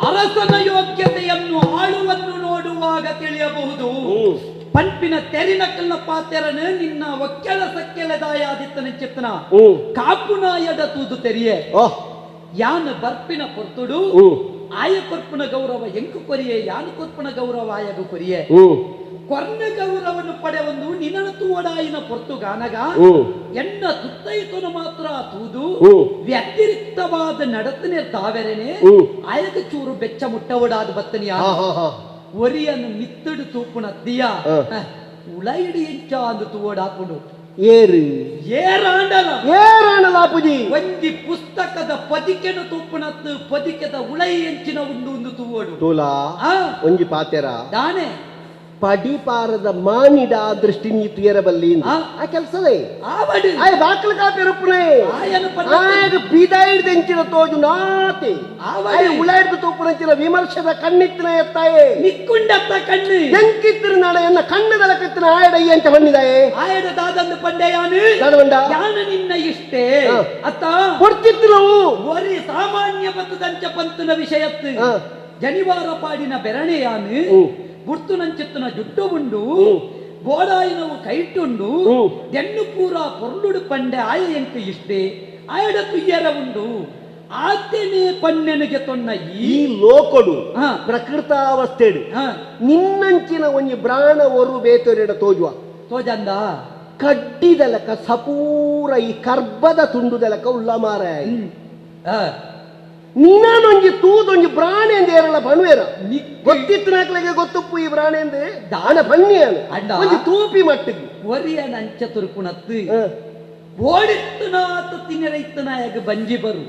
ಅರಸನ ಯೋಗ್ಯತೆಯನ್ನು ಆಳುವನ್ನು ನೋಡುವಾಗ ತಿಳಿಯಬಹುದು. ಪಂಪಿನ ತೆರಿನ ಕಲ್ಲ ಪಾತೆರನು ನಿನ್ನ ಒಕ್ಕೆಲ ಸಕ್ಕೆಲದಾಯಾದಿತ್ತನ ಚಿತ್ತನ ಕಾಪುನಾಯದ ತೂದು ತೆರಿಯೆ ಯಾನ ಬರ್ಪಿನ ಪೊರ್ತುಡು ಆಯ ಕೊರ್ಪುನ ಗೌರವ ಎಂಕು ಕೊರಿಯೆ ಯಾನ ಕೊರ್ಪುನ ಗೌರವ ಆಯಗು ಕೊರಿಯೆ ಕೊರ್ನ ಗೌರವನು ಪಡೆವೊಂದು ನಿನ್ನನ ತೂವಡಾಯಿನ ಪೊರ್ತುಗಾನಗ ಎನ್ನ ತುತ್ತೈತನ ಮಾತ್ರ ತೂದು ವ್ಯತಿರಿಕ್ತವಾದ ನಡತನೆ ತಾವೆರನೆ ಆಯಗ ಚೂರು ಬೆಚ್ಚ ಮುಟ್ಟವಡಾದ ಬತ್ತನಿಯ ಒರಿಯನ್ನು ಮಿತ್ತಡು ತೂಪುನ ದಿಯ ಉಳೈಡಿ ಎಂಚ ಅಂದು ತೂವಡಾಪುಂಡು ಏರು ಏರಾಂಡಲ ಏರಾಂಡಲ ಅಪುಜಿ ಒಂಜಿ ಪುಸ್ತಕದ ಪದಿಕೆನು ತೂಪುನತ್ತು ಪದಿಕೆದ ಉಳೈ ಎಂಚಿನ ಉಂಡು ಒಂದು ತೂವಡು ತೋಲಾ ಒಂಜಿ ಪಾತೆರ ದಾನೆ ಪಡಿಪಾರದ ಮಾನಿಡ ದೃಷ್ಟಿ ನೀತು ಏರಬಲ್ಲಿ ಆ ಕೆಲಸದೇ ಆಯ ಬಾಕಲು ಕಾಪಿರುಪ್ಪನೆ ಆಯಗ ಬೀದಾಯಿಡ್ದ ಎಂಚಿನ ತೋಜು ನಾತೆ ಆಯ ಉಳಾಯಿಡ್ದ ತೋಪುನಂಚಿನ ವಿಮರ್ಶದ ಕಣ್ಣಿತ್ತಿನ ಎತ್ತಾಯೆ ನಿಕ್ಕುಂಡತ್ತ ಕಣ್ಣು ಎಂಕಿತ್ತಿನ ನಾಡ ಎನ್ನ ಕಣ್ಣದಲಕತ್ತಿನ ಆಯಡ ಎಂಚ ಬಣ್ಣಿದಾಯೆ ಆಯಡ ದಾದಂದು ಪಂಡೆಯಾನು ದಾದವಂಡ ಯಾನು ನಿನ್ನ ಇಷ್ಟೇ ಅತ್ತ ಕೊಡ್ತಿತ್ತು ನಾವು ಒರಿ ಸಾಮಾನ್ಯ ಪತ್ತದಂಚ ಪಂತನ ವಿಷಯತ್ತು ಜನಿವಾರ ಪಾಡಿನ ಬೆರಣೆಯಾನು ಗುರ್ತುನಂಚಿತ್ತನ ಜುಟ್ಟು ಉಂಡು ಬೋಡಾಯಿನವು ಕೈಟುಂಡು ದೆಣ್ಣು ಪೂರ ಪೊರ್ಲುಡು ಪಂಡೆ ಆಯ ಎಂಕು ಇಷ್ಟೇ ಆಯಡ ತುಯ್ಯರ ಉಂಡು ಆತನೇ ಪಣ್ಣೆನಿಗೆ ತೊನ್ನ ಈ ಲೋಕಡು ಪ್ರಕೃತಾವಸ್ಥೆಡು ನಿನ್ನಂಚಿನ ಒಂಜಿ ಬ್ರಾಣ ಒರು ಬೇತೊರೆಡ ತೋಜುವ ತೋಜಂದ ಕಡ್ಡಿದಲಕ ಸಪೂರ ಈ ಕರ್ಬದ ತುಂಡುದಲಕ ಉಳ್ಳ ಮಾರ ನೀನಾನೊಂಜಿ ತೂದೊಂಜಿ ಬ್ರಾಣೆ ಎಂದ ಏರಳ ಬಣುವೇರ ಗೊತ್ತಿತ್ತನಾಕ್ಲೆಗೆ ಗೊತ್ತುಪ್ಪು ಈ ಬ್ರಾಣೆ ಎಂದು ದಾನ ಬನ್ನಿಯಾನು ಒಂಜಿ ತೂಪಿ ಮಟ್ಟಿದ್ದು ಒರಿಯನ ಅಂಚ ತುರುಪುಣತ್ತು ಓಡಿತ್ತುನಾತ ತಿನ್ನೆರ ಇತ್ತನಾಯಗ ಬಂಜಿ ಬರು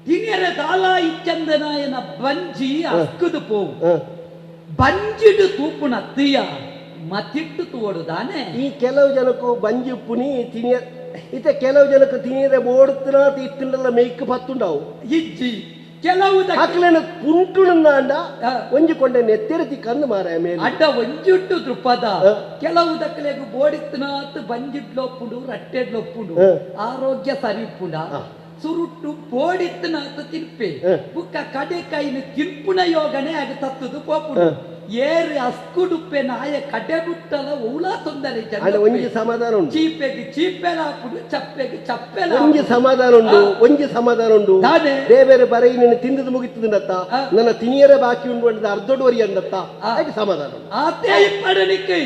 ತಿನ್ನೆರ ದಾಲ ಇಚ್ಚಂದನಾಯನ ಬಂಜಿ ಅಕ್ಕದು ಪೋವು ಬಂಜಿಡು ತೂಪುಣತ್ತಿಯ ಮತಿಟ್ಟು ತೋಡು ದಾನೆ. ಈ ಕೆಲವು ಜನಕ್ಕೂ ಬಂಜಿ ಪುನಿ ತಿನಿಯ ಇತ್ತೆ ಕೆಲವು ಜನಕ್ಕೆ ತಿನಿಯದೆ ಓಡುತ್ತಿನ ಇತ್ತಿಂಡಲ್ಲ ಮೇಯ್ಕ್ ಪತ್ತುಂಡವು ಇಜ್ಜಿ ಕೆಲವು ಅಕ್ಲೆನ ಪುಂಟುಣಂದಾಂಡ ಒಂಜಿ ಕೊಂಡೆ ನೆತ್ತೆರತಿ ಕಂದು ಮಾರ ಮೇಲೆ ಅಡ್ಡ ಒಂಜುಟ್ಟು ದೃಪದ ಕೆಲವು ದಕ್ಕಲೆಗು ಬೋಡಿತ್ತನಾತ್ ಬಂಜಿಡ್ಲೊಪ್ಪುಂಡು ರಟ್ಟೆಡ್ಲೊಪ್ಪುಂಡು ಆರೋಗ್ಯ ಸರಿ ಉಪ್ಪುಂಡ ಸುರುಟ್ಟು ಬೋಡಿತ್ತನಾತ್ ತಿನ್ಪೆ ಬುಕ್ಕ ಕಡೆ ಕೈನ ತಿನ್ಪುಣ ಯೋಗನೆ ಆಗ ತತ್ತದು ಪೋಪುಂಡು ಏರು ಅಸ್ಕುಡುಪ್ಪೆ ನಾಯ ಕಡೆ ಬಿಟ್ಟಲ ಉಳ ತೊಂದರೆ ಒಂಜಿ ಸಮಾಧಾನ ಉಂಟು ಚೀಪೆಗೆ ಚೀಪೆಲ ಹಾಪುಂಡು ಚಪ್ಪೆಗೆ ಚಪ್ಪೆಲ ಒಂಜಿ ಸಮಾಧಾನ ಉಂಡು ಒಂಜಿ ಸಮಾಧಾನ ಉಂಡು ದೇವೇರೆ ಬರೈ ನಿನ್ನ ತಿಂದದು ಮುಗಿತದತ್ತ ನನ್ನ ತಿನಿಯರ ಬಾಕಿ ಉಂಡು ಅಂದ ಅರ್ಧೊಡುವರಿ ಅಂದತ್ತ ಅದಕ್ಕೆ ಸಮಾಧಾನ ಆತೆ ಪಡನಿಕ್ಕೆ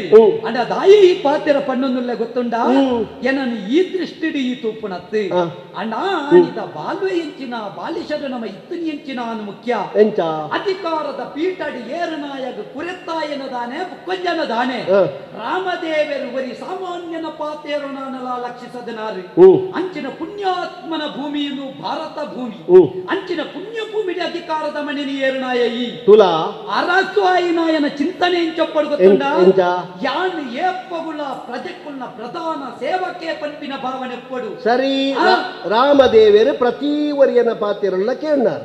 ಅಂಡ ದಾಯಿ ಈ ಪಾತೆರ ಪಣ್ಣೊಂದುಲ್ಲ ಗೊತ್ತುಂಡ ಏನನ್ನು ಈ ದೃಷ್ಟಿಡಿ ಈ ತೂಪುಣತ್ತು ಅಣ್ಣ ಇದ ಬಾಲ್ವೆ ಎಂಚಿನ ಬಾಲಿಶರು ನಮ್ಮ ಇತ್ತನಿ ಎಂಚಿನ ಅನು ಮುಖ್ಯ ಎಂಚ ಅಧಿಕಾರದ ಪೀಠಡಿ ಏರುನಾಯಗ ಕುರೆತ್ತಾಯನ ದಾನೆ ಬುಕ್ಕೊಂಜನ ದಾನೆ ರಾಮದೇವರು ಬರಿ ಸಾಮಾನ್ಯನ ಪಾತೇರು ನಾನಲ ಲಕ್ಷಿಸದನಾರು ಅಂಚಿನ ಪುಣ್ಯಾತ್ಮನ ಭೂಮಿಯನ್ನು ಭಾರತ ಭೂಮಿ ಅಂಚಿನ ಪುಣ್ಯ ಭೂಮಿಡಿ ಅಧಿಕಾರದ ಮಣಿನಿ ಏರುನಾಯ ಈ ತುಲಾ ಅರಸು ಆಯಿನಾಯನ ಚಿಂತನೆ ಎಂಚೊಪ್ಪಡು ಗೊತ್ತುಂಡ ಯಾನ್ ಏಪ್ಪಗುಲ ಪ್ರಜೆಕುಲ್ನ ಪ್ರಧಾನ ಸೇವಕೆ ಪಂಪಿನ ಭಾವನೆ ಪಡು ಸರಿ ರಾಮದೇವರು ಪ್ರತಿ ವರಿಯನ ಪಾತಿರಲ್ಲ ಕೇಳ್ನಾರ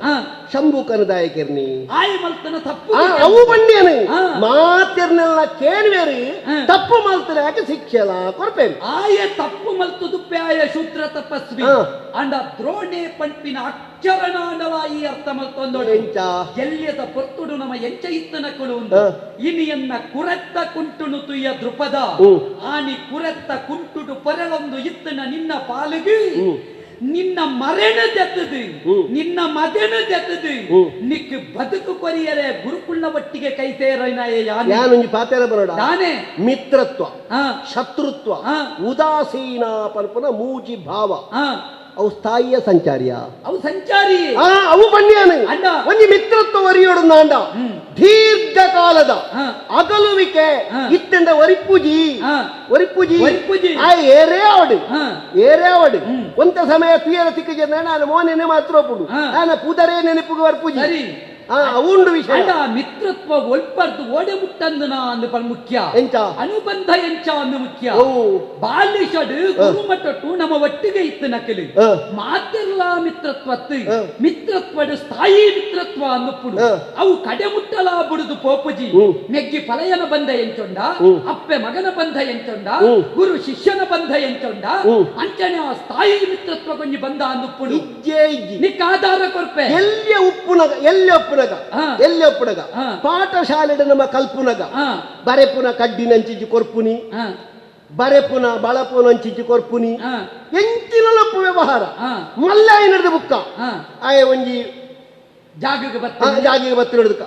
ಶಂಭು ಕನದಾಯಕಿರ್ನಿ ಆಯಿ ಮಲ್ತನ ತಪ್ಪು ಅವು ಬಂಡ್ಯಾನು ಮಾತಿರ್ನೆಲ್ಲ ಕೇಳ್ವೇರಿ ತಪ್ಪು ಮಲ್ತರೆ ಯಾಕೆ ಶಿಕ್ಷೆಲ ಕೊರ್ಪೇನು ಆಯ ತಪ್ಪು ಮಲ್ತುದು ಪ್ಯಾಯ ಶೂದ್ರ ತಪಸ್ವಿ ಅಂಡ ದ್ರೋಣೆ ಪಂಪಿನ ಅಕ್ಷರನಾಂಡಲ ಈ ಅರ್ಥ ಮಲ್ತೊಂದೊಡು ಎಲ್ಲಿಯದ ಪೊರ್ತುಡು ನಮ್ಮ ಎಂಚ ಇತ್ತನ ಕೊಡು ಇನಿಯನ್ನ ಕುರೆತ್ತ ಕುಂಟುನು ತುಯ್ಯ ದೃಪದ ಆನಿ ಕುರೆತ್ತ ಕುಂಟುಡು ಪೊರೆಲೊಂದು ಇತ್ತನ ನಿನ್ನ ಪಾಲಿಗೆ ನಿನ್ನ ಮರೆಣ ದೆತ್ತದು ನಿನ್ನ ಮದೆನ ದೆತ್ತದು ನಿಕ್ ಬದುಕು ಕೊರಿಯರೆ ಗುರುಕುಳ್ಳ ಒಟ್ಟಿಗೆ ಕೈ ಸೇರಿನ ಪಾತೆರ ಬರೋಡ ದಾನೆ ಮಿತ್ರತ್ವ ಶತ್ರುತ್ವ ಉದಾಸೀನ ಪಲ್ಪನ ಮೂಜಿ ಭಾವ ಅವು ಸ್ಥಾಯಿಯ ಸಂಚಾರಿಯ ಅವು ಸಂಚಾರಿ ಅವು ಬನ್ನಿಯಾನ ಒಂಜಿ ಮಿತ್ರತ್ವ ವರಿಯೋಡು ನಾಂಡ ದೀರ್ಘಕಾಲದ ಅಗಲುವಿಕೆ ಇತ್ತಿಂದ ಒರಿಪುಜಿ ಒರಿಪುಜಿ ಆ ಏರೇ ಅವಡು ಏರೇ ಅವಡು ಒಂತ ಸಮಯ ತುಯರ ತಿಕ್ಕ ನಾನು ಮೋನೆನೆ ಮಾತ್ರ ಒಪ್ಪುಡು ಆನ ಪುದರೇ ನೆನಪುಗೆ ವರ್ಪುಜಿ ಉಂಡು ವಿಷಯ ಮಿತ್ರತ್ವ ಒಲ್ಪರ್ದು ಓಡೆ ಮುಟ್ಟಂದು ಅಂದು ಮುಖ್ಯ ಎಂಚ ಅನುಬಂಧ ಎಂಚ ಅಂದು ಮುಖ್ಯ ಬಾಲಿಷಡು ಗುರುಮಟ್ಟು ನಮ್ಮ ಒಟ್ಟಿಗೆ ಇತ್ತು ನಕಲಿ ಮಾತೆಲ್ಲ ಮಿತ್ರತ್ವತ್ತು ಮಿತ್ರತ್ವಡು ಸ್ಥಾಯಿ ಮಿತ್ರತ್ವ ಅನ್ನುಪ್ಪುಡು ಅವು ಕಡೆ ಮುಟ್ಟಲ ಬುಡುದು ಪೋಪುಜಿ ಮೆಗ್ಗಿ ಫಲಯನ ಬಂಧ ಎಂಚೊಂಡ ಅಪ್ಪೆ ಮಗನ ಬಂಧ ಎಂಚೊಂಡ ಗುರು ಶಿಷ್ಯನ ಬಂಧ ಎಂಚೊಂಡ ಅಂಚನೆ ಆ ಸ್ಥಾಯಿ ಮಿತ್ರತ್ವ ಕೊಂಜಿ ಬಂಧ ಅನ್ನುಪ್ಪುಡು ನಿಕ್ಕ ಆಧಾರ ಕೊರ್ಪೆ ಎಲ್ಲಿಯ ಉಪ್ಪುನಗ ಎಲ್ಲಿ ಉಪ್ಪುನಗ ಎಲ್ಲಿ ಒಪ್ಪುನಗ ಪಾಠಶಾಲೆ ನಮ್ಮ ಕಲ್ಪುನಗ ಬರೆಪುನ ಕಡ್ಡಿನಂಚಿಜಿ ಕೊರ್ಪುನಿ ಬರೆಪುನ ಬಳಪುನಂಚಿಜಿ ಕೊರ್ಪುನಿ ಎಂಚಿನ ಲಪ್ಪು ವ್ಯವಹಾರ ಮಲ್ಲ ಏನಿಡ್ದು ಬುಕ್ಕ ಆಯ ಒಂಜಿ ಜಾಗಕ್ಕೆ ಬತ್ತ ಜಾಗಿಗೆ ಬತ್ತ ಹಿಡಿದಕ್ಕ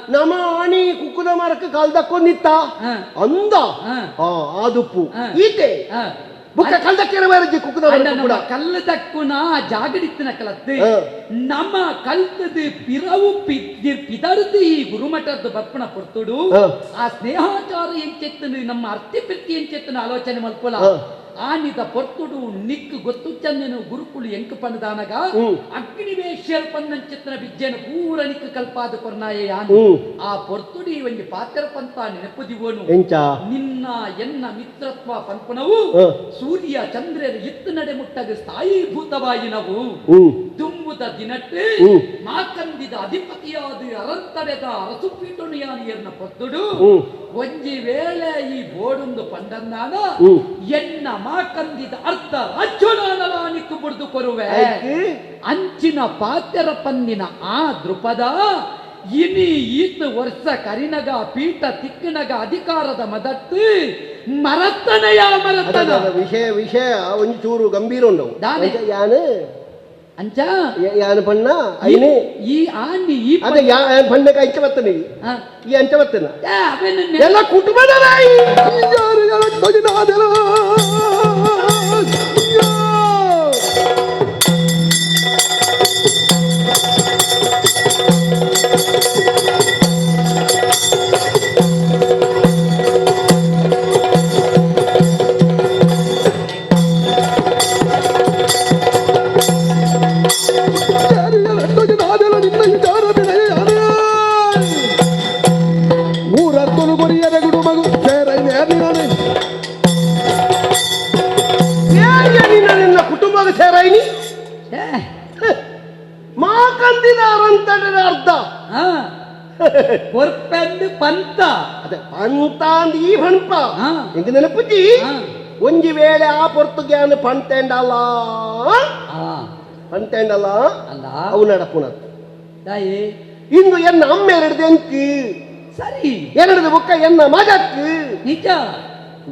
ನಮ್ಮ ಆಣಿ ಕುಕ್ಕುದ ಮರಕ್ಕೆ ಕಾಲ್ದಕ್ಕೊಂದಿತ್ತ ಅಂದ ಆದುಪ್ಪು ಈತೆ ಬುಕ್ಕ ಕಲ್ದಕ್ಕಿನ ಮೇರೆ ಕುಕ್ಕುದ ಕೂಡ ಕಲ್ಲದಕ್ಕುನ ಜಾಗಡಿತ್ತಿನ ಕಲತ್ತು ನಮ್ಮ ಕಲ್ತದು ಪಿರವು ಪಿದರ್ದು ಈ ಗುರುಮಠದ ಬರ್ಪಣ ಪೊರ್ತುಡು ಆ ಸ್ನೇಹಾಚಾರ ಎಂಚೆತ್ತನು ನಮ್ಮ ಅರ್ತಿ ಪ್ರೀತಿ ಎಂಚೆತ್ತನ ಆಲೋಚನೆ ಮಲ್ಪೊಲ ಆನಿದ ಪೊರ್ತುಡು ನಿಕ್ಕು ಗೊತ್ತು ಚಂದನು ಗುರುಕುಲು ಎಂಕು ಪಂದಾನಗ ಅಗ್ನಿವೇಶ್ಯರ್ ಪನ್ನಂಚಿತ್ತನ ಬಿಜ್ಜೆನ ಪೂರ ನಿಕ್ಕು ಕಲ್ಪಾದ ಕೊರ್ನಾಯ ಯಾನು ಆ ಪೊರ್ತುಡಿ ಒಂಜಿ ಪಾತ್ರ ಪಂತ ನೆನಪುದಿವನು ನಿನ್ನ ಎನ್ನ ಮಿತ್ರತ್ವ ಪನ್ಪುನವು ಸೂರ್ಯ ಚಂದ್ರರ ಇತ್ತು ನಡೆ ಮುಟ್ಟಗ ಸ್ಥಾಯೀಭೂತವಾಯಿನವು ತುಂಬುದ ದಿನಟ್ಟು ಮಾಕಂದಿದ ಅಧಿಪತಿಯಾದ ಅರಂತಡೆದ ಅರಸು ಪೀಠುಣಿಯಾನಿಯರ್ನ ಪೊರ್ತುಡು ಒಂಜಿ ವೇಳೆ ಈ ಬೋಡುಂದು ಪಂಡಂದಾನ ಎನ್ನ ಮಾಕಂದಿದ ಅರ್ಧ ರಾಜ್ಯನಾನಲಾನಿಕ್ಕು ಬುಡ್ದು ಕೊರುವೆ ಅಂಚಿನ ಪಾತ್ಯರ ಪನ್ನಿನ ಆ ದೃಪದ ಇನಿ ಈತ ವರ್ಷ ಕರಿನಗ ಪೀಠ ತಿಕ್ಕನಗ ಅಧಿಕಾರದ ಮದತ್ತು ಮರತ್ತನೆಯ ಮರತ್ತನ ವಿಷಯ ವಿಷಯ ಒಂಚೂರು ಗಂಭೀರ ಉಂಡವು ಯಾನು ಅಂಚ ಯಾನು ಪಣ್ಣ ಐನೆ ಈ ಆನಿ ಈ ಅದೇ ಯಾ ಪಣ್ಣಕ್ಕೆ ಅಂಚ ಬತ್ತನೆ ಈ ಅಂಚ ಬತ್ತನ ಎಲ್ಲ ಕುಟುಂಬದ ನಿನ್ನ ಕುಟುಂಬದ ಸೇರಾಯಿನಿ ಮಾಕಂದಿದಾರಂತ ಅರ್ಧ ಕೊರ್ಪೆಂದು ಪಂತ ಅದೇ ಪಂತ ಅಂದ್ ಈ ಪಂಪ ಎಂಗ ನೆನಪುಜಿ ಒಂಜಿ ವೇಳೆ ಆ ಪೊರ್ತುಗ್ಯಾನ ಪಂತೆಂಡಲ್ಲ ಪಂತೆಂಡಲ್ಲ ಅವು ನಡಪುಣ ಇಂದು ಎನ್ನ ಅಮ್ಮ ಎರಡ್ದು ಎಂಕ್ ಸರಿ ಎರಡ್ದು ಬುಕ್ಕ ಎನ್ನ ಮಗಕ್ ನಿಜ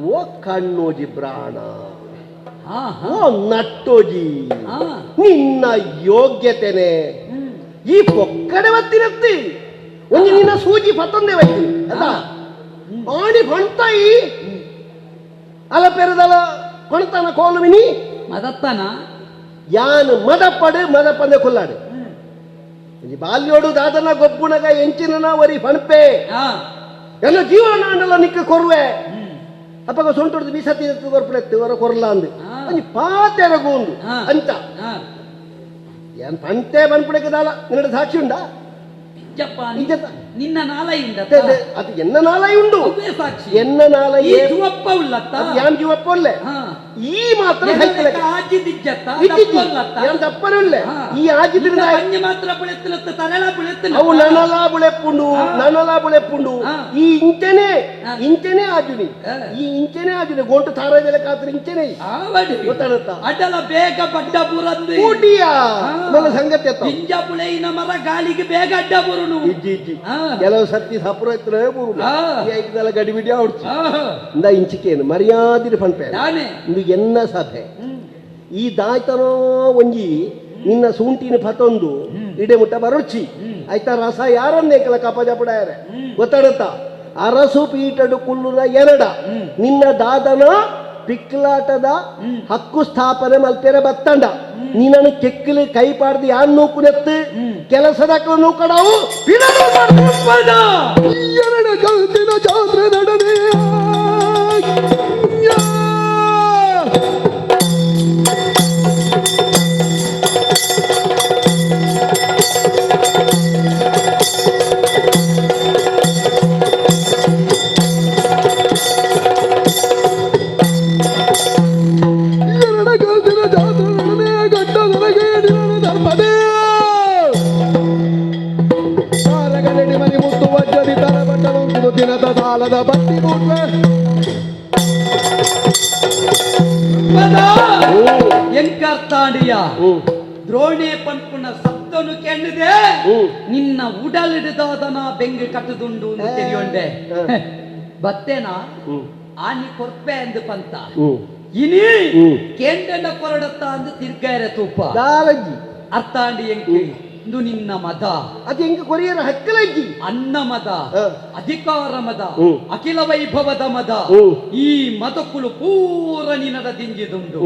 ಓ ಕಣ್ಣೋಜಿ ಬ್ರಾಣ ಓ ನಟ್ಟೋಜಿ ನಿನ್ನ ಯೋಗ್ಯತೆನೆ ಈ ಪೊಕ್ಕಡೆ ಬತ್ತಿರತ್ತಿ ಒಂಜಿ ನಿನ್ನ ಸೂಜಿ ಪತ್ತೊಂದೇ ಬತ್ತಿ ಅಲ್ಲ ಆಣಿ ಹೊಂತಾಯಿ ಅಲ ಪೆರದಲ ಕೊಣತನ ಕೋಲುವಿನಿ ಮದತ್ತನ ಯಾನು ಮದಪಡು ಮದಪಂದೆ ಕೊಲ್ಲಾಡು ಒಂಜಿ ಬಾಲ್ಯೋಡು ದಾದನ ಗೊಬ್ಬುನಗ ಎಂಚಿನ ಒರಿ ಫಣಪೆ ಎಲ್ಲ ಜೀವನ ಅಂಡಲ ನಿಕ್ಕ ಕೊರುವೆ ಅಪ್ಪಗ ಸೊಂಟೊಡ್ದು ಬೀಸತಿ ಕೊರ್ಪುಲೆತ್ತು ಹೊರ ಕೊರ್ಲ ಅಂದು ಒಂಜಿ ಪಾತೆರಗು ಅಂತ ಏನ್ ಪಂತೆ ಬನ್ಪುಡಕ್ಕೆ ದಾಲ ನಿನ್ನಡ ಸಾಕ್ಷಿ ಉಂಡಾ ನಿನ್ನ ನಾಲೈ ಉಂಡ ಅದು ಎನ್ನ ನಾಲೈ ಉಂಡು ಸಾಕ್ಷಿ ಎನ್ನ ನಾಲೈ ಜೀವಪ್ಪ ಉಲ್ಲತ್ತ ಯಾನ್ ಜೀವಪ್ಪ ಉಲ್ಲೆ ಈ ಮಾತ್ರ ತಪ್ಪನುಳ್ಳೆ ಈ ಆಜಿದ್ರೆ ಮಾತ್ರ ಬುಳೆತ್ತಲತ್ತ ತರಳ ಬುಳೆತ್ತಲ ಅವು ನನಲಾ ಬುಳೆಪ್ಪುಂಡು ನನಲಾ ಬುಳೆಪ್ಪುಂಡು ಈ ಇಂಚೆನೆ ಇಂಚೆನೆ ಆಜುನಿ ಈ ಇಂಚೆನೆ ಆಜುನಿ ಗೋಂಟು ತಾರಾಜಲ ಕಾತ್ರ ಇಂಚೆನೆ ಗೊತ್ತಾಡತ್ತ ಅಡಲ ಬೇಗ ಬಡ್ಡ ಬುರಂದು ಕೂಟಿಯ ಮಲ್ಲ ಸಂಗತಿ ಅತ್ತ ಇಂಜ ಬುಳೆಯಿನ ಮರ ಗಾಳಿಗೆ ಬೇಗ ಅಡ್ಡ ಬುರುನು ಇಜ್ಜಿ ಇಜ್ಜಿ ಕೆಲವು ಸರ್ತಿ ಸಪುರ ಇತ್ತು ಬುರುನು ಈ ಐಟದೆಲ್ಲ ಗಡಿಬಿಡಿ ಆಡ್ಚಿ ಇಂದ ಇಂಚಿಕೇನು ಮರ್ಯಾದಿರು ಪನ್ಪೆ ಇಂದು ಎನ್ನ ಸಭೆ ಈ ದಾಯ್ತನೋ ಒಂಜಿ ನಿನ್ನ ಸೂಂಟಿನ ಪತೊಂದು ಇಡೆ ಮುಟ್ಟ ಬರೊಚ್ಚಿ ಆಯ್ತಾ ರಸ ಯಾರನ್ನೇ ಕೆಲ ಕಪಜಪಡಾರೆ ಗೊತ್ತಾಡತ್ತ ಅರಸು ಪೀಠಡು ಕುಲ್ಲುನ ಎರಡ ನಿನ್ನ ದಾದನ ಪಿಕ್ಲಾಟದ ಹಕ್ಕು ಸ್ಥಾಪನೆ ಮಲ್ಪೆರೆ ಬತ್ತಂಡ ನಿನ್ನನ್ನು ಕೆಕ್ಕಲು ಕೈ ಪಾಡ್ದು ಯಾನ್ ನೂಕುನೆತ್ತು ಕೆಲಸದಕ್ಕಲು ನೂಕಡವು ಎರಡು ಕಂತಿನ ಜಾತ್ರೆ ನಡೆದೆ ಎಂಕರ್ತಾಂಡಿಯ ದ್ರೋಣೆ ಪನ್ಪುನ ಸತ್ತನು ಕೆಂಡಿದೆ ನಿನ್ನ ಉಡಲಿಡದಾದನ ಬೆಂಗ್ ಕಟ್ಟದುಂಡು ತಿಳಿಯೊಂಡೆ ಬತ್ತೇನಾ ಆನಿ ಕೊರ್ಪೆ ಅಂದು ಪಂತ ಇನಿ ಕೇಂದ್ರನ ಕೊರಡತ್ತ ಅಂದು ತಿರ್ಗಾರೆ ತೂಪ ಅರ್ತಾಂಡಿ ಎಂಕಿ ಇಂದು ನಿನ್ನ ಮದ ಅದು ಹೆಂಗ ಕೊರಿಯರ ಹಕ್ಕಲಜ್ಜಿ ಅನ್ನ ಮದ ಅಧಿಕಾರ ಮದ ಅಖಿಲ ವೈಭವದ ಮದ ಈ ಮದಕ್ಕುಲು ಪೂರ ನಿನದ ದಿಂಜಿದುಂಡು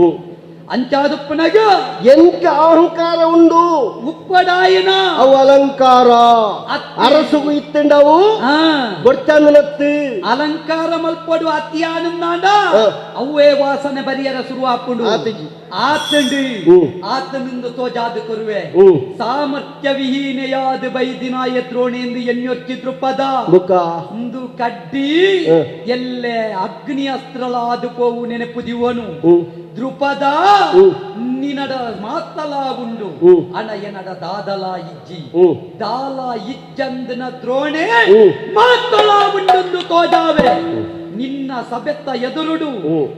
ಅಂಚಾದುಪ್ಪನಗ ಎಂಕ ಅಹಂಕಾರ ಉಂಡು ಉಪ್ಪಡಾಯನ ಅವು ಅಲಂಕಾರ ಅರಸುಗು ಇತ್ತಂಡವು ಗೊತ್ತಂದನತ್ತು ಅಲಂಕಾರ ಮಲ್ಪಡು ಅತಿಯಾನಂದಾಂಡ ಅವೇ ವಾಸನೆ ಬರಿಯರ ಶುರು ಆಪುಂಡು ಆತಂಡಿ ಆತನಿಂದ ತೋಜಾದ ಕೊರುವೆ ಸಾಮರ್ಥ್ಯ ವಿಹೀನೆಯಾದ ಬೈದಿನಾಯ ದ್ರೋಣೆಂದು ಎಣ್ಣೊಚ್ಚಿದ್ರು ಪದ ಇಂದು ಕಡ್ಡಿ ಎಲ್ಲೆ ಅಗ್ನಿ ಅಸ್ತ್ರಲಾದ ಪೋವು ನೆನಪುದಿವನು ದೃಪದ ನಿನಡ ಮಾತಲ ಉಂಡು ಅಣ ಎನಡ ದಾದಲ ಇಜ್ಜಿ ದಾಲ ಇಜ್ಜಂದನ ದ್ರೋಣೆ ಮಾತಲ ಉಂಡೊಂದು ತೋಜಾವೆ ನಿನ್ನ ಸಬೆತ್ತ ಎದುರುಡು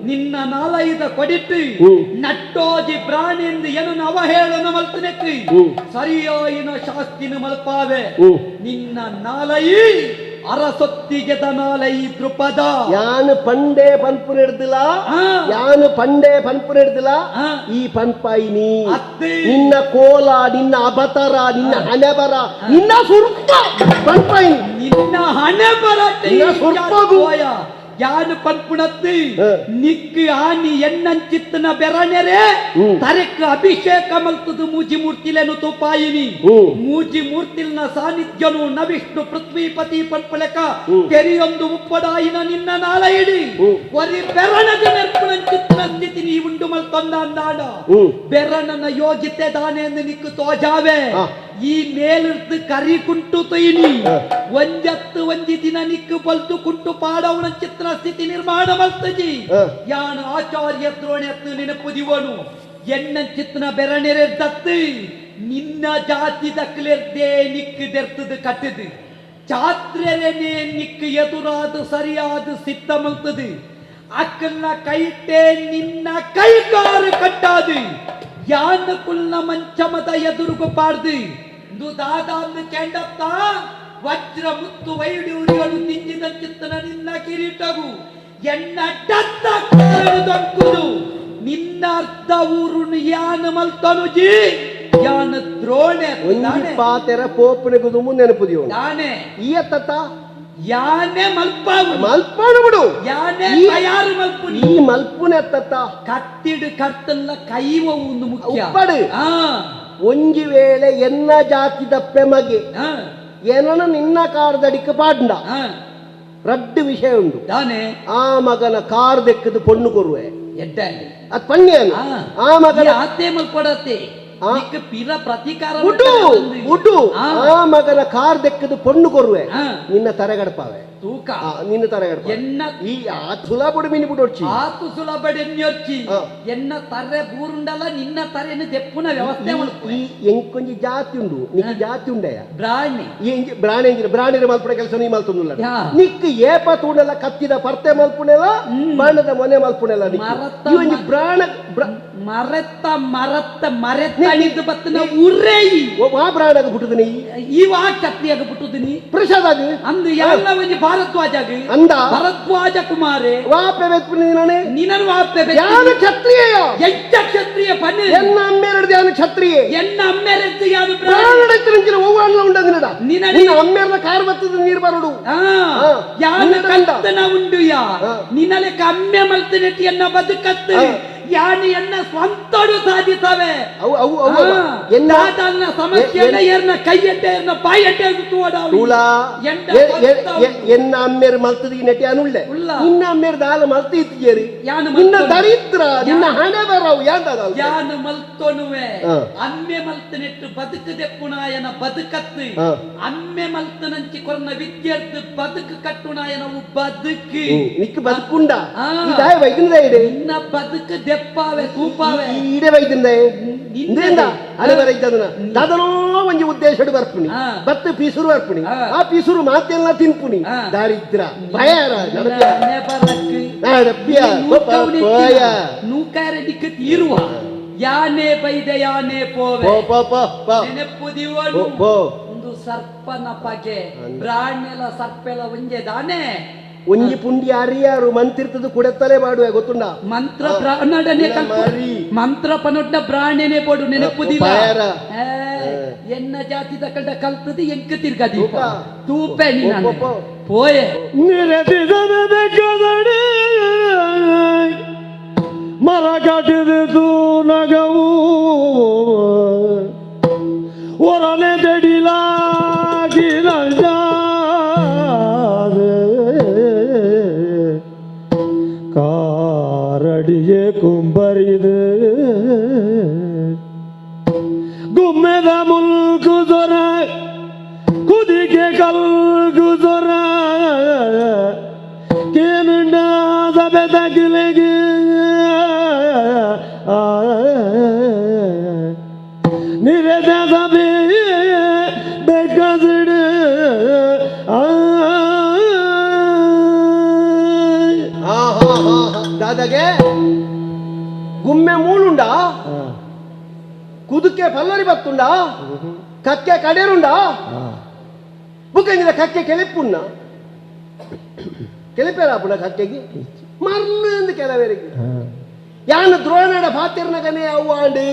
ನಿನ್ನ ನಾಲೈದ ಕೊಡಿಟ್ಟು ನಟ್ಟೋಜಿ ಪ್ರಾಣಿಂದು ಎನನು ಅವಹೇಳನ ಮಲ್ತನೆಕ್ಕಿ ಸರಿಯಾಯಿನ ಶಾಸ್ತಿನ ಮಲ್ಪಾವೆ ನಿನ್ನ ನಾಲೈ ಅರಸೊತ್ತಿಗೆದ ನಾಲೈ ದೃಪದ ಯಾನು ಪಂಡೆ ಪನ್ಪು ಹಿಡ್ದಿಲ್ಲ ಯಾನು ಪಂಡೆ ಪನ್ಪು ಹಿಡ್ದಿಲ್ಲ ಈ ಪನ್ಪಾಯಿನಿ ನಿನ್ನ ಕೋಲ ನಿನ್ನ ಅಬತರ ನಿನ್ನ ಹಣೆಬರ ನಿನ್ನ ಸುರ್ಪ ಪನ್ಪಾಯಿನಿ ನಿನ್ನ ಹಣೆ ಬರ ಯಾನು ಪನ್ಪುಣತ್ತಿ ನಿಕ್ಕು ಆನಿ ಎನ್ನಂಚಿತ್ತನ ಬೆರನೆರೆ ತರೆಕ್ ಅಭಿಷೇಕ ಮಲ್ತದು ಮೂಜಿ ಮೂರ್ತಿಲೆನು ತೂಪಾಯಿನಿ ಮೂಜಿ ಮೂರ್ತಿಲ್ನ ಸಾನ್ನಿಧ್ಯನು ನವಿಷ್ಣು ಪೃಥ್ವೀಪತಿ ಪನ್ಪಲಕ ತೆರಿಯೊಂದು ಉಪ್ಪದಾಯಿನ ನಿನ್ನ ನಾಲ ಇಡಿ ಒರಿ ಬೆರಣದ ನೆರ್ಪುಣಂಚಿತ್ತನ ಸ್ಥಿತಿ ನೀ ಉಂಡು ಮಲ್ತೊಂದ ಅಂದಾಡ ಬೆರಣನ ಯೋಗ್ಯತೆ ದಾನೆ ಎಂದು ನಿಕ್ಕು ತೋಜಾವೆ ಈ ಮೇಲಿರ್ದು ಕರಿ ಕುಂಟು ತೊಯ್ನಿ ಒಂಜತ್ತು ಒಂಜಿ ದಿನ ನಿಕ್ಕು ಬಲ್ತು ಕುಂಟು ಪಾಡವನ ಚಿತ್ರ ಸ್ಥಿತಿ ನಿರ್ಮಾಣ ಮಲ್ತಜಿ ಯಾನು ಆಚಾರ್ಯ ದ್ರೋಣೆತ್ತು ನೆನಪುದಿವನು ಎನ್ನ ಚಿತ್ರನ ಬೆರಣಿರೆದ್ದತ್ತು ನಿನ್ನ ಜಾತಿ ದಕ್ಕಲಿರ್ದೇ ನಿಕ್ಕು ದೆರ್ತದು ಕಟ್ಟದು ಚಾತ್ರೆನೇ ನಿಕ್ಕು ಎದುರಾದ ಸರಿಯಾದ ಸಿದ್ಧ ಮಲ್ತದು ಅಕ್ಕಲ್ನ ಕೈಟೆ ನಿನ್ನ ಕೈಕಾರು ಕಟ್ಟಾದು ಯಾನ ಕುಲ್ನ ಮಂಚಮದ ಎದುರುಗು ಪಾಡ್ದು ದಾದಾಂದು ಕೆಂಡತ್ತ ವಜ್ರ ಮುತ್ತು ವೈಡೂರ್ಯನು ತಿಂಜಿದ ಚಿತ್ತನ ನಿನ್ನ ಕಿರೀಟವು ಎನ್ನ ಡತ್ತ ದೊಂಕುದು ನಿನ್ನ ಅರ್ಧ ಊರುನು ಯಾನ ಮಲ್ತನುಜಿ ಯಾನ ದ್ರೋಣೆ ಒಂಜಿ ಪಾತೆರ ಪೋಪುನೆ ಗುದುಮು ನೆನಪುದಿಯೋ ದಾನೆ ಈ ಅತ್ತತ್ತ ಯಾನೆ ಮಲ್ಪಾವು ಮಲ್ಪಾಡು ಬಿಡು ಯಾನೆ ತಯಾರು ಮಲ್ಪುನಿ ಈ ಮಲ್ಪುನೆ ಅತ್ತತ್ತ ಕತ್ತಿಡು ಕರ್ತಲ್ಲ ಕೈವ ಒಂದು ಮುಖ್ಯ ಉಪ್ಪಡು ಒಂಜಿ ವೇಳೆ ಎನ್ನ ಜಾತಿದ ಪೆಮಗೆ ಏನನು ನಿನ್ನ ಕಾರ್ದಡಿಕ ಪಾಡ್ಂಡ ರಡ್ಡು ವಿಷಯ ಉಂಡು ಆ ಮಗನ ಕಾರ್ ದೆಕ್ಕದು ಪೊಣ್ಣು ಕೊರುವೆ ಅದ್ ಪಣ್ಯ ಆ ಮಗನ ಆತೆ ಮಲ್ಪಡತ್ತೆ ನಿಕ್ ಪಿರ ಪ್ರತೀಕಾರ ಉಡು ಉಡು ಆ ಮಗನ ಕಾರ್ ದೆಕ್ಕದು ಪೊಣ್ಣು ಕೊರುವೆ ನಿನ್ನ ತರಗಡಪಾವೆ ತೂಕ ನಿನ್ನ ತರಗಡಪ ಎನ್ನ ಈ ಆ ಸುಲಭ ಮೀನು ಬಿಡೊಡ್ಚಿ ಆತು ಸುಲಭ ಎಣ್ಣೊರ್ಚಿ ಎನ್ನ ತರೆ ಬೂರುಂಡಲ ನಿನ್ನ ತರೆಯನ್ನು ದೆಪ್ಪುನ ವ್ಯವಸ್ಥೆ ಈ ಎಂಕೊಂಜಿ ಜಾತಿ ಉಂಡು ನಿಕ್ ಜಾತಿ ಉಂಡಯ ಬ್ರಾಣಿ ಈ ಬ್ರಾಣಿ ಬ್ರಾಣಿರ ಮಲ್ಪುನ ಕೆಲಸ ನೀ ಮಲ್ತೊಂದುಲ್ಲ ನಿಕ್ ಏಪ ತೂಂಡಲ ಕತ್ತಿದ ಪರ್ತೆ ಮಲ್ಪುನೆಲ ಬಾಣದ ಮೊನೆ ಮಲ್ಪುನೆಲ ಈ ಒಂಜಿ ಬ್ರಾಣ ಮರೆತ ಮರತ್ತ ಮರೆತ ಅಣಿದು ಬತ್ತನ ಉರೇಯಿ ವಾ ಬ್ರಾಣಗ ಪುಟ್ಟುದಿನಿ ಈ ವಾ ಕ್ಷತ್ರಿಯಾಗ ಪುಟ್ಟುದಿನಿ ಪ್ರಸಾದಾಗ ಅಂದು ಎಲ್ಲ ಒಂಜಿ ಭಾರದ್ವಾಜಾಗ ಅಂದ ಭರದ್ವಾಜ ಕುಮಾರೆ ವಾಪೆ ಬೆತ್ಪುನಿ ನಿನನೆ ನಿನನು ವಾಪೆ ಯಾನು ಕ್ಷತ್ರಿಯ ಎಚ್ಚ ಕ್ಷತ್ರಿಯ ಪನ್ನೆ ಎನ್ನ ಅಮ್ಮೇರಡ್ದು ಯಾನು ಕ್ಷತ್ರಿಯೆ ಎನ್ನ ಅಮ್ಮೇರಡ್ದು ಯಾನು ಬ್ರಾಣಡತ್ತಿನ ಒವ್ವಾಣ್ಲ ಉಂಡ ನಿನಡ ನಿನ್ನ ಅಮ್ಮೇರ್ನ ಕಾರ್ ಬತ್ತದ ನೀರು ಬರಡು ಯಾನು ಕರ್ತನ ಉಂಡು ಯಾ ನಿನ್ನಲೆ ಕಮ್ಮೆ ಮಲ್ತಿನೆಟ್ಟಿ ಎನ್ನ ಬದುಕತ್ತು ಯಾನು ಎನ್ನ ಸ್ವಂತಡು ಸಾಧಿಸವೆ ಅವು ಅವು ಅವು ಎನ್ನ ಸಮಸ್ಯೆಯನ್ನ ಏರ್ನ ಕೈಯಡ್ಡೆ ಏರ್ನ ಬಾಯಡ್ಡೆ ತೂಲಾ ಎನ್ನ ಅಮ್ಮೇರ್ ಮಲ್ತದ ಈ ನೆಟ್ಟಿ ಅನುಳ್ಳೆ ನಿನ್ನ ಅಮ್ಮೇರ್ ದಾಲ ಮಲ್ತ ಇತ್ತಿಯೇರಿ ನಿನ್ನ ದರಿದ್ರ ನಿನ್ನ ಹಣೆ ಬರವು ಯಾಂದ ಯಾನು ಮಲ್ತೊನುವೆ ಅಮ್ಮೆ ಮಲ್ತನೆಟ್ಟು ಬದುಕು ದೆಪ್ಪುನಾಯನ ಬದುಕತ್ತು ಅಮ್ಮೆ ಮಲ್ತನಂಚಿ ಕೊರ್ನ ವಿದ್ಯಾರ್ಥಿ ಬದುಕು ಕಟ್ಟುನಾಯನವು ಬದುಕು ನಿಕ್ ಬದುಕುಂಡ ಇದಾಯ ವೈದ್ಯನದ ಇದೆ ನಿನ್ನ ಬದುಕು ದೆಪ್ಪಾವೆ ತೂಪಾವೆ ಈಡೆ ವೈದ್ಯನದ ಇಂದ್ರಿಂದ ಅಲೆ ಬರ ಇದ್ದದನ ದಾದನೋ ಒಂಜಿ ಉದ್ದೇಶಡು ಬರ್ಪುನಿ ಬತ್ತು ಪೀಸುರು ಬರ್ಪುನಿ ಆ ಪೀಸುರು ಮಾತೆಲ್ಲ ತಿನ್ಪುನಿ ದಾರಿದ್ರ ಭಯ ನೂಕಾರ ದಿಕ್ಕ ತೀರುವ ಯಾನೇ ಬೈದ ಯಾನೇ ಪೋವೆ ನೆನಪು ದಿವನು ಒಂದು ಸರ್ಪನ ಪಗೆ ಬ್ರಾಣೆಲ ಸರ್ಪೆಲ ಒಂಜೆ ದಾನೆ ಒಂಜಿ ಪುಂಡಿ ಅರಿಯಾರು ಮಂತಿರ್ತದ ಕುಡೆತ್ತಲೇ ಮಾಡುವೆ ಗೊತ್ತುಂಡ ಮಂತ್ರ ಬ್ರಾಹ್ಮಣನೇ ಮಂತ್ರ ಪನೊಡ್ಡ ಬ್ರಾಹ್ಮಣನೇ ಪೋಡು ನೆನಪುದಿಲ್ಲ ಎನ್ನ ಜಾತಿ ತಕಂಡ ಕಲ್ತದ ಎಂಕ ತಿರ್ಗ ದೀಪ ತೂಪೆ ನೀನು ಪೋಯೆ ಮರ ಕಟ್ಟಿದು ನಗವು ಒರನೆ ದಡಿಲಾಗಿ ಕಾರಡಿಯೇ ಕುಂಬರಿದು ಗುಮ್ಮೆದ ಮುಲ್ಕು ದೊರ ಕುದಿಗೆ ಕಲ್ಗು ದೊರ ಕೇನುಂಡ ಸಬೆದಗಿಲೆಗೆ ನಿರೆದ ಸಭೆ ಬೆಕ್ಕಸಿಡು ದಾದಾಗೆ ಗುಮ್ಮೆ ಮೂಳುಂಡ ಕುದುಕೆ ಪಲ್ಲರಿ ಬತ್ತುಂಡ ಕಕ್ಕೆ ಕಡೇರುಂಡ ಬುಕ್ಕಂಜಿನ ಕಕ್ಕೆ ಕೆಲಿಪುಣ್ಣ ಕೆಲಿಪೇರಾಪುಣ ಕಕ್ಕೆಗೆ ಮರ್ಲು ಎಂದು ಕೆಲವರಿಗೆ ಯಾನು ದ್ರೋಣಡ ಪಾತಿರ್ನಗನೇ ಅವ್ವಾಂಡು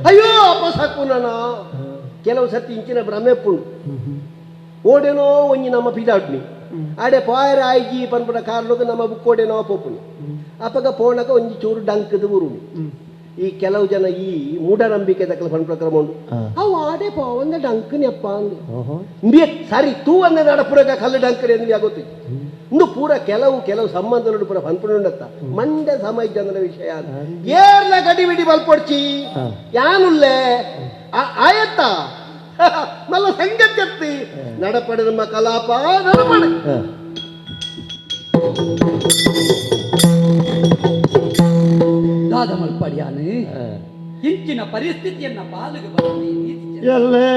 ಅಯ್ಯೋ ಅಪ್ಪ ಸಾಕು ಕೆಲವು ಸರ್ತಿ ಇಂಚಿನ ಭ್ರಮೆಪ್ಪುಂಡು ಓಡೇನೋ ಒಂಜಿ ನಮ್ಮ ಪಿದಾಡ್ನಿ ಆಡೆ ಪಾಯರ ಆಯ್ಜಿ ಪನ್ಪುನ ಕಾರ್ಲೋಗ ನಮ್ಮ ಬುಕ್ಕೋಡೇನೋ ಪೋಪುನಿ ಅಪಗ ಪೋಣಕ ಒಂಜಿ ಚೂರು ಡಂಕದ ಊರುನಿ ಈ ಕೆಲವು ಜನ ಈ ಮೂಢನಂಬಿಕೆ ದಕ್ಕಲ ಪನ್ಪುನ ಕ್ರಮ ಉಂಡು ಅವು ಆಡೆ ಪೋವಂದ ಡಂಕನಿ ಅಪ್ಪ ಅಂದು ಸರಿ ತೂ ಅಂದ ನಡಪುರಗ ಕಲ್ಲು ಡಂಕನಿ ಅಂದ್ರೆ ಗೊತ್ತು ಇಂದು ಪೂರ ಕೆಲವು ಕೆಲವು ಸಂಬಂಧಗಳು ಪೂರ ಪನ್ಪುಂಡತ್ತ ಮಂಡೆ ಸಮಾಜ ಜನರ ವಿಷಯ ಏರ್ಲ ಗಡಿ ಬಿಡಿ ಬಲ್ಪೊಡ್ಚಿ ಯಾನುಲ್ಲೆ ಆಯತ್ತ ಮಲ್ಲ ಸಂಗತ್ಯತ್ತಿ ನಡಪಡೆ ನಮ್ಮ ಕಲಾಪ ನಡಪಡೆ ದಾದ ಮಲ್ಪಡಿಯಾನು ಇಂಚಿನ ಪರಿಸ್ಥಿತಿಯನ್ನ ಪಾಲಿಗೆ ಬರಲಿ ಎಲ್ಲೇ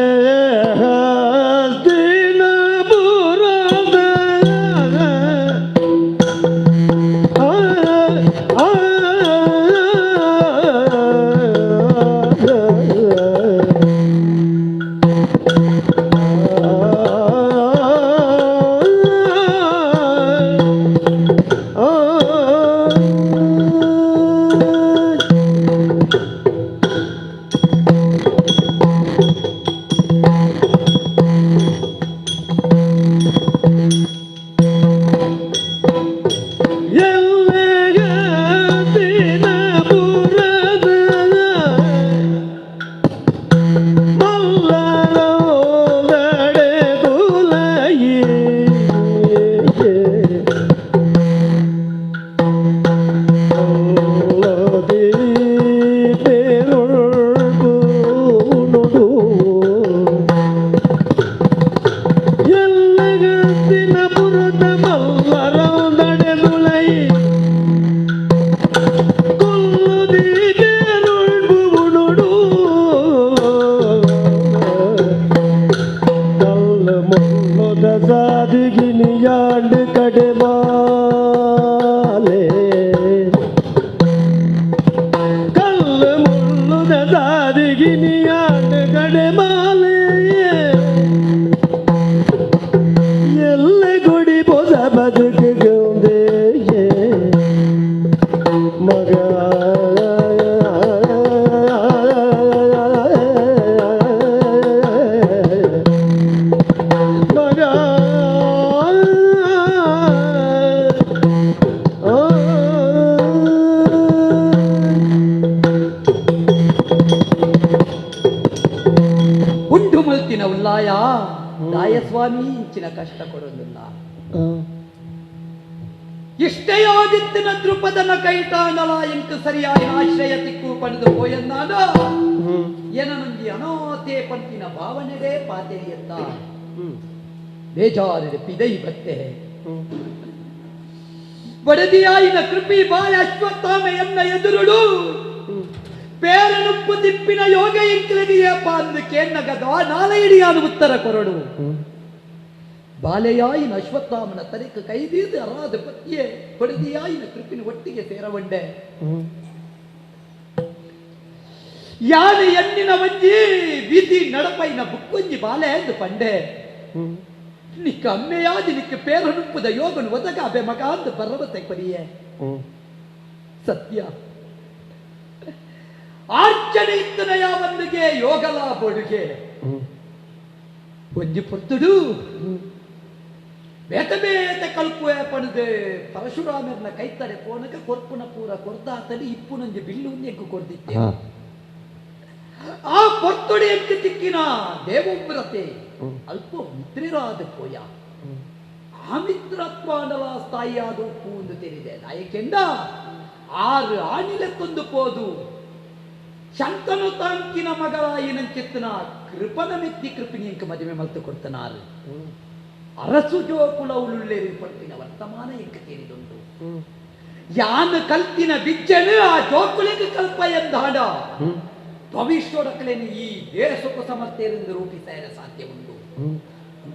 ದಾಯಸ್ವಾಮಿ ಇಂಚಿನ ಕಷ್ಟ ಕೊಡೋದಿಲ್ಲ. ಇಷ್ಟೆಯಾದಿತ್ತಿನ ದೃಪದನ ಕೈಟಾಂಡಲ ಎಂಕು ಸರಿಯಾದ ಆಶ್ರಯ ತಿಕ್ಕು ಪಡೆದು ಪೋಯನ್ನಾದ ಏನನೊಂಜಿ ಅನಾಥೆ ಪಂಪಿನ ಭಾವನೆಡೇ ಪಾತೆರಿಯತ್ತ ಬೇಜಾರಿದ ಪಿದೈ ಬತ್ತೆ ಬಡದಿಯಾಯಿನ ಕೃಪಿ ಬಾಯ ಅಶ್ವತ್ಥಾಮೆಯನ್ನ ಎದುರುಡು ಪೇರನುಪ್ಪು ತಿಪ್ಪಿನ ಯೋಗ ಎಂಕ್ಲಗಿಯಪ್ಪ ಅಂದು ಕೇನ್ನಗದ ನಾಲೈಡಿಯಾನು ಉತ್ತರ ಕೊರಡು. ಬಾಲೆಯಾಯಿನ ಅಶ್ವತ್ಥಾಮನ ತರಿಕ ಕೈದೀದು ಅರಾದ ಪತಿಯೇ ಬಡದಿಯಾಯಿನ ಕೃಪಿನ ಒಟ್ಟಿಗೆ ಸೇರವಂಡೆ. ಯಾನೆ ಎಣ್ಣಿನ ಒಂಜಿ ವಿಧಿ ನಡಪೈನ ಬುಕ್ಕೊಂಜಿ ಬಾಲೆ ಎಂದು ಪಂಡೆ. ನಿಕ್ಕ ಅಮ್ಮೆಯಾದಿ ನಿಕ್ಕ ಪೇರನುಪ್ಪುದ ಯೋಗನು ಒದಗ ಅಬೆ ಮಗ ಅಂದು ಪರ್ವತೆ ಕೊರಿಯೆ. ಸತ್ಯ ಆರ್ಚನೆ ಇತ್ತನ ಯಾವಂದಿಗೆ ಯೋಗಲಾ ಬೊಡುಗೆ ಒಂಜಿ ಪೊರ್ತುಡು ಬೇತೆ ಬೇತೆ ಕಲ್ಪುವೆ ಪಣದೆ ಪರಶುರಾಮರ್ನ ಕೈತಡೆ ಪೋನಕ ಕೊರ್ಪುನ ಪೂರ ಕೊರ್ದಾತಡಿ ಇಪ್ಪುನೊಂಜಿ ಬಿಲ್ಲು ಎಂಕು ಕೊರ್ದಿತ್ತೆ. ಆ ಪೊರ್ತುಡಿ ಎಂಕು ತಿಕ್ಕಿನ ದೇವವ್ರತೆ ಅಲ್ಪ ಮಿತ್ರರಾದ ಪೋಯ. ಆ ಮಿತ್ರತ್ವಾನಲ ಸ್ಥಾಯಿಯಾದ ಉಪ್ಪು ತೆರಿದೆ ನಾಯಕೆಂದ ಆರು ಆಣಿಲೆತ್ತೊಂದು ಪೋದು ಶಂತನು ತಾಂಕಿನ ಮಗಳಾಯಿನಂಚಿತ್ತನ ಕೃಪನ ಮೆತ್ತಿ ಕೃಪಿನಿಯಂಕ ಮದುವೆ ಮಲ್ತು ಕೊಡ್ತನಾರು. ಅರಸು ಜೋಕುಲವುಳುಳ್ಳೇರಿ ಪಡ್ಪಿನ ವರ್ತಮಾನ ಎಂಕ ತೇರಿದುಂಟು. ಯಾನು ಕಲ್ತಿನ ಬಿಜ್ಜನು ಆ ಜೋಕುಲಿಗೆ ಕಲ್ಪ ಎಂದಾಡ ಭವಿಷ್ಯೊಡಕಲೇನು ಈ ದೇಶಕ್ಕೂ ಸಮರ್ಥೆಯರೆಂದು ರೂಪಿಸಲು ಸಾಧ್ಯ ಉಂಟು.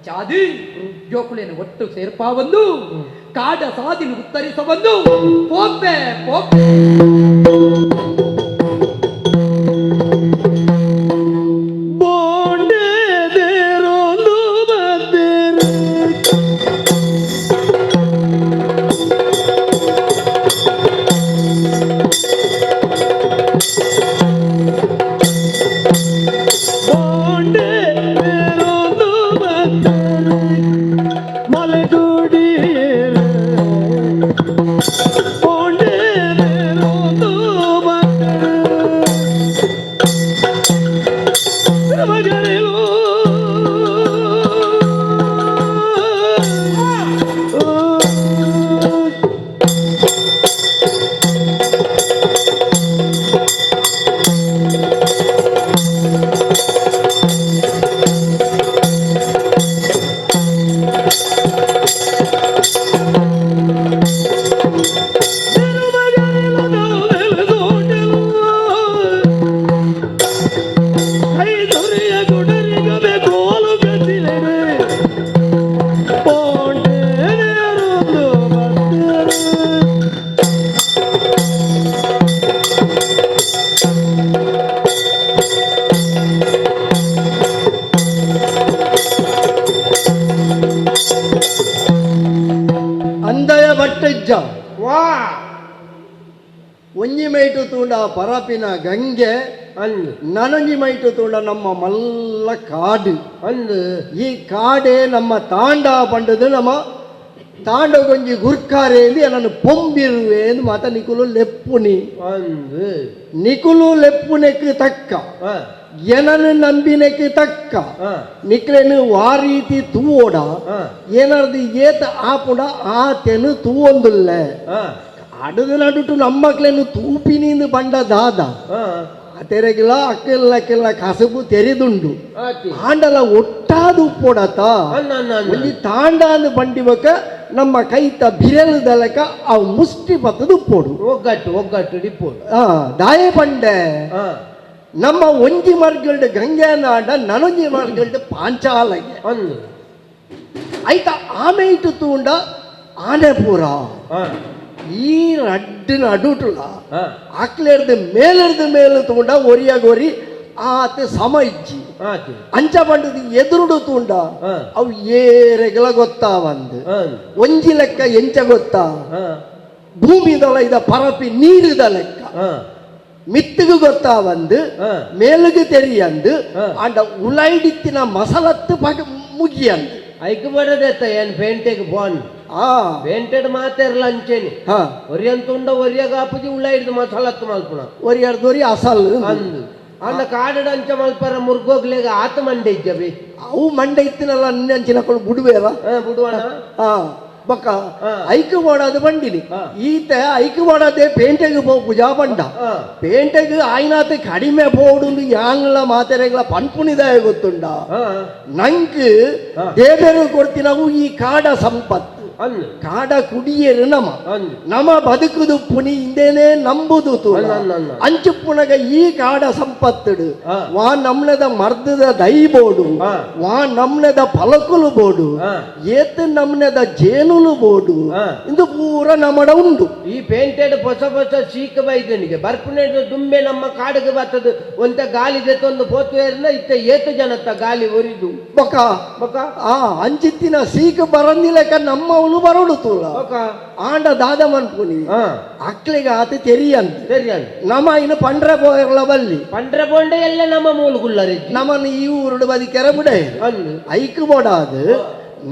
ಚಾದಿ ಜೋಕುಲೇನು ಒಟ್ಟು ಸೇರ್ಪಾವಂದು ಕಾಡ ಸಾದಿನ ಉತ್ತರಿಸಬಂದು ಪೋಪೆ ಪೋಪೆ ಒಂಜಿ ಮೈಟು ತೂಂಡ ಪರಪಿನ ಗಂಗೆ ಅಂದು ನನೊಂಜಿ ಮೈಟು ತೂಂಡ ನಮ್ಮ ಮಲ್ಲ ಕಾಡು ಅಂದು ಈ ಕಾಡೇ ನಮ್ಮ ತಾಂಡ ಪಂಡದು ನಮ್ಮ ತಾಂಡಗೊಂಜಿ ಗುರ್ಕಾರೇಲಿ ನನ್ನ ಪೊಂಬಿರುವೆ ಎಂದು ಮಾತ ನಿಕುಲು ಲೆಪ್ಪುನಿ ಅಂದು ನಿಕುಲು ಲೆಪ್ಪುನೆಕ್ ತಕ್ಕ ಏನನ್ನು ನಂಬಿನೆಕ್ ತಕ್ಕ ನಿಕ್ಲೇನು ವಾ ರೀತಿ ತೂವೋಡ ಏನಾರದು ಏತ ಆಪುಡ ಆತೆನು ತೂವೊಂದುಲ್ಲ ಅಡದ ನಡುಟು ನಮ್ಮಕ್ಲೇನು ತೂಪಿನಿಂದ ಬಂಡ ದಾದ ತೆರೆಗಿಲ್ಲ ಅಕ್ಕಿಲ್ಲ ಅಕ್ಕಿಲ್ಲ ಕಸಬು ತೆರೆದುಂಡು ಆಂಡಲ ಒಟ್ಟಾದ ಉಪ್ಪೋಡತ ಒಂಜಿ ತಾಂಡಾಂದು ಬಂಡಿಬಕ ನಮ್ಮ ಕೈತ ಬಿರಲು ದಲಕ ಅವು ಮುಷ್ಟಿ ಪತ್ತದ ಉಪ್ಪೋಡು ಒಗ್ಗಟ್ಟು ಒಗ್ಗಟ್ಟು ಡಿಪ್ಪೋಡು ದಾಯೆ ಬಂಡೆ ನಮ್ಮ ಒಂಜಿ ಮಾರ್ಗಲ್ಡ್ ಗಂಗೆ ನಾಡ ನನೊಂಜಿ ಮಾರ್ಗಲ್ಡ್ ಪಾಂಚಾಲಗೆ ಆಯ್ತಾ ಆಮೆ ಇಟ್ಟು ತೂಂಡ ಆನೆಪುರ ಈ ರಡ್ಡಿನ ಅಡುಟುಲ ಅಕ್ಲೆರ್ದು ಮೇಲೆರ್ದು ಮೇಲೆ ತೂಂಡ ಒರಿಯಾಗೊರಿ ಆತ ಸಮ ಇಜ್ಜಿ ಅಂಚ ಬಂಡದ ಎದುರುಡು ತೂಂಡ ಅವು ಏರೆಗಳ ಗೊತ್ತಾವಂದು ಒಂಜಿ ಲೆಕ್ಕ ಎಂಚ ಗೊತ್ತಾ ಭೂಮಿದೊಳ ಇದ ಪರಪಿ ನೀರಿದ ಲೆಕ್ಕ ಮಿತ್ತಿಗೆ ಗೊತ್ತಾವಂದು ಮೇಲುಗೆ ತೆರಿಯಂದು ಅಂಡ ಉಲೈಡಿತ್ತಿನ ಮಸಲತ್ತು ಪಗ ಮುಗಿಯಂದು ಐಕ್ ಬಡದೆತ್ತ ಏನ್ ಪೇಂಟೆಗ್ ಫೋನ್ ಪೇಂಟೆಡ್ ಮಾತೆರ್ಲ ಅಂಚೇನಿ ಒರಿಯಂತ ಉಂಡ ಒರಿಯಾಗ ಆಪುಜಿ ಉಳ ಹಿಡ್ದು ಮಸಾಲತ್ತು ಮಲ್ಪುಣ ಒರಿಯರ್ದು ಒರಿ ಅಸಲ್ ಅಂದು ಅಂದ ಕಾಡಡ ಅಂಚ ಮಲ್ಪರ ಮುರ್ಗೋಗ್ಲೇಗ ಆತ ಮಂಡೆ ಇಜ್ಜಬಿ ಅವು ಮಂಡೆ ಇತ್ತಿನಲ್ಲ ಅಂಚಿನಕ್ಕಳು ಬುಡುವೇರ ಬುಡುವಣ ಹಾ ಬೊಕ್ಕ ಐಕ್ ಬೋಡಾದ ಬಂಡಿನಿ ಈತ ಐಕ್ ಬೋಡಾದೆ ಪೇಂಟೆಗೆ ಪೋಪುಜಾ ಬಂಡ ಪೇಂಟೆಗೆ ಆಯ್ನಾತ ಕಡಿಮೆ ಪೋಡುಂದು ಯಾಂಗ್ಲ ಮಾತೆರೆಗ್ಲ ಪನ್ಪುನಿದಾಯ ಗೊತ್ತುಂಡ ನಂಕ್ ದೇವರು ಕೊಡ್ತಿನವು ಈ ಕಾಡ ಸಂಪತ್ತು ಕಾಡ ಕುಡಿಯರು ನಮ ನಮ ಬದುಕುದು ಪುನಿ ಇಂದೇನೆ ನಂಬುದು ತೂಲ ಅಂಚುಪ್ಪುನಗ ಈ ಕಾಡ ಸಂಪತ್ತುಡು ವಾ ನಮ್ನದ ಮರ್ದದ ದೈ ಬೋಡು ವಾ ನಮ್ನದ ಪಲಕುಲು ಬೋಡು ಏತ್ ನಮ್ನದ ಜೇನುಲು ಬೋಡು ಇಂದು ಪೂರ ನಮಡ ಉಂಡು. ಈ ಪೇಂಟೆಡ್ ಹೊಸ ಹೊಸ ಸೀಕ ಬೈದನಿಗೆ ಬರ್ಪುನೆ ದುಂಬೆ ನಮ್ಮ ಕಾಡಿಗೆ ಬರ್ತದೆ ಒಂತ ಗಾಲಿ ಜೊತೆ ಪೋತುವೇರ್ನ ಇತ್ತ ಏತು ಜನತ್ತ ಗಾಲಿ ಒರಿದು ಬೊಕ ಬೊಕ ಆ ಅಂಚಿತ್ತಿನ ಸೀಕ ಬರಂದಿಲೆಕ ನಮ್ಮವಳು ಬರೋಡು ತೂಲ ಬೊಕ ಆಂಡ ದಾದ ಮನ್ಪುನಿ ಅಕ್ಲಿಗೆ ಆತ ತೆರಿಯಂತ ತೆರಿಯಂತ ನಮ್ಮ ಇನ್ನು ಪಂಡ್ರೆ ಪೋಯರ್ಲ ಬಲ್ಲಿ ಪಂಡ್ರೆ ಪೋಂಡೆ ಎಲ್ಲ ನಮ್ಮ ಮೂಲಗುಲ್ಲರೆ ನಮ್ಮನ್ನು ಈ ಊರುಡು ಬದಿ ಕೆರಬುಡೆ ಐಕ್ ಬೋಡಾದು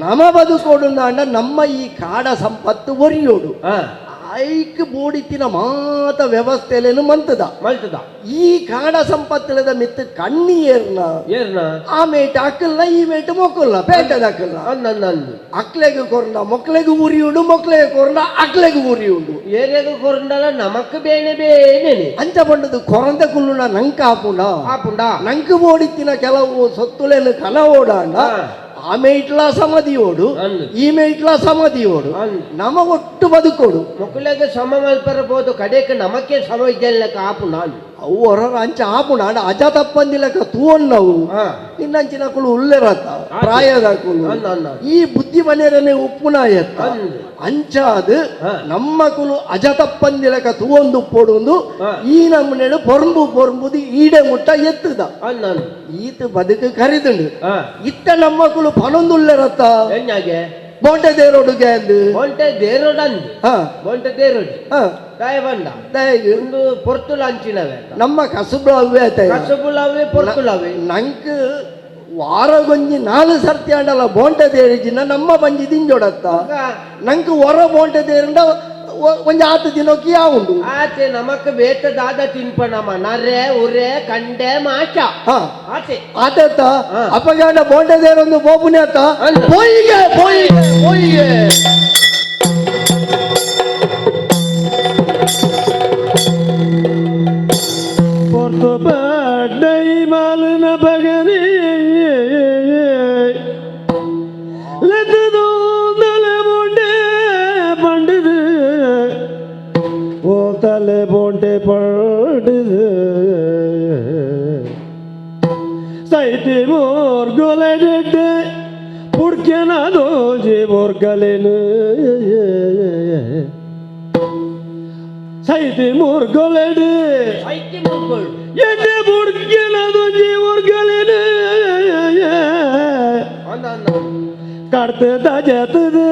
ನಮ ಬದುಕೋಡು ಅಂಡ ನಮ್ಮ ಈ ಕಾಡ ಸಂಪತ್ತು ಒರಿಯೋಡು ಐಕ್ ಬೋಡಿತ್ತಿನ ಮಾತ ವ್ಯವಸ್ಥೆಲೇನು ಮಂತದ ಮಲ್ತದ ಈ ಕಾಡ ಸಂಪತ್ತುಲದ ಮಿತ್ತು ಕಣ್ಣಿ ಏರ್ನ ಏರ್ನ ಆ ಮೇಟ್ ಅಕ್ಕಲ್ಲ ಈ ಮೇಟ್ ಮೊಕ್ಕಲ್ಲ ಪೇಟದ ಅಕ್ಕಲ್ಲ ಅಕ್ಲೆಗ್ ಕೊರ್ನ ಮೊಕ್ಲೆಗ್ ಉರಿಯುಂಡು ಮೊಕ್ಲೆಗ್ ಕೊರ್ನ ಅಕ್ಲೆಗ್ ಉರಿಯುಂಡು ಏರೆಗ್ ಕೊರ್ಂಡಲ ನಮಕ್ ಬೇನೆ ಬೇನೆ ಅಂಚ ಪಂಡದು ಕೊರಂದ ಕುಲ್ಲುನ ನಂಕ್ ಆಪುಂಡ ಆಪುಂಡ ನಂಕ್ ಬೋಡಿತ್ತಿನ ಕೆಲವು ಸೊತ್ತುಲೇನು ಕನ ಓಡಾಂಡ ಆ ಮೇಟ್ಲ ಸಮದಿಯೋಡು ಈ ಮೇಟ್ಲ ಸಮದಿಯೋಡು ನಮ ಒಟ್ಟು ಬದುಕೋಡು ಮೊಕ್ಕಲೆಗ್ ಸಮ ಮಲ್ಪರ ಬೋದು ಕಡೆಕ್ ನಮಕ್ಕೆ ಸಮ ಇದ್ದೆಲ್ಲಕ ಆಪುಂಡ ಅವು ಹೊರ ಅಂಚ ಆಪುಂಡ ಅಂಡ ಅಜ ತಪ್ಪಂದಿಲಕ ತೂವನ್ನವು ನಿನ್ನಂಚಿನ ಕುಲು ಉಲ್ಲೆರತ್ತ ಪ್ರಾಯದ ಕುಲು ಈ ಬುದ್ಧಿ ಮನೆಯರನೆ ಉಪ್ಪುನ ಎತ್ತ ಅಂಚಾದು ನಮ್ಮ ಕುಲು ಅಜ ತಪ್ಪಂದಿಲಕ ತೂವೊಂದು ಪೊಡುಂದು ಈ ನಮ್ಮನೆಡು ಪೊರಂಬು ಪೊರಂಬುದು ಈಡೆ ಮುಟ್ಟ ಎತ್ತದ ಈತ ಬದುಕು ಕರಿದುಂಡು ಇತ್ತ ನಮ್ಮ ಕುಲು ಪನೊಂದುಲ್ಲೆರತ್ತ ಬೋಂಟೆ ದೇರೋಡು ಗ್ಯಾಂದು ಬೋಂಟೆ ದೇರೋಡು ಅಂದು ಬೋಂಟೆ ದೇರೋಡು ದಾಯ ಬಂಡ ಒಂದು ಪೊರ್ತುಲ ಅಂಚಿನವೇ ನಮ್ಮ ಕಸುಬುಲವೇ ಕಸುಬುಲವೇ ಪೊರ್ತುಲವೇ ನಂಕ್ ವಾರಗೊಂಜಿ ನಾಲು ಸರ್ತಿ ಆಂಡಲ ಬೋಂಟೆ ದೇರಿಜಿನ ನಮ್ಮ ಬಂಜಿ ದಿಂಜೊಡತ್ತ ನಂಕ್ ಹೊರ ಬೋಂಟೆ ದೇರಂಡ ಒಂಜಿ ಆತ ದಿನಕ್ಕೆ ಉಂಡು ಆಚೆ ನಮಕ್ ಬೇತ ದಾದ ತಿನ್ಪ ನಮ್ಮ ನರೆ ಉರೆ ಕಂಡೆ ಮಾಚ ಆಚೆ ಆತತ್ತ ಅಪಗಾಂಡ ಬೋಂಟೆ ದೇರೊಂದು ಬೋಪುನೆ ಅತ್ತ ಪೋಯಿಗೆ ಪೋಯಿಗೆ ಪೋಯಿಗೆ ಪೊರ್ತು ಬಡ್ಡೈ ಮಾಲಿನ ಬಗನಿ ಲೆತ್ತದೋಂದಲೆ ಬೊಂಡೆ ಪಂಡಿದು ಓ ತಲೆ ಬೊಂಡೆ ಪಂಡಿದು ಸೈತಿ ಮೋರ್ಗೊಲೆ ಡೆಡ್ಡೆ ಪುಡ್ಕೆನ ದೋಜಿ ಬೋರ್ಗಲೆನು ಸೈತಿ ಮುರ್ಗೊಲೆಡು ಸೈತಿ ಮುರ್ಗೊಳು ಎಡ್ಡೆ ಬುಡ್ಕೆನ ದೋಜಿ ಬೋರ್ಗಲೆನು ಕಡ್ತದ ಜತದು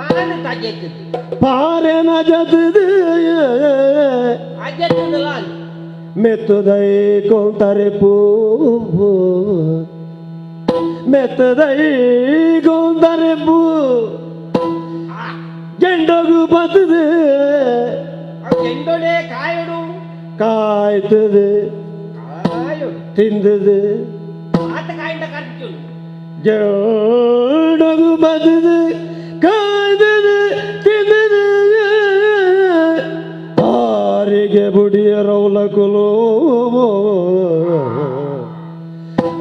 ಆನ ತಜೆತ್ತದು ಪಾರೆನ ಜತದು ಅಜೆತ್ತದಲ್ಲ ಮೆತ್ತದೈ ಕೊಂತರೆ ಪೂ ಮೆತ್ತದೈ ಕೊಂತರೆ ಪೂ ಗೆಂಡೋಗು ಬತ್ತದು ಕೆಂಡೊಡೆ ಕಾಯಡು ಕಾಯ್ತದು ಕಾಯಡು ತಿಂದದು ಆತ ಕಾಯಿಂದ ಕರ್ಚುನು ಗೆಂಡೋಗು ಬತ್ತದು ಕಾಯ್ತದು ತಿಂದದು ಆರಿಗೆ ಬುಡಿಯ ರೌಲಕುಲು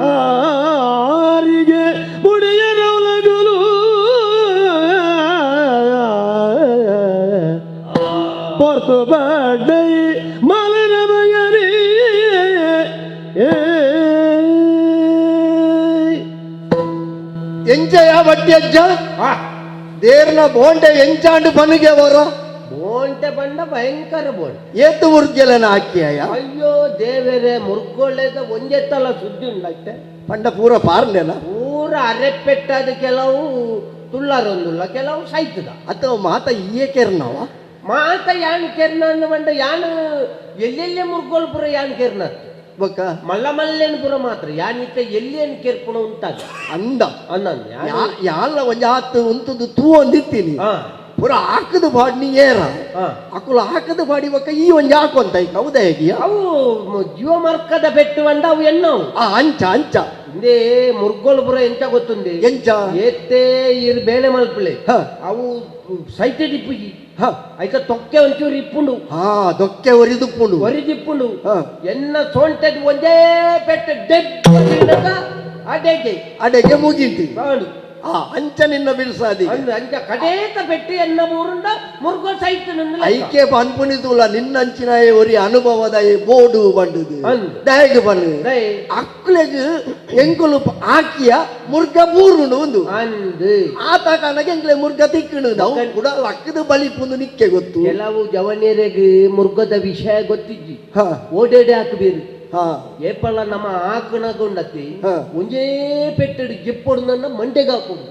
ಆರಿಗೆ ಬುಡಿಯ ರೌಲಕುಲು ಪೊರ್ತು ಬಡ್ಡೈ ಮಲನ ಬಯರಿ ಎಂಚಯ ಬಟ್ಟಿ ಅಜ್ಜ ದೇರ್ನ ಬೋಂಟೆ ಎಂಚಾಂಡು ಪನಿಗೆ ಅವರ ಬೋಂಟೆ ಬಂಡ ಭಯಂಕರ ಬೋಂಟೆ ಏತು ಮುರ್ಗೆಲನ ಹಾಕಿಯ ಅಯ್ಯೋ ದೇವರೇ ಮುರ್ಗೊಳ್ಳೆದ ಒಂಜೆತ್ತಲ ಸುದ್ದಿ ಉಂಡತ್ತೆ ಪಂಡ ಪೂರ ಪಾರ್ಲೆನ ಪೂರ ಅರೆಪೆಟ್ಟಾದ ಕೆಲವು ತುಳ್ಳಾರೊಂದುಲ್ಲ ಕೆಲವು ಸೈತದ ಅಥವಾ ಮಾತ ಈಯೆ ಕೆರ್ನವ ಮಾತ ಯಾನ್ ಕೆರ್ನ ಬಂಡ ಯಾನ್ ಎಲ್ಲೆಲ್ಲೇ ಮುರ್ಗೋಲ್ ಪುರ ಯಾನ್ ಕೆರ್ನ ಬೊಕ್ಕ ಮಲ್ಲ ಮಲ್ಲೇನ್ ಪುರ ಮಾತ್ರ ಯಾನ್ ಇತ್ತ ಎಲ್ಲಿ ಕೆರ್ಪುಣ ಉಂಟಾಗ ಅಂದ ಅಂದ ಯಾಲ್ಲ ಒಂಜಿ ಆತು ಉಂತುದು ತೂ ಒಂದಿತ್ತೀನಿ. ಪುರ ಹಾಕದ ಬಾಡ್ನಿ ಏರ ಅಕುಲ ಹಾಕದ ಬಾಡಿ ಬಕ್ಕ ಈ ಒಂಜಿ ಹಾಕೊಂತ ಈಗ ಹೌದಾ ಹೇಗಿಯ ಅವು ಜೀವ ಮರ್ಕದ ಪೆಟ್ಟು ಅಂಡ ಅವು ಎನ್ನವು ಅಂಚ ಅಂಚ ಇಂದೇ ಮುರ್ಗೋಲು ಪುರ ಎಂಚ ಗೊತ್ತುಂದೆ ಎಂಚ ಏತ್ತೆ ಇರ್ ಬೇಳೆ ಮಲ್ಪಲೆ ಅವು ಸೈತೆ ದಿಪ್ಪುಜಿ ಐತ ತೊಕ್ಕೆ ಒಂಚೂರು ಇಪ್ಪುಂಡು ದೊಕ್ಕೆ ಒರಿದುಪ್ಪುಂಡು ಒರಿದಿಪ್ಪುಂಡು ಎನ್ನ ಸೋಂಟೆದ್ ಒಂದೇ ಪೆಟ್ಟ ಡೆಡ್ ಅಡೆಗೆ ಅಡೆಗೆ ಮುಗಿಂತಿ ಅಂಚ ನಿನ್ನ ಬಿರ್ಸಾದಿ ಅಂಚ ಕಡೇತ ಪೆಟ್ಟಿ ಎನ್ನ ಊರುಂಡ ಮುರ್ಗೋ ಸೈತ ಐಕೆ ಪನ್ಪುನಿತುಲ ನಿನ್ನಂಚಿನ ಒರಿ ಅನುಭವದ ಬೋಡು ಬಂಡುದು ದಯಗೆ ಬನ್ನು ಅಕ್ಲೆಗ್ ಎಂಕುಲು ಆಕಿಯ ಮುರ್ಗ ಬೂರುಂಡು ಒಂದು ಆತ ಕಾರಣಕ್ಕೆ ಎಂಕ್ಲೆ ಮುರ್ಗ ತಿಕ್ಕಣು ಅವು ಕೂಡ ಅಕ್ಕದ ಬಲಿಪುಂದು ನಿಕ್ಕೆ ಗೊತ್ತು. ಕೆಲವು ಜವನಿಯರಿಗೆ ಮುರ್ಗದ ವಿಷಯ ಗೊತ್ತಿಜ್ಜಿ ಓಡೇಡೆ ಹಾಕಬೇರು ಏಪಲ್ಲ ನಮ್ಮ ಆಕಣಗೊಂಡತಿ ಒಂಜೇ ಪೆಟ್ಟಡಿ ಜಿಪ್ಪೊಡು ನನ್ನ ಮಂಡೆಗೆ ಹಾಕುದು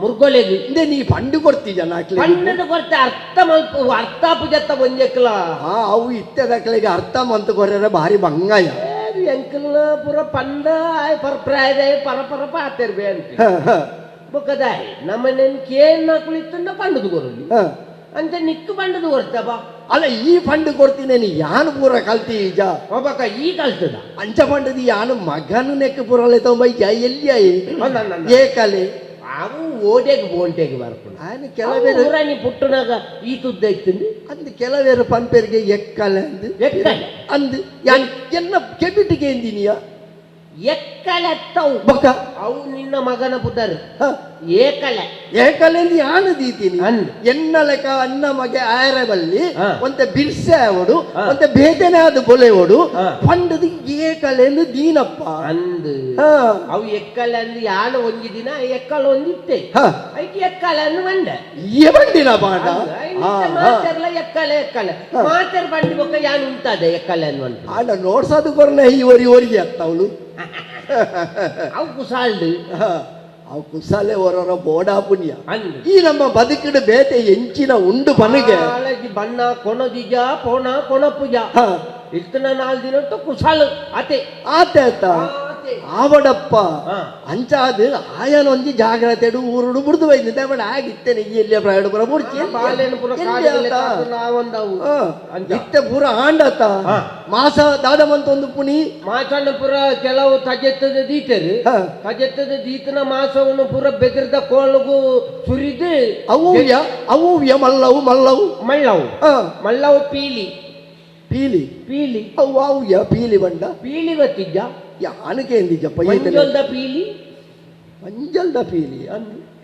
ಮುರ್ಗೊಲೆಗ್ ಇಂದೆ ನೀ ಪಂಡು ಕೊಡ್ತೀಜ ನಾಕ್ಲೆ ಪಂಡದ ಕೊರ್ತೆ ಅರ್ಥ ಮಲ್ಪ ಅರ್ಥಾಪು ಜತ್ತ ಒಂಜೆಕ್ಲ ಅವು ಇತ್ತದಕ್ಲೆಗೆ ಅರ್ಥ ಮಂತ್ ಕೊರ್ರೆ ಭಾರಿ ಬಂಗಾಯ ಎಂಕಲ್ನ ಪುರ ಪಂಡ ಆಯ್ ಪರಪ್ರಾಯದ ಪರ ಪರ ಪಾತೆರ್ಬೆ ಅಂತ ಬೊಕ್ಕದಾಯ್ ನಮ್ಮನೇನ್ ಕೇನ್ ನಾಕುಲಿತ್ತಂಡ ಪಂಡದು ಕೊರಲಿ ಅಂತ ನಿಕ್ಕು ಪಂಡದು ಕೊರ್ತಬಾ. ಅಲ್ಲ ಈ ಫಂಡ್ ಕೊಡ್ತೀನಿ ಯಾನು ಪೂರ ಕಲ್ತಿ ಈಜ ಒಬ್ಬಕ ಈ ಕಲ್ತದ ಅಂಚ ಪಂಡದಿ ಯಾನು ಮಗನು ನೆಕ್ ಪೂರ ತೊಂಬೈ ಎಲ್ಲಿ ಏಕಲೆ ಅವು ಓಡೆಗ್ ಬೋಂಟೆಗೆ ಬರ್ಪುಂಡು ఆయన ಕೆಲವೇರು ಊರಾನಿ ಪುಟ್ಟನಾಗ ಈ ತುದ್ದ ಇತ್ತು ಅಂದ್ ಕೆಲವೇರು ಪನ್ಪೆರಿಗೆ ಎಕ್ಕಲೆ ಅಂದು ಎಕ್ಕಲೆ ಅಂದು ಯಾನ್ ಎನ್ನ ಕೆಬಿಟಿಗೆ ಎಂದಿನಿಯ ಎಕ್ಕಲೆತ್ತವು ಬೊಕ್ಕ ಅವು ನಿನ್ನ ಮಗನ ಪುದರ್ ಏಕಲೆ ಏಕಲೆ ಯಾನು ದೀತೀನಿ ಎನ್ನ ಲೆಕ್ಕ ಅನ್ನ ಮಗೆ ಆಯರ ಬಲ್ಲಿ ಒಂತೆ ಬಿರ್ಸೆ ಅವಡು ಒಂತೆ ಬೇತನೆ ಅದು ಬೊಲೆವಡು ಪಂಡದು ಏಕಲೆ ಎಂದು ದೀನಪ್ಪ ಅಂದು ಅವು ಎಕ್ಕಲೆ ಅಂದ್ರೆ ಯಾನು ಒಂಜಿ ದಿನ ಎಕ್ಕಲ ಒಂದಿತ್ತೆ ಐಕೆ ಎಕ್ಕಲೆ ಅಂದು ಬಂಡೆ ಬಂಡಿನ ಪಾಠ ಮಾತೆರ್ಲ ಎಕ್ಕಲೆ ಎಕ್ಕಲೆ ಮಾತೆರ್ ಬಂಡಿ ಬೊಕ್ಕ ಯಾನು ಉಂಟಾದೆ ಎಕ್ಕಲೆ ಅನ್ನು ಆಡ ನೋಡ್ಸದು ಕೊರ್ನ ಈ ಒರಿ ಒರಿಗೆ ಅತ್ತವಳು ಅವು ಕುಸಾಲ್ಡು ಅವು ಕುಸಾಲೆ ಹೊರರ ಬೋಡಾ ಪುಣ್ಯ ಈ ನಮ್ಮ ಬದುಕಿನ ಬೇತೆ ಎಂಚಿನ ಉಂಡು ಬನಿಗೆ ಬಣ್ಣ ಕೊಣದಿಜ ಪೋಣ ಕೊಣಪುಜ ಇತ್ತನ ನಾಲ್ ದಿನ ಕುಸಾಲು ಅತೆ ಆತೆ ಆತ ಆವಡಪ್ಪ ಅಂಚಾದ ಆಯನೊಂಜಿ ಜಾಗ್ರತೆ ಊರುಡು ಬುಡ್ದು ಬೈದಿದ್ದೆ ಅವಳ ಆಗಿತ್ತೇನೆ ಈ ಎಲ್ಲಿಯ ಪ್ರಾಯಡು ಪುರ ಬುಡ್ಚಿ ಇತ್ತೆ ಪೂರ ಆಂಡತ ಮಾಸ ದಾದಮಂತ ಒಂದು ಪುಣಿ ಮಾಸಣ್ಣ ಪುರ ಕೆಲವು ತಜೆತ್ತದ ದೀತರು ತಜೆತ್ತದ ದೀತನ ಮಾಸವನ್ನು ಪೂರ ಬೆದರ್ದ ಕೋಲಗು ಸುರಿದು ಅವು ಅವು ಮಲ್ಲವು ಮಲ್ಲವು ಮಳ್ಳವು ಮಲ್ಲವು ಪೀಲಿ ಪೀಲಿ ಪೀಲಿ ಅವು ಅವು ಯ ಪೀಲಿ ಬಂಡ ಪೀಲಿ ಗೊತ್ತಿದ್ದ ಯಾನಕ್ಕೆ ಎಂದಿಜ್ಜಪ್ಪ ಮಂಜಲ್ದ ಪೀಲಿ ಮಂಜಲ್ದ ಪೀಲಿ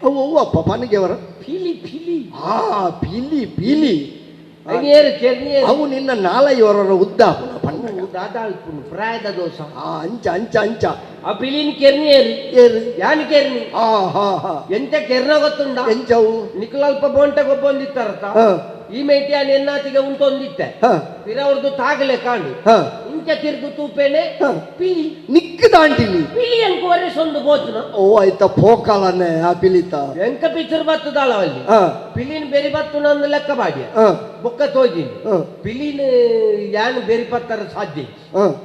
ಅವು ಅವು ಅಪ್ಪ ಪನಗೆವರ ಪೀಲಿ ಪೀಲಿ ಆ ಪೀಲಿ ಪೀಲಿ ಅವು ನಿನ್ನ ನಾಲೈವರ ಉದ್ದ ಪ್ರಾಯದ ದೋಷ ಅಂಚ ಅಂಚ ಅಂಚ ಆ ಪಿಲಿನ ಕೆರ್ನಿ ಏರು ಏರು ಯಾನ್ ಕೆರ್ನಿ ಆ ಹಾ ಹಾ ಎಂತ ಕೆರ್ನ ಗೊತ್ತುಂಡ ಎಂಚವು ನಿಕ್ಲಲ್ಪ ಬೋಂಟೆ ಗೊಬ್ಬೊಂದಿತ್ತಾರತ ಈ ಮೇಟಿ ಆನ್ ಎನ್ನಾತಿಗೆ ಉಂಟೊಂದಿತ್ತೆ ಪಿರವ್ರದ್ದು ತಾಗಲೆ ಕಾಂಡು ಇಂಚ ತಿರುಗು ತೂಪೇನೆ ಪಿಲಿ ನಿಕ್ಕು ದಾಂಟಿನಿ ಪಿಲಿ ಅಂಕೋರೆ ಸೊಂದು ಬೋತನ ಓ ಆಯ್ತ ಪೋಕಲನೆ ಆ ಪಿಲಿತ ಎಂಕ ಪಿಚರ್ ಬತ್ತದಾಳ ಅಲ್ಲಿ ಪಿಲಿನ ಬೆರಿ ಬತ್ತು ನಂದು ಲೆಕ್ಕ ಬಾಡಿಯ ಬೊಕ್ಕ ತೋಜಿನಿ ಪಿಲಿನ ಯಾನ್ ಬೆರಿ ಪತ್ತರ ಸಾಧ್ಯ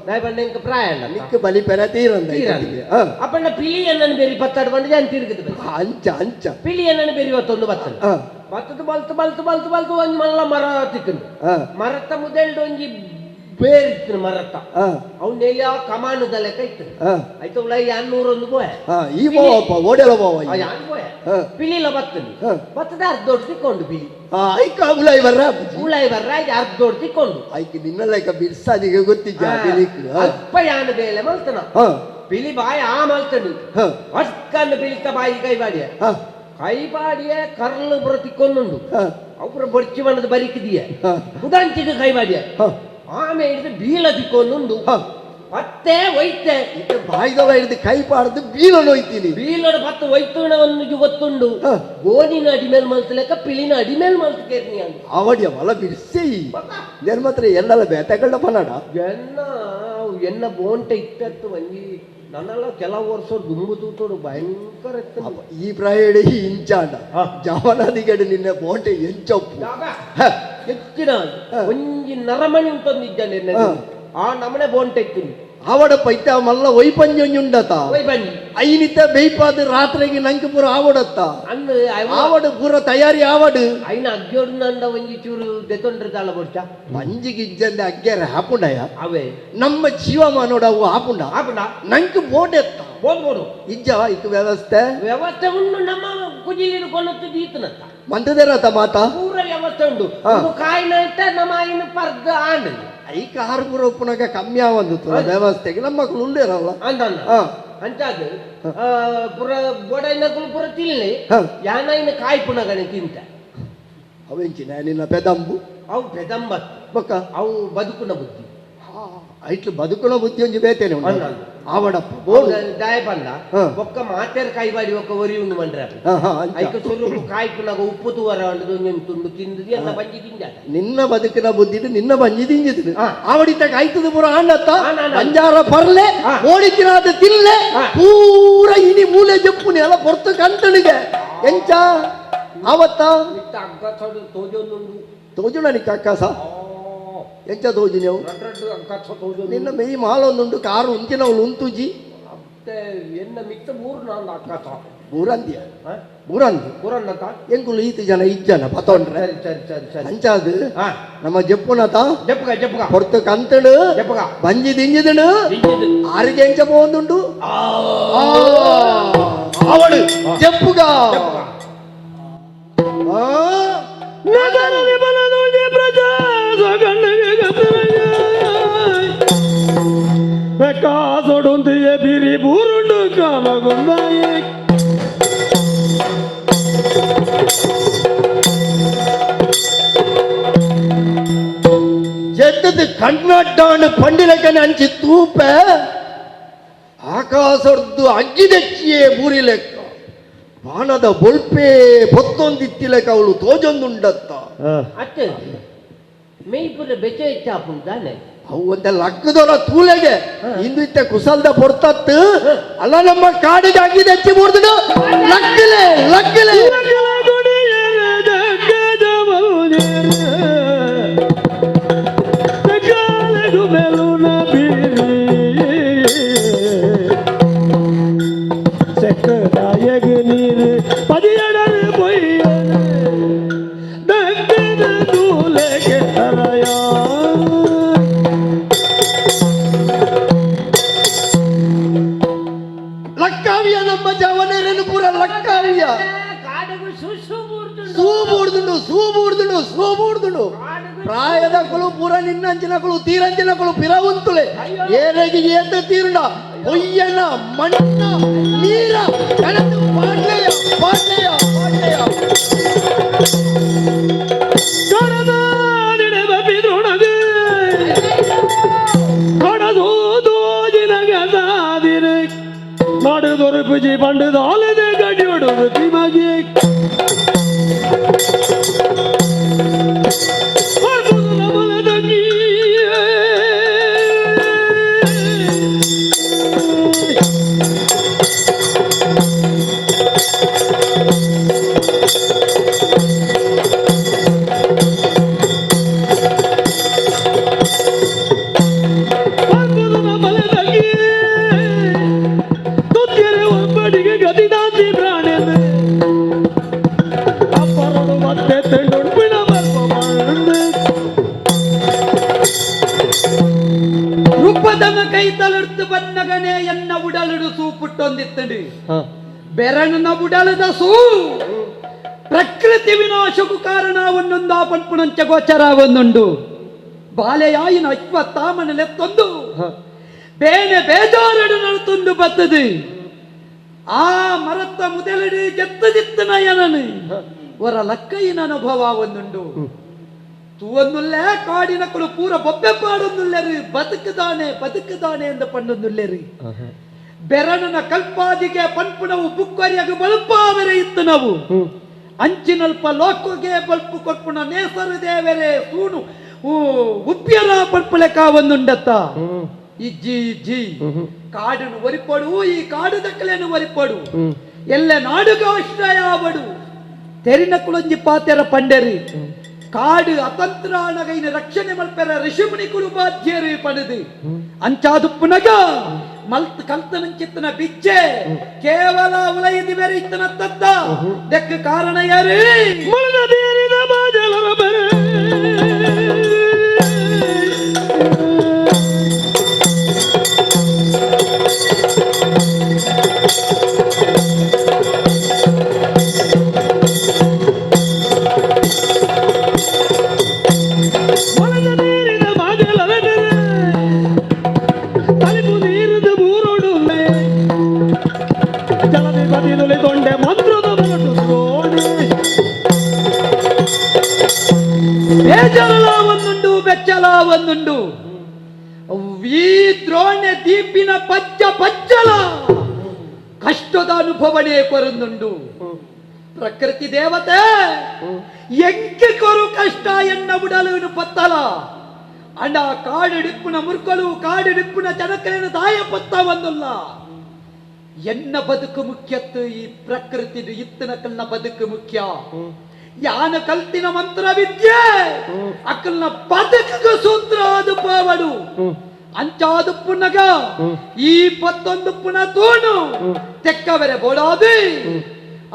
ನಾಯ್ ಬಂಡ ಎಂಕ ಪ್ರಾಯ ನಿಕ್ಕು ಬಲಿ ಪೆರ ತೀರಂದ ಅಪ್ಪಣ್ಣ ಪಿಲಿ ಎನ್ನನ್ನು ಬೆರಿ ಪತ್ತಾಡು ಬಂಡ ಯಾನ್ ತಿರುಗುದು ಅಂಚ ಅಂಚ ಪಿಲಿ ಎನ್ನನ್ನು ಬೆರಿ ಬತ್ತೊಂದು ಬತ್ತನ ಬತ್ತದು ಬಲ್ತು ಬಲ್ತು ಬಲ್ತು ಬಲ್ತು ಒಂಜಿ ಮಲ್ಲ ಮರ ತಿಕ್ಕನು ಮರತ್ತ ಮುದೆಲ್ಡು ಒಂಜಿ ಬೇರಿತ್ತು ಮರತ್ತ ಅವ್ನ ಎಲ್ಲಿ ಕಮಾನದ ಲೆಕ್ಕ ಇತ್ತು ಆಯ್ತು ಉಳ ಯಾನ್ನೂರೊಂದು ಬೋಯ ಈ ಬೋವಪ್ಪ ಓಡೆಲ ಬೋವ ಯಾನ್ ಬೋಯ ಪಿಲಿಲ ಬತ್ತನು ಬತ್ತದ ಅರ್ಧ ದೊಡ್ಡ ತಿಕ್ಕೊಂಡು ಪಿಲಿ ಐಕ ಉಲಾಯಿ ಬರ್ರ ಉಲಾಯಿ ಬರ್ರ ಅರ್ಧ ದೊಡ್ಡ ತಿಕ್ಕೊಂಡು ಐಕ್ ನಿನ್ನ ಲೆಕ್ಕ ಬಿರ್ಸಾದಿಗೆ ಗೊತ್ತಿದ್ದ ಪಿಲಿಕ್ ಅಲ್ಪ ಯಾನು ಬೇಲೆ ಮಲ್ತನ ಪಿಲಿ ಬಾಯಿ ಆ ಮಲ್ತನು ಅಷ್ಟನ್ನು ಪಿಲಿತ ಬಾಯಿ ಕೈ ಬಾಡಿಯ ಕೈ ಬಾಡಿಯ ಕರ್ಲು ಬರ ತಿಕ್ಕೊಂದುಂಡು ಅವ್ರ ಬೊರ್ಚಿ ಬಣ್ಣದ ಬರಿಕಿದೀಯ ಉದಾಂಚಿಗೆ ಕೈ ಬಾಡಿಯ ಆಮೇಲೆ ಹಿಡಿದು ಬೀಳ ತಿಕ್ಕೊಂದುಂಡು ಪತ್ತೆ ಒಯ್ತೆ ಬಾಯ್ದವ ಹಿಡಿದು ಕೈ ಪಾಡ್ದು ಬೀಳ ನೋಯ್ತೀನಿ ಬೀಳೋಡು ಪತ್ತು ಒಯ್ತುಣ ಒಂದು ಗೊತ್ತುಂಡು ಗೋಣಿನ ಅಡಿಮೇಲ್ ಮಲ್ತ ಲೆಕ್ಕ ಪಿಲಿನ ಅಡಿಮೇಲ್ ಮಲ್ತ ಕೇರ್ನಿ ಅಂತ ಅವಡಿಯ ಮಲ ಬಿಡಿಸಿ ಜನ್ ಮಾತ್ರ ಎಲ್ಲಲ್ಲ ಬೇತೆಗಳ್ಳ ಪನಾಡ ಎನ್ನ ಎನ್ನ ಬೋಂಟೆ ಇತ್ತತ್ತು ಒಂಜಿ ನನ್ನೆಲ್ಲ ಕೆಲವು ವರ್ಷ ದುಂಬು ತೂತೋಡು ಭಯಂಕರ ಈ ಪ್ರಾಯ ಇಂಚಾಂಡ ಜವನಾದಿಗಡೆ ನಿನ್ನೆ ಬೋಂಟೆ ಎಂಚೊಪ್ಪು ಹೆಚ್ಚಿನ ಒಂಜಿ ನರಮಣಿ ಉಂಟೊಂದಿದ್ದಾನೆ ಆ ನಮನೆ ಬೋಂಟೆ ಇತ್ತು. ಆವಡ ಪೈತ ಮಲ್ಲ ಒಯ್ಪಂಜೊಂಜುಂಡತ ಒಯ್ ಬನ್ನಿ ಐನಿತ ಬೇಯ್ಪಾದ ರಾತ್ರಿಗೆ ನಂಗೆ ಪೂರ ಆವಡತ್ತ ಅಂದ್ ಆವಡು ಪೂರ ತಯಾರಿ ಆವಡು ಐನ ಅಗ್ಯೋಡು ನಂದ ಒಂಜಿ ಚೂರು ದೆತೊಂಡ್ರೆ ಬೊಡ್ಚ ಮಂಜಿಗೆ ಇಜ್ಜಂದೆ ಅಗ್ಗೆರೆ ಹಾಪುಂಡಯ್ಯ ಅವೇ ನಮ್ಮ ಜೀವಮಾನೋಡ ಅವು ಹಾಪುಂಡ ಆಪುಂಡ ನಂಗೆ ಬೋಡೆತ್ತ ಬೋದ್ ಬೋಡು ಇಜ್ಜ ಇಕ್ ವ್ಯವಸ್ಥೆ ವ್ಯವಸ್ಥೆ ಉಂಡು ನಮ್ಮ ಕುಜಿಲಿನ ಕೊನತ್ತು ದೀತನತ್ತ ಮಂತದೇರತ ಮಾತಾ ಪೂರ ವ್ಯವಸ್ಥೆ ಉಂಡು ಹಾ. ಉಂದು ಕಾಯಿನ ಇಟ್ಟ ನಮ್ಮ ಐನ ಪರ್ದ ಆಂಡ್ ಐಕ ಆರು ಪೂರ ಉಪ್ಪುನಾಗ ಕಮ್ಮಿ ಆವಂದು ವ್ಯವಸ್ಥೆಗೆ ನಮ್ಮ ಮಕ್ಕಳು ಉಳ್ಳೇರಲ್ಲ ಅಂದ ಹಾ. ಅಂಚಾದ ಪುರ ಬೋಡೈನಕುಲು ಪುರ ತಿನ್ಲಿ ಹಾ. ಯಾನೈನ ಕಾಯಿ ಪುನಗನೆ ತಿಂತ ಅವೆಂಚಿನ ನಿನ್ನ ಪೆದಂಬು ಅವು ಪೆದಂಬತ್ ಬೊಕ್ಕ ಅವು ಬದುಕುನ ಬುದ್ಧಿ ಐಟ್ಲು ಬದುಕುನ ಬುದ್ಧಿ ಒಂಜಿ ಬೇತೇನೆ ಉಂಡು. ಅಂದ, ಅಂದ. ಆವಡಪ್ಪ ಬೋಡು ದಾಯ ಪಂಡ ಹಾ. ಬೊಕ್ಕ ಮಾತೆರ್ ಕಾಯಿ ಬಾಡಿ ಒಕ್ಕ ಒರಿ ಉಂಡು ಮಂಡ್ರೆ ಹಾ, ಹಾ, ಅಂಚ. ಐಕ ಸುರುಕು ಕಾಯಿ ಪುನಗ ಉಪ್ಪು ತೂವರ ಉಂಡು ಒಂಜೊಂದು ತುಂಡು ತಿಂದು ಎಲ್ಲ ಬಂಜಿ ತಿಂಜಾತ ನಿನ್ನ ಬದುಕಿನ ಬುದ್ಧಿಡು ನಿನ್ನ ಬಂಜಿ ತಿಂಜಿದ್ರು ಹಾ. ಆವಡಿತ ಕಾಯ್ತದ ಪೂರ ಆಂಡತ್ತ ಆಂಡ್, ಆಂಡ್. ಬಂಜಾರ ಪರ್ಲೆ ಹಾ. ಓಡಿತಿನಾದ ತಿನ್ಲೆ ಹಾ. ಪೂರ ಇನಿ ಮೂಲೆ ಜಪ್ಪುನಿ ಎಲ್ಲ ಪೊರ್ತು ಕಂತಣಿಗೆ ಎಂಚ ಆವತ್ತ ಇತ್ತ ಅಗ್ಗ ಸಡು ತೋಜೊಂದುಂಡು ತೋಜುಣ ನಿಕ್ಕ ಅಕ್ಕಸ ಎಂಚ ತೋಜು ನೀವು ರಡ್ಡು ರಡ್ಡು ಅಗ್ಗ ತೋಜೊಂದು ನಿನ್ನ ಮೆಯಿ ಮಾಲೊಂದುಂಡು ಕಾರು ಉಂಚಿನವಳು ಉಂತುಜಿ ಮತ್ತೆ ಎನ್ನ ಮಿತ್ತ ಮೂರು ನಾಲ್ಕು ಅಕ್ಕ ಬೂರಂದಿಯ ಬೂರಂದಿ ಪೂರನ್ನತ ಎಂಕುಲು ಈತ ಜನ ಇಜ್ಜನ ಪತೊಂಡ್ರೆ ಸರಿ ಸರಿ ಸರಿ ಸರಿ ಅಂಚಾದು ಹಾ ನಮ್ಮ ಜಪ್ಪುನತ ಜಪ್ಪಗ ಜಪ್ಪಗ ಪೊರ್ತು ಕಂತಡು ಜಪ್ಪಗ ಬಂಜಿ ದಿಂಜಿದನು ದಿಂಜಿದು. ಆರಿಗೆ ಎಂಚ ಪೋಂದುಂಡು ಅವಳು ಜಪ್ಪುಗ ಜಪ್ಪಗ ಆ, ಕಾಸೊಡುಂದಿಯೇ ಬಿರಿ ಬೂರುಂಡು ಕಾಮಗುಂದಾಯಿ ಜೆತ್ತದ ಕಣ್ಣಡ್ಡಾಣ ಪಂಡಿಲಕನೆ ಅಂಚಿ ತೂಪೆ ಆಕಾಶರ್ದು ಅಗ್ಗಿದೆಚ್ಚಿಯೇ ಬೂರಿ ಲೆಕ್ಕ ಬಾಣದ ಬೊಲ್ಪೆ ಪೊತ್ತೊಂದಿತ್ತಿ ಲೆಕ್ಕ ಅವಳು ತೋಜೊಂದುಂಡತ್ತ ಅತ್ತೆ ಮೇಯ್ಪುರ ಬೆಚ್ಚ ಹೆಚ್ಚಾಪುಂಡು ತಾನೆ ಅವು ಒಂದ ಲಕ್ಕದೊರ ತೂಲೆಗೆ ಇಂದು ಇತ್ತ ಕುಸಲ್ದ ಪೊರ್ತತ್ತು ಅಲ್ಲ ನಮ್ಮ ಕಾಡಿಗೆ ಅಗ್ಗಿದೆಚ್ಚಿ ಬೂರ್ದು ಲಕ್ಕಲೆ ಲಕ್ಕಲೆ ನೀರು ಪದಿಯಡರು பொய்யனு ದಕ್ಕದ ದೂಲೆಗೆ ತರಯ ಲಕ್ಕಾವಿಯ ನಮ್ಮ ಜವನರನ್ನು ಪೂರ ಲಕ್ಕಾವಿಯ ಕಾಡುಗು ಸುಸು ಬೂರ್ದುಂಡು ಸೂ ಬೂಡ್ದುಂಡು ಸೂ ಬೂಡ್ದುಂಡು ಸೂ ಬೂಡ್ದುಂಡು ಪ್ರಾಯದ ಕುಲು ಪೂರ ನಿನ್ನಂಚಿನ ಕುಲು ತೀರಂಚಿನ ಕುಲು ಪಿರವುಂತುಲೆ ಏರೆಗೆ ಏತ ತೀರುಂಡ பொய்யನ ಮಣ್ಣ ನೀರ ಕಣದು ಪಾಡ್ಲೆಯ ಪಾಡ್ಲೆಯ ಪಾಡ್ಲೆಯ ನಾಡು ದೊರಪುಜಿ ಪಂಡು ಆಲದೆ ಗಡಿಯೋಡು ಬಿಮಗೆ ರೂಪದನ ಕೈ ತಲುರ್ತು ಬನ್ನಗನೆ ಎನ್ನ ಉಡಲುಡು ಸೂಪುಟ್ಟೊಂದಿತ್ತಂಡು ಬೆರಳನ ಉಡಲದ ಸೂ ಪ್ರಕೃತಿ ವಿನಾಶಕ್ಕೂ ಕಾರಣ ಒಂದೊಂದು ಪನ್ಪುಣಂಚ ಗೋಚರ ಒಂದುಂಡು ಬಾಲೆಯಾಯಿನ ಅಶ್ವತ್ಥಾಮನಲೆತ್ತೊಂದು ಬೇನೆ ಬೇಜಾರಡು ನಡುತ್ತೊಂದು ಬತ್ತದು ಆ ಮರತ್ತ ಮುದಲಡಿ ಜತ್ತದಿತ್ತು ನಯನನು ವರ ಲಕ್ಕಯಿನ ಅನುಭವ ಒಂದುಂಡು ತೂವನ್ನುಲ್ಲೆ ಕಾಡಿನ ಕುಲು ಪೂರ ಬೊಬ್ಬೆ ಪಾಡೊಂದುಲ್ಲೆರು ಬದುಕುದಾನೆ ಬದುಕುದಾನೆ ಎಂದು ಪಣ್ಣೊಂದುಲ್ಲೆರು ಬೆರಳನ ಕಲ್ಪಾದಿಗೆ ಪನ್ಪುನವು ಬುಕ್ಕರಿಯಾಗ ಬಲ್ಪಾವೆರೆ ಇತ್ತು ನಾವು ಅಂಚಿನಲ್ಪ ಲೋಕಗೆ ಬಲ್ಪು ಕೊರ್ಪುಣ ನೇಸರು ದೇವರೇ ಸೂಣು ಉಪ್ಪ್ಯರ ಪನ್ಪುಲೆ ಕಾವೊಂದುಂಡತ್ತ ಇಜ್ಜಿ ಇಜ್ಜಿ ಕಾಡನ್ನು ಒರಿಪಡು ಈ ಕಾಡು ದಕ್ಕಲೇನು ಒರಿಪಡು ಎಲ್ಲ ನಾಡುಗ ಆಶ್ರಯ ಆವಡು ತೆರಿನ ಕುಲಂಜಿ ಪಾತೆರ ಪಂಡೆರಿ. ಕಾಡು ಅತಂತ್ರಾನಗೈನ ರಕ್ಷಣೆ ಮಲ್ಪೆರ ಋಷಿಮುನಿಕುಲು ಬಾಧ್ಯರು ಪಣದು ಅಂಚಾದುಪ್ಪುನಗ ಮಲ್ತ್ ಕಲ್ತನಂಚಿತ್ತನ ಬಿಚ್ಚೆ ಕೇವಲ ಉಲೈದಿ ಬೇರೆ ಇತ್ತನ ತತ್ತ ದೆಕ್ಕ ಕಾರಣ ಯಾರು ಬೇಜಾರಲ ಒಂದುಂಡು ಬೆಚ್ಚಲ ಒಂದುಂಡು ಈ ದ್ರೋಣೆ ದೀಪಿನ ಪಜ್ಜ ಪಜ್ಜಲ ಕಷ್ಟದ ಅನುಭವನೇ ಕೊರಂದುಂಡು. ಪ್ರಕೃತಿ ದೇವತೆ ಎಂಕೆ ಕೊರು ಕಷ್ಟ ಎನ್ನ ಉಡಲು ಪತ್ತಲ ಅಂಡ ಕಾಡಿಡಿಪ್ಪುನ ಮುರ್ಕಲು ಕಾಡಿಡಿಪ್ಪುನ ಜನಕಲಿನ ತಾಯ ಪತ್ತ ಬಂದುಲ್ಲ. ಎನ್ನ ಬದುಕು ಮುಖ್ಯತ್ತು ಈ ಪ್ರಕೃತಿ ಇತ್ತನ ಕಲ್ನ ಬದುಕು ಮುಖ್ಯ. ಯಾನ ಕಲ್ತಿನ ಮಂತ್ರ ವಿದ್ಯೆ ಅಕ್ಕಲ್ನ ಬದುಕಿಗೆ ಸೂತ್ರ ಅದು ಪಾವಡು ಅಂಚಾದು ಪುನಗ ಈ ಪತ್ತೊಂದು ಪುನ ತೋಣು ತೆಕ್ಕವರೆ ಬೋಡಾದು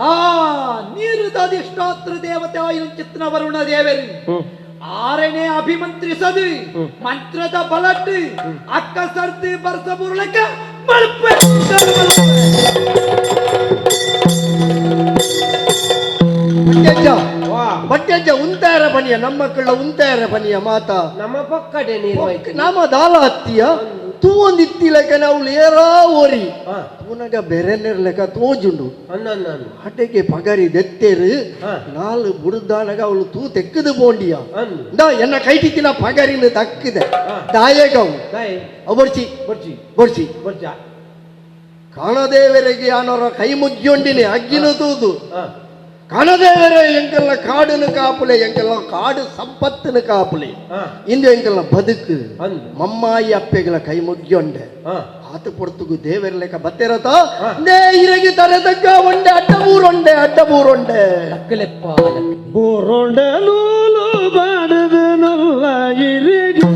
ಆ ನೀರುದ ಅಧಿಷ್ಠಾತ್ರ ದೇವತೆ ಆಯಿನ ಚಿತ್ನ ವರುಣ ದೇವರು ಆರನೇ ಅಭಿಮಂತ್ರಿಸದು ಮಂತ್ರದ ಬಲಟ್ಟು ಅಕ್ಕ ಸರ್ತಿ ಬರ್ಸ ಬುರುಳಕ ಮಲ್ಪೆ. ಬಟ್ಟೆಜ್ಜ ಬಟ್ಟೆಜ್ಜ ಉಂತಾರ ಬನಿಯ ನಮ್ಮ ಮಕ್ಕಳ ಉಂತಾರ ಬನಿಯ ಮಾತಾ ನಮ್ಮ ಪಕ್ಕಡೆ ನೀರು. ನಮ್ಮ ದಾಲ ಹತ್ತಿಯ ತೂ ಒಂದು ಇತ್ತಿಲೆಕ್ಕ ನಾವು ಲೇರಾ ಓರಿ ಪುನಗ ಬೆರೆ ಲೆಕ್ಕ ತೋಜುಂಡು ಆಟೆಗೆ ಪಗರಿ ದೆತ್ತೇರು ನಾಲು ಬುಡುದಾನಗ ಅವಳು ತೂ ತೆಕ್ಕದು ಬೋಂಡಿಯ ಎನ್ನ ಕೈಟಿತ್ತಿನ ಪಗರಿನ ತಕ್ಕಿದೆ ದಾಯಕವು ಬೊರ್ಚಿ ಬೊರ್ಚಿ ಬೊರ್ಚಿ ಬೊರ್ಚ ಕಾಣದೇವರಿಗೆ ಯಾನೋರ ಕೈ ಮುಗ್ಗಿಯೊಂಡಿನಿ ಅಗ್ಗಿನ ತೂದು ಕಾಣದೇವರೇ ಎಂಕೆಲ್ಲ ಕಾಡುನು ಕಾಪುಲೆ ಎಂಕೆಲ್ಲ ಕಾಡು ಸಂಪತ್ತಿನ ಕಾಪುಲೆ ಇಂದು ಎಂಕೆಲ್ಲ ಬದುಕು ಮಮ್ಮಾಯಿ ಅಪ್ಪೆಗಳ ಕೈ ಮುಗ್ಗಿಯೊಂಡೆ ಆತ ಪೊರ್ತುಗು ದೇವರ ಲೆಕ್ಕ ಬತ್ತಿರತ ನೇ ಇರಗಿ ತರೆದಕ್ಕ ಒಂಡೆ ಅಡ್ಡ ಊರೊಂಡೆ ಅಡ್ಡ ಊರೊಂಡೆ ಲಕ್ಕಲೆಪ್ಪ ಊರೊಂಡೆ ನೂಲು ಬಾಡದ ನಲ್ಲ ಇರಿಗಿ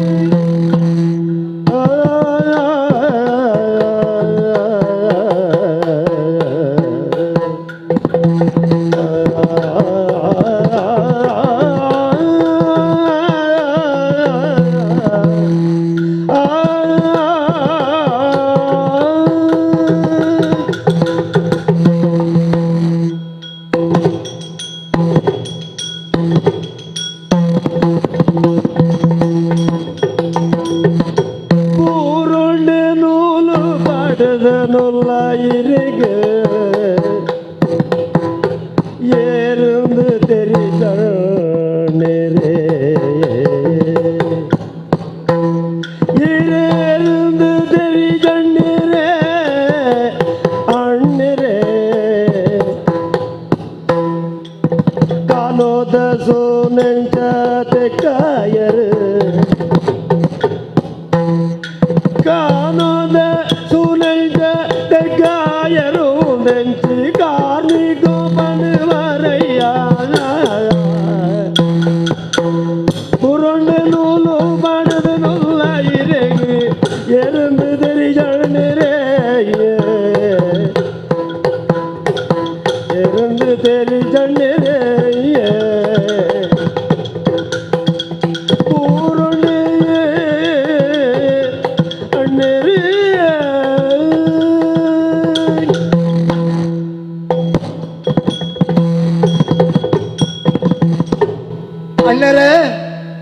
ಅಣ್ಣರೇ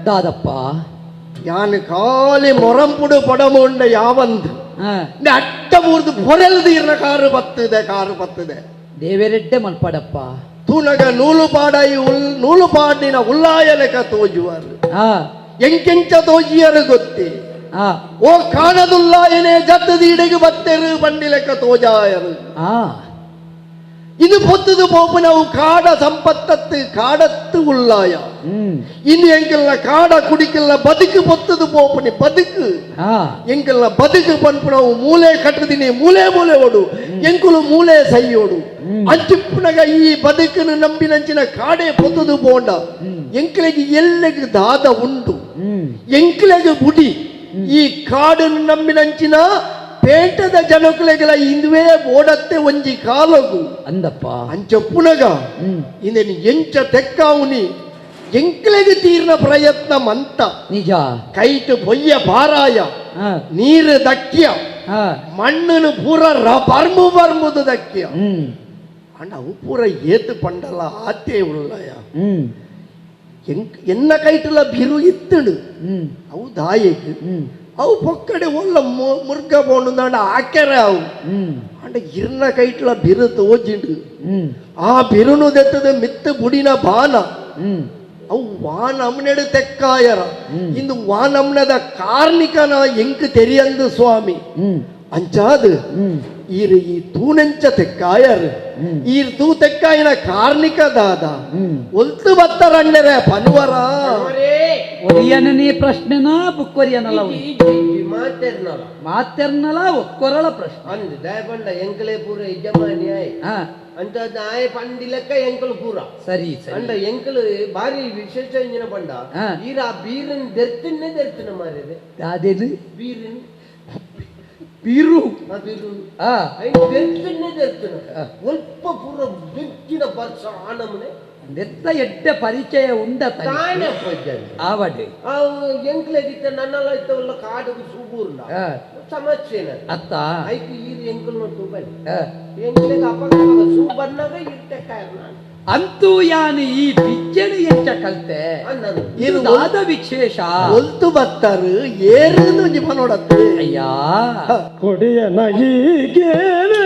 ದಾದಪ್ಪ ಯಾನು ಖಾಲಿ ಮೊರಂಪುಡು ಪಡಮುಂಡ ಯಾವಂದು ಅಟ್ಟ ಮೂರ್ದು ಪೊರೆಲ್ದು ಇರ್ನ ಕಾರು ಬತ್ತದೆ ಕಾರು ಬತ್ತದೆ ದೇವರೆಡ್ಡೆ ಮಲ್ಪಡಪ್ಪ ತೂನಗ ನೂಲು ಪಾಡಾಯಿ ಉಲ್ ನೂಲು ಪಾಡಿನ ಉಲ್ಲಾಯ ಲೆಕ್ಕ ತೋಜುವರು ಎಂಕೆಂಚ ತೋಜಿಯರು ಗೊತ್ತಿ ಓ ಕಾಣದುಲ್ಲಾಯನೇ ಜತ್ತದ ಇಡೆಗೆ ಬತ್ತೆರು ಬಂಡಿ ಲೆಕ್ಕ ತೋಜಾಯರು ಇದು ಪೊತ್ತದು ಪೋಪುನವು ಕಾಡ ಸಂಪತ್ತತ್ತು ಕಾಡತ್ತು ಉಲ್ಲಾಯ ಇನ್ನು ಎಂಕೆಲ್ಲ ಕಾಡ ಕುಡಿಕೆಲ್ಲ ಬದುಕು ಪೊತ್ತದು ಪೋಪುನಿ ಬದುಕು ಎಂಕೆಲ್ಲ ಬದುಕು ಪನ್ಪುನವು ಮೂಲೆ ಕಟ್ಟದಿನಿ ಮೂಲೆ ಮೂಲೆ ಓಡು ಎಂಕುಲು ಮೂಲೆ ಸೈಯೋಡು ಅಂಚಿಪ್ಪುನಗ ಈ ಬದುಕನ್ನು ನಂಬಿನಂಚಿನ ಕಾಡೆ ಪೊತ್ತದು ಪೋಂಡ ಎಂಕ್ಲೆಗ್ ಎಲ್ಲೆಗ್ ದಾದ ಉಂಡು ಎಂಕ್ಲೆಗ್ ಬುಡಿ ಈ ಕಾಡನ್ನು ನಂಬಿನಂಚಿನ ಪೇಟದ ಜನಕುಲೆಗಳ ಇಂದುವೇ ಓಡತ್ತೆ ಒಂಜಿ ಕಾಲಗು ಅಂದಪ್ಪ ಅಂಚ ಪುನಗ ಇಂದೆನ್ ಎಂಚ ತೆಕ್ಕಾವುನಿ ಎಂಕ್ಲೆಗ್ ತೀರ್ನ ಪ್ರಯತ್ನ ಮಂತ ನಿಜ ಕೈಟ್ ಪೊಯ್ಯ ಪಾರಾಯ ನೀರು ದಕ್ಕಿಯ ಮಣ್ಣನ್ನು ಪೂರ ಬರ್ಮು ಬರ್ಮುದು ದಕ್ಕಿಯ ಅಣ್ಣ ಅವು ಪೂರ ಏತು ಪಂಡಲ ಆತೆ ಉಳ್ಳಯ ಎನ್ನ ಕೈಟಲ ಬಿರು ಇತ್ತಡು ಅವು ದಾಯೆಗ್ ಅವು ಪೊಕ್ಕಡೆ ಒಲ್ಲ ಮುರ್ಗ ಪೋಂಡು ಆಕೆರೆ ಅವು ಅಂಡ ಇರ್ನ ಕೈಟ್ಲ ಬಿರು ತೋಜಿಂಡು ಆ ಬಿರುನು ದೆತ್ತದ ಮಿತ್ತು ಬುಡಿನ ಬಾನ ಅವು ವಾನಮ್ನೆಡು ತೆಕ್ಕಾಯರ ಇಂದು ವಾನಮ್ನದ ಕಾರ್ಣಿಕನ ಎಂಕ್ ತೆರಿಯಂದು ಸ್ವಾಮಿ ಅಂಚಾದು ಈರು ಈ ತೂನೆಂಚ ತೆಕ್ಕಾಯರ್ ಈರ್ ತೂ ತೆಕ್ಕಾಯಿನ ಕಾರ್ಣಿಕ ದಾದ ಒಲ್ತು ಬತ್ತರಣ್ಣರೆ ಪನುವರ ಒರಿಯನನೇ ಪ್ರಶ್ನೆನಾ ಬುಕ್ಕೊರಿಯನಲ್ಲ ಮಾತೆರ್ನಲ ಮಾತೆರ್ನಲ ಒಕ್ಕೊರಳ ಪ್ರಶ್ನೆ ಅಂದ್ ದಯಪಂಡ ಎಂಕಲೆ ಪೂರ ಯಜಮಾನಿ ಆಯ್ ಅಂತ ಆಯ್ ಪಂಡಿಲಕ್ಕ ಎಂಕಲು ಪೂರ ಸರಿ ಸರಿ ಅಂಡ ಎಂಕಲು ಬಾರಿ ವಿಶೇಷ ಇಂಜಿನ ಪಂಡ ಈರ ಆ ಬೀರನ್ ದೆರ್ತಿನ್ನೇ ದೆರ್ತಿನ ಮಾರಿದೆ ಅದೇನು ಬೀರನ್ ಬೀರು ಬೀರು ದೆರ್ತಿನ್ನೇ ದೆರ್ತಿನ ಒಲ್ಪ ಪೂರ ಬೆಂಕಿನ ಬರ್ಸ ಆನಮನೆ ದೆತ್ತ ಎಡ್ಡೆ ಪರಿಚಯ ಉಂಡ ತಾನೇ ಆವಡೆ ಎಂಕ್ಲೆಗಿತ್ತ ನನ್ನೆಲ್ಲ ಇತ್ತವಲ್ಲ ಕಾಡುಗು ಸೂಬೂರ್ಲ ಸಮಸ್ಯೆ ಅತ್ತ ಐಕು ಈರು ಎಂಕಲ್ ನೋಟು ಬನ್ನಿ ಎಂಕ್ಲೆಗ್ ಅಪ್ಪ ಸೂ ಬನ್ನಾಗ ಇರ್ತಕ್ಕಾಯ ನಾನು ಅಂತೂ ಯಾನು ಈ ಬಿಚ್ಚೆನು ಎಂಚ ಕಲ್ತೆ ಇದು ದಾದ ವಿಶೇಷ ಒಲ್ತು ಬತ್ತಾರು ಏರು ಒಂಜಿ ಪನೋಡತ್ತೆ ಅಯ್ಯ ಕೊಡಿಯನ ಈಗೇನು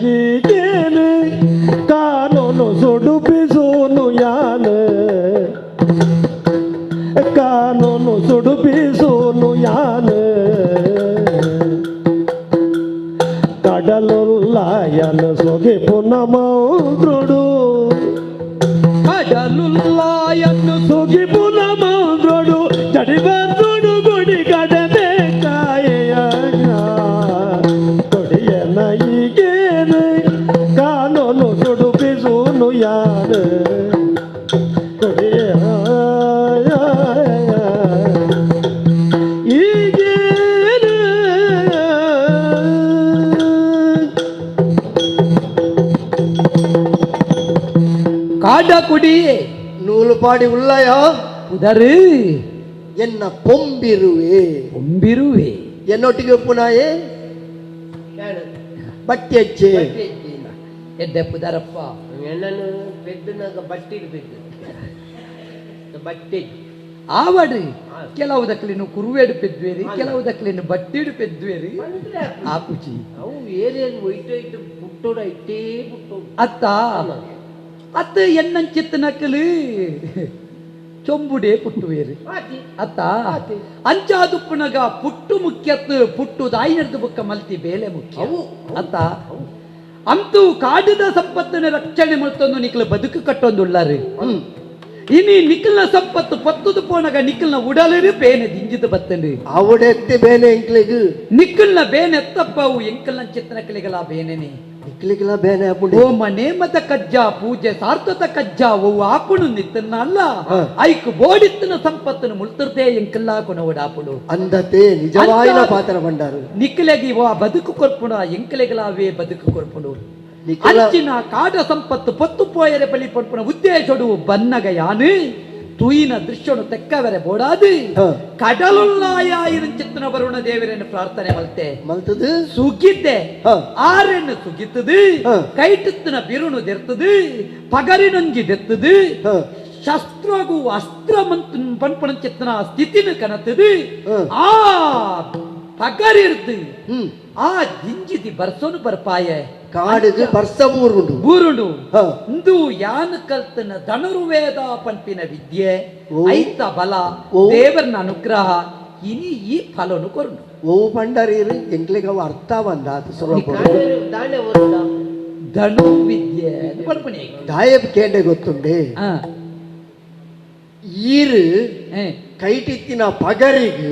ಈಗೇನು ಕಾನೂನು ಸುಡುಪಿಸೋನು ಯಾನು ಕಾನೂನು ಸುಡುಪಿಸೋನು ಯಾನು ಕಡಲುಲ್ಲಾಯನ ಸೊಗೆ ಪುನಮೌದ್ರುಡು ಕಡಲುಲ್ಲಾಯನು ಸೊಗಿ ಪುನಮೌದ್ರುಡು ಜಡಿಬಂದುಡು ಗುಡಿ ಕಡಬೇಕಾಯ ಕೊಡಿಯನ ಈಗೇನು ಕಾನೂನು ಸುಡುಪಿಸೋನು ಯಾರು ಕೊಡಿಯ ಈಗೇನು ಕಾಡ ಕುಡಿ ನೂಲುಪಾಡಿ ಉಳ್ಳಯ ಉದರು ಎನ್ನ ಪೊಂಬಿರುವೆ ಪೊಂಬಿರುವೆ ಎನ್ನೊಟ್ಟಿಗೆ ಉಪ್ಪುನಾಯೇ ಬಟ್ಟಿ ಹಚ್ಚೆ ಎಡ್ಡೆ ಪುದರಪ್ಪ ಎಣ್ಣನು ಪೆದ್ದನಾಗ ಬಟ್ಟಿ ಪೆದ್ದು ಬಟ್ಟೆ ಆವಡ್ರಿ ಕೆಲವು ದಕ್ಲಿನು ಕುರುವೇಡು ಪೆದ್ವೇರಿ ಕೆಲವು ದಕ್ಲಿನು ಬಟ್ಟಿಡು ಪೆದ್ವೇರಿ ಆಪುಜಿ ಅವು ಏರಿಯಲ್ಲಿ ಒಯ್ಟು ಒಯ್ಟು ಪುಟ್ಟೋಡು ಐಟೇ ಪುಟ್ಟೋಡು ಅತ್ತ ಅತ್ತ ಎನ್ನಂಚಿತ್ತ ನಕಲು ಚೊಂಬುಡೆ ಪುಟ್ಟುವೇರು ಅತ್ತ ಅಂಚಾದುಪ್ಪುನಗ ಪುಟ್ಟು ಮುಖ್ಯತ್ತು ಪುಟ್ಟು ದಾಯಿನರ್ದು ಬುಕ್ಕ ಮಲ್ತಿ ಬೇಲೆ ಮುಖ್ಯ ಅತ್ತ ಅಂತೂ ಕಾಡದ ಸಂಪತ್ತಿನ ರಕ್ಷಣೆ ಮಲ್ತೊಂದು ನಿಕ್ಲ ಬದುಕು ಕಟ್ಟೊಂದುಳ್ಳಾರು ಇನಿ ನಿಖಲ್ನ ಸಂಪತ್ತು ಪತ್ತುದು ಪೋನಗ ನಿಖಲ್ನ ಉಡಲರು ಬೇನೆ ದಿಂಜಿದ ಬತ್ತಂಡು ಅವಡೆತ್ತಿ ಬೇನೆ ಎಂಕ್ಲೆಗ್ ನಿಖಲ್ನ ಬೇನೆ ಎತ್ತಪ್ಪವು ಎಂಕಲ್ನ ಚಿತ್ತನಕಲಿಗಲ ಬೇನೆನೆ ನಿಕ್ಲಿಗೆಲ್ಲ ಬೇನೆ ಆಪುಂಡು ಓ ನೇಮದ ಕಜ್ಜ ಪೂಜೆ ಸಾರ್ಥದ ಕಜ್ಜ ಓ ಆಪುಣು ನಿತ್ತನ್ನ ಅಲ್ಲ ಐಕ್ ಬೋಡಿತ್ತನ ಸಂಪತ್ತನ್ನು ಮುಳ್ತಿರ್ತೆ ಎಂಕಲ್ಲ ಕೊನವಡಾಪುಡು ಅಂದತೆ ನಿಜವಾಯಿನ ಪಾತ್ರ ಬಂಡಾರು ನಿಕ್ಲೆಗಿ ಓ ಬದುಕು ಕೊರ್ಪುಣ ಎಂಕಲೆಗಲಾವೇ ಬದುಕು ಕೊರ್ಪುಣು ನಿಖಿಲ ಅಂಚಿನ ಕಾಡ ಸಂಪತ್ತು ಪೊತ್ತು ಪೋಯರೆ ಬಲಿ ಪಡ್ಪುಣ ಉದ್ದೇಶಡು ಬನ್ನಗ ಯಾನು ತೂಯಿನ ದೃಶ್ಯನು ತೆಕ್ಕವರೆ ಬೋಡಾದು ಕಡಲುಲ್ಲಾಯ ಚಿತ್ತನ ವರುಣ ದೇವರನ್ನು ಪ್ರಾರ್ಥನೆ ಮಲ್ತೆ ಮಲ್ತದು ಸುಗಿದ್ದೆ ಆರೆನ್ನು ಸುಗಿತ್ತದು ಕೈಟುತ್ತಿನ ಬಿರುನು ದೆರ್ತದು ಪಗರಿನೊಂಜಿ ದೆತ್ತದು ಶಸ್ತ್ರಗೂ ಅಸ್ತ್ರ ಮಂತ್ ಪನ್ಪಣ ಚಿತ್ತನ ಸ್ಥಿತಿನ ಕನತದು ಆ ಪಗರಿರ್ದು ಆ ದಿಂಜಿದಿ ಬರ್ಸೋನು ಬರ್ಪಾಯೆ. ಕಾಡಿಗೆ ಬರ್ಸ ಬೂರುಂಡು. ಬೂರುಂಡು. ಇಂದು ಯಾನ್ ಕಲ್ತನ ಧನುರ್ವೇದ ಪನ್ಪಿನ ವಿದ್ಯೆ, ಐತ ಬಲ, ದೇವರನ ಅನುಗ್ರಹ ಇನಿ ಈ ಫಲನು ಕೊರುಂಡು. ಓ ಪಂಡರೀರು ಎಂಕ್ಲೆಗ್ ಅವು ಅರ್ಥ ಬಂದ ಅದು ಸುಲಭ. ಧನು ವಿದ್ಯೆ ಪನ್ಪುನಿ ದಾಯ ಕೇಂಡೆ ಗೊತ್ತುಂಡೆ. ಈರು ಕೈಟಿತ್ತಿನ ಪಗರಿಗ್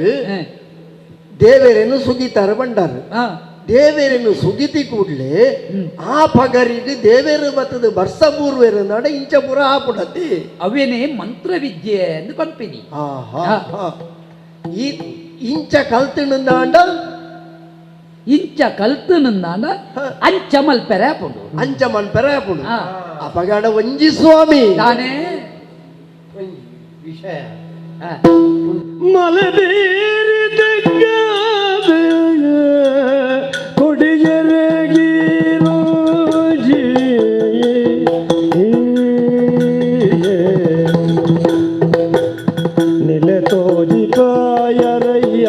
ದೇವರನ್ನು ಸುಗಿತಾರೆ ಬಂಡಾರು. ದೇವರನ್ನು ಸುಗಿತಿ ಕೂಡ್ಲೆ ಆ ಪಗರಿಗೆ ದೇವೇರು ಬತ್ತದ ಬರ್ಸ ಪೂರ್ವೇರು ನಾಡ ಇಂಚ ಪೂರ ಆಪುಡತಿ. ಅವೇನೇ ಮಂತ್ರವಿದ್ಯೆ ಎಂದು ಪನ್ಪಿನಿ. ಈ ಇಂಚ ಕಲ್ತಿಂದಾಂಡ ಇಂಚ ಕಲ್ತುನಂದಾಂಡ ಅಂಚ ಮಲ್ಪೆರೆ ಆಪುಂಡು. ಅಂಚ ಮಲ್ಪೆರೆ ಆಪುಂಡು. ಅಪಗಾಡ ಒಂಜಿ ಸ್ವಾಮಿ ತಾನೇ ವಿಷಯ ಮಲಬೇರಿ ತೆಗ್ಗಾದೆ ಕೊಡಿಯರೆಗಿರೋಜಿ ನಿಲೆ ತೋಜಿ ಪಾಯರಯ್ಯ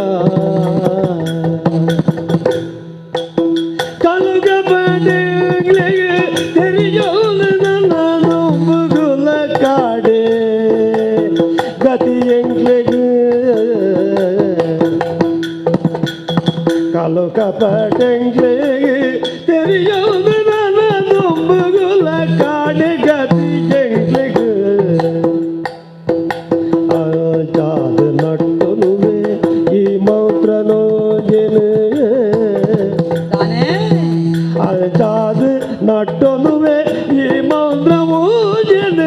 ಕಲುಗ ಬದೆಗೆ ತೆರಿಯೋಲು ಮುಗುಲ ಕಾಡೆ ಗತಿ ಎಂಗ್ಲೆಗ್ ಕಾಲು ಕಪಟೆಂಗ್ಲೆಗ್ ತೆರಿಯೋದು ನನ್ನ ಮುಗುಲ ಕಾಡೆ ಗತಿ ಎಂಗ್ಲೆಗ್ ಜಾದ ನಟ್ಟುನುವೆ ಈ ಮೌತ್ರನೋ ಜನ ಜಾದ ನಟ್ಟೊನುವೆ ಈ ಮೌತ್ರವೋ ಜನ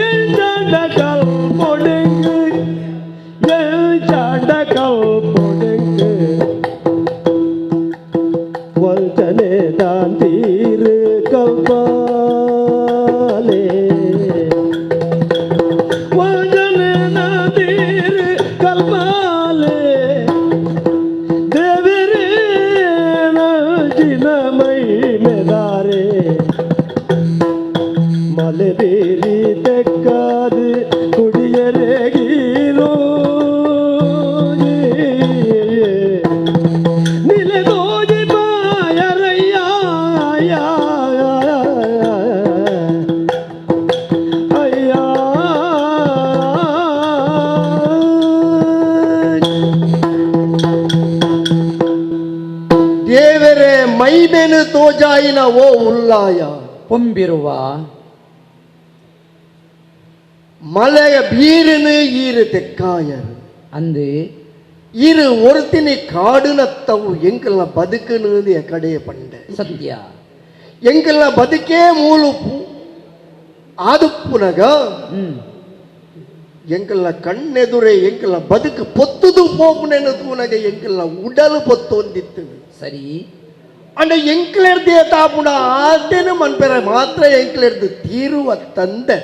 ಎಂಜಾಡ ಕಲ್ಪೊಡೆಂಗ್ ಎಂಜಾಡ ಕಲ್ಪೊಡೆಂಗ್ ವಂಚನೆ ದಾಂತೀರ್ ಕಲ್ಪಾಲೆ ವಂಚನೆ ದಾಂತೀರ್ ಕಲ್ಪಾಲೆ ದೇವರೇ ಜಿನಮೈ ಮೆದಾರೆ ಮಲೆ ಬೇರಿ ತೆಕ್ಕಾದು ಕುಡಿಯರೆಗೀರೋ ನಿಲೆ ತೋಜಿ ಬಾಯರಯ್ಯ ಅಯ್ಯ. ದೇವರೇ ಮೈಮೇನು ತೋಜಾಯಿನ ಓ ಉಲ್ಲಾಯ ಪೊಂಬಿರುವ ಮಲೆಯ ಬೀರನು ಈರು ತೆಕ್ಕಾಯರು ಅಂದು ಇರು ಒರ್ತಿನಿ ಕಾಡುನತ್ತವು ಎಂಕಲ್ನ ಬದುಕುನದು ಎಕಡೆ ಪಂಡೆ. ಸತ್ಯ. ಎಂಕಲ್ನ ಬದುಕೇ ಮೂಲು ಆದುಪ್ಪುನಗ ಎಂಕಲ್ನ ಕಣ್ಣೆದುರೆ ಎಂಕಲ್ನ ಬದುಕು ಪೊತ್ತುದು ಪೋಪುನೆನು ತೂನಗ ಎಂಕಲ್ನ ಉಡಲು ಪೊತ್ತೊಂದಿತ್ತು. ಸರಿ. ಅಂಡ ಎಂಕ್ಲೆರ್ದೇ ತಾಪುಣ ಆದೇನು ಮನ್ಪೆರ ಮಾತ್ರ ಎಂಕ್ಲೆರ್ದು ತೀರುವ ತಂದೆ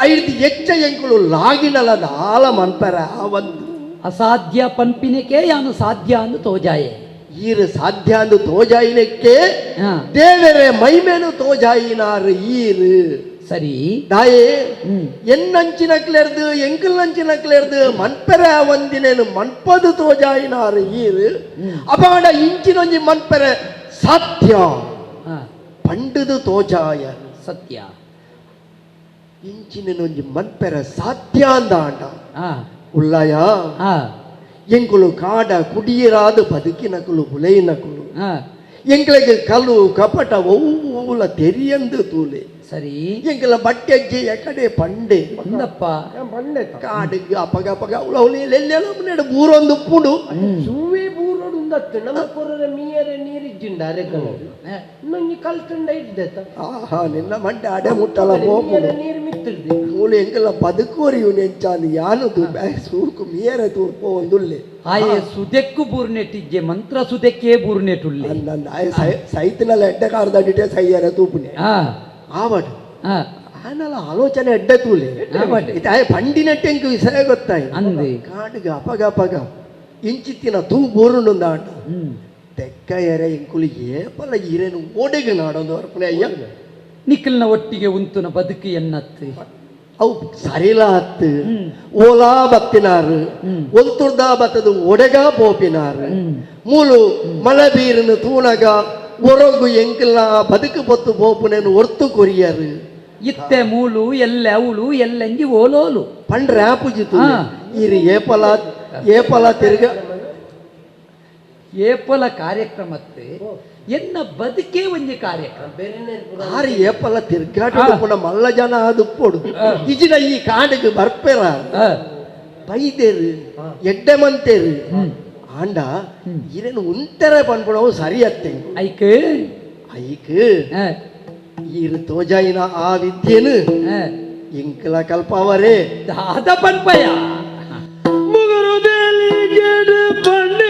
ಐದು ಎಚ್ಚ ಎಂಕುಲು ಲಾಗಿನಲ ದಾಲ ಮನ್ಪೆರ ಒಂದು ಅಸಾಧ್ಯ ಪನ್ಪಿನಕ್ಕೆ ಯಾನು ಸಾಧ್ಯ ಅಂದು ತೋಜಾಯೆ. ಈರು ಸಾಧ್ಯ ಅಂದು ತೋಜಾಯಿನಕ್ಕೆ ದೇವರೇ ಮೈಮೇನು ತೋಜಾಯಿನಾರು ಈರು. ಸರಿ. ದಾಯೆ ಎನ್ನಂಚಿನಕ್ಲೆರ್ದು ಎಂಕಲ್ನಂಚಿನಕ್ಲೆರ್ದು ಮನ್ಪೆರ ಒಂದಿನೇನು ಮನ್ಪದು ತೋಜಾಯಿನಾರು ಈರು. ಅಪಾಡ ಇಂಚಿನೊಂಜಿ ಮನ್ಪೆರೆ ಸಾಧ್ಯ ಪಂಡುದು ತೋಜಾಯ. ಸತ್ಯ. ಇಂಚಿನೊಂಜಿ ಮನ್ಪೆರ ಸಾಧ್ಯ ಅಂದಾಂಡ ಉಲ್ಲಾಯ ಎಂಕುಲು ಕಾಡ ಕುಡಿಯರಾದ ಬದುಕಿನಕುಲು ಬುಲೆಯಿನಕುಲು ಎಂಕ್ಲೆಗ್ ಕಲು ಕಪಟ ಒವ್ವುಲ ತೆರಿಯಂದು ತೂಲೆ. ಸರಿ. ಎಂಕಲ ಬಟ್ಟೆ ಅಜ್ಜಿ ಎಕಡೆ ಪಂಡೆ ಅಂದಪ್ಪ ಕಾಡಿಗೆ ಅಪಗ ಅಪಗ ಉಳ ಎಲ್ಲೆಲ್ಲ ಮುನ್ನೆಡು ಬೂರೊಂದು ಉಪ್ಪುಂಡು. ಸುವೆ ಬೂರೋಡು ಉಂದತ್ತು ನಮ್ಮ ಕೊರರ ಮೀಯರೆ ನೀರಿಜ್ಜಿಂಡ ಅರೆಕನ ಇನ್ನೊಂಜಿ ಕಲ್ತುಂಡ ಇಡ್ದೆತ್ತ. ಆಹಾ ನಿನ್ನ ಮಂಡೆ ಅಡೆ ಮುಟ್ಟಲ ಹೋಪುಂಡು. ನೀರು ಮಿತ್ತಿಡ್ದೆ ಮೂಲು ಎಂಕಲ ಬದುಕೋರಿ ನೆಂಚಾಂದು ಯಾನದು ಸೂಕು ಮೀಯರೆ ತೂರ್ಪೋ ಒಂದುಲ್ಲೆ. ಆಯೆ ಸುದೆಕ್ಕು ಬೂರ್ನೆಟ್ಟಿಜ್ಜೆ ಮಂತ್ರ ಸುದೆಕ್ಕೇ ಬೂರ್ನೆಟುಲ್ಲೆ. ಅಂದಂದ ಆಯೆ ಸೈತಿನಲ್ಲ ಎಡ್ಡೆ ಕಾರ್ದಡಿಟೆ ಸೈಯರೆ ತೂಪುನೆ ಆವಡು ಆನಲ ಆಲೋಚನೆ ಎಡ್ಡೆ ತೂಲೆ. ಇತಾಯ ಪಂಡಿನಟ್ಟೆಂಕು ವಿಷಯ ಗೊತ್ತಾಯ್ ಅಂದೆ ಕಾಡಿಗೆ ಅಪಗ ಅಪಗ ಇಂಚಿತ್ತಿನ ತೂ ಬೋರುಂಡು ಆಂಡ ತೆಕ್ಕ ಎರೆ ಎಂಕುಲು ಏಪಲ ಈರೇನು ಓಡೆಗೆ ನಾಡೊಂದು ವರ್ಪನೆ ಅಯ್ಯ. ನಿಖಲ್ನ ಒಟ್ಟಿಗೆ ಉಂತುನ ಬದುಕು ಎನ್ನತ್ತು. ಅವು ಸರಿಲ ಹತ್ತು ಓಲಾ ಬತ್ತಿನಾರು ಒಲ್ತುರ್ದ ಬತ್ತದು ಒಡೆಗ ಪೋಪಿನಾರು ಮೂಲು ಮಳೆ ಬೀರನು ತೂನಗ ಒರಗು ಎಂಕಲ್ನ ಬದುಕು ಪೊತ್ತು ಪೋಪುನೇನು ಒರ್ತು ಕೊರಿಯರು. ಇತ್ತೆ ಮೂಲು ಎಲ್ಲ ಅವಳು ಎಲ್ಲಂಜಿ ಓಲೋಲು. ಪಂಡ್ರೆ ಆಪುಜಿತು. ಇರು ಏಪಲ ಏಪಲ ತಿರ್ಗ ಏಪಲ ಕಾರ್ಯಕ್ರಮತ್ತೆ ಎನ್ನ ಬದುಕೇ ಒಂಜಿ ಕಾರ್ಯಕ್ರಮ. ಆರು ಏಪಲ ತಿರ್ಗಾಟ ಪುನ ಮಲ್ಲ ಜನ ಅದು ಪೊಡು ಇಜಿನ ಈ ಕಾಡಿಗೆ ಬರ್ಪೆರ ಬೈದೇರು ಎಡ್ಡೆ ಮಂತೇರು ಆಂಡ ಇರೇನು ಉಂಟರೆ ಪನ್ಪುಣವು ಸರಿ ಅತ್ತೆ. ಐಕ್ ಐಕ್ ಈರು ತೋಜಾಯಿನ ಆ ವಿದ್ಯೆನು ಇಂಕಲ ಕಲ್ಪಾವರೇ. ದಾದ ಪನ್ಪಯ. ಮುಗುರು ದೇಲಿಗೆಡು ಪಂಡೆ.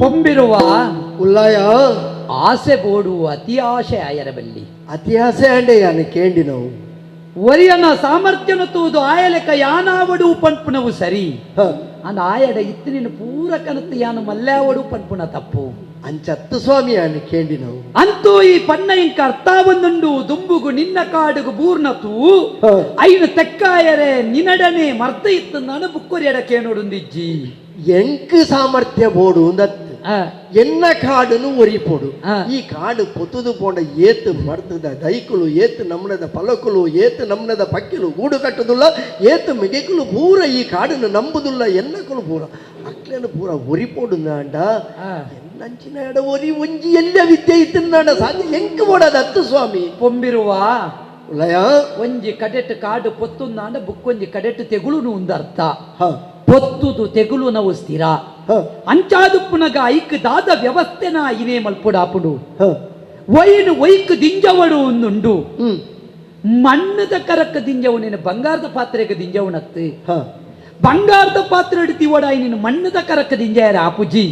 ಪೊಂಬಿರುವ ಉಲ್ಲಾಯ. ಆಸೆ ಬೋಡು ಅತಿ ಆಶೆ ಆಯರಬಲ್ಲಿ. ಅತಿ ಆಸೆ ಅಂಡೆ ಯಾನು ಕೇಂಡಿ ನಾವು. ಒರಿಯನ ಸಾಮರ್ಥ್ಯನು ತೂದು ಆಯಲೆಕ ಯಾನಾವಡು ಪನ್ಪುನವು ಸರಿ. ಅಂದ ಆಯಡ ಇತ್ತಿನಿನ ಪೂರ ಕನತ್ತು ಯಾನು ಮಲ್ಲಾವಡು ಪನ್ಪುನ ತಪ್ಪು. ಅಂಚತ್ತು ಸ್ವಾಮಿ ಯಾನು ಕೇಂಡಿ ನಾವು. ಅಂತೂ ಈ ಪನ್ನ ಇಂಕ ಅರ್ಥಾವೊಂದುಂಡು ದುಂಬುಗು ನಿನ್ನ ಕಾಡುಗು ಬೂರ್ನತು ಐನು ತೆಕ್ಕಾಯರೆ ನಿನಡನೆ ಮರ್ತ ಇತ್ತು ನಾನು ಬುಕ್ಕೊರಿಯಡ ಕೇನೋಡುಂದಿಜ್ಜಿ. ಎಂಕ್ ಸಾಮರ್ಥ್ಯ ಬೋಡು ಅಂದತ್ತು ಎನ್ನ ಕಾಡುನು ಒರಿಪೊಡು. ಈ ಕಾಡು ಪೊತ್ತುದು ಪೋಂಡ ಏತು ಮರ್ತದ ದೈಕುಲು ಏತು ನಮ್ನದ ಪಲಕುಲು ಏತು ನಮ್ನದ ಪಕ್ಕಿಲು ಗೂಡು ಕಟ್ಟುದುಲ್ಲ ಏತು ಮಿಗೆಕುಲು ಪೂರ ಈ ಕಾಡನ್ನು ನಂಬುದುಲ್ಲ ಎನ್ನಕುಲು ಪೂರ ಅಕ್ಲೇನು ಪೂರ ಒರಿಪೊಡು ನಾಂಡ ಎನ್ನಂಚಿನ ಎಡ ಒರಿ ಒಂಜಿ ಎಲ್ಲ ವಿದ್ಯೆ ಇತ್ತು ಸಾಧ್ಯ ಎಂಕ್ ಬೋಡದ ಹತ್ತು ಸ್ವಾಮಿ. ಪೊಂಬಿರುವ ಲಯ ಒಂಜಿ ಕಡೆಟ್ ಕಾಡು ಪೊತ್ತುಂದಾಂಡ ಬುಕ್ಕೊಂಜಿ ಕಡೆಟ್ ತೆಗುಳುನು ಒಂದರ್ಥ. ಪೊತ್ತುದು ತೆಗುಲು ನಾವು ಸ್ಥಿರ ಅಂಚಾದುಪ್ಪುನಗ ಐಕ್ ದಾದ ವ್ಯವಸ್ಥೆನ ಇನೇ ಮಲ್ಪುಡಾಪುಡು ಒಯ್ನು ಒಯ್ಕ್ ದಿಂಜವಡು ಒಂದುಂಡು ಮಣ್ಣದ ಕರಕ್ಕ ದಿಂಜವು ನೀನು ಬಂಗಾರದ ಪಾತ್ರೆಗೆ ದಿಂಜವನತ್ತು ಬಂಗಾರದ ಪಾತ್ರೆ ಹಿಡಿತೀವಡ ನೀನು ಮಣ್ಣದ ಕರಕ್ಕ ದಿಂಜಾರ ಆಪುಜಿ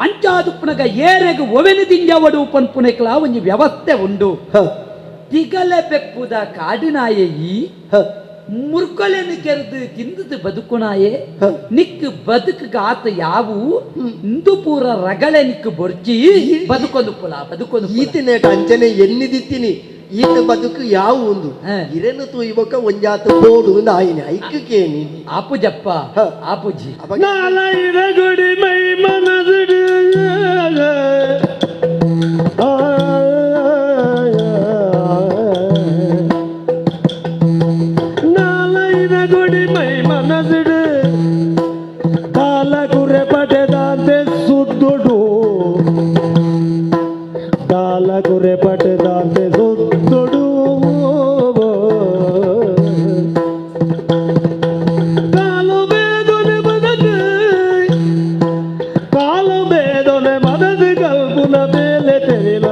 ಅಂಚಾದುಪ್ಪುನಗ ಏರೆಗ್ ಒವೆನು ದಿಂಜವಡು ಪನ್ಪುನೆಕ್ಲ ಒಂಜಿ ವ್ಯವಸ್ಥೆ ಉಂಡು. ತಿಗಲೆ ಬೆಪ್ಪುದ ಕಾಡಿನಾಯೆ ಮುರ್ಕೊಲೆನು ಕೆರೆದು ತಿಂದದು ಬದುಕುನಾಯೆ ನಿಕ್ ಬದುಕು ಆತ ಯಾವು ಇಂದು ಪೂರ ರಗಳೆ ನಿಕ್ ಬೊರ್ಚಿ ಬದುಕೊಂದು ಪುಲ ಬದುಕೊಂದು. ಈತನೇಟ ಅಂಚನೆ ಎನ್ನಿದಿತ್ತೀನಿ ಈತ ಬದುಕು ಯಾವ ಒಂದು ಇರೇನು ತೂ ಇವಕ್ಕ ಒಂಜಾತ ಬೋಡು ಒಂದು ಆಯಿನ ಐಕ್ಕೇನಿ. ಆಪುಜಪ್ಪ ಆಪುಜಿ ನಾಲೈದ ಗುಡಿ ಮೈ ಮನದುಡು ನಾಲೈದ ಗುಡಿ ಮೈ ಮನದುಡು ಕಾಲ ಕುರೆ ಪಡೆದಾಂತೆ ಸುದ್ದುಡು ಕಾಲ ಕುರೆ ಪಡೆದಾಂತೆ ಸುದ್ದುಡು ಕಾಲು ಬೇದೊನೆ ಮದದು ಕಾಲು ಬೇದೊನೆ ಮದದು ಕಲ್ಪುನ ಮೇಲೆ ತೆರಿಲ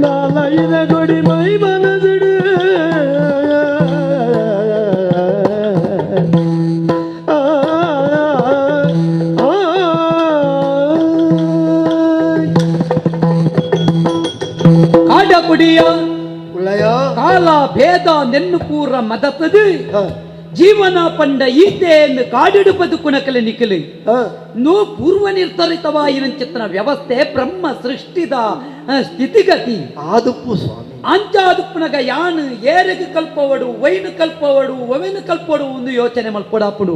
ನಾಲೈದ ಗುಡಿ ಮೈ ಮನದುಡು. ಬುಡಿಯ ಉಳ್ಳಯ ಕಾಲ ಭೇದ ನೆನ್ನು ಪೂರ ಮದತದು ಜೀವನ ಪಂಡ ಈತೆಯನ್ನು ಕಾಡಿಡು ಬದುಕುನಕಲೆ ನಿಖಲಿ ನೋ ಪೂರ್ವ ನಿರ್ಧರಿತವಾಯಿನಂಚಿತ್ತನ ವ್ಯವಸ್ಥೆ ಬ್ರಹ್ಮ ಸೃಷ್ಟಿದ ಸ್ಥಿತಿಗತಿ ಆದುಪ್ಪು ಸ್ವಾಮಿ. ಅಂಚಾದುಪ್ಪುನಗ ಯಾನು ಏರೆಗು ಕಲ್ಪವಡು ವೈನು ಕಲ್ಪವಡು ಒವೆನು ಕಲ್ಪಡು ಒಂದು ಯೋಚನೆ ಮಲ್ಪಡಾಪುಡು.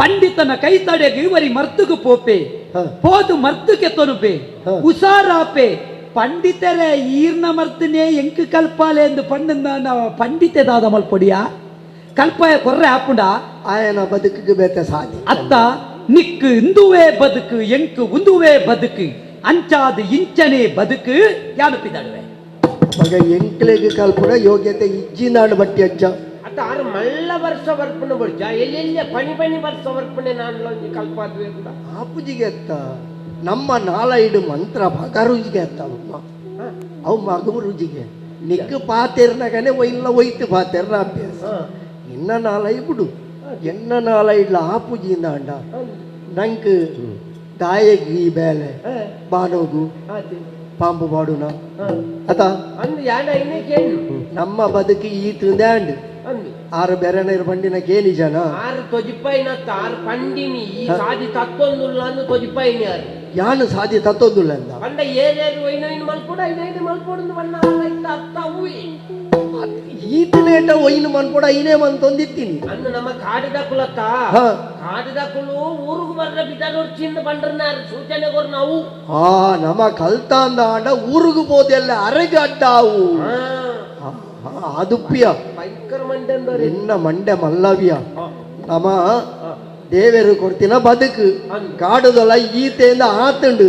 ಪಂಡಿತನ ಕೈ ತಡೆಗೆ ಇವರಿ ಮರ್ತುಗು ಪೋಪೆ ಪೋದು ಮರ್ತುಗೆ ತೊನುಪೆ ಉಸಾರಾಪೆ ಪಂಡಿತರೇ ಈರ್ನ ಮರ್ತನೆ ಎಂಕು ಕಲ್ಪಾಲೆ ಎಂದು ಪಂಡ ಪಂಡಿತೆ ದಾದ ಮಲ್ಪೊಡಿಯಾ ಕಲ್ಪಾಯ ಕೊರ್ರೆ ಆಪುಂಡ ಆಯನ ಬದುಕಿಗೆ ಬೇತೆ ಸಾಧಿ ಅತ್ತ ನಿಕ್ಕು ಇಂದುವೇ ಬದುಕು ಎಂಕು ಉಂದುವೇ ಬದುಕು ಅಂಚಾದ ಇಂಚನೆ ಬದುಕು ಯಾನು ಪಿದಡುವೆ ಮಗ ಎಂಕ್ಲೆಗ್ ಕಲ್ಪುನ ಯೋಗ್ಯತೆ ಇಜ್ಜಿನಾಡು ಬಟ್ಟಿ ಅಜ್ಜ ಅತ್ತ ಆರು ಮಲ್ಲ ವರ್ಷ ವರ್ಪಣೆ ಬಡ್ಜ ಎಲ್ಲೆಲ್ಲ ಪಣಿ ಪಣಿ ವರ್ಷ ವರ್ಪಣೆ ನಾನು ಕಲ್ಪಾದ್ವೆ ಅಂತ ಆಪುಜಿಗೆ ಅತ್ತ ನಮ್ಮ ನಾಲೈಡು ಮಂತ್ರ ಬಗರುಜಿಗೆ ಅತ್ತ ಅಮ್ಮ ಅವು ಮಗು ರುಜಿಗೆ ನಿಕ್ಕು ಪಾತೆರ್ನಗನೆ ಒಯ್ಲ ಒಯ್ತು ಪಾತೆರ್ನ ಅಭ್ಯಾಸ ಇನ್ನ ನಾಲೈ ಬಿಡು ಎನ್ನ ನಾಲೈಡ್ಲ ಆಪುಜಿಯಿಂದ ಅಂಡ ನಂಕ್ ದಾಯಗ್ ಈ ಬೇಲೆ ಬಾನೋಗು ಪಾಂಬು ಬಾಡುನ ಅತ ನಮ್ಮ ಬದುಕಿ ಈ ತಿಂದೆ ಆರು ಬೆರನೇರು ಬಂಡಿನ ಕೇನಿ ಜನ ಆರು ತೊಜಿಪಾಯಿನ ಆರು ಪಂಡಿನಿ ಈ ಸಾದಿ ತತ್ತೊಂದುಲ್ಲ ಅಂದು ತೊಜಿಪಾಯಿನಿ ಆರು ಯಾನು ಸಾದಿ ತತ್ತೊಂದುಲ್ಲ ಅಂದ ಪಂಡ ಏನೇರು ಒಯ್ನೊಯ್ನು ಮಲ್ಪೊಡು ಐನೈದು ಮಲ್ಪೊಡು ಬಣ್ಣ ಅತ್ತ ಹೂವಿ ಈತನೇಟ ಒಯ್ನು ಮನ್ಪೊಡ ಐನೇ ಮಂತೊಂದಿತ್ತೀನಿ ಅಂದು ನಮ್ಮ ಕಾಡಿದ ಕುಲತ್ತ ಕಾಡಿದ ಕುಲು ಊರುಗು ಬರ್ರ ಬಿದ್ದಾಡೋರ್ಚಿಂದ ಬಂಡ್ರನಾರು ಸೂಚನೆ ಕೊರ್ ನಾವು ಆ ನಮ್ಮ ಕಲ್ತಾಂದ ಆಂಡ ಊರುಗು போದೆಲ್ಲ ಅರೆಗೆ ಅಡ್ಡಾವು ಅದುಪ್ಪಿಯ ಭಯಂಕರ ಮಂಡೆ ನಿನ್ನ ಮಂಡೆ ಮಲ್ಲವಿಯ ನಮ್ಮ ದೇವರು ಕೊಡ್ತಿನ ಬದುಕು ಕಾಡುದಲ್ಲ ಈತೆಯಿಂದ ಆತಂಡು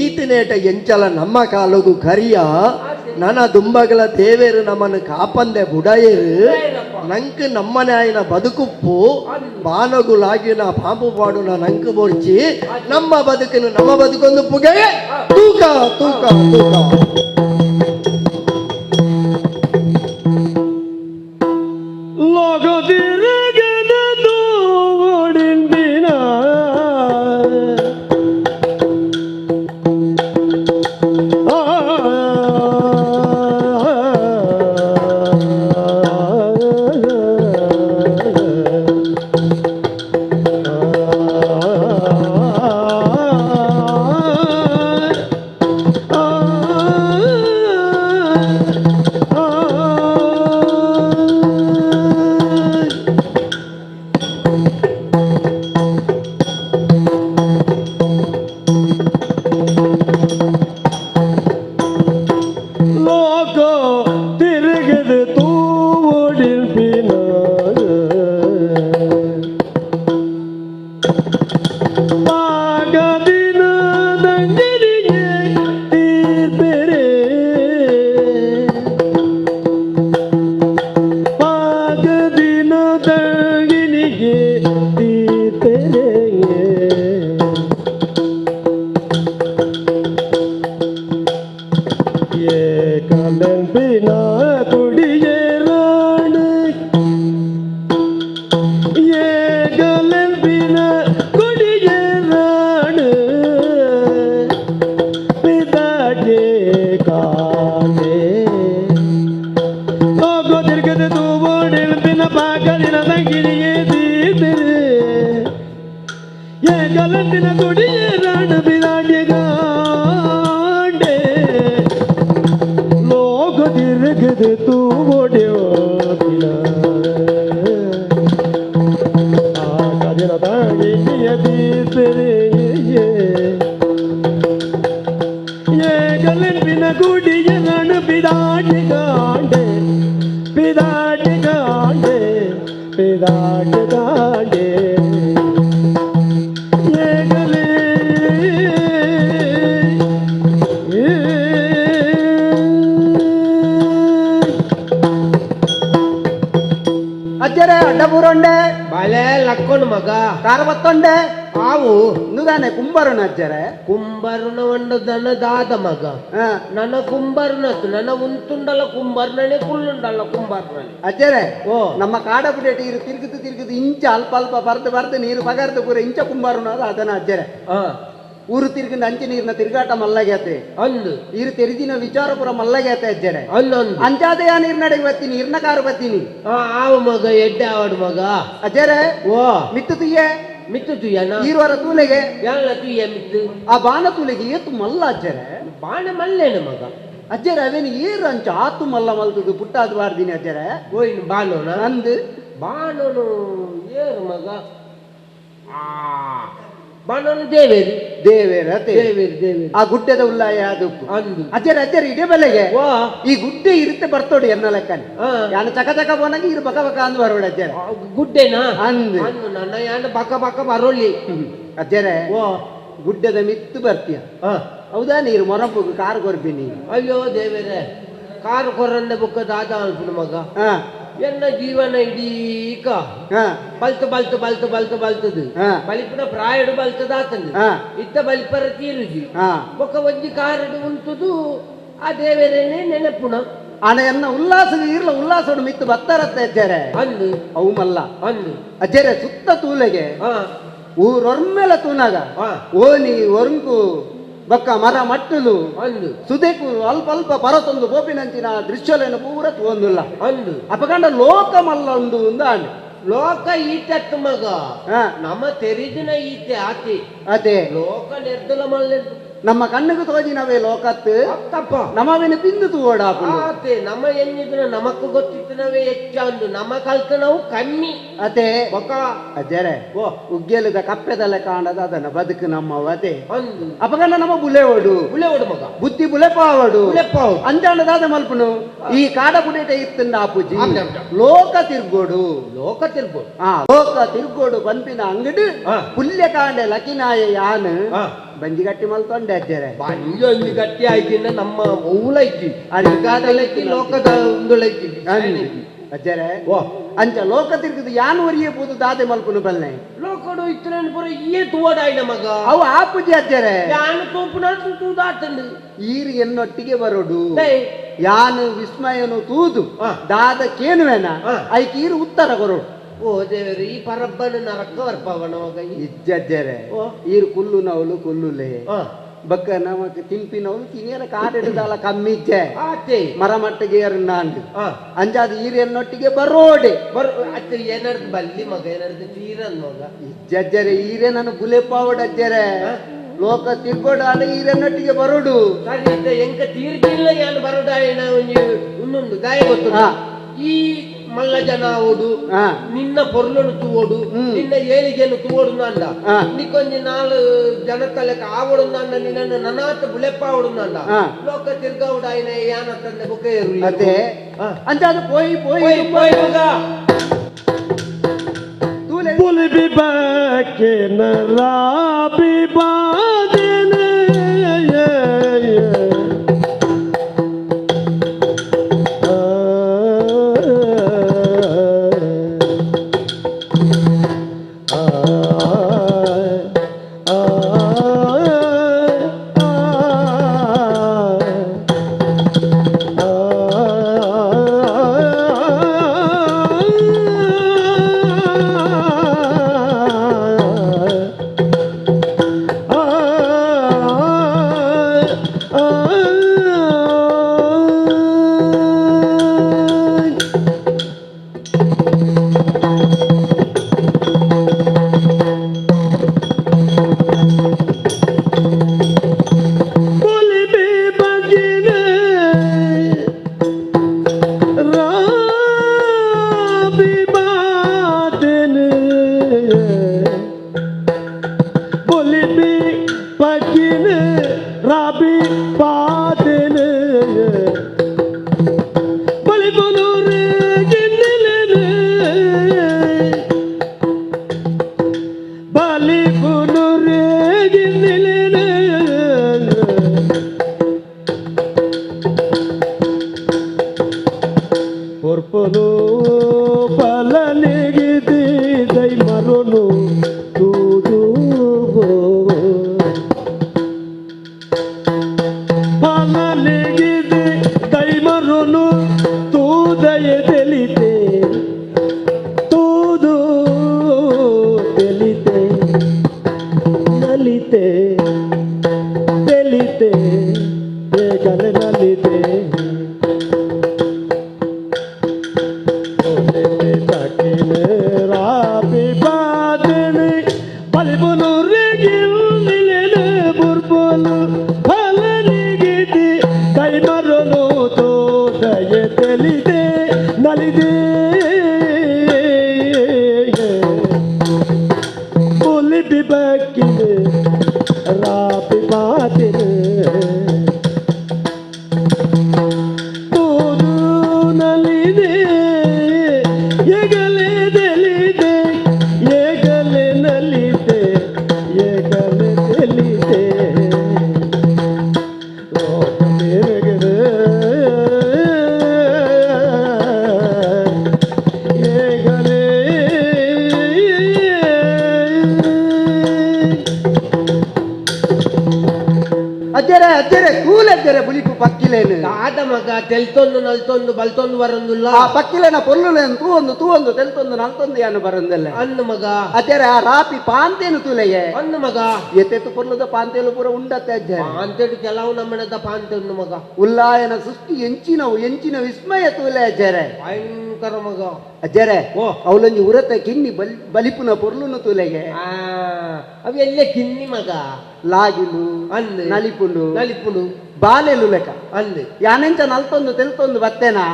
ಈತನೇಟ ಎಂಚಲ ನಮ್ಮ ಕಾಲಗು ಕರಿಯ ನನ ದುಂಬಗಲ ದೇವೇರು ನಮ್ಮನ್ನು ಕಾಪಂದೆ ಬುಡಯರು ನಂಕ್ ನಮ್ಮನೆ ಆಯ್ನ ಬದುಕುಪ್ಪು ಬಾನಗು ಲಾಗಿನ ಪಾಂಪು ಪಾಡುನ ನಂಕು ಬೋರ್ಚಿ ನಮ್ಮ ಬದುಕನ್ನು ನಮ್ಮ ಬದುಕೊಂದು ಪುಗೆ ತೂಕ ತೂಕ ತೂಕ ಕುಂಬಾರನ ಒಂಡ ದನ ದಾದ ಮಗ ನನ್ನ ಕುಂಬಾರನತ್ತು ನನ್ನ ಉಂತುಂಡಲ್ಲ ಕುಂಬಾರನೇ ಕುಲ್ಲುಂಡಲ್ಲ ಕುಂಬಾರನೇ ಅಜ್ಜರೇ ಓ ನಮ್ಮ ಕಾಡ ಬುಡೇಟಿ ಇರು ತಿರುಗುದು ತಿರುಗುದು ಇಂಚ ಅಲ್ಪ ಅಲ್ಪ ಬರ್ದು ಬರ್ದು ನೀರು ಪಗರ್ದು ಪೂರ ಇಂಚ ಕುಂಬಾರನ ಅದನ್ನ ಅಜ್ಜರೆ. ಊರು ತಿರ್ಗಿಂದ ಅಂಚೆ ನೀರಿನ ತಿರುಗಾಟ ಮಲ್ಲಗ್ಯಾತೆ ಅಂದು ಈರು ತೆರಿದಿನ ವಿಚಾರ ಪೂರ ಮಲ್ಲಗ್ಯಾತೆ ಅಜ್ಜರೆ. ಅಂದು ಅಂಚಾದೆ ಆ ನೀರ್ನಡೆಗೆ ಬತ್ತೀನಿ, ಇರ್ನ ಕಾರು ಬತ್ತೀನಿ. ಆವು ಮಗ, ಎಡ್ಡೆ ಆವಡು ಮಗ. ಅಜ್ಜರೆ. ಓ. ಮಿತ್ತು ತುಯ್ಯೆ. ಮಿತ್ತು ತುಯ್ಯನ? ಈರುವರ ತೂಲೆಗೆ. ಯಾಲ ತುಯ್ಯ ಮಿತ್ತು? ಆ ಬಾಣ ತೂಲೆಗೆ ಏತು ಮಲ್ಲ ಅಜ್ಜರೆ. ಬಾಣ ಮಲ್ಲೇನ ಮಗ? ಅಜ್ಜರೆ ಅವೇನು ಏರು ಅಂಚ ಆತು ಮಲ್ಲ ಮಲ್ತದು ಪುಟ್ಟಾದು ಬಾರ್ದಿನಿ ಅಜ್ಜರೆ. ಓಯ್ನು ಬಾಣೋನ? ಅಂದು. ಬಾಣೋನು ಏರು ಮಗ? ಆ ಬಾಣೋನು ದೇವೇರಿ. ದೇವೇರ? ದೇವೇರಿ ದೇವೇರಿ. ಆ ಗುಡ್ಡದ ಉಲ್ಲಾಯ ಅದು. ಅಂದು. ಅಜ್ಜರೆ ಅಜ್ಜರೆ ಇಡೇ ಬೆಲೆಗೆ ವಾ. ಈ ಗುಡ್ಡೆ ಇರುತ್ತೆ ಬರ್ತೋಡು ಎನ್ನ ಲೆಕ್ಕನೆ. ಯಾನ ಚಕ ಚಕ ಪೋನಾಗ ಇರು ಬಕ ಬಕ ಅಂದು ಬರೋಡು ಅಜ್ಜರೆ. ಗುಡ್ಡೆನಾ? ಅಂದು. ಅಂದು ನನ್ನ ಯಾನ ಬಕ ಬಕ ಬರೋಲಿ. ಅಜ್ಜರೆ. ಓ. ಗುಡ್ಡದ ಮಿತ್ತು ಬರ್ತೀಯ ಹೌದಾ? ನೀರು ಮೊರಂಪು ಕಾರು ಕೊರ್ಬಿನಿ. ಅಯ್ಯೋ ದೇವೇರೆ, ಕಾರು ಕೊರಂದ ಬುಕ್ಕ ದಾದ ಅನ್ಪುನ ಮಗ. ಎನ್ನ ಜೀವನ ಇಡೀಕ ಬಲ್ತು ಬಲ್ತು ಬಲ್ತು ಬಲ್ತು ಬಲ್ತದು ಬಲಿಪುನ ಪ್ರಾಯಡು ಬಲ್ತದಾತಂದು ಇತ್ತ ಬಲಿಪರ ತೀರುಜಿ ಬೊಕ್ಕ ಒಂಜಿ ಕಾರಡು ಉಂಟುದು ಆ ದೇವರೇನೆ ನೆನಪುಣ. ಆನ ಎನ್ನ ಉಲ್ಲಾಸ ಇರ್ಲ ಉಲ್ಲಾಸೋಡು ಮಿತ್ತು ಬತ್ತಾರತ್ತೆ ಅಜ್ಜರೆ. ಅಂದು. ಅವು ಮಲ್ಲ. ಅಂದು. ಅಜ್ಜರೆ ಸುತ್ತ ತೂಲೆಗೆ ಊರೊರ್ಮೆಲ ತೂನಾಗ ಓನಿ ಒರಂಕು ಬಕ್ಕ ಮರ ಮಟ್ಟಲು ಅಂದು ಸುದೇಕು ಅಲ್ಪ ಅಲ್ಪ ಪರತೊಂದು ಗೋಪಿನಂಚಿನ ದೃಶ್ಯಲೇನು ಪೂರ ತೂವೊಂದುಲ್ಲ. ಅಂದು. ಅಪಕಂಡ ಲೋಕ ಮಲ್ಲ ಉಂಡು ಒಂದು ಆಂಡ್. ಲೋಕ ಈತತ್ತು ಮಗ, ನಮ್ಮ ತೆರಿದಿನ ಈತೆ ಆತಿ ಅದೇ ಲೋಕ ನಿರ್ದಲ ಮಲ್ಲ. ನಮ್ಮ ಕಣ್ಣಿಗೆ ತೋಜಿನವೇ ಲೋಕತ್ತು ತಪ್ಪ ನಮವೇನು ಬಿಂದು ತೂವೋಡಾಪುಂಡು. ಆತೆ ನಮ್ಮ ಎನ್ನಿದ್ರೆ ನಮಕ್ ಗೊತ್ತಿತ್ತು ಹೆಚ್ಚಂದು ನಮ್ಮ ಕಲ್ತ ನಾವು ಕಮ್ಮಿ. ಅದೇ ಬೊಕ ಅಜ್ಜರೆ ಓ ಉಗ್ಗೆಲದ ಕಪ್ಪೆದಲ್ಲ ಕಾಣದ ಅದನ್ನ ಬದುಕು ನಮ್ಮ ಅದೇ ಅಂದು. ಅಪಗಂಡ ನಮ್ಮ ಬುಲೆವಡು ಬುಲೆವಡು ಮಗ, ಬುದ್ಧಿ ಬುಲೆಪಾವಡು ಬುಲೆಪಾವಡು ಅಂಜಾಣದಾದ ಮಲ್ಪುನು ಈ ಕಾಡ ಪುಡೇಟ ಇತ್ತಂದ ಆಪುಜಿ ಲೋಕ ತಿರ್ಗೋಡು. ಲೋಕ ತಿರ್ಗೋಡು. ಲೋಕ ತಿರ್ಗೋಡು ಪನ್ಪಿನ ಅಂಗಡಿ ಪುಲ್ಯ ಕಾಂಡೆ ಲಕಿನಾಯ ಯಾನ್ ಬಂಜಿ ಗಟ್ಟಿ ಮಲ್ತೊಂಡೆ ಅಜ್ಜರೆ. ಬಂಜಿ ಒಂಜಿ ಗಟ್ಟಿ ಆಯ್ತಿಂದ ನಮ್ಮ ಓಲ ಇಜ್ಜಿ ಅರ್ಗಾದಲೈತಿ ಲೋಕದ ಉಂದುಲೈತಿ ಅಜ್ಜರೆ. ಓ ಅಂಚ ಲೋಕ ತಿರ್ಗದು ಯಾನ್ ಒರಿಯೇ ಪೂದು ದಾದೆ ಮಲ್ಪುನು ಬಲ್ನೆ ಲೋಕಡು ಇತ್ತರೇನು ಪೂರ ಈಯೇ ತೂವಡಾಯ್ನ ಮಗ. ಅವು ಆಪುಜಿ ಅಜ್ಜರೆ. ಯಾನು ತೂಪುನ ತೂದಾತಂಡು ಈರು ಎನ್ನೊಟ್ಟಿಗೆ ಬರೋಡು ಯಾನು ವಿಸ್ಮಯನು ತೂದು ದಾದ ಕೇನುವೇನ ಐಕ್ ಈರು ಉತ್ತರ ಕೊರೋಡು. ಓ ದೇವರು ಈ ಪರಬ್ಬನ ನರಕ ವರ್ಪವನ ಮಗ ಇಜ್ಜಜ್ಜರೆ. ಈರು ಕುಲ್ಲು ನವಲು ಕುಲ್ಲುಲೆ ಬಕ್ಕ ನಮಕ್ ತಿನ್ಪಿನವಲು ತಿನಿಯರ ಕಾಡೆಡುದಾಲ ಕಮ್ಮಿ ಇಜ್ಜೆ ಆತೆ ಮರ ಮಟ್ಟಿಗೆ ನಾಂಡು ಅಂಜಾದ ಈರು ಎನ್ನೊಟ್ಟಿಗೆ ಬರೋಡೆ ಬರ್ ಅತ್ತೆ ಏನರ್ದು ಬಲ್ಲಿ ಮಗ ಏನರ್ದು ತೀರನ್ ಮಗ. ಇಜ್ಜಜ್ಜರೆ ಈರೇ ನಾನು ಬುಲೆಪಾವಡ ಅಜ್ಜರೆ. ಲೋಕ ತಿರ್ಗೋಡ ಅಲ್ಲ ಈರೆನ್ನೊಟ್ಟಿಗೆ ಬರೋಡು. ಸರಿ ಅತ್ತೆ ಎಂಕ ತೀರ್ಗಿಲ್ಲ ಯಾನು ಬರೋಡಾಯಣ ಒಂಜಿ ಇನ್ನೊಂದು ದಾಯ ಗೊತ್ತು. ಈ ಮಲ್ಲ ಜನ ಓಡು ನಿನ್ನ ಪೊರ್ಲನು ತೂವೋಡು ನಿನ್ನ ಏಳಿಗೆಯನ್ನು ತೂವೋಡು ನಂಡ ನಿಕ್ಕೊಂಜಿ ನಾಲ್ ಜನ ತಲೆಕ ಆವಡು ನಂಡ ನಿನ್ನ ನನಾತ ಬುಲೆಪ್ಪ ಆವಡು ನಂಡ ಲೋಕ ತಿರ್ಗೌಡಾಯಿನ ಯಾನ ತಂದೆ ಬುಕ್ಕ ಅದೇ ಅಂತ ಅದು ಪೋಯಿ ಪೋಯಿ ಪೋಯಿ ಮಗ. ಬುಲಿ ಬಿಬಕ್ಕೆ ನರಾಬಿ ಬಾದಿನ ನಲಿತೆ. ನಲಿದೆ ಏಗಲೆ ನಲಿದೆ ತೆಲ್ತೊಂದು ನಲ್ತೊಂದು ಬಲ್ತೊಂದು ಬರಂದುಲ್ಲ ಆ ಪಕ್ಕಿಲೆನ ಪೊರ್ಲುಲೆನ್ ತೂವೊಂದು ತೂವೊಂದು ತೆಲ್ತೊಂದು ನಲ್ತೊಂದು ಯಾನು ಬರಂದಲ್ಲ ಅನ್ನು ಮಗ ಅಜ್ಜರೆ ಆ ರಾಪಿ ಪಾಂತೇನು ತೂಲೆಗೆ ಅನ್ನು ಮಗ ಎತ್ತೆತ್ತು ಪೊರ್ಲುದ ಪಾಂತೇಲು ಪೂರ ಉಂಡತ್ತೆ ಅಜ್ಜರೆ ಪಾಂತೆಡು ಕೆಲವು ನಮ್ಮನದ ಪಾಂತೆ ಉಂಡು ಮಗ ಉಲ್ಲಾಯನ ಸೃಷ್ಟಿ ಎಂಚಿನವು ಎಂಚಿನ ವಿಸ್ಮಯ ತೂಲೆ ಅಜ್ಜರೆ ಭಯಂಕರ ಮಗ ಅಜ್ಜರೆ ಓ ಅವಲೊಂಜಿ ಉರತ ಕಿನ್ನಿ ಬಲಿಪುನ ಪೊರ್ಲುನು ತೂಲೆಗೆ ಅವು ಎಲ್ಲೆ ಕಿನ್ನಿ ಮಗ ಲಾಗಿಲು ಅಂದ್ ನಲಿಪುಂಡು ನಲಿಪುಂಡು ಬಾಲೆಲು ಲೆಕ್ಕ ಅಂದ್ ಯಾನೆಂಚ ನಲ್ತೊಂದು ತೆಲ್ತೊಂದು ಬತ್ತೇನಾ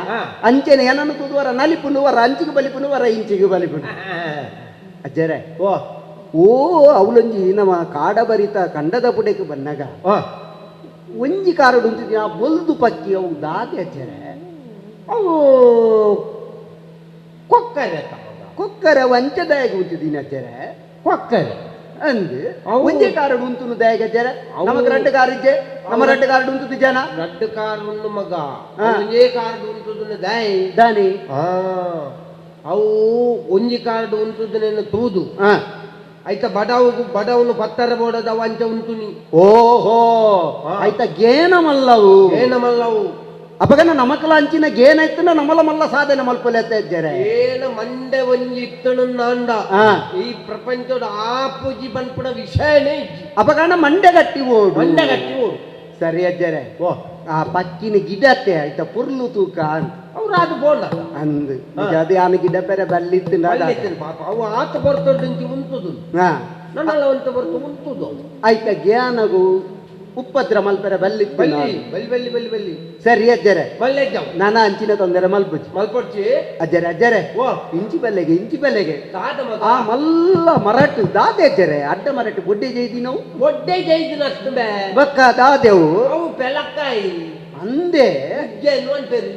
ಅಂಚೆನೆ ಏನನ್ನು ತೂದುವರ ನಲಿಪುಂಡು ವರ ಅಂಚಿಗೆ ಬಲಿಪುಂಡು ವರ ಇಂಚಿಗೆ ಬಲಿಪುಂಡು ಅಜ್ಜರೆ ಓ ಓ ಅವಲೊಂಜಿ ನಮ್ಮ ಕಾಡ ಬರಿತ ಕಂಡದ ಪುಡೆಕ್ ಬನ್ನಗ ಒಂಜಿ ಕಾರಡು ಉಂತಿದ್ದಿ ಆ ಬೊಲ್ದು ಪಕ್ಕಿ ಅವು ದಾದೆ ಅಜ್ಜರೆ ಅವು ಕೊಕ್ಕರೆ ಕೊಕ್ಕರೆ ವಂಚದಾಯಗ ಉಂತಿದ್ದೀನಿ ಅಜ್ಜರೆ ಕೊಕ್ಕರೆ ಅಂದ್ ಒಂಜೇ ಕಾರಡು ಉಂತುನು ದಾಯಗ ಅಜ್ಜರೆ ನಮಕ್ ರಡ್ಡು ಕಾರ್ ಇಜ್ಜೆ ನಮ್ಮ ರಡ್ಡು ಕಾರಡು ಉಂತುದು ಜನ ರಡ್ಡು ಕಾರ್ ಉಂಡು ಮಗ ಒಂಜೇ ಕಾರ್ಡ್ ಉಂತುದು ದಾಯಿ ದಾನಿ ಅವು ಒಂಜಿ ಕಾರ್ಡ್ ಉಂತುದನೇನು ತೂದು ಐತ ಬಡವು ಬಡವನು ಪತ್ತರ ಬೋಡದ ಅಂಚ ಉಂತುನಿ ಓಹೋ ಐತ ಗೇನ ಮಲ್ಲವು ಗೇನ ಮಲ್ಲವು ಅಪಗನ ನಮಕಲ ಅಂಚಿನ ಗೇನ ಇತ್ತನ ನಮಲ ಮಲ್ಲ ಸಾಧನೆ ಮಲ್ಪೊಲೆತ್ತ ಇಜ್ಜರೆ ಏನ ಮಂಡೆ ಒಂಜಿ ಇತ್ತನು ನಾಂಡ ಈ ಪ್ರಪಂಚದ ಆಪುಜಿ ಬನ್ಪುಣ ವಿಷಯನೇ ಇಜ್ಜಿ ಅಪಗನ ಮಂಡೆ ಗಟ್ಟಿ ಓಡು ಮಂಡೆ ಗಟ್ಟಿ ಓಡು ಸರಿ ಅಜ್ಜರೆ ಓ ಆ ಪಕ್ಕಿನ ಗಿಡತೆ ಆಯ್ತ ಪುರ್ಲು ತೂಕ ಅಂತ ಅವ್ರು ಅದು ಬೋಂಡ ಅಂದ್ ನಿಜ ಅದು ಯಾನ ಗಿಡ ಪೆರೆ ಬಲ್ಲಿತ್ತು ಪಾಪ ಅವು ಆತ ಬರ್ತದಂಚಿ ಉಂತುದು ನನ್ನಲ್ಲ ಅಂತ ಬರ್ತು ಉಂತುದು ಆಯ್ತ ಜ್ಞಾನಗು ಉಪ್ಪದ್ರ ಮಲ್ಪೆರೆ ಬಲ್ಲಿತ್ತು ಬಲ್ಲಿ ಬಲ್ಲಿ ಬಲ್ಲಿ ಬಲ್ಲಿ ಬಲ್ಲಿ ಸರಿ ಅಜ್ಜರೆ ಬಲ್ಲೆಜ್ಜವು ನಾನ ಅಂಚಿನ ತೊಂದರೆ ಮಲ್ಪುಜಿ ಮಲ್ಪೊಡ್ಚಿ ಅಜ್ಜರೆ ಅಜ್ಜರೆ ಓ ಇಂಚಿ ಬಲ್ಲೆಗೆ ಇಂಚಿ ಬಲ್ಲೆಗೆ ದಾದ ಮಗ ಆ ಮಲ್ಲ ಮರಟು ದಾದೆ ಅಜ್ಜರೆ ಅಡ್ಡ ಮರಟು ಬೊಡ್ಡೆ ಜೈದಿನವು ಬೊಡ್ಡೆ ಜೈದಿನ ಅಷ್ಟು ಬೇ ಬಕ್ಕ ದಾದೆವು ಅವು ಪೆಲಕ್ಕಾಯಿ ಅಂದೆ ಉಜ್ಜೆನ್ ಅಂಟೇರು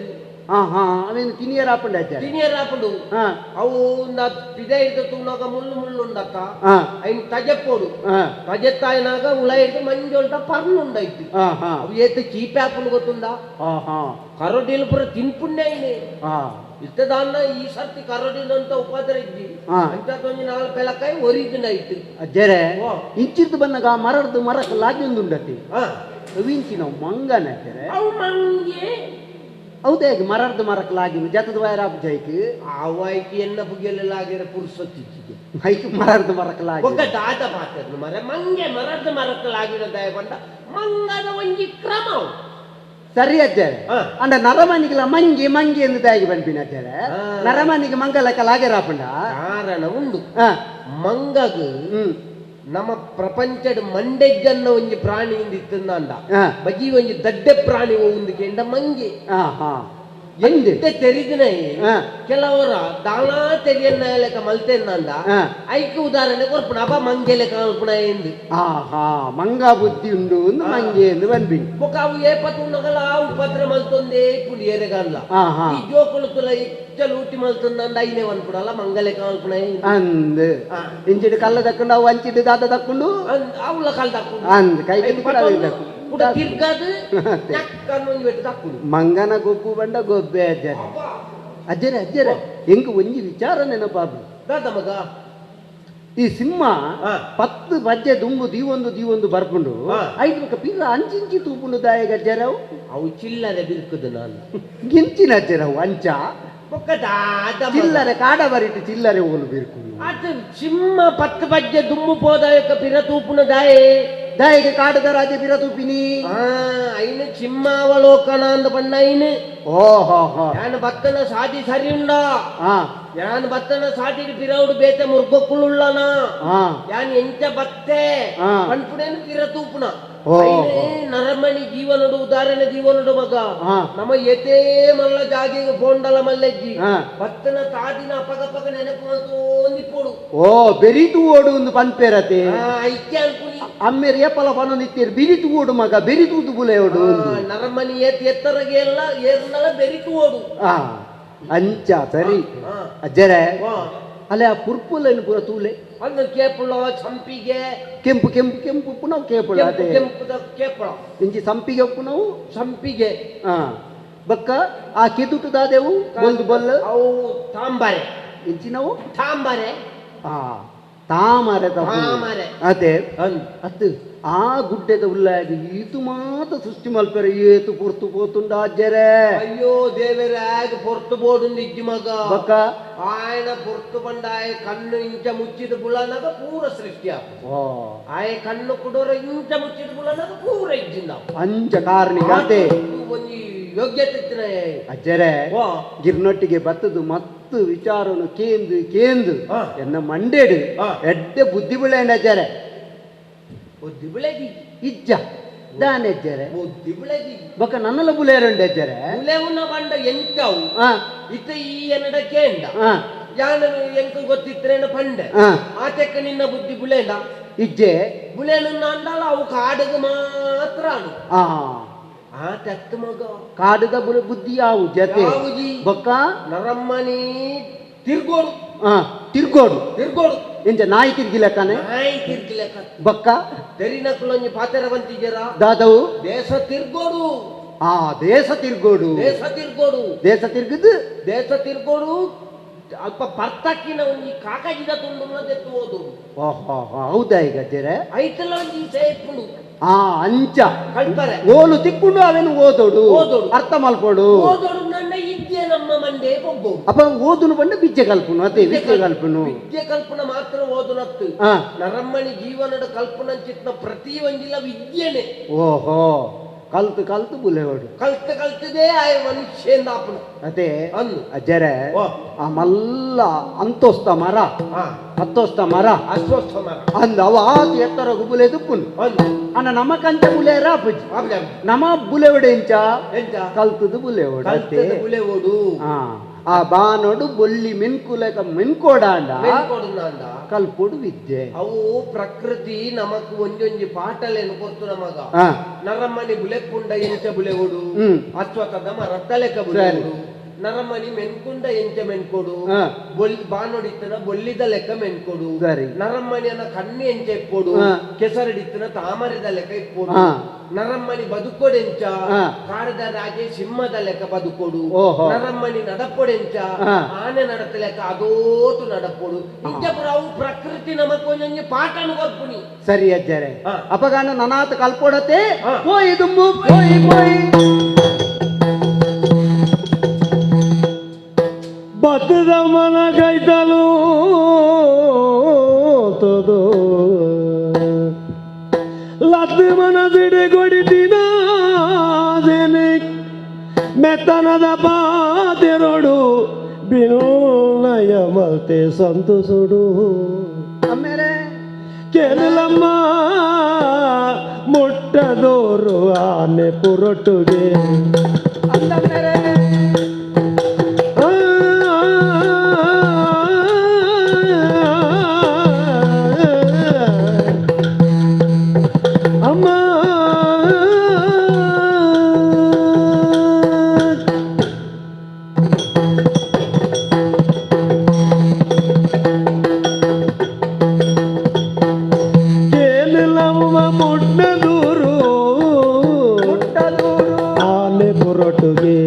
ಹಾ ಹಾ ಅವೇನು ತಿನಿಯರ್ ಆಪುಂಡು ಅಜ್ಜರೆ ತಿನಿಯರ್ ಆಪುಂಡು ಹಾ ಅವು ಪಿದ ಹಿಡ್ದು ತೂನಾಗ ಮುಳ್ಳು ಮುಳ್ಳು ಉಂಡಕ್ಕ ಹಾ ಐನ್ ತಜೆಪ್ಪೋಡು ಹಾ ತಜೆತ್ತಾಯಿನಾಗ ಉಳ ಹಿಡ್ದು ಮಂಜೊಲ್ಟ ಪರ್ನು ಉಂಡೈತಿ ಹಾ ಹಾ ಅವು ಏತ್ ಚೀಪೆ ಆಪುಂಡು ಗೊತ್ತುಂಡ ಹಾ ಹಾ ಕರೋಡಿಲ್ ಪೂರ ತಿನ್ಪುಣ್ಯ ಐನೆ ಹಾ ಇತ್ತದಾನ್ನ ಈ ಸರ್ತಿ ಕರೋಡಿಲ್ ಅಂತ ಉಪದ್ರ ಇದ್ದಿ ಹಾ. ಅಂತ ಒಂಜಿ ನಾಲ್ ಪೆಲಕಾಯಿ ಒರಿಜಿನ ಐತಿ ಅಜ್ಜರೆ ಓ. ಇಂಚಿರ್ದು ಬಂದಾಗ ಆ ಮರಡ್ದು ಮರಕ್ಕೆ ಲಾಗ್ಯೊಂದುಂಡತಿ ಹಾ ಅವಿಂಚಿನ ಮಂಗನ ಅಜ್ಜರೆ ಅವು ಮಂಗೆ ಹೌದೇ ಮರಡ್ದು ಮರಕ್ಕೆ ಲಾಗಿನ ಜತದ ವೈರ್ ಆಪ್ ಜೈಕ್ ಅವಾಯ್ಕೆ ಎನ್ನ ಬುಗೆಲ್ಲ ಆಗಿರ ಪುರುಸೊತ್ತಿಚ್ಚಿಗೆ ಐಕ್ ಮರಡ್ದು ಮರಕ್ಕೆ ಲಾಗಿ ಒಕ್ಕ ದಾದ ಮಾತಾಡ್ನು ಮರ ಮಂಗೆ ಮರದ ಮರಕ್ಕೆ ಲಾಗಿನ ದಯಕೊಂಡ ಮಂಗದ ಒಂಜಿ ಕ್ರಮ ಅವು. ಸರಿ ಅಜ್ಜರೆ ಹಾ. ಅಂಡ ನರಮನಿಗೆಲ್ಲ ಮಂಗಿ ಮಂಗಿ ಎಂದು ದಾಗಿ ಬಂಪಿನ ಅಜ್ಜರೆ ಹಾ. ನರಮನಿಗೆ ಮಂಗಲಕ್ಕ ಲಾಗೆರಾಪಂಡ ಕಾರಣ ಉಂಡು ಹಾ ಮಂಗಗ್ ಹ್ಮ್ ನಮ್ಮ ಪ್ರಪಂಚದ ಮಂಡೆಜ್ಜನ್ನ ಒಂಜಿ ಪ್ರಾಣಿ ಇಂದ ಇತ್ತಂದ ಹಾ. ಬಜಿ ಒಂಜಿ ದಡ್ಡೆ ಪ್ರಾಣಿ ಒಂದು ಕೆಂಡ ಮಂಗೆ ಹಾ ಹಾ ಎಂದೆ ಎಂತೆ ತೆರಿದಿನ ಹಾ. ಕೆಲವರ ದಾಳ ತೆರಿಯನ್ನ ಲೆಕ್ಕ ಮಲ್ತೆನ್ನಂದ ಹಾ. ಐಕ್ ಉದಾಹರಣೆ ಕೊರ್ಪುಣ ಅಪ್ಪ ಮಂಗೆ ಲೆಕ್ಕ ಮಲ್ಪುಣ ಎಂದು ಹಾ ಹಾ ಮಂಗ ಬುದ್ಧಿ ಉಂಡು ಒಂದು ಮಂಗೆ ಎಂದು ಬಂದ್ಬಿನಿ ಬೊಕ ಅವು ಏಪತ್ತು ನಗಲ ಉಪದ್ರ ಮಲ್ತೊಂದೇ ಪುಂಡಿ ಏರೆಗಲ್ಲ ಹಾ ಹಾ ಈ ಜೋಕುಲು ತುಲ ಇಚ್ಚ ಲೂಟಿ ಮಲ್ತೊಂದಂದ ಐನೆ ವನ್ಪುಡಲ್ಲ ಮಂಗಲೆ ಮಲ್ಪುಣ ಅಂದ್ ಹಾ. ಇಂಚಿಡು ಕಲ್ಲ ತಕ್ಕೊಂಡು ಅವು ಅಂಚಿಡು ದಾದ ತಕ್ಕೊಂಡು ಅವಳ ಕಾಲ್ ತಕ್ಕೊಂಡು ಅಂದ್ ಕೈ ಪುಟ ತಿರ್ಗಾದು ನಕ್ಕನ್ನು ಒಂಜಿ ಬೆಟ್ಟು ತಕ್ಕುಡು ಮಂಗನ ಗೊಬ್ಬು ಬಂಡ ಗೊಬ್ಬೆ ಅಜ್ಜರೆ ಅಜ್ಜರೆ ಅಜ್ಜರೆ ಎಂಕ್ ಒಂಜಿ ವಿಚಾರ ನೆನಪಾಬು ದಾದ ಮಗ ಈ ಸಿಂಹ ಹಾ. ಪತ್ತು ಬಜ್ಜೆ ದುಂಬು ದೀವೊಂದು ದೀವೊಂದು ಬರ್ಪುಂಡು ಹಾ. ಐದು ಬೊಕ ಪಿರ ಅಂಚಿಂಚಿ ತೂಪುಂಡು ದಾಯಗ ಅಜ್ಜರವು ಅವು ಚಿಲ್ಲರೆ ಬಿರ್ಕುದು ನಾನು ಗಿಂಚಿನ ಅಜ್ಜರವು ಅಂಚ ಬೊಕ್ಕ ದಾದ ಮಗ. ಚಿಲ್ಲರೆ ಕಾಡ ಬರಿಟ್ಟು ಚಿಲ್ಲರೆ ಓಲು ಬಿರ್ಕು ಅದು ಸಿಂಹ ಪತ್ತು ಬಜ್ಜೆ ದುಮ್ಮು ಪೋದಾಯಕ ಪಿರ ತೂಪುನ ದಾಯೆ ದಾಯಿಗೆ ಕಾಡದ ರಾಜ ಬಿರತುಪಿನಿ ಐನು ಚಿಮ್ಮಾವಲೋಕನ ಅಂದ ಬಣ್ಣ ಐನು. ಓಹೋ ಹೋ. ಯಾನ್ ಬತ್ತನ ಸಾದಿ ಸರಿ ಉಂಡ. ಯಾನ್ ಬತ್ತನ ಸಾದಿ ಪಿರೌಡು ಬೇತೆ ಮುರ್ಗೊಕ್ಕುಳುಳ್ಳನ. ಯಾನ್ ಎಂಚ ಬತ್ತೆ ಪನ್ಪುಡೇನು ಪಿರತೂಪುನ. ನರಮಣಿ ಜೀವನಡು ಉದಾಹರಣೆ ಜೀವನಡು ಮಗ. ನಮ್ಮ ಎತೇ ಮಲ್ಲ ಜಾಗೆಗೆ ಫೋಂಡಲ ಮಲ್ಲೆಜ್ಜಿ ಬತ್ತನ ತಾದಿನ ಅಪಗಪಗ ನೆನಪು ಒಂದಿಪ್ಪೋಡು. ಓ ಬೆರಿತು ಓಡು ಒಂದು ಪನ್ಪೇರತೆ ಐಕ್ಯ ಅನ್ಪುನಿ. ಅಮ್ಮೇರ್ ಏಪಲ ಪನೊಂದಿತ್ತೇರು ಬೆರಿತು ಓಡು ಮಗ ಬೆರಿತೂದು ಬುಲೆ ಓಡು. ನರಮಣಿ ಏತ್ ಎತ್ತರಗೆ ಎಲ್ಲ ಏರ್ನಲ ಬೆರಿತು ಓಡು. ಅಂಚ ಸರಿ ಅಜ್ಜರೇ. ಅಲ್ಲೇ ಆ ಪುರ್ಪುಲೇನು ಪೂರ ತೂಲೆ ಅಂದು ಕೇಪುಳ ಸಂಪಿಗೆ ಕೆಂಪು ಕೆಂಪು ಕೆಂಪು ಪುನವು ಕೇಪುಳ ಅದೇ ಕೆಂಪುದ ಕೇಪುಳ ಇಂಚಿ ಸಂಪಿಗೆ ಪುನವು ಸಂಪಿಗೆ. ಬಕ್ಕ ಆ ಕೆದುಟು ದಾದೆವು ಬೊಲ್ದು ಬೊಲ್ಲ ಅವು ತಾಂಬಾರೆ ಇಂಚಿನವು ತಾಂಬಾರೆ. ತಾಮರೆ ತಾಮರೆ ಅದೇ ಅತ್ತು ಆ ಗುಡ್ಡೆದ ಉಲ್ಲಾಗಿ ಈತು ಮಾತ ಸೃಷ್ಟಿ ಮಲ್ಪೆರೆ ಏತು ಪೊರ್ತು ಪೋತುಂಡ ಅಜ್ಜರೇ. ಅಯ್ಯೋ ದೇವರೇ ಆಗ ಪೊರ್ತು ಬೋಡುಂದು ಇಜ್ಜಿ ಮಗ. ಬಕ್ಕ ಆಯನ ಪೊರ್ತು ಬಂದಾಯ ಕಣ್ಣು ಇಂಚ ಮುಚ್ಚಿದ ಬುಳನಾಗ ಪೂರ ಸೃಷ್ಟಿ ಆಪ. ಆಯ ಕಣ್ಣು ಕುಡೋರ ಇಂಚ ಮುಚ್ಚಿದ ಬುಳನಾಗ ಪೂರ ಇಜ್ಜಿಂದ ಅಂಚ ಕಾರಣಿಕ ಅದೇ ಒಂಜಿ ಯೋಗ್ಯತೆ ಇತ್ತಿನ ಅಜ್ಜರೇ. ಗಿರ್ನೊಟ್ಟಿಗೆ ಬತ್ತದು ಮತ್ತು ವಿಚಾರನು ಕೇಂದು ಕೇಂದು ಎನ್ನ ಮಂಡೇಡು ಎಡ್ಡೆ ಬುದ್ಧಿ ಬಿಳೆಂಡ ಅಜ್ಜರೇ. ಬುದ್ಧಿ ಬಿಳೆದಿ ಇಜ್ಜ ದಾನೆಜ್ಜರೆ ಬುದ್ಧಿ ಬಿಳೆದಿ ಬೊಕ ನನ್ನಲ ಬುಲೇರುಂಡು ಅಜ್ಜರೆ. ಬುಲೆವುನ ಬಂಡ ಎಂಕವು ಇತ್ತ ಈ ಎನ್ನಡ ಕೇಂಡ ಯಾನ ಎಂಕ ಗೊತ್ತಿತ್ರೇನ ಪಂಡೆ ಆತೆಕ್ಕ ನಿನ್ನ ಬುದ್ಧಿ ಬುಲೇಂಡ ಇಜ್ಜೆ ಬುಲೇನು ಅಂದಾಲ ಅವು ಕಾಡುಗ ಮಾತ್ರ ಅಡು. ಆ ತೆತ್ತ ಮಗ ಕಾಡುದ ಬುದ್ಧಿ ಯಾವು ಜತೆ ಬೊಕ್ಕ ನರಮ್ಮನಿ ತಿರ್ಗೋಡು. ತಿರ್ಗೋಡು ತಿರ್ಗೋಡು ಎಂಚ ನಾಯಿ ತಿರ್ಗಿಲೆಕ್ಕನೆ ನಾಯಿ ತಿರ್ಗಿಲೆಕ್ಕ ಬೊಕ್ಕ ತೆರಿನಕುಲೊಂಜಿ ಪಾತೆರ ಬಂತಿಜರ ದಾದವು ದೇಶ ತಿರ್ಗೋಡು. ದೇಶ ತಿರ್ಗೋಡು ದೇಶ ತಿರ್ಗೋಡು ದೇಶ ತಿರ್ಗುದು ದೇಶ ತಿರ್ಗೋಡು ಅಲ್ಪ ಪರ್ತಕ್ಕಿನ ಒಂಜಿ ಕಾಕಜಿದ ತುಂಡುಲ ದೆತ್ತು ಓದು. ಓಹೋ ಹೌದಾ ಈಗ ಅಜ್ಜರೇ. ಐತಲ ಒಂಜಿ ಸೇಪುಂಡು. ಅಂಚ ಕಲ್ಪರೆ ಓಲು ತಿಕ್ಕೊಂಡು ಅವೇನು ಓದೋಡು ಅರ್ಥ ಮಲ್ಪೋಡು. ಓದೋಡು ನನ್ನ ಇದ್ದೆ ನಮ್ಮ ಮಂಡೆ ಪೊಗ್ಗು ಅಪ್ಪ ಓದುನು ಬಂಡ ಬಿಜ್ಜೆ ಕಲ್ಪುನು ಅದೇ ವಿದ್ಯೆ ಕಲ್ಪುನು ವಿದ್ಯೆ ಕಲ್ಪನ ಮಾತ್ರ ಓದುನತ್ತು ನರಮ್ಮಣಿ ಜೀವನದ ಕಲ್ಪನ ಚಿತ್ನ ಪ್ರತಿ ಒಂಜಿಲ ವಿದ್ಯೆನೆ. ಓಹೋ ಕಲ್ತು ಕಲ್ತು ಬುಲೆವಡು ಕಲ್ತು ಕಲ್ತದೇ ಆಯ ಮನುಷ್ಯಂದ ಆಪುನು ಅದೇ ಅಂದು ಅಜ್ಜರೇ. ಆ ಮಲ್ಲ ಅಂತೋಸ್ತ ಮರ ಅತ್ತೋಸ್ತ ಮರ ಅಸ್ವಸ್ಥ ಮರ ಅಂದ ಅವ ಆತ ಎತ್ತರ ಗುಬುಲೆ ದುಪ್ಪುನು ಅಣ್ಣ ನಮ್ಮ ಕಂಚ ಬುಲೇರ ಅಪ್ಪುಜಿ ನಮ್ಮ ಬುಲೆವಡೆ ಎಂಚ ಕಲ್ತದು ಬುಲೆವಡು ಬುಲೆವಡು. ಆ ಬಾನೋಡು ಬೊಲ್ಲಿ ಮಿನ್ಕುಲೆಕ ಮಿನ್ಕೋಡಾಂಡ ಕಲ್ಪೋಡು ವಿದ್ಯೆ. ಅವು ಪ್ರಕೃತಿ ನಮಕ್ ಒಂಜೊಂಜಿ ಪಾಟಲೇನು ಕೊರ್ತು ನಮಗ. ನರಮ್ಮನಿ ಬುಲೆಪುಂಡ ಎಂಚ ಬುಲೆವಡು ಅಶ್ವತ್ಥದ ಮರತ್ತಲೆಕ ಬುಲೆವಡು. ನರಮನಿ ಮೆನ್ಕುಂಡ ಎಂಚ ಮೆನ್ಕೊಡು ಬಾನೊಡಿತ್ತನ ಬೊಲ್ಲಿದ ಲೆಕ್ಕ ಮೆನ್ಕೊಡು. ನರಮ್ಮನಿಯನ್ನ ಕಣ್ಣು ಎಂಚ ಇಪ್ಪೋಡು ಕೆಸರಡಿತ್ತನ ತಾಮರದ ಲೆಕ್ಕ ಇಪ್ಪೋಡು. ನರಮ್ಮನಿ ಬದುಕೊಡೆಂಚ ಕಾಡದ ರಾಜೆ ಸಿಂಹದ ಲೆಕ್ಕ ಬದುಕೊಡು. ನರಮ್ಮನಿ ನಡಪೊಡೆಂಚ ಆನೆ ನಡತ ಲೆಕ್ಕ ಅದೋಟು ನಡಪೊಡು. ಇಂಚಪುರ ಅವು ಪ್ರಕೃತಿ ನಮಕ್ ಒಂಜೊಂಜಿ ಪಾಠನು ಕೊರ್ಪುನಿ. ಸರಿ ಅಜ್ಜರೇ. ಅಪಗಾನ ನನಾತ ಕಲ್ಪೊಡತೆ ಪೋಯಿ ದುಮ್ಮು ಪೋಯಿ ಪೋಯಿ ಬತ್ತದ ಮನ ಕೈತಲು ತದು ಲದ್ದು ಮನಸಿಡೆ ಕೊಡಿತಿನ ಮೆತ್ತನದ ಪಾತೆರೊಡು ಬಿನ್ನಯ ಮಲ್ತೆ ಸಂತೋಸುಡು. ಆಮೇಲೆ ಕೇಳಲಮ್ಮ ಮುಟ್ಟದೋರು ಆನೆ ಪುರೊಟ್ಟುಗೆ ಅಂದಮೇಲೆ ಅಮ್ಮ ಕೇಳಲಮ್ಮ ಮುಟ್ಟದೂರು ಆನೆ ಪುರೊಟ್ಟುಗೆ.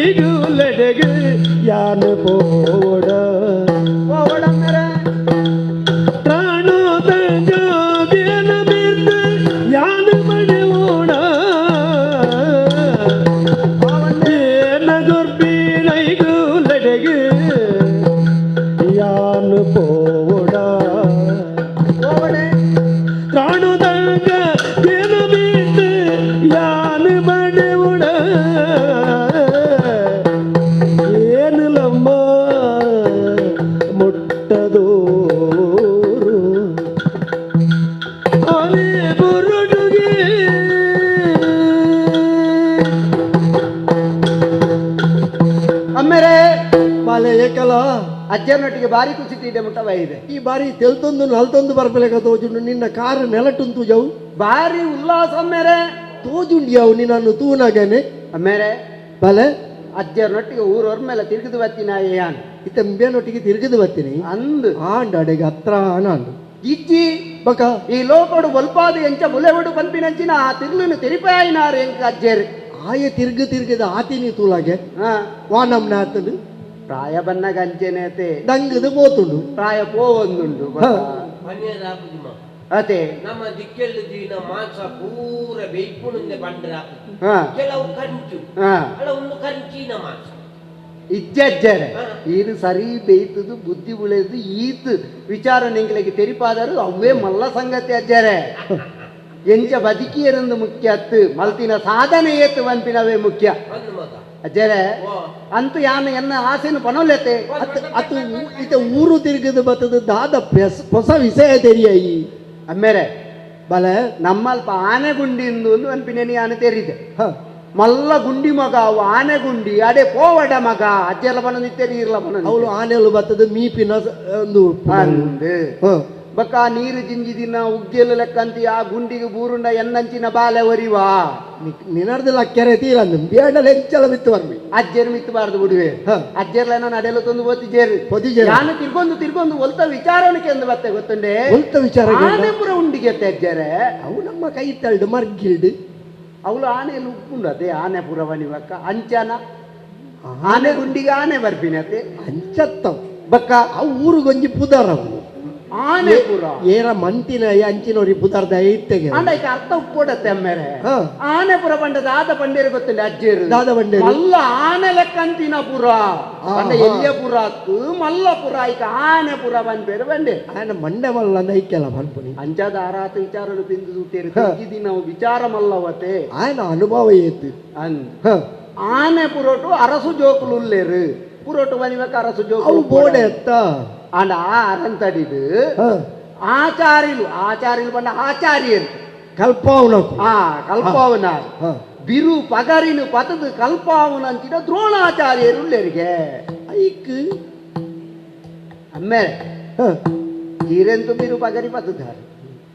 ನೈಗುಲೆಡೆಗು ಯಾನು ಪೋಡ ಪ್ರಾಣೋ ತಂಗಾದೇನ ಬಿರ್ದು ಯಾನು ಬಡಿವೋಣ ಏನ ಗೊರ್ಪಿ ನೈಗುಲೆಡೆಗು ಯಾನು ಪೋಡ ಪ್ರಾಣದಂಗ ಏನ ಬಿಟ್ಟು ಯಾನು ಬಡಿವೋಣ ಏನುಲಮ್ಮ ಮುಟ್ಟದೋರು ಆನೆ ಬುರುಡುಗೆ ಅಮ್ಮೇರೆ ಬಾಲೆ ಏಕಲ ಅಜ್ಜನೊಟ್ಟಿಗೆ ಬಾರಿ ಖುಷಿ ತೀಡೆ ಮುಟ್ಟವ ಇದೆ. ಈ ಬಾರಿ ತೆಲ್ತೊಂದು ನಲ್ತೊಂದು ಬರ್ಪಲೆಕ ತೋಜುಂಡು ನಿನ್ನ ಕಾರು ನೆಲಟುಂತು ಜವು ಬಾರಿ ಉಲ್ಲಾಸ ಅಮ್ಮೇರೆ. ತೋಜುಂಡಿಯಾವು ನಿನ್ನನ್ನು ತೂನಾಗನೆ. ಅಮ್ಮೇರೆ ಬಾಲೆ ಅಜ್ಜನೊಟ್ಟಿಗೆ ಊರೊರ್ ಮೇಲೆ ತಿರುಗಿದು ಬತ್ತೀನಿ ಯಾನ್ ಇತ್ತಂಬೇನೊಟ್ಟಿಗೆ ತಿರುಗಿದು ಬರ್ತೀನಿ ಅಂದು ಆಂಡಾಡೆಗೆ ಹತ್ರ ನಾನು ಇಜ್ಜಿ ಬಕ ಈ ಲೋಕೋಡು ಒಲ್ಪಾದು ಎಂಚ ಬುಲೆವಡು ಪನ್ಪಿನಂಚಿನ ಆ ತಿರ್ಲುನು ತಿರಿಪಾಯಿನಾರು ಎಂಕ ಅಜ್ಜೇರು. ಆಯ ತಿರ್ಗು ತಿರ್ಗದ ಆತಿನಿ ತೂಲಾಗೆ ವಾ ನಮ್ನ ಆತನು ಪ್ರಾಯ ಬನ್ನಗ ಅಂಚೆನೇತೆ ದಂಗದು ಪೋತುಂಡು ಪ್ರಾಯ ಪೋವೊಂದುಂಡು ಅತೆ ನಮ್ಮ ದಿಕ್ಕೆಲ್ಲು ದೀನ ಮಾಂಸ ಪೂರ ಬೇಯ್ಪುನುಂದೆ ಬಂಡ್ರ ಕೆಲವು ಕಂಚು ಅಲ್ಲ ಒಂದು ಕಂಚಿನ ಮಾಂಸ ಇಜ್ಜಜ್ಜರೆ ಈರು ಸರಿ ಬೇಯ್ತದು ಬುದ್ಧಿ ಉಳಿದು ಈತ್ ವಿಚಾರ ನಿಂಗಳಿಗೆ ತೆರಿಪಾದರು ಅವೇ ಮಲ್ಲ ಸಂಗತಿ ಅಜ್ಜರೆ. ಎಂಚ ಬದುಕಿಯರಂದು ಮುಖ್ಯ ಅತ್ತು ಮಲ್ತಿನ ಸಾಧನೆ ಏತು ವನ್ಪಿನವೇ ಮುಖ್ಯ ಅಜ್ಜರೆ. ಅಂತೂ ಯಾನು ಎನ್ನ ಆಸೆನು ಪನೊಲೆತೆ ಅತ್ತು ಇತ ಊರು ತಿರುಗದು ಬತ್ತದು ದಾದ ಹೊಸ ವಿಷಯ ತೆರಿಯ ಅಮ್ಮೇರೆ ಬಲೆ ನಮ್ಮಲ್ಪ ಆನೆ ಗುಂಡಿ ಇಂದು ಒಂದು ಅನ್ಪಿನೇನಿ ಆನೆ ತೆರಿದೆ ಮಲ್ಲ ಗುಂಡಿ ಮಗ ಅವು ಆನೆ ಗುಂಡಿ ಅಡೆ ಪೋವಡ ಮಗ ಅಜ್ಜೆಲ್ಲ ಬನ ತೆರಿ ಇರ್ಲ ಬನ ಅವಳು ಆನೆಲು ಬತ್ತದು ಮೀಪಿನ ಒಂದು ಅಂದು ಬಕ್ಕ ನೀರು ಜಿಂಜಿದಿನ ಉಗ್ಗೆಲು ಲೆಕ್ಕಂತಿ ಆ ಗುಂಡಿಗೆ ಬೂರುಂಡ ಎನ್ನಂಚಿನ ಬಾಲೆ ಒರಿವಾ ನಿನರ್ದೆಲ್ಲ ಕೆರೆ ತೀರಂದು ಬೇಡಲ ಹೆಚ್ಚಲ ಬಿತ್ತು ಬರ್ಬಿ ಅಜ್ಜೇರು ಮಿತ್ತಬಾರ್ದು ಬಿಡುವೆ ಅಜ್ಜೇರ್ಲ ನಾನು ಅಡೆಲ್ಲ ತಂದು ಓತಿಜೇರು ಪೊತಿಜೇರು. ನಾನು ತಿರ್ಗೊಂದು ತಿರ್ಗೊಂದು ಒಲ್ತ ವಿಚಾರಣಕ್ಕೆ ಎಂದು ಬತ್ತೆ ಗೊತ್ತುಂಡೆ ಒಲ್ತ ವಿಚಾರ ಆನೆ ಪುರ ಉಂಡಿಗೆ ಅಜ್ಜೇರೆ ಅವು ನಮ್ಮ ಕೈ ತಳ್ಳು ಮರ್ಗಿಲ್ಡು ಅವಳು ಆನೆಯಲ್ಲಿ ಉಪ್ಪುಂಡು ಅದೇ ಆನೆ ಪುರವನಿವಕ್ಕ ಅಂಚನ ಆನೆ ಗುಂಡಿಗೆ ಆನೆ ಬರ್ಪಿನ ಅತ್ತೆ ಅಂಚತ್ತವ್ ಬಕ್ಕ ಅವು ಊರುಗೊಂಜಿ ಪುದರ್ ಅವು ಆನೆ ಪುರ ಏರ ಮಂತಿನ ಅಂಚಿನೋರಿ ಪುದರ್ದ ಇತ್ತೆಗೆ ಅಂಡ ಈಗ ಅರ್ಥ ಉಪ್ಪೋಡತ್ತೆ ಅಮ್ಮೇರೆ ಆನೆ ಪುರ ಪಂಡ ದಾದ ಪಂಡೇರು ಗೊತ್ತಿಲ್ಲ ಅಜ್ಜೇರು ದಾದ ಪಂಡೇರು ಮಲ್ಲ ಆನೆ ಲೆಕ್ಕಂತಿನ ಪುರ ಪಂಡ ಎಲ್ಲಿಯ ಪುರ ಅತ್ತು ಮಲ್ಲ ಪುರ ಐಕ ಆನೆ ಪುರ ಬಂದ್ಬೇರು ಬಂಡೆ ಆನೆ ಮಂಡೆ ಮಲ್ಲ ಅಂದ ಐಕ್ಯಲ್ಲ ಪನ್ಪುನಿ ಅಂಚಾದ ಆರಾತ ವಿಚಾರನು ಬಿಂದು ತೂತೇರು ದಿನ ವಿಚಾರ ಮಲ್ಲವತೆ ಆಯನ ಅನುಭವ ಏತು ಅಂದ್ ಆನೆ ಪುರೋಟು ಅರಸು ಜೋಕುಲು ಉಲ್ಲೇರು ಪುರೋಟು ಬನಿಬೇಕು ಅರಸು ಅವು ಜೋಕುಲು ಬೋಡೆ ಅತ್ತ ಅಂಡ ಆ ಅರಂತಡಿದು ಆಚಾರಿಲು ಆಚಾರಿಲು ಬಂಡ ಆಚಾರ್ಯರು ಕಲ್ಪಾವನಕು ಆ ಕಲ್ಪಾವನ ಬಿರು ಪಗರಿನು ಪತದು ಕಲ್ಪಾವನ ಅಂಚಿನ ದ್ರೋಣಾಚಾರ್ಯರು ಉಲ್ಲೇರಿಗೆ ಐಕ್ ಅಮ್ಮೆ ಈರೆಂತು ಬಿರು ಪಗರಿ ಪತದಾರೆ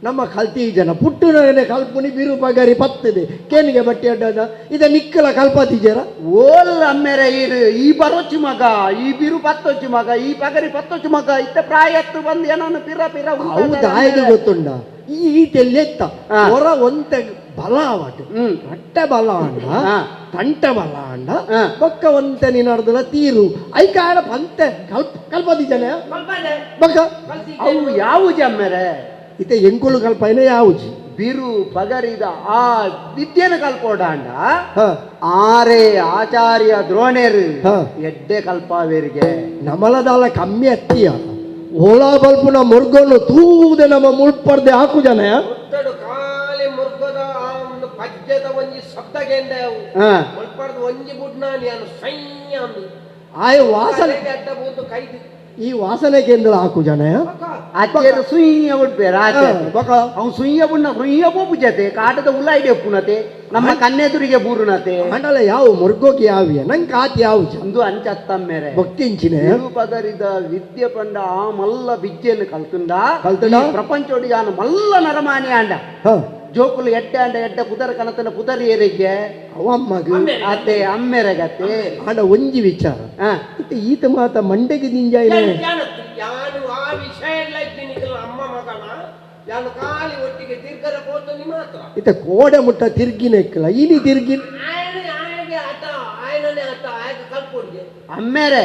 ನಮ್ಮ ಕಲ್ತಿ ಜನ ಪುಟ್ಟುನಗನೆ ಕಲ್ಪುನಿ ಬಿರು ಪಗರಿ ಪತ್ತದೆ ಕೇನಿಗೆ ಬಟ್ಟೆ ಅಡ್ಡದ ಇದ ನಿಕ್ಕಲ ಕಲ್ಪತಿ ಜರ ಓಲ್ ಅಮ್ಮೆರೆ ಈರು ಈ ಬರೋಚು ಮಗ ಈ ಬಿರು ಪತ್ತೊಚ್ಚು ಮಗ ಈ ಪಗರಿ ಪತ್ತೊಚ್ಚು ಮಗ ಇತ್ತ ಪ್ರಾಯತ್ತು ಬಂದು ಏನೋ ಪಿರ ಪಿರ ಹೌದು ಆಯ್ದು ಗೊತ್ತುಂಡ ಈ ಈಟೆಲ್ಲಿ ಎತ್ತ ಹೊರ ಒಂತೆ ಬಲ ಅವಟು ರಟ್ಟೆ ಬಲ ಅಂಡ ತಂಟೆ ಬಲ ಅಂಡ ಬೊಕ್ಕ ಒಂತೆ ನಿನ್ನರ್ದಲ ತೀರು ಐಕಾಡ ಪಂತೆ ಕಲ್ಪ ಕಲ್ಪತಿ ಜನ ಬೊಕ್ಕ ಅವು ಯಾವು ಜಮ್ಮೆರೆ ಇತ್ತೆ ಎಂಕುಲು ಕಲ್ಪನೆ ಯಾವುಜಿ ಬಿರು ಪಗರಿದ ಆ ವಿದ್ಯೆನ ಕಲ್ಪೋಡಾಂಡ ಆರೆ ಆಚಾರ್ಯ ದ್ರೋಣೇರು ಎಡ್ಡೆ ಕಲ್ಪಾವೇರಿಗೆ ನಮಲದಾಲ ಕಮ್ಮಿ ಅತ್ತಿಯ ಓಲಾ ಬಲ್ಪುನ ಮುರ್ಗೋನು ತೂದೆ ನಮ್ಮ ಮುಳ್ಪರ್ದೆ ಹಾಕು ಜನ ಕಾಲಿ ಮುರ್ಗದ ಆ ಒಂದು ಪದ್ಯದ ಒಂಜಿ ಶಬ್ದಗೆಂದ ಮುಳ್ಪರ್ದು ಒಂಜಿ ಬುಡ್ನಾನಿ ಅನು ಸೈನ್ಯ ಅಂದು ಆಯ ವಾಸನೆ ಅಡ್ಡ ಬೂತು ಕೈದು ಈ ವಾಸನೆ ಕೇಂದ್ರ ಹಾಕು ಜನ ಆಚೆರು ಸುಯ್ಯ ಉಡ್ಬೇರ ಆಚೆ ಅವ್ನು ಸುಯ್ಯ ಬುಣ್ಣ ಸುಯ್ಯ ಪೋಪು ಜತೆ ಕಾಟದ ಉಲ್ಲ ಐಡೆ ಉಪ್ಪುನತೆ ನಮ್ಮ ಕನ್ನೆದುರಿಗೆ ಬೂರುನತೆ ಅಂಡಲ ಯಾವ ಮುರ್ಗೋಗಿ ಯಾವಿಯ ನಂಗೆ ಆತಿ ಯಾವ ಅಂದು ಅಂಚತ್ತಮ್ಮೇರೆ ಭಕ್ತಿಂಚಿನೆ ಪದರಿದ ವಿದ್ಯೆ ಪಂಡ ಆ ಮಲ್ಲ ವಿದ್ಯೆಯನ್ನು ಕಲ್ತುಂಡ ಕಲ್ತುಂಡ ಪ್ರಪಂಚೋಡಿ ಯಾನು ಮಲ್ಲ ನರಮಾನಿ ಆಂಡ ಜೋಕುಲು ಎಡ್ಡೆ ಅಂಡ ಎಡ್ಡೆ ಪುದರ್ ಕನತನ ಪುದರ್ ಏರಿಗೆ ಅವಮ್ಮಗ ಅತ್ತೆ ಅಮ್ಮೆರೆಗತ್ತೆ ಆಂಡ ಒಂಜಿ ವಿಚಾರ ಇತ್ತೆ ಈತ ಮಾತ ಮಂಡೆಗೆ ದಿಂಜಾಯಿನ ಯಾನು ಆ ವಿಷಯ ಎಲ್ಲ ಇದ್ದೀನಿ ಅಮ್ಮ ಮಗನ ಯಾನು ಖಾಲಿ ಒಟ್ಟಿಗೆ ತಿರ್ಗರ ಪೋತು ನಿಮ್ಮ ಮಾತ್ರ ಇತ್ತೆ ಕೋಡೆ ಮುಟ್ಟ ತಿರ್ಗಿನ ಇಕ್ಕಲ ಇನಿ ತಿರ್ಗಿ ಆಯನೆ ಆಯಗೆ ಆಟ ಆಯನನೆ ಆಟ ಅಮ್ಮೇರೆ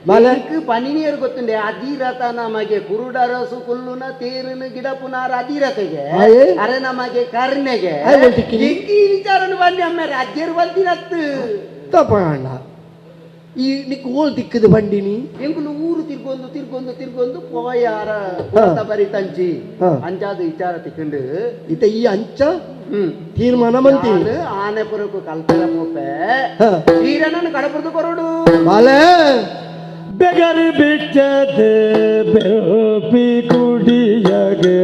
ಮಲಕ್ ಪನಿನಿಯರ್ ಗೊತ್ತುಂಡೆ ಅಧೀರಥ ನಮಗೆ ಕುರುಡರಸು ಕುಲ್ಲುನ ತೇರುನ ಗಿಡಪುನಾರ ಅಧೀರತೆಗೆ ಅರೆ ನಮಗೆ ಕರ್ಣೆಗೆ ಈ ವಿಚಾರನು ಬನ್ನಿ ಅಮ್ಮೇರೆ ಅಜ್ಜರು ಬಂದಿರತ್ತು ತಪ್ಪಣ್ಣ ಈ ನಿಕ್ ಓಲ್ ತಿಕ್ಕದು ಬಂಡಿನಿ ಎಂಕುಲು ಊರು ತಿರ್ಗೊಂದು ತಿರ್ಗೊಂದು ತಿರ್ಗೊಂದು ಪೋಯಾರ ಬರಿ ತಂಚಿ ಅಂಚಾದ ವಿಚಾರ ತಿಕ್ಕಂಡು ಇತ ಈ ಅಂಚ ತೀರ್ಮಾನ ಮಂತೀನಿ ಆನೆ ಪುರಕು ಕಲ್ಪರ ಪೋಪೆ ವೀರನನ್ನು ಕಡಪುರದು ಕೊರಡು ಬಾಲೆ ಬೆಗರ್ ಬಿಚ್ಚದೆ ಬೆಲ್ಪಿ ಕುಡಿಯಗೆ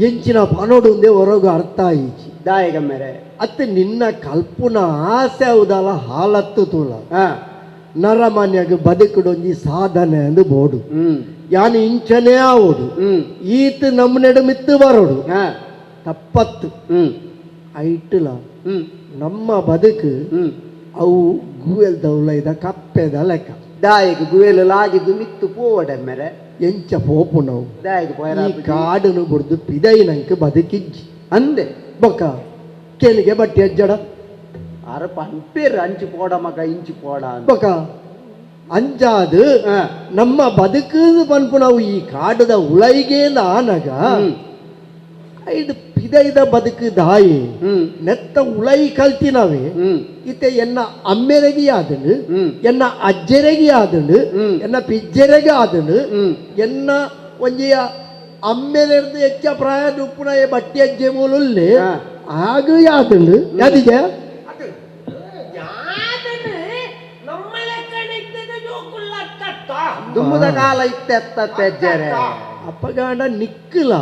ಎಂಚಿನ ಪನೋಡುಂದೆ ಹೊರಗು ಅರ್ಥ ಆಯಿಚಿ ದಾಯಗಮ್ಮೆರೆ ಅತ್ತೆ ನಿನ್ನ ಕಲ್ಪುನ ಆಸೆ ಹೌದಲ್ಲ ಹಾಲತ್ತು ತೂಲ ನರಮಾನ್ಯಾಗ ಬದುಕುಡೊಂಜಿ ಸಾಧನೆ ಅಂದು ಬೋಡು ಯಾನು ಇಂಚನೇ ಆವೋಡು ಈತ ನಮ್ಮನೆಡು ಮಿತ್ತು ಬರೋಡು ತಪ್ಪತ್ತು ಐಟುಲ ನಮ್ಮ ಬದುಕು ಅವು ಗುವೆಲ್ ದೌಲ ಇದ ಕಪ್ಪೆದ ಲೆಕ್ಕ ದಾಯಗ ಗುವೆಲ್ ಲಾಗಿದ್ದು ಮಿತ್ತು ಪೋವಡೆಮ್ಮೆರೆ ಎಂಚ ಪೋಪು ನಾವು ದಾಯಗ ಈ ಕಾಡನ್ನು ಬುಡ್ದು ಪಿದೈ ನಂಗೆ ಬದುಕಿಜ್ಜಿ ಅಂದೆ ಬೊಕ್ಕ ಕೇಳಿಗೆ ಬಟ್ಟೆ ಅಜ್ಜಡ ಅರ ಪಂಪೇರು ಅಂಚು ಪೋಡ ಮಗ ಇಂಚು ಪೋಡ ಬೊಕ್ಕ ಅಂಜಾದು ನಮ್ಮ ಬದುಕು ಪನ್ಪು ನಾವು ಈ ಕಾಡದ ಉಳೈಗೆ ಆನಗ ಐದು ಪಿದೈದ ಬದುಕು ದಾಯಿ ನೆತ್ತ ಉಳೈ ಕಲ್ತಿನವೇ ಇತ್ತೆ ಎನ್ನ ಅಮ್ಮೆರೆಗೆ ಆದನು ಎನ್ನ ಅಜ್ಜೆರೆಗೆ ಆದನು ಎನ್ನ ಪಿಜ್ಜೆರೆಗೆ ಆದನು ಎನ್ನ ಒಂಜಿಯ ಅಮ್ಮೆರೆರ್ದು ಹೆಚ್ಚ ಪ್ರಾಯ ದುಪ್ಪುನ ಬಟ್ಟಿ ಅಜ್ಜೆ ಮೂಲುಲ್ಲೆ ಆಗ ಯಾತಂಡು ಯಾದಿಗೆ ದುಮ್ಮದ ಕಾಲ ಇತ್ತೆತ್ತ ಅಜ್ಜೆರೆ ಅಪ್ಪಗಾಂಡ ನಿಕ್ಕಲ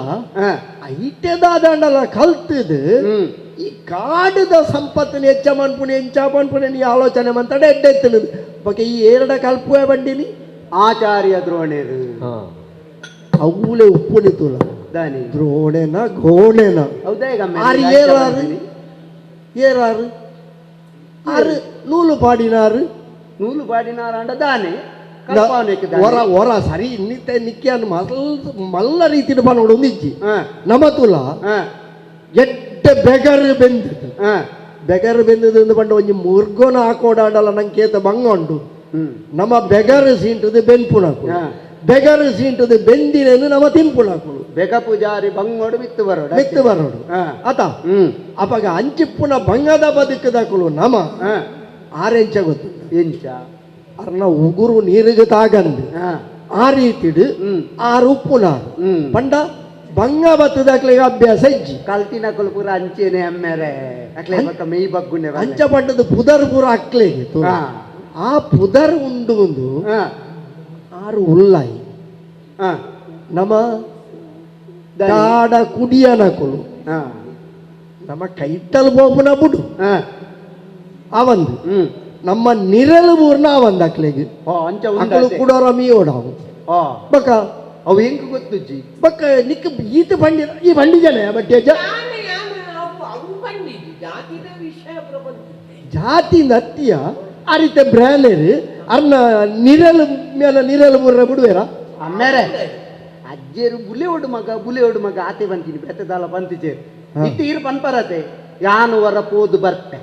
ಐಟೆದಾದಂಡಲ ಕಲ್ತದು ಈ ಕಾಡದ ಸಂಪತ್ತಿನ ಹೆಚ್ಚ ಮನ್ಪುಣಿ ಎಂಚ ಮನ್ಪುಣಿ ನೀ ಆಲೋಚನೆ ಮಂತಡೆ ಎಡ್ಡೆತ್ತನದು ಬಗೆ ಈ ಏರಡ ಕಲ್ಪುವೆ ಬಂಡಿನಿ ಆಚಾರ್ಯ ದ್ರೋಣರು ಅವುಲೆ ಉಪ್ಪುನಿ ತುಲ ದಾನಿ ದ್ರೋಣೆನ ಗೋಣೆನ ಹೌದಾ ಆರು ಏರಾರು ಏರಾರು ಆರು ನೂಲು ಪಾಡಿನಾರು ನೂಲು ಪಾಡಿನಾರಾಂಡ ದಾನೆ ಹೊರ ಹೊರ ಸರಿ ಇನ್ನಿತ್ತ ನಿಕ್ಕಿಯನ್ನು ಮಲ್ಲ ರೀತಿಯ ಪನೋಡು ಒಂದಿಜ್ಜಿ ನಮತುಲ ಎಡ್ಡೆ ಬೆಗರ್ ಬೆಂದದು ಬೆಗರ್ ಬೆಂದದು ಅಂದು ಪಂಡ ಒಂಜಿ ಮುರ್ಗೋನ ಹಾಕೋಡಾಂಡಲ ನಂಗೆ ಕೇತ ಬಂಗ ಉಂಟು ನಮ್ಮ ಬೆಗರ್ ಸೀಂಟದು ಬೆನ್ಪುಣಕು ಬೆಗರ್ ಸೀಂಟದು ಬೆಂದಿನೇನು ನಮ್ಮ ತಿನ್ಪುಣಕುಲು ಬೆಗ ಪೂಜಾರಿ ಬಂಗೋಡು ಮಿತ್ತು ಬರೋಡು ಮಿತ್ತು ಬರೋಡು ಆತ ಅಪಗ ಅಂಚಿಪ್ಪುನ ಬಂಗದ ಬದುಕದಕುಲು ನಮ ಆರೆಂಚ ಗೊತ್ತು ಎಂಚ ಅರ್ನ ಉಗುರು ನೀರಿಗೆ ತಾಗಂದು ಆ ರೀತಿಡ್ ಆರು ಉಪ್ಪುನಾರು ಪಂಡ ಬಂಗ ಬತ್ತದಾಕ್ಲೆಗ್ ಅಭ್ಯಾಸ ಇಜ್ಜಿ. ಕಲ್ತಿನಕುಲು ಪೂರ ಅಂಚೆನೆ ಅಮ್ಮೆರೆ, ಅಕ್ಲೆ ಬೊಕ್ಕ ಮೆಯ್ ಬಗ್ಗುನೆ. ಅಂಚ ಪಂಡದ ಪುದರ್ ಪೂರ ಅಕ್ಲೆಗ್. ಆ ಪುದರ್ ಉಂಡು ಒಂದು ಆರು ಉಲ್ಲಾಯಿ. ನಮ ದಾಡ ಕುಡಿಯನಕುಲು ನಮ್ಮ ಕೈತಲ್ ಬೋಪುನ ಬುಡು ಅವಂದು ನಮ್ಮ ನಿರಲು ಬೂರ್ನ ಅವಂದು ಅಕ್ಲೆಗ್. ಅಕ್ಲು ಕುಡೋರ ಮೀಯೋಡವು ಬಕ್ಕ ಅವು ಹೆಂಗ್ ಗೊತ್ತುಜ್ಜಿ ಬಕ್ಕ ನಿಕ್ ಈತ ಬಂಡಿ ಈ ಬಂಡಿ ಜನ ಬಟ್ಟೆ ಜಾತಿಯಿಂದ ಅತ್ತಿಯ ಆ ರೀತಿ ಬ್ರಾನೇರು ಅರ್ನ ನಿರಲು ಮೇಲ ನಿರಲು ಬೂರ್ನ ಬಿಡುವೇರ ಅಮ್ಮೇರೆ. ಅಜ್ಜೇರು ಬುಲೆ ಮಗ ಬುಲೆ ಮಗ ಆತೆ ಬಂತೀನಿ ಬೆತ್ತದಾಲ ಬಂತಿಜೇರು ಇತ್ತು ಇರು ಪನ್ಪರತೆ ಯಾನು ವರ ಪೋದು ಬರ್ತೆ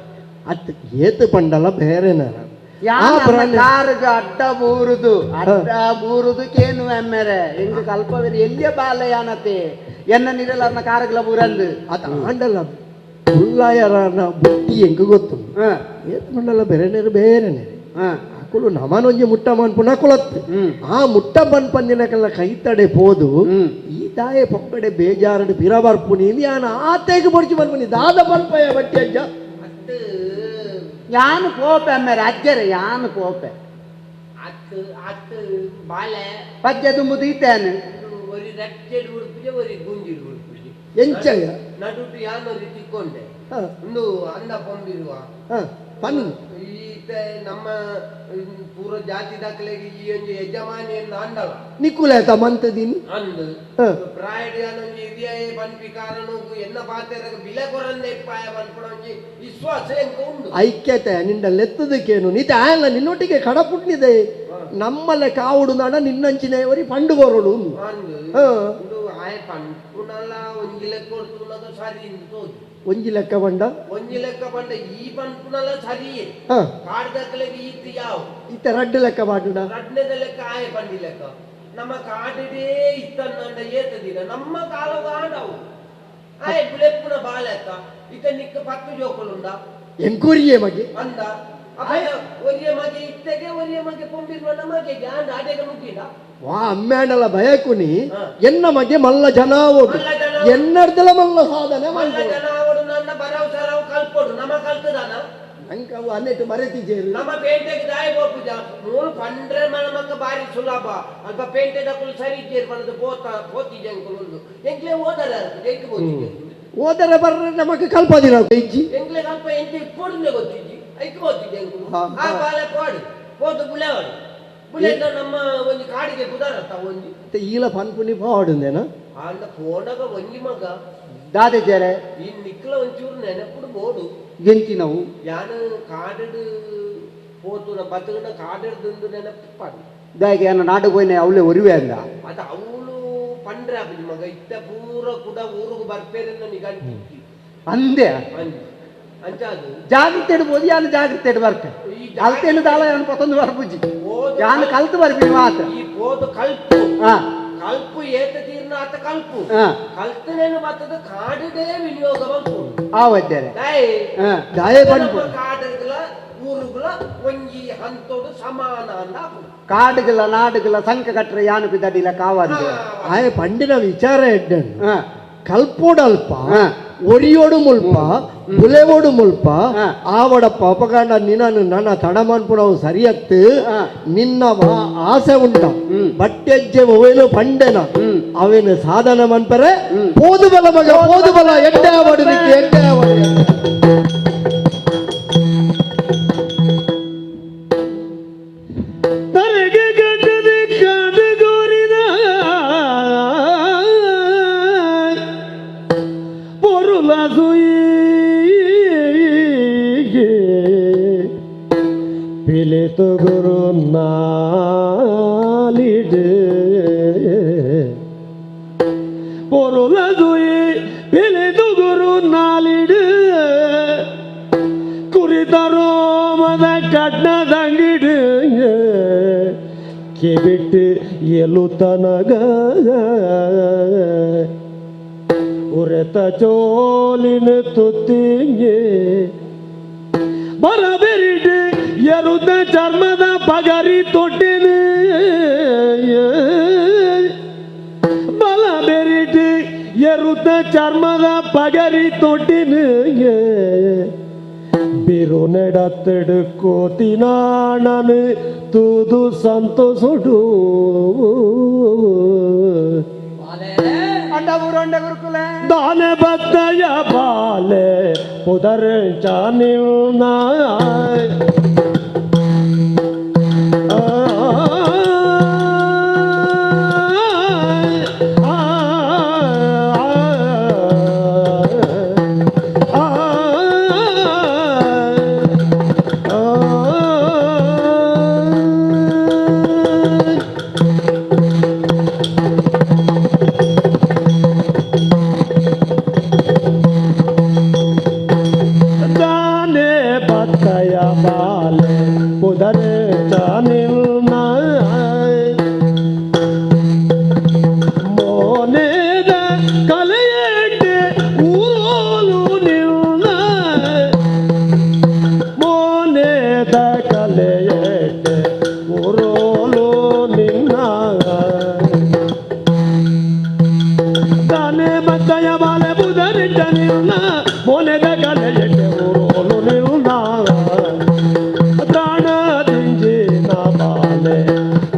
ಅತ್ ಏತು ಪಂಡಲ ಬೇರೆನಾರ ಕಾರ್ಗ ಅಡ್ಡ ಬೂರುದು ಅಡ್ಡ ಬೂರುದು ಕೇನು ಅಮ್ಮೆರೆ ಹೆಂಗ ಕಲ್ಪವೇರು ಎಲ್ಲಿಯ ಬಾಲಯಾನತೆ ಎನ್ನ ನಿರಲ ಅರ್ನ ಕಾರಗ್ಲ ಬೂರಂದು ಅತ್ ಆಂಡಲ ಉಲ್ಲಾಯರನ ಬುಟ್ಟಿ ಹೆಂಗ ಗೊತ್ತು ಏತು ಪಂಡಲ ಬೇರೆನೇರು ಬೇರೆನೇರು ಅಕುಲು ನಮನೊಂಜಿ ಮುಟ್ಟ ಮನ್ಪುನ ಕುಲತ್ತು ಆ ಮುಟ್ಟ ಮನ್ಪಂದಿನಕಲ್ಲ ಕೈತಡೆ ಪೋದು ಈ ತಾಯೆ ಪೊಕ್ಕಡೆ ಬೇಜಾರಡು ಪಿರ ಬರ್ಪುನಿ ಯಾನ ಆತೆಗೆ ಬೊಡ್ಚಿ ಬರ್ಪುನಿ ದಾದ ಪನ್ಪಯ ಬಟ್ಟಿ ಅಜ್ಜ. ಯಾನು ಕೋಪೆ ಅಮ್ಮೆರೆ ಅಜ್ಜರೆ ಯಾನು ಕೋಪೆ ಅತ್ತು ಅತ್ತು ಬಾಲೆ ಪಜ್ಜೆ ದುಂಬುದು ಈತೇನು ಒರಿ ರಟ್ಟೆಡ್ ಉಡುಪುಜೆ ಒರಿ ಗುಂಜಿಡ್ ಉಡುಪುಜೆ ಎಂಚಯ ನಡುಟು ಯಾನೊರಿ ತಿಕ್ಕೊಂಡೆ ಒಂದು ಅಂದ ಪೊಂಬಿರುವ ಪನ್ ಈತ ನಮ್ಮ ಪೂರ್ವ ಜಾತಿ ದಾಖಲೆಗೆ ಈ ಒಂದು ಯಜಮಾನಿಯನ್ನು ಅಂದವ ನಿಕುಲೇತ ಮಂತದಿನಿ ಅಂದು ಪ್ರಾಯಡ್ ಯಾನೊಂಜಿ ಹಿರಿಯ ಪನ್ಪಿ ಕಾರಣಕ್ಕೂ ಎನ್ನ ಪಾತೆರಗ ಬಿಲೆ ಕೊರಂದೆ ಪಾಯ ಪನ್ಪುಣೊಂಜಿ ವಿಶ್ವಾಸ ಎಂಕ ಉಂಡು. ಐಕ್ಯತೆ ನಿಂಡ ಲೆತ್ತದಕ್ಕೇನು ನೀತ ಆಯಲ್ಲ ನಿನ್ನೊಟ್ಟಿಗೆ ಕಡಪುಟ್ನಿದೆ ನಮ್ಮಲ್ಲೇ ಕಾವುಡು ನಾಡ ನಿನ್ನಂಚಿನ ಒರಿ ಪಂಡು ಬರೋಡು ಅಂದು ಉಂಡು ಆಯ ಪನ್ಪುನಲ ಒಂಜಿ ಲೆಕ್ಕ ಕೊಡ್ತುನಗ ಸರಿ ಇಂದು ತೋಜು. ಒಂಜಿ ಲೆಕ್ಕ ಬಂಡ ಒಂಜಿ ಲೆಕ್ಕ ಬಂಡ ಈ ಪನ್ಪುನಲ ಸರಿಯೇ ಕಾಡ್ದಕ್ಲೆಗೆ ಈತ ಯಾವ ಈತ ರಡ್ಡು ಲೆಕ್ಕ ಬಾಡುಡ ರಡ್ನೆದ ಲೆಕ್ಕ ಆಯ ಬಂಡಿ ಲೆಕ್ಕ ನಮ್ಮ ಕಾಡಿಡೇ ಇತ್ತನ್ನಂಡ ಏತದಿನ ನಮ್ಮ ಕಾಲದ ಆಡವು ಆಯ ಬುಲೆಪ್ಪುನ ಬಾಲೆತ್ತ ಇತ ನಿಕ್ಕ 10 ಜೋಕುಲುಂಡ ಎಂಕೂರಿಯೇ ಮಗೆ ಅಂದ ಒರಿಯ ಮಗೆ ಇತ್ತೆಗೆ ಒರಿಯ ಮಗೆ ಪೊಂಬಿರುವ ನಮಗೆ ಆಂಡ ಅಡೆಗೆ ಮುಗಿದ ವಾ ಅಮ್ಮ್ಯಾಂಡಲ ಭಯಕುನಿ ಎನ್ನ ಮಗೆ ಮಲ್ಲ ಜನ ಓಡು ಎನ್ನರ್ದಲ ಮಲ್ಲ ಸಾಧನೆ ಮಲ್ಲ ಜನ ಓಡು ನನ್ನ ಬರವು ಸರವು ಕಲ್ಪೊಡು ನಮ್ಮ ಕಲ್ತದಾನ ಅಂಕವು ಅನ್ನೆಟ್ಟು ಮರೆತಿಜೇರು ನಮ್ಮ ಪೇಂಟೆಗೆ ದಾಯ ಪೂಜ ಮೂರು ಪಂಡ್ರೆ ಮನಮಕ್ಕ ಬಾರಿ ಸುಲಭ ಅಲ್ಪ ಪೇಂಟೆ ದಕ್ಕಲು ಸರಿ ಇಜ್ಜೇರು ಪಂಡದು ಪೋತ ಪೋತಿಜೆ ಅಂಕುಲು ಉಂಡು ಎಂಕ್ಲೆ ಓದರ ಎಂಕ್ ಪೋತಿಜೆ ಓದರ ಬರ್ರೆ ನಮಕ್ ಕಲ್ಪದಿನ ಇಜ್ಜಿ ಎಂಕ್ಲೆ ಕಲ್ಪ ಎಂಚ ಇಪ್ಪೊಡುಂದೆ ಗೊತ್ತಿಜ್ಜಿ ಐಕ್ ಪೋತಿಜೆ ಅಂಕುಲು ಆ ಬಾಲೆ ಪೋಡು ಪೋತು ಬುಲೆವಡು ಬುಲೆದ ನಮ್ಮ ಒಂಜಿ ಕಾಡಿಗೆ ಬುದಾರತ್ತ ಒಂಜಿ ಈಲ ಪನ್ಪುನಿ ಪಾಡುಂದೇನ ಆಂಡ ಪೋನಗ ಒಂಜಿ ಮಗ ದಾದೆ ಜರೆ ಈ ನಿಕ್ಲ ಒಂಚೂರು ನೆನಪುಡು ಬೋಡು ಎಂಚಿನವು ಯಾನು ಕಾಡಡು ಪೋತುನ ಬತ್ತುನ ಕಾಡಡ್ದು ನೆನಪು ದಾಯಗೆ ಯಾನ ನಾಡು ಪೋಯಿನ ಅವಳೆ ಒರಿವೆ ಅಂದ ಅದು ಅವಳು ಪಂಡ್ರೆ ಆಪುಜಿ ಮಗ ಇತ್ತ ಪೂರ ಕೂಡ ಊರುಗು ಬರ್ಪೇರೆನ್ನ ನಿಗಂಟಿ ಅಂದೆ ಅಂಚ ಅದು ಜಾಗ್ರತೆ ಇಡ್ಬೋದು ಯಾನು ಜಾಗ್ರತೆ ಇಡ್ ಬರ್ಪೆ ಅಲ್ತೇನು ದಾಲ ಯಾನು ಪತ್ತೊಂದು ಬರ್ಪುಜಿ ಯಾನು ಕಲ್ತು ಬರ್ಪಿ ಮಾತ್ರ ಈ ಪೋದು ಕಲ್ಪು ಕಲ್ಪು ಏತ ತೀರ್ನ ಆತ ಕಲ್ಪು ಕಲ್ತನೇನು ಬರ್ತದ ಕಾಡಿడే ವಿನಿಯೋಗ ಮಲ್ಪು ಆವದ್ದೇರೆ ದಾಯೆ ಪನ್ಪು ಕಾಡುಗಳ ಊರುಗಳ ಒಂಜಿ ಹಂತೋಡು ಸಮಾನ ಅಂದ ಕಾಡುಗಳ ನಾಡುಗಳ ಸಂಕ ಕಟ್ಟರೆ ಯಾನು ಪಿದಡಿಲ ಕಾವಂದು ಆಯೆ ಪಂಡಿನ ವಿಚಾರ ಎಡ್ಡಣ್ಣು ಕಲ್ಪೋಡಲ್ಪ ಒರಿಯೋಡು ಮುಲ್ಪ ಬುಲೆವೋಡು ಮುಲ್ಪ ಆವಡ ಪಾಪಗಾಂಡ ನಿನ್ನನ್ನು ನನ್ನ ತಡಮನ್ಪುನವು ಸರಿಯತ್ತು ನಿನ್ನ ಆಸೆ ಉಂಟ ಬಟ್ಟೆಜ್ಜೆ ಒವೇನು ಪಂಡೆನ ಅವೇನು ಸಾಧನ ಮನ್ಪರೆ ಪೋದು ಬಲ ಮಗ ಪೋದು ಬಲ ಎಡ್ಡೆ ಆವಡು ನಿಕ್ಕೆ ಎಡ್ಡೆ ಆವಡು. ಪಿಲಿತುಗುರು ನಾಲಿಡು பொருளதுயே பிலிதுகுரு நாளிடு குறிதரோமத கட்னದಂಗಿಡು ಕಿಬಿಟ್ಟು ಎಲುತನಗ ಉರೆತ ಚೋಲಿನ ತುತ್ತಿಗೆ ಬರಬೆರಿಡು ಎರುದ ಚರ್ಮದ ಪಗರಿ ತೊಟ್ಟಿನು ಬಲಬೆರಿಡು ಎರುದ ಚರ್ಮದ ಪಗರಿ ತೊಟ್ಟಿನು ಬಿರು ನೆಡತ್ತೆಡು ಕೋತಿನಾಣನು ತೂದು ಸಂತೋಷಡು. ಅಂಡ ಊರಂಡ ಗುರುಕುಲೆ. ದಾನೆ ಬತ್ತಯ ಬಾಲೆ ಪುದರ್ ಚಾನಿಲ್ನ ದಾನೆ ಬತ್ತಯ ಬಾಲೆ ಪುದರ್ ಚಾನಿಲ್ನ ಮೋನೆದ ಕಲೆಯೆಡ್ಡೆ ಊರೋಲು ನಿಲ್ನ ಮೋನೆದ ಕಲೆಯೆಡ್ಡೆ ಊರೋಲು ನಿನ್ನ ದಾನೆ ಬತ್ತಯ ಬಾಲೆ ಪುದರ್ ಚಾನಿಲ್ನ ಮೋನೆದ ಕಲೆಯೆಡ್ಡೆ ಊರೋಲು ನಿಲ್ನ ತ್ರಾಣ ದಿಂಜಿನ ಬಾಲೆ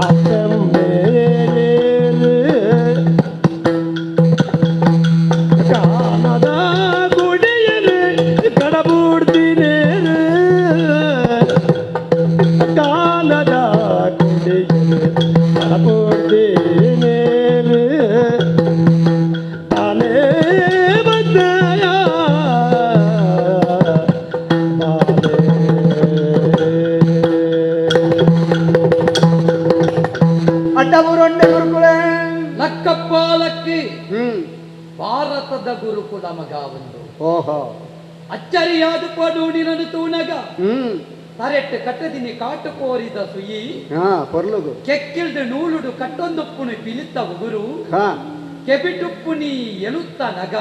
ಅಪ್ಪೆಮ್ಮೇಲೆ ಕಾನದ ಗುಡಿಯಲು ಕಡಬೂಡ್ತಿನೇರು ಕಾನದ ಗುಡಿಯಲು ಕಡಬೂಡ್ತಿನೇರು ತಾನೇ ಬದ್ದಯ ಬಾಲೆ. ಅಡ್ಡ ಊರಂಡ ಗುರುಕುಲೆ. ಲಕ್ಕಪ್ಪ ಲಕ್ಕಿ. ಭಾರತದ ಗುರುಕುಲ ಮಗ ಒಂದು. ಓಹೋ. ಅಚ್ಚರಿಯಾದ ಪಡೂಡಿನನು ತೂನಗ ತರೆಟ್ಟು ಕಟ್ಟದಿನಿ ಕಾಟು ಕೋರಿದ ಸುಯಿ ಹಾ ಪೊರ್ಲುಗು. ಕೆಕ್ಕಿಲ್ದು ನೂಲುಡು ಕಟ್ಟೊಂದುಪ್ಪುನು ಪಿಲಿತ್ತ ಉಗುರು ಕೆಬಿಟುಪ್ಪುನಿ ಎಲುತ್ತ ನಗ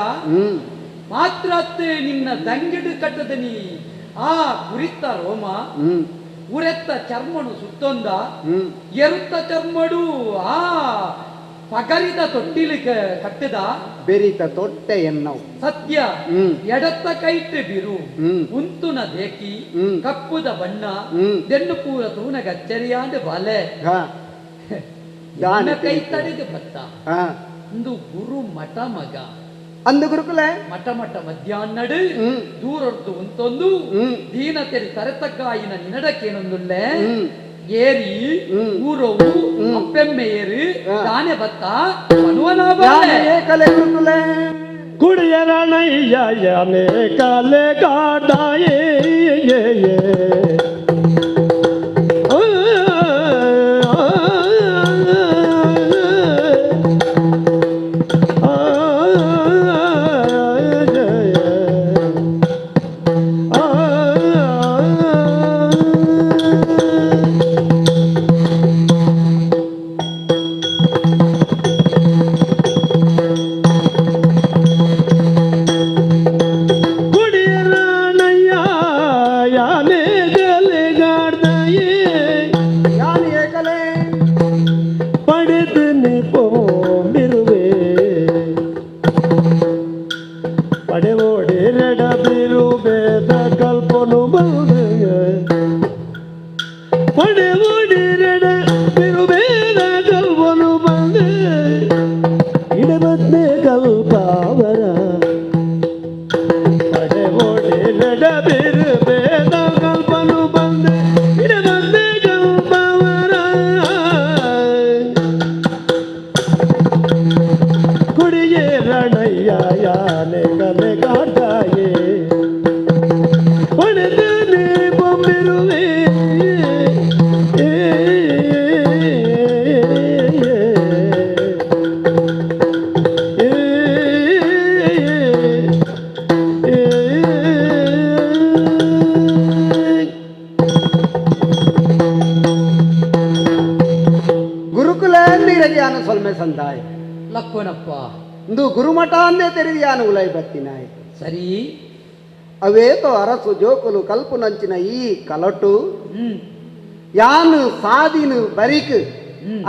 ಮಾತ್ರತ್ ನಿನ್ನ ದಂಗಿಡು ಕಟ್ಟದನಿ ಆ ಕುರಿತ ರೋಮ ಉರೆತ್ತ ಚರ್ಮನು ಸುತ್ತೊಂದ ಎರುತ್ತ ಚರ್ಮಡು ಆ ಪಗರಿದ ತೊಟ್ಟಿಲು ಕಟ್ಟಿದ ಬೆರಿತ ತೊಟ್ಟೆ ಎನ್ನವು. ಸತ್ಯ. ಎಡತ್ತ ಕೈಟ್ ಬಿರು ಉಂತುನ ದೇಕಿ ಕಪ್ಪುದ ಬಣ್ಣ ದೆಣ್ಣು ಪೂರ ತೂನಗ ಅಚ್ಚರಿಯಾಂಡ ಬಾಲೆ. ದಾನೆ ಎನ್ನ ಕೈ ತಡೆದು ಬತ್ತ ಇಂದು ಗುರು ಮಠ ಮಗ. ಅಂದು ಗುರುಕುಲೆ. ಮಠ ಮಠ ಮಧ್ಯಾಹ್ನಡು ದೂರೊಡ್ದು ಉಂತೊಂದು ದೀನ ತೆರಿ ತರೆತಕ್ಕಾಯಿನ ನಿನಡಕ್ಕೇನೊಂದುಲ್ಲೆ ಏರಿ ಊರವು ಅಪ್ಪೆಮ್ಮೆ ಏರಿ ದಾನೆ ಬತ್ತ ಮನುವನ ಕಲೆ ಗುರುಕುಲೆ. ಕುಡಿಯರಣಯ್ಯನೆ ಕಲೆ ಕಾದಾಯೇ ಕುಡಿಯರಣಯ್ಯ ಯಾನೆ ಗಲೆಗಾಡ್ದಾಯೇ ಯಾನು ಏಕಲೆ ಪಡೆದು ನಿಪೋಮಿರುವೆ ಪಡೆವೋಡಿ ರೆಡಬಿರು ಬೇದ ಕಲ್ಪನು ಬಂದ ಪಡೆವೋಡಿ ರೆಡ ಬಿರುಬೇದ ಕಲ್ಪನು ಬಂದ ಇಡಬದ್ನೆ ಕಲ್ಪಾವರ ಪಡೆವೋಡಿ ರೆಡಬಿರು ಬೇದ ಕಲ್ಪನು ಬಂದ ಇಡಬದ್ನೆ ಕಲ್ಪಾವರ ಕುಡಿಯೇ ರಣಯ್ಯ ಯಾನೆ ಕಲೆ ಕಾಟಾಯೇ ಪಡೆದನೆ ಬೊಂಬಿರುವೆ ಏ ಏ ಏ ಗುರುಕುಲ ಅಂದಿರಗೆ ಸೊಲ್ಮೆ ಸಂದಾಯ. ಲಕ್ಕೋನಪ್ಪ. ಇಂದು ಗುರುಮಠ ಅಂದೇ ತೆರೆದಿಯಾನು ಉಲೈ ಬತ್ತಿನಾಯ್. ಸರಿ. ಅವೇತೋ ಅರಸು ಜೋಕುಲು ಕಲ್ಪುನಂಚಿನ ಈ ಕಲಟು ಯಾನು ಸಾದಿನು ಬರಿಕ್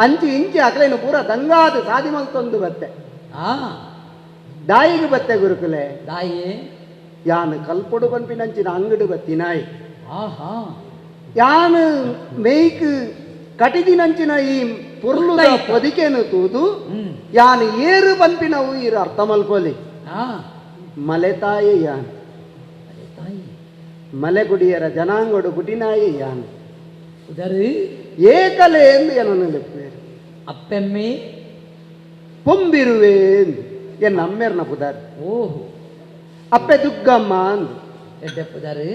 ಅಂಚಿ ಇಂಚಿ ಅಕಲೇನು ಪೂರ ದಂಗಾದ ಸಾದಿ ಮಲ್ತೊಂದು ಬತ್ತೆ. ದಾಯಿಗೆ ಬತ್ತೆ ಗುರುಕುಲೆ. ದಾಯಿ ಯಾನು ಕಲ್ಪೊಡು ಪನ್ಪಿನಂಚಿನ ಅಂಗಡು ಬತ್ತಿನಾಯಿ. ಯಾನು ಮೇಯ್ಕ್ ಕಟಿದಿನಂಚಿನ ಈ ಪೊರ್ಲುದ ಪೊದಿಕೆನು ತೂದು ಯಾನು ಏರು ಪನ್ಪಿನವು ಈರು ಅರ್ಥ ಮಲ್ಪೊಲಿ. ಮಲೆತಾಯಿ ಯಾನ್, ಮಲೆಗುಡಿಯರ ಜನಾಂಗಡು ಪುಟಿನಾಯಿ ಯಾನ್. ಏಕಲೆ ಎಂದು ಏನನ್ನು ಲೆಪ್ಪೇರು. ಅಪ್ಪೆಮ್ಮೆ ಪೊಂಬಿರುವೆ ಎಂದು ಎನ್ನ ಅಮ್ಮೆರ್ನ ಪುದಾರ್. ಓಹೋ ಅಪ್ಪೆ ದುಗ್ಗಮ್ಮ ಅಂದು ಎಡ್ಡೆ ಪುದಾರು.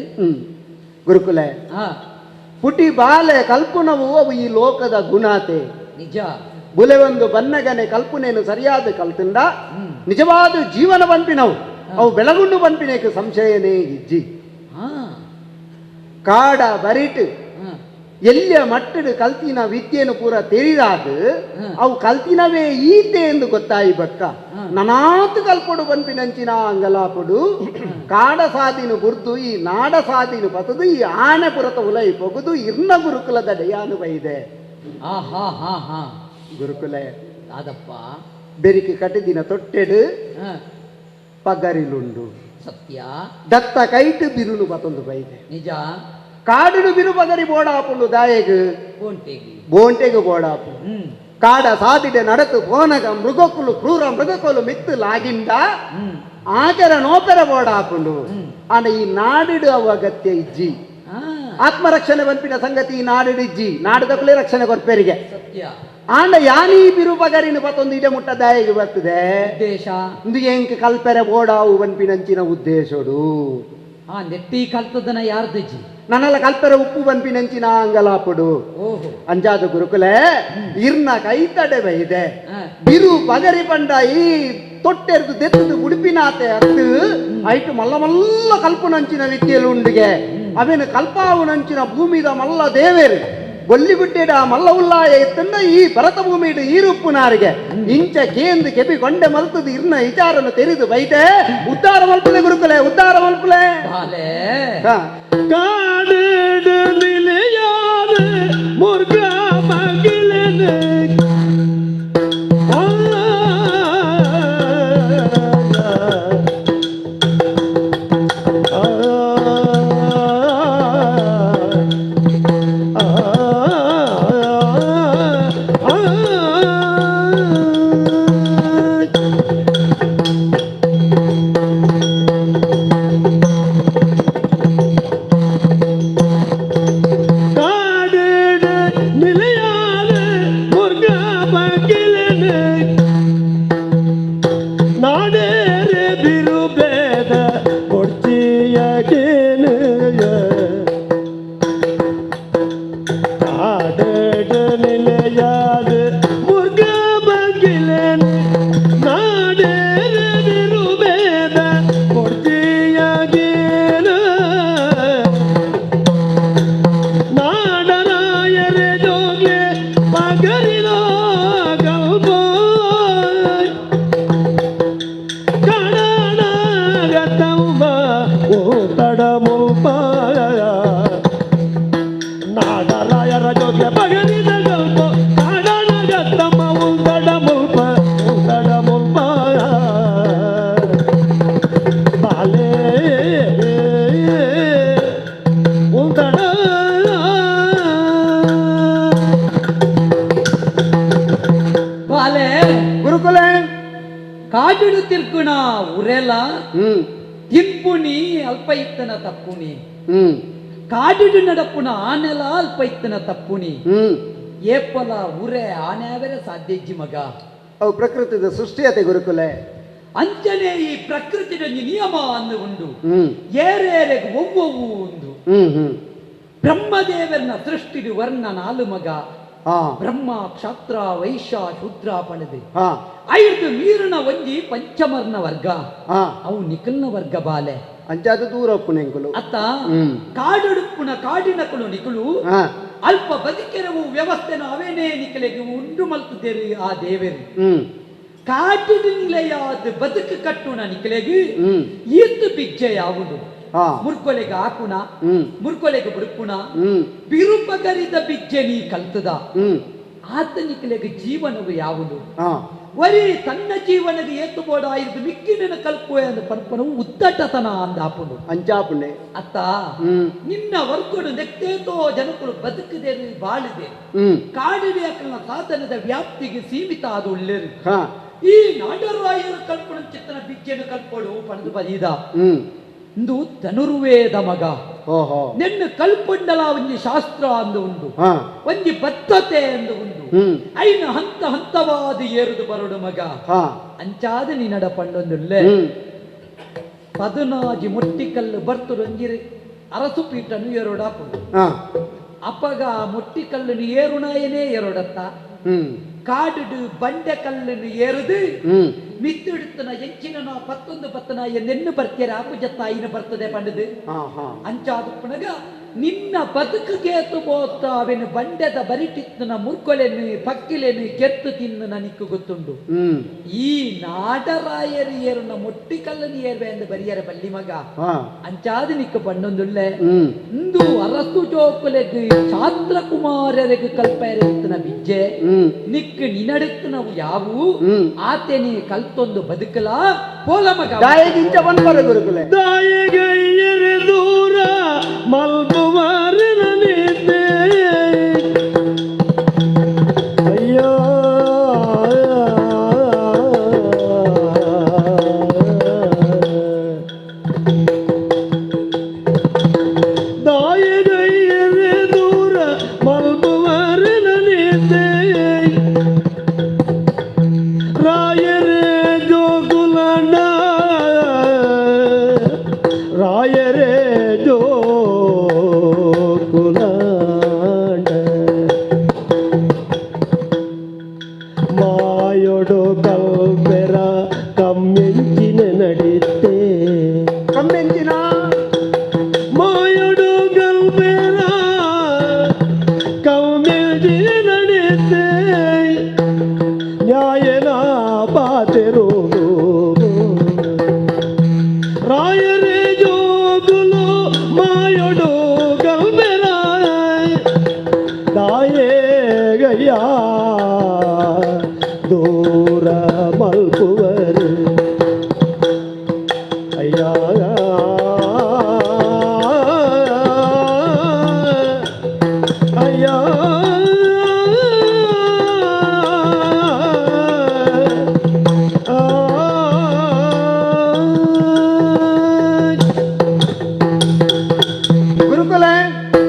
ಗುರುಕುಲೆ, ಪುಟಿ ಬಾಲೆ ಕಲ್ಪುನವು ಅವು ಈ ಲೋಕದ ಗುಣಾತೆ. ನಿಜ. ಬುಲೆ ಒಂದು ಬನ್ನಗನೆ ಕಲ್ಪುನೇನು ಸರಿಯಾದ ಕಲ್ತಿಂದ ನಿಜವಾದ ಜೀವನ ಪನ್ಪಿನವು ಅವು ಬೆಳಗುಂಡು ಪನ್ಪಿನೇಕ ಸಂಶಯನೇ ಇಜ್ಜಿ. ಕಾಡ ಬರಿಟ್ ಎಲ್ಲಿಯ ಮಟ್ಟಡು ಕಲ್ತಿನ ವಿದ್ಯೆನು ಪೂರ ತೆರಿದಾದ ಅವು ಕಲ್ತಿನವೇ ಈತೆ ಎಂದು ಗೊತ್ತಾಯಿ ಬಕ್ಕ ನನಾತು ಕಲ್ಪೊಡು ಪನ್ಪಿನಂಚಿನ ಅಂಗಲಾಪೊಡು ಕಾಡ ಸಾದಿನು ಬುರ್ದು ಈ ನಾಡ ಸಾದಿನು ಬತದು ಈ ಆನೆ ಪುರತ ಉಲೈ ಪೊಗುದು ಇರ್ನ ಗುರುಕುಲದ ಡಯಾನು ಬೈದೆ. ಗುರುಕುಲೆ ಅದಪ್ಪ ಬೆರಿಕೆ ಕಟ್ಟಿದಿನ ತೊಟ್ಟೆಡು ಪಗರಿಲುಂಡು. ಸತ್ಯ. ದತ್ತ ಕೈಟು ಬಿರುನು ಬತೊಂದು ಬೈದೆ. ನಿಜ. ಕಾಡುಡು ಬಿರು ಪಗರಿ ಬೋಡಾಪುಂಡು ದಾಯೆಗ್ ಬೋಂಟೆಗೆ ಬೋಡಾಪು. ಕಾಡ ಸಾದಿಡೆ ನಡತು ಪೋನಗ ಮೃಗಕ್ಕುಲು ಕ್ರೂರ ಮೃಗಕ್ಕುಲು ಮಿತ್ತು ಲಾಗಿಂದ ಆಕೆರ ನೋಪೆರ ಬೋಡಾಪುಂಡು. ಆಂಡ ಈ ನಾಡಿಡು ಅವು ಅಗತ್ಯ ಇಜ್ಜಿ. ಆತ್ಮರಕ್ಷಣೆ ಪನ್ಪಿನ ಸಂಗತಿ ಈ ನಾಡಿಡು ಇಜ್ಜಿ. ನಾಡದಕ್ಕಲೇ ರಕ್ಷಣೆ ಕೊರ್ಪೆರಿಗೆ. ಆಂಡ ಯಾನೀ ಬಿರು ಪಗರಿನ ಪತ್ತೊಂದು ಇಡೆ ಮುಟ್ಟ ದಾಯಿಗೆ ಬರ್ತದೆ ಉದ್ದೇಶ ಇಂದು ಎಂಕ್ ಕಲ್ಪೆರೆ ಬೋಡಾವು ಪನ್ಪಿನಂಚಿನ ಉದ್ದೇಶಡು. ನೆಟ್ಟಿ ಕಲ್ತದನ ಯಾರ್ದಿಜ್ಜಿ ನನ್ನಲ್ಲ ಕಲ್ಪೆರೆ ಉಪ್ಪು ಪನ್ಪಿನಂಚಿನ ಅಂಗಲಾಪುಡು. ಅಂಜಾದ ಗುರುಕುಲೆ ಇರ್ನ ಕೈತಡೆ ಬೈದೆ ಬಿರು ಪಗರಿ ಪಂಡ ಈ ತೊಟ್ಟೆರ್ದು ದೆತ್ತದು ಉಡುಪಿನಾತೆ ಅತ್ತು ಐಟು ಮಲ್ಲ ಮಲ್ಲ ಕಲ್ಪುನಂಚಿನ ವಿದ್ಯೆಲು ಉಂಡಿಗೆ ಅವೇನು ಕಲ್ಪಾವುನಂಚಿನ ಭೂಮಿದ ಮಲ್ಲ ದೇವೇರು ಗೊಲ್ಲಿಗುಡ್ಡೆಡ ಮಲ್ಲ ಉಲ್ಲಾಯ ಎತ್ತಂಡ ಈ ಭರತ ಭೂಮಿಡು ಈರುಪ್ಪುನಾರಿಗೆ ಇಂಚ ಕೇಂದು ಕೆಬಿ ಕೊಂಡೆ ಮಲ್ತದು ಇರ್ನ ವಿಚಾರನು ತೆರೆದು ಬೈತೆ ಉದ್ಧಾರ ಮಲ್ಪುಲೆ ಗುರುಕುಲೆ ಉದ್ಧಾರ ಮಲ್ಪುಲೆ. ಕಾಡು ನಿಲೆಯಾದ ಮುರ್ಗ ಮಗಿಲನೆ ತಿನ್ಪುನಿ ಅಲ್ಪ ಇತ್ತನ ತಪ್ಪುನಿ, ಕಾಡಿಡು ನಡಪುನ ಆನೆಲ ಅಲ್ಪ ಇತ್ತನ ತಪ್ಪುನಿ, ಏಪಲ ಉರೆ ಆನೆವರೆ ಸಾಧ್ಯಜ್ಜಿ ಮಗ. ಅವು ಪ್ರಕೃತಿದ ಸೃಷ್ಟಿಯತೆ ಗುರುಕುಲೆ. ಅಂಚನೆ ಈ ಪ್ರಕೃತಿದ ನಿಯಮ ಅಂದು ಉಂಡು, ಏರೇರೆಗ್ ಒವ್ವೊವು ಉಂಡು. ಬ್ರಹ್ಮದೇವರನ ಸೃಷ್ಟಿಡು ವರ್ಣ ನಾಲು ಮಗ, ಬ್ರಹ್ಮ ಕ್ಷಾತ್ರ ವೈಶ್ಯ ಶೂದ್ರ ಪಣದೆ ಐದು ಮೀರಿನ ಒಂಜಿ ಪಂಚಮರ್ನ ವರ್ಗ, ಅವು ನಿಕಲ್ನ ವರ್ಗ ಬಾಲೆ ಅಂಚಾದ ದೂರ ನೆಂಕುಲು ಅತ್ತ ಕಾಡುಡುಪ್ಪುನ ಕಾಡಿನಕುಲು ನಿಕುಲು ಅಲ್ಪ ಬದುಕೆರವು ವ್ಯವಸ್ಥೆನ ಅವೇನೇ ನಿಕಲೆಗೆ ಉಂಡು ಮಲ್ತುದೇರು ಆ ದೇವರು. ಕಾಟಿನ ನಿಲೆಯಾದ ಬದುಕು ಕಟ್ಟುನ ನಿಕಲೆಗೆ ಈತು ಬಿಜ್ಜೆ ಯಾವುದು. ಮುರ್ಕೊಲೆಗ್ ಆಕುನ ಮುರ್ಕೊಲೆಗ್ ಬುಡುಪುಣ ಬಿರುಪಗರಿದ ಬಿಜ್ಜೆ ನೀ ಕಲ್ತದ ಆತನಿಕಲೆಗ್ ಜೀವನವು ಯಾವುದು ವರಿ ತನ್ನ ಜೀವನದ ಏತು ಬೋಡ ಆಯಿರ್ದು ಮಿಕ್ಕಿನ ಕಲ್ಪುವೆ ಅಂದ್ ಪನ್ಪನವು ಉದ್ದಟತನ ಅಂದಾಪುಂಡು ಅಂಚಾಪುಂಡೆ ಅತ್ತ ನಿನ್ನ ವರ್ಗಡು ನೆತ್ತೇತೋ ಜನಕುಲು ಬದುಕುದೇರು ಬಾಳುದೇರು ಕಾಡಿನ ಸಾಧನದ ವ್ಯಾಪ್ತಿಗೆ ಸೀಮಿತ ಆದ ಉಳ್ಳೇರು ಈ ನಾಡರಾಯರು ಕಲ್ಪಣ ಚಿತ್ತನ ಬಿಜ್ಜೆನು ಕಲ್ಪಡು ಪಂದು ಬರೀದ ಇಂದು ಧನುರ್ವೇದ ಮಗ ನಿನ್ನ ಕಲ್ಪಂಡಲ ಒಂಜಿ ಶಾಸ್ತ್ರ ಅಂದು ಉಂಡು ಒಂಜಿ ಬದ್ಧತೆ ಎಂದು ಉಂಡು ಐನ ಹಂತ ಹಂತವಾದ ಏರುದು ಬರಡು ಮಗ ಅಂಚಾದ ನಿನ್ನಡ ಪಂಡೊಂದುಲ್ಲೆ ಪದನಾಜಿ ಮೊಟ್ಟಿಕಲ್ಲು ಬರ್ತುಡೊಂಜಿರಿ ಅರಸು ಪೀಠನು ಏರೋಡಾಪುಂಡು ಅಪಗ ಮೊಟ್ಟಿಕಲ್ಲನ್ನು ಏರುಣಾಯನೇ ಏರೋಡತ್ತ ಕಾಡುಡು ಬಂಡೆ ಕಲ್ಲನ್ನು ಏರುದು ಮಿತ್ತಿಡುತ್ತನ ಎಂಚಿನ ಪತ್ತೊಂದು ಪತ್ತನ ಎನ್ನೆನ್ನು ಬರ್ತೀರ ಆಪುಜ ತಾಯಿನ ಬರ್ತದೆ ಪಂಡದು ಅಂಚಾದುಪ್ಪನಗ ನಿನ್ನ ಬದುಕುಗೇತು ಬೋತ ಅವೆನು ಬಂಡೆದ ಬರಿಟಿತ್ತನ ಮುರ್ಕೊಲೆನು ಪಕ್ಕಿಲೆನು ಕೆತ್ತು ತಿನ್ನು ನನಕ್ಕೆ ಗೊತ್ತುಂಡು ಈ ನಾಡರಾಯರು ಏರುನ ಮೊಟ್ಟಿಕಲ್ಲನು ಏರ್ವೆ ಎಂದು ಬರಿಯರ ಬಲ್ಲಿ ಮಗ ಅಂಚಾದ ನಿಕ್ಕ ಪಣ್ಣೊಂದುಲ್ಲೆ ಇಂದು ಅರಸು ಜೋಕುಲೆಗ್ ಛಾತ್ರ ಕುಮಾರರಿಗೆ ಕಲ್ಪೆರತ್ತನ ಬಿಜ್ಜೆ ನಿಕ್ ನಿನಡುತ್ತನವು ಯಾವು ಆತೆನಿ ಕಲ್ತೊಂದು ಬದುಕಲ ಪೋಲ ಮಗ ದಾಯಗಿಂಚ ಬಂದ್ಬರ ಗುರುಕುಲೆ ದಾಯಗೈಯರೆ ದೂರ ಮಲ್ಪುವಾರಿನ ನಿದ್ದೆ ಅಯ್ಯೋ ದಾಯಗೈಯರೆ ದೂರ ಮಲ್ಪುವಾರಿನ ನಿದ್ದೆ ರಾಯರೇ ಜೋಗುಲಣ್ಣ ರಾಯರೇ ಜೋಕುಲಾಂಡ ಮಾಯೊಡು ಕಲ್ಪೆರ ಕಮ್ಮೆಂಚಿನ ನಡಿತೆ ಕಮ್ಮೆಂಚಿನ ಮಾಯೊಡು ಕಲ್ಪೆರ ಕಮ್ಮೆಂಚಿನ ನಡಿತೆ ನ್ಯಾಯನ ಪಾತೆರುವುದು ರಾಯರೇ ಜೋಗುಲು ಮಾಯೊಡು ಗಲ್ಬೆರ ದಾಯೇ ಗಯ್ಯ ದೂರ ಮಲ್ಪುವರು ಅಯ್ಯ ಅಯ್ಯ ಗುರುಕುಲೆ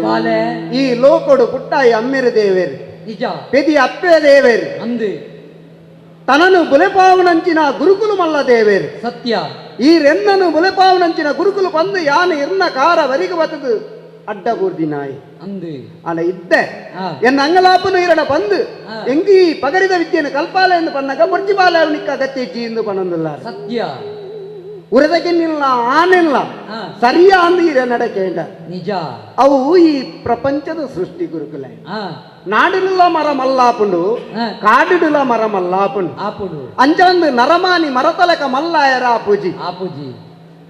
ಬಾಲೆ ಈ ಲೋಕೊಡು ಪುಟ್ಟಾಯಿ ಅಮ್ಮಿರು ದೇವೇರು ನಿಜ ಪೆದಿ ಅಪ್ಪೆ ದೇವೇರು ಅಂದು ತನನು ಬುಲೆಪಾವನಂಚಿನ ಗುರುಕುಲು ಮಲ್ಲ ದೇವೇರು ಸತ್ಯ ಈ ರೆನ್ನನು ಬುಲೆಪಾವನಂಚಿನ ಗುರುಕುಲು ಬಂದು ಯಾನು ಇರ್ನ ಕಾರ ವರಿಗೆ ಬತ್ತದು ಅಡ್ಡ ಬೂರ್ದಿ ನಾಯಿ ಅಂದು ಅಲ್ಲ ಇದ್ದೆ ಎನ್ನ ಅಂಗಲಾಪನು ಇರಣ ಬಂದು ಎಂಗಿ ಪಗರಿದ ವಿದ್ಯೆಯನ್ನು ಕಲ್ಪಾಲೆ ಎಂದು ಪನ್ನಗ ಬೊರ್ಜಿ ಬಾಲೆ ಅವನಿಕ್ಕ ಅಗತ್ಯ ಇಜ್ಜಿ ಎಂದು ಪನ್ನೊಂದಿಲ್ಲ ಸತ್ಯ ಉರದಗಿನ್ನಿಲ್ಲ ಆನಿಲ್ಲ ಸರಿಯಾ ಅಂದು ಇರ ನಡಕೇಂಡ ನಿಜ ಅವು ಈ ಪ್ರಪಂಚದ ಸೃಷ್ಟಿ ಗುರುಕುಲೆ ನಾಡಿನುಲ ಮರ ಮಲ್ಲಾಪುಂಡು ಕಾಡಿಡುಲ ಮರ ಮಲ್ಲಾಪುಂಡು ಆಪುಂಡು ಅಂಚಂದು ನರಮಾನಿ ಮರತಲಕ ಮಲ್ಲಾಯರ ಆಪೂಜಿ ಆಪೂಜಿ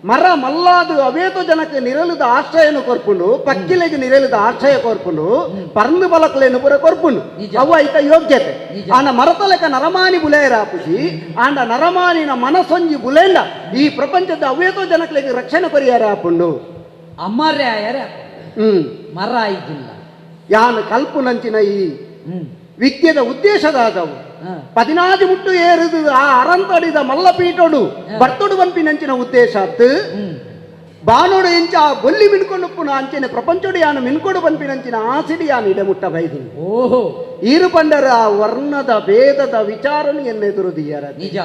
ಮರ ಮಲ್ಲಾದು ಅವೇತೋ ಜನಕ್ಕೆ ನಿರಲುದ ಆಶ್ರಯನು ಕೊರ್ಪುಂಡು ಪಕ್ಕಿಲೆಗೆ ನಿರಲುದ ಆಶ್ರಯ ಕೊರ್ಪುಂಡು ಪರ್ಂದು ಬಲಕಲೇನು ಪೂರ ಕೊರ್ಪುಂಡು ಅವು ಐತ ಯೋಗ್ಯತೆ ಆಂಡ ಮರತಲಕ ನರಮಾನಿ ಬುಲೇರ ಆಪುಜಿ ಆಂಡ ನರಮಾನಿನ ಮನಸೊಂಜಿ ಬುಲೇಂಡ ಈ ಪ್ರಪಂಚದ ಅವೇತೋ ಜನಕ್ಲೆಗೆ ರಕ್ಷಣೆ ಪರಿಹಾರ ಆಪುಂಡು ಅಮರ್ಯಾಯರ ಮರ ಇದ್ದಿಲ್ಲ ಯಾನು ಕಲ್ಪುನಂಚಿನ ಈ ವಿದ್ಯೆದ ಉದ್ದೇಶದಾದವು ಪದಿನಾಜಿ ಮುಟ್ಟು ಏರಿದು ಆ ಅರಂತಡಿದ ಮಲ್ಲಪೀಠೋಡು ಬರ್ತೊಡು ಬಂಪಿನಂಚಿನ ಉದ್ದೇಶ ಅತ್ತು ಬಾನೋಡು ಎಂಚ ಆ ಬೊಲ್ಲಿ ಮಿನ್ಕೊಂಡು ಪುನ ಅಂಚಿನ ಪ್ರಪಂಚೋಡು ಯಾನು ಮಿನ್ಕೊಡು ಬಂಪಿನಂಚಿನ ಆಸಿಡಿ ಯಾನು ಇಡಮುಟ್ಟ ಬೈದಿನಿ ಓಹೋ ಈರು ಪಂಡರ ಆ ವರ್ಣದ ಭೇದದ ವಿಚಾರನು ಎನ್ನೆದುರುದಿಯರ ನಿಜ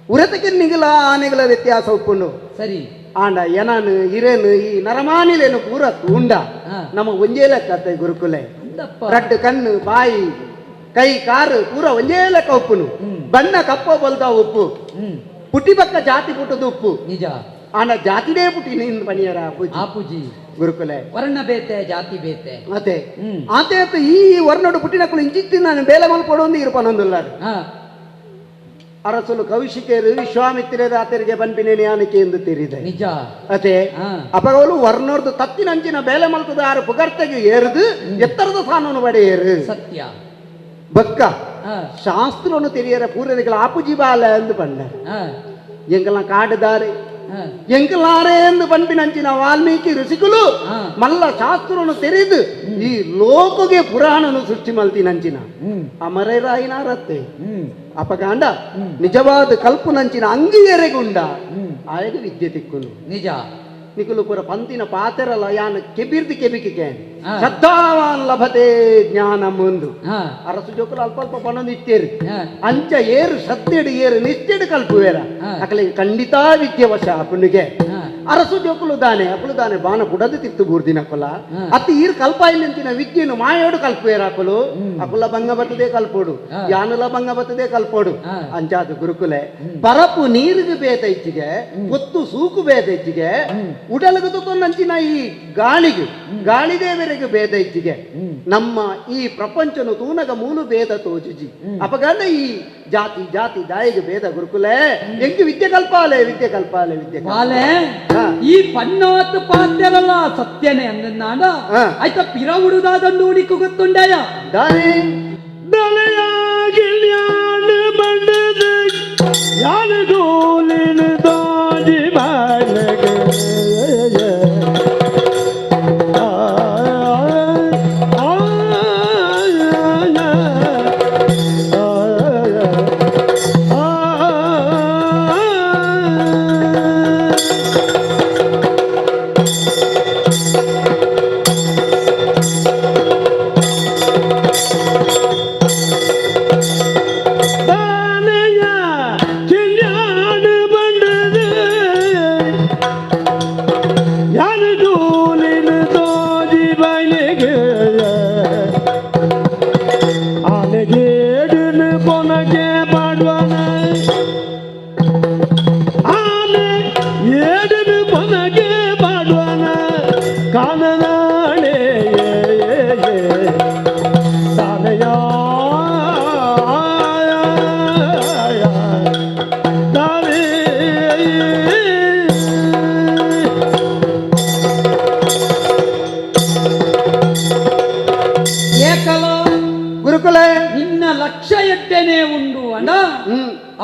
ಉರತಕ್ಕೆ ನಿಗಲ ಆನೆಗಳ ವ್ಯತ್ಯಾಸ ಉಪ್ಪುಂಡು ಸರಿ ಆಂಡ ಎನನು ಇರೇನು ಈ ನರಮಾನಿಲೇನು ಪೂರ ತೂಂಡ ನಮ್ಮ ಒಂಜೇ ಲೆಕ್ಕ ಗುರುಕುಲೆ ರಡ್ಡು ಕಣ್ಣು ಬಾಯಿ ಕೈ ಕಾರು ಪೂರ ಒಂಜೇ ಲೆಕ್ಕ ಉಪ್ಪುನು ಬಣ್ಣ ಕಪ್ಪ ಬಲ್ದ ಉಪ್ಪು ಪುಟ್ಟಿ ಪಕ್ಕ ಜಾತಿ ಪುಟ್ಟದ ಉಪ್ಪು ನಿಜ ಆಂಡ ಜಾತಿನೇ ಪುಟ್ಟಿ ನೀನು ಪಣಿಯರ ಆಪುಜಿ ಗುರುಕುಲೆ ವರ್ಣ ಬೇತೆ ಜಾತಿ ಬೇತೆ ಅದೇ ಆತೆ ಈ ವರ್ಣಡು ಪುಟ್ಟಿನಕ್ಕಳು ಇಂಚಿತ್ತಿ ನಾನು ಬೇಲೆ ಮಲ್ಪಡು ಒಂದು ಇರುಪನೊಂದುಲ್ಲಾರು ಅರಸುಲು ಕೌಶಿಕೇರು ವಿಶ್ವಾಮಿತ್ರರ ಆತರಿಗೆ ಪನ್ಪಿನೇನೆ ಯಾನಕ್ಕೆ ಎಂದು ತೆರಿದೆ ನಿಜ. ಅದೇ ಅಪಗವಲು ವರ್ಣೋರ್ದು ತತ್ತಿನಂಚಿನ ಬೇಲೆ ಮಲ್ತದ ಆರು ಪುಗರ್ತೆಗೆ ಏರುದು ಎತ್ತರದ ಸ್ಥಾನವನ್ನು ಪಡೆಯರು. ಸತ್ಯ. ಬಕ್ಕ ಶಾಸ್ತ್ರವನ್ನು ತೆರಿಯರ ಪೂರ್ವನಿಗಳ ಆಪುಜಿ ಬಾಲ ಎಂದು ಪಂಡ ಎಂಕಲ್ನ ಕಾಡುದಾರೆ ಎಂಕಲಾರೆ ಎಂದು ಪನ್ಪಿನಂಚಿನ ವಾಲ್ಮೀಕಿ ಋಷಿಕುಲು ಮಲ್ಲ ಶಾಸ್ತ್ರವನ್ನು ತೆರೆದು ಈ ಲೋಕಗೆ ಪುರಾಣನು ಸೃಷ್ಟಿ ಮಲ್ತಿನಂಚಿನ ಅಮರೇರಾಯಿನಾರತ್ತೆ ಅಪಗಾಂಡ ನಿಜವಾದ ಕಲ್ಪನಂಚಿನ ಅಂಗಿಯರೆಗುಂಡ ಆಯಗ ವಿದ್ಯೆ ತಿಕ್ಕುನು. ನಿಜ. ನಿಕುಲು ಪುರ ಪಂತಿನ ಪಾತೆರಲ ಯಾನ ಕೆಬಿರ್ದು ಕೆಬಿಕಿಕೆ ಶ್ರದ್ಧಾವಾನ್ ಲಭತೆ ಜ್ಞಾನ ಮುಂದು ಅರಸು ಜೋಕುಲು ಅಲ್ಪ ಅಲ್ಪ ಪಣೊಂದು ಇತ್ತೇರು ಅಂಚ ಏರು ಶ್ರದ್ಧೆಡು ಏರು ನಿಷ್ಠೆಡು ಕಲ್ಪುವೇರ ಅಕಲಿಗೆ ಖಂಡಿತ ವಿದ್ಯೆ ವಶ ಅಪುನಿಗೆ. ಅರಸು ಜೋಕುಲು ದಾನೆ ಅಕುಲು ದಾನೆ ಬಾಣ ಪುಡದು ತಿತ್ತು ಬೂರ್ದಿನ ಅಕುಲ ಅತ್ತ ಈರು ಕಲ್ಪಾಯಿಲಿಂತಿನ ವಿದ್ಯೆನು ಮಾಯೋಡು ಕಲ್ಪುವೇರ ಅಕುಲು ಅಕುಲ ಭಂಗ ಬರ್ತದೆ ಕಲ್ಪೋಡು ಯಾನುಲ ಭಂಗ ಬರ್ತದೆ ಕಲ್ಪೋಡು. ಅಂಚಾದ ಗುರುಕುಲೆ ಪರಪು ನೀರಿಗೆ ಬೇತ ಇಚ್ಚಿಗೆ ಪೊತ್ತು ಸೂಕು ಬೇತ ಇಚ್ಚಿಗೆ ಉಡಲಗು ತೊಂದಂಚಿನ ಈ ಗಾಳಿಗೆ ಗಾಳಿದೇವರಿಗೆ ಭೇದ ಇಚ್ಚಿಗೆ ನಮ್ಮ ಈ ಪ್ರಪಂಚನು ತೂನಗ ಮೂಲು ಭೇದ ತೋಜಿಜಿ ಅಪಗಂಡ ಈ ಜಾತಿ ಜಾತಿ ದಾಯಿಗೆ ಭೇದ ಗುರುಕುಲೆ ಎಂಗ್ ವಿದ್ಯೆ ಕಲ್ಪಾಲೆ ವಿದ್ಯೆ ಕಲ್ಪಾಲೆ ವಿದ್ಯೆ ಬಾಲೆ ಈ ಪನ್ನಾತ್ ಪಾತ್ಯರಲ್ಲ ಸತ್ಯನೇ ಅಂದನಾಡ ಆಯ್ತ ಪಿರ ಉಡುದಾದಂಡು ಉಡಿಕು ಗೊತ್ತುಂಡಾಯ ದಾನೆ ದಲೆಯಾಗಿಲ್ಯಾನು ಬಂಡದು ಯಾನು ಗೋಲಿನ ದಾಜಿ ಬಾಲಗೆ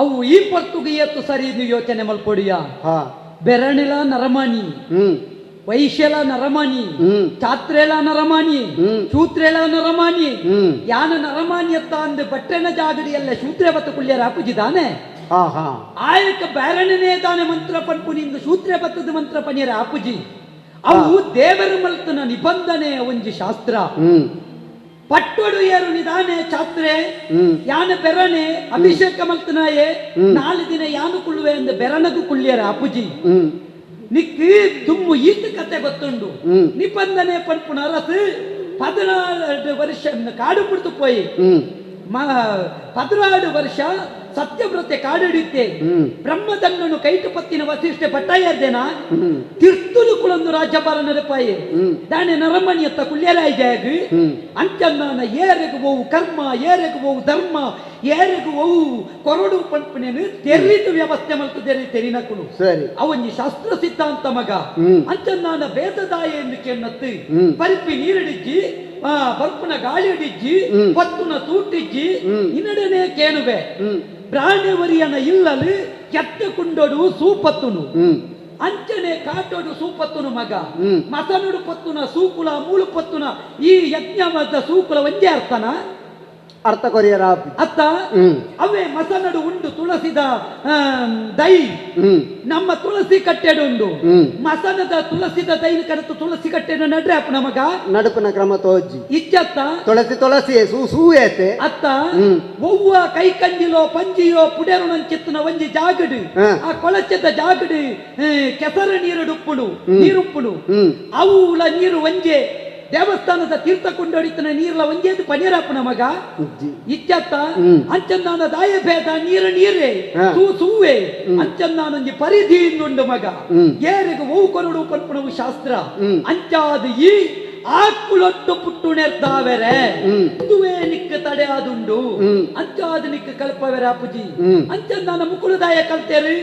ಅವು ಈ ಪರ್ತುಗೆ ಎತ್ತು ಸರಿ ಇದು ಯೋಚನೆ ಮಲ್ಪೊಡಿಯ. ಬೆರಣಿಲ ನರಮಾನಿ, ವೈಶ್ಯಲ ನರಮಾನಿ, ಛಾತ್ರೇಲ ನರಮಾನಿ, ಶೂತ್ರೇಲ ನರಮಾನಿ, ಯಾನ ನರಮಾನಿ ಎತ್ತ ಅಂದು ಬಟ್ಟೆನ ಜಾಗಡಿ ಎಲ್ಲ ಶೂತ್ರೆ ಬತ್ತ ಕುಳ್ಳಿಯರ ಅಪುಜಿದಾನೆ. ಆಯಕ ಬ್ಯಾರಣನೇ ತಾನೆ ಮಂತ್ರ ಪನ್ಪು ನಿಂದು ಶೂತ್ರೆ ಬತ್ತದ ಮಂತ್ರ ಪನಿಯರ ಅಪುಜಿ. ಅವು ದೇವರ ಮಲ್ತನ ನಿಬಂಧನೆ ಒಂಜಿ ಶಾಸ್ತ್ರ. ಪಟ್ಟೊಡು ಏರು ನಿಧಾನೆ ಛಾತ್ರೆ ಯಾನ ಬೆರಣೆ ಅಭಿಷೇಕ ಮಲ್ತನಾಯೆ 4 ದಿನ ಯಾನು ಕುಳ್ಳುವೆ ಅಂದ ಬೆರಣಗು ಕುಳ್ಳಿಯರ ಅಪುಜಿ. ನಿಕ್ಕಿ ದುಮ್ಮು ಈತ ಕತೆ ಗೊತ್ತುಂಡು. ನಿಬಂಧನೆ ಪನ್ಪುನ ಅರಸು 14 ವರ್ಷ ಕಾಡು ಬಿಡ್ತು ಪೋಯಿ 16 ವರ್ಷ ಸತ್ಯವ್ರತೆ ಕಾಡಿಡುತ್ತೆ. ಬ್ರಹ್ಮದಣ್ಣನು ಕೈಟು ಪತ್ತಿನ ವಸಿಷ್ಠೆ ಪಟ್ಟಾಯರ್ದೇನ ತಿರ್ತುಲು ಕುಳೊಂದು ರಾಜ್ಯಪಾಲ ನೆನಪಾಯಿ ದಾನೆ ನರಮಣಿಯತ್ತ ಕುಳ್ಯರಾಯ ಜಾಗ ಅಂಚನ್ನಾನ ಏರೆಗು ಓವು ಕರ್ಮ ಏರೆಗು ಓವು ಧರ್ಮ ಏರೆಗು ಓವು ಕೊರಡು ಪಂಪನೇನು ತೆರಿದು ವ್ಯವಸ್ಥೆ ಮಲ್ತು ತೆರಿ ತೆರಿನಕುಲು ಸರಿ ಅವನಿ ಶಾಸ್ತ್ರ ಸಿದ್ಧಾಂತ ಮಗ ಅಂಚನ್ನಾನ ವೇದದಾಯ ಎಂದು ಕೆನ್ನತ್ತು ಪರಿಪಿ ನೀರಿಡಿಜ್ಜಿ ಬರ್ಪುನ ಗಾಳಿ ಹಿಡಿಜ್ಜಿ ಪತ್ತುನ ತೂಟಿಜ್ಜಿ ಇನ್ನಡನೆ ಕೇಣುವೆ ಪ್ರಾಣಿವರಿಯನ ಇಲ್ಲಲು ಕೆತ್ತ ಕುಂಡೋಡು ಸೂಪತ್ತುನು ಅಂಚನೆ ಕಾಟೋಡು ಸೂಪತ್ತುನು ಮಗ ಮಸನುಡು ಪತ್ತುನ ಸೂಕುಲ ಮೂಳು ಪತ್ತುನ ಈ ಯಜ್ಞವಾದ ಸೂಕುಲ ಒಂದೇ ಅರ್ಥನ ಅರ್ಥ ಕೊರಿಯರ ಅತ್ತ ಅವೇ ಮಸನಡು ಉಂಡು ತುಳಸಿದ ದೈ ನಮ್ಮ ತುಳಸಿ ಕಟ್ಟೆಡು ಉಂಡು ಮಸನದ ತುಳಸಿದ ದೈನ ಕಡತು ತುಳಸಿ ಕಟ್ಟೆಡು ನಡ್ರೆ ಅಪ್ಪ ನಮಗ ನಡುಪನ ಕ್ರಮ ತೋಜಿ ಇಚ್ಚತ್ತ ತುಳಸಿ ತುಳಸಿ ಸೂ ಸೂ ಏತೆ ಅತ್ತ ಒವ್ವ ಕೈ ಕಂಜಿಲೋ ಪಂಜಿಯೋ ಪುಡೆರು ನಂಚಿತ್ತನ ಒಂಜಿ ಜಾಗಡು ಆ ಕೊಳಚದ ಜಾಗಡು ಕೆಸರು ನೀರುಡುಪ್ಪುಡು ನೀರುಪ್ಪುಡು ಅವುಲ ನೀರು ಒಂಜೆ ದೇವಸ್ಥಾನದ ತೀರ್ಥ ಕೊಂಡೊಡಿತನ ನೀರ್ಲ ಒಂಜೇದು ಪನೀರಪ್ಪನ ಮಗ ಇಚ್ಚತ್ತ ಅಂಚನ್ನಾನ ದಾಯ ಭೇದ ನೀರು ನೀರೇ ಸೂ ಸೂವೆ ಅಂಚನ್ನಾನೊಂಜಿ ಪರಿಧಿ ಉಂಡು ಮಗ ಏರಿಗ ಓವು ಕೊರಡು ಪನ್ಪುಣವು ಶಾಸ್ತ್ರ ಅಂಚಾದ ಈ ಆಕುಳೊಟ್ಟು ಪುಟ್ಟುಣೆರ್ತಾವೆರೆ ದುವೆ ನಿಕ್ಕ ತಡೆ ಆದುಂಡು ಅಂಚಾದ ನಿಕ್ಕ ಕಲ್ಪವೆರ ಅಪುಜಿ ಅಂಚ ನನ್ನ ಮುಕುಳುದಾಯ ಕಲ್ತೇರು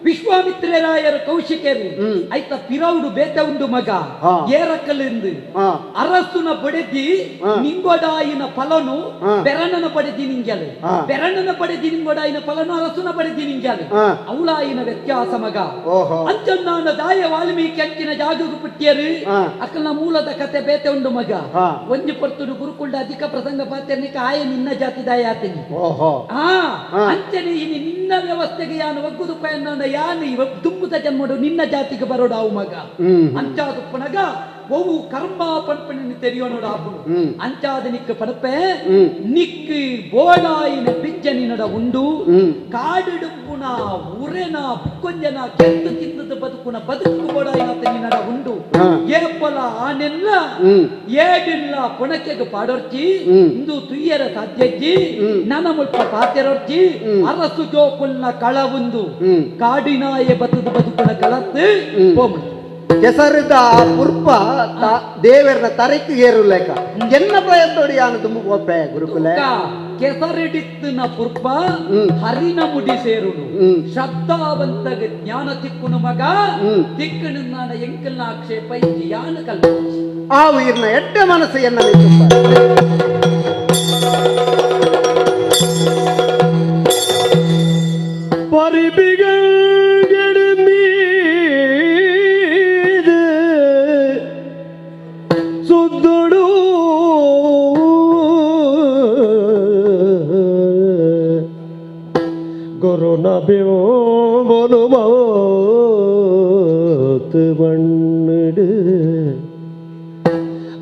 ವಿಶ್ವಾಮಿತ್ರರಾಯರು ಕೌಶಿಕರು ಐತ ಪಿರೌಡು ಬೇತ ಉಂಡು ಮಗ ಏರಕಲಿಂದು ಅರಸುನ ಬಡೆದಿ ನಿಂಗೊಡಾಯಿನ ಫಲನು ಬೆರಣನ ಪಡೆದಿ ನಿಂಗ್ಯಲು ಬೆರಣನ ಪಡೆದಿ ನಿಂಗೊಡಾಯಿನ ಫಲನು ಅರಸುನ ಪಡೆದಿ ನಿಂಗ್ಯಲು ಅವಳಾಯಿನ ವ್ಯತ್ಯಾಸ ಮಗ ಅಂಚನ್ನಾನ ದಾಯ ವಾಲ್ಮೀಕಿ ಅಂಚಿನ ಜಾಗು ಪುಟ್ಟಿಯರು ಅಕಲ್ನ ಮೂಲದ ಕತೆ ಬೇತೆ ಉಂಡು ಮಗ ಒಂಜಿ ಪೊರ್ತುಡು ಗುರುಕುಲ್ಡ ಅಧಿಕ ಪ್ರಸಂಗ ಪಾತ್ರನಿಕ ಆಯ ನಿನ್ನ ಜಾತಿ ದಾಯ ಆತನಿ ಅಂಚನೆ ಇನಿ ನಿನ್ನ ವ್ಯವಸ್ಥೆಗೆ ಯಾನು ಒಗ್ಗುದು ಯಾನು ಇವ ದುಂಬುದ ಜನ್ಮಡು ನಿನ್ನ ಜಾತಿಗೆ ಬರೋಡು ಅವು ಮಗ ಅಂಚಾದ ಪುನಗ ಒವು ಕರ್ಮ ಪನ್ಪಣಿನ ತೆರಿಯೋನೋಡು ಆಪುನು ಅಂಚಾದ ನಿಕ್ಕ ಪಡಪೆ ನಿಕ್ಕು ಬೋಡಾಯಿನ ಪಿಂಚ ನಿನ್ನಡ ಉಂಡು ಕಾಡಿಡುಪ್ಪುನ ಉರೆನ ಬುಕ್ಕೊಂಜನ ಕೆತ್ತು ತಿಂದದ ಬದುಕುನ ಬದುಕು ಬೋಡಾಯಿನ ನಿನ್ನಡ ಉಂಡು ಏಪಲ ಆನೆಲ್ಲ ಏಡಿಲ್ಲ ಪೊಣಕೆಗೆ ಪಾಡೊರ್ಚಿ ಇಂದು ತುಯ್ಯರ ಸಾಧ್ಯಜ್ಜಿ ನನ ಮುಲ್ಪ ಪಾತೆರೊರ್ಚಿ ಅರಸು ಜೋಕುಲ್ನ ಕಳವುಂದು ಕಾಡಿನಾಯ ಬತ್ತದ ಬದುಕುನ ಕಳತ್ತು ಹೋಮು ಕೆಸರಿದ ಪುರ್ಪ ದೇವರನ ತರಕ್ಕೆ ಏರುಲೇಕ ಎನ್ನ ಪ್ರಯತ್ನೋಡಿ ಯಾನು ತುಂಬ ಒಪ್ಪೆ ಗುರುಕುಲೆ ಕೆಸರಿಡಿತ್ತಿನ ಪುರ್ಪ ಹರಿನ ಮುಡಿ ಸೇರುನು ಶ್ರದ್ಧಾವಂತಗ ಜ್ಞಾನ ತಿಕ್ಕುನು ಮಗ ತಿಕ್ಕನು ನಾನ ಎಂಕಲ್ನ ಆಕ್ಷೇಪ ಯಾನು ಕಲ್ಪ ಆ ಉಯಿರ್ನ ಎಡ್ಡೆ ಮನಸ್ಸು ಎನ್ನ ಪರಿಬಿಗಳು ಮೀದು ಸುದ್ದುಡು ಗುರುನ ಬಿಂಬನು ಮಾತು ಮಣ್ಣಿಡು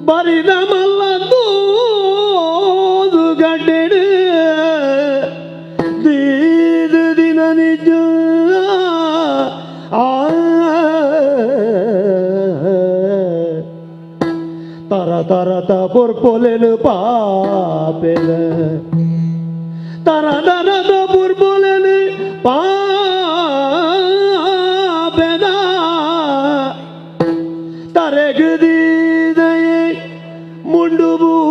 ಬರಿದಮಲ್ಲ ತೋದು ಗಡ್ಡೆಡು ದೀದು ದಿನ ನಿಜ ತರ ತರತ ಪೊರ್ಪೊಲೆನು ಪಾಪೆಲ ತರ ತರತ ಪೊರ್ಪೊಲೆನು ಪಾಪೆದ ತರೆಗದೀದಯೆ ಮುಂಡು ಬೂರುದು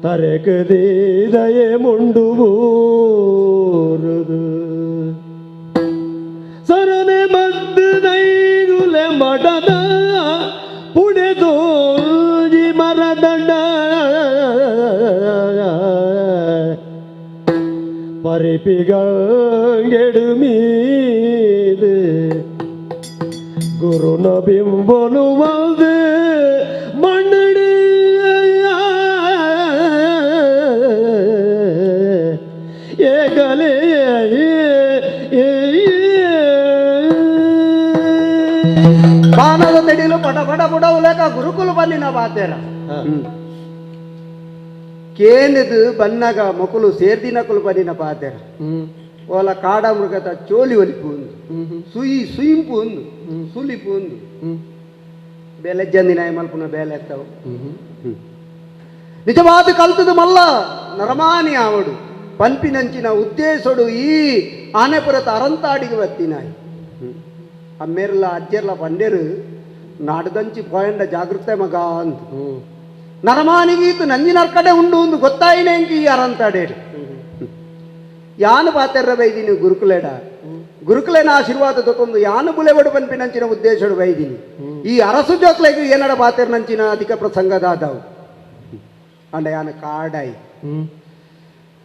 ತರೆಗದೀದಯೆ ಮುಂಡು ಬೂರುದು ಸರನೆ ಮದ್ದು ದೈಗುಲೆ ಮಠದ ಪುಡೆದೋಜಿ ಮರದಂಡ ಪರಿಪಿಗಂಗೆಡು ಮೀದು ಗುರುನ ಬಿಂಬನು வந்து மண்ணிடு ஏகலே ಬಾಣದ ತಡಿಲು ಪಟ ಪಟ ಪುಡವುಲೇಕ ಗುರುಕುಲ ಬನ್ನಿನ ಬಾತೇರ ಕೇಂದ್ರದು ಬನ್ನಗ ಮೊಕಲು ಸೇರ್ದಿನಕುಲು ಬನ್ನಿನ ಪಾತೇರ ಓಲ ಕಾಡ ಮೃಗದ ಚೋಲಿ ಒಲಿಪು ಉಂದು ಸುಯಿ ಸುಯಿಂಪು ಉಂದು ಸುಲಿಪು ಉಂದು ಬೇಲೆ ಜಂದಿನ ಮಲ್ಪುನ ಬೇಲೆ ಎತ್ತವು ನಿಜವಾದ ಕಲ್ತದ ಮಲ್ಲ ನರಮಾನಿ ಆವಡು ಪನ್ಪಿನಂಚಿನ ಉದ್ದೇಶಡು ಈ ಆನೆಪುರತ ಅರಂತಾಡಿಗೆ ಬತ್ತಿನಾಯಿ ಅಮ್ಮೇರ್ಲ ಅಜ್ಜೆರ್ಲ ಪಂಡೇರು ನಾಡದಂಚಿ ಪೋಯಂಡ ಜಾಗೃತೆ ಮಗ ಅಂತ ನರಮಾನಿಗೀತು ನಂಜಿನರ್ಕಡೆ ಉಂಡು ಒಂದು ಗೊತ್ತಾಯಿನೇಂಕಿ ಈ ಅರಂತಾಡೇಡು ಯಾನು ಪಾತೆರ್ರ ಬೈದಿನಿ ಗುರುಕುಲೇಡ ಗುರುಕುಲೇನ ಆಶೀರ್ವಾದ ತೊಂದು ಯಾನು ಬುಲೆಬಡು ಪನ್ಪಿನಂಚಿನ ಉದ್ದೇಶಡು ಬೈದಿನಿ ಈ ಅರಸು ಜೋಕ್ಲೆಗ್ ಏನಡ ಪಾತೆರ್ನಂಚಿನ ಅಧಿಕ ಪ್ರಸಂಗದಾದವು ಅಂಡ ಯಾನ ಕಾಡಾಯಿ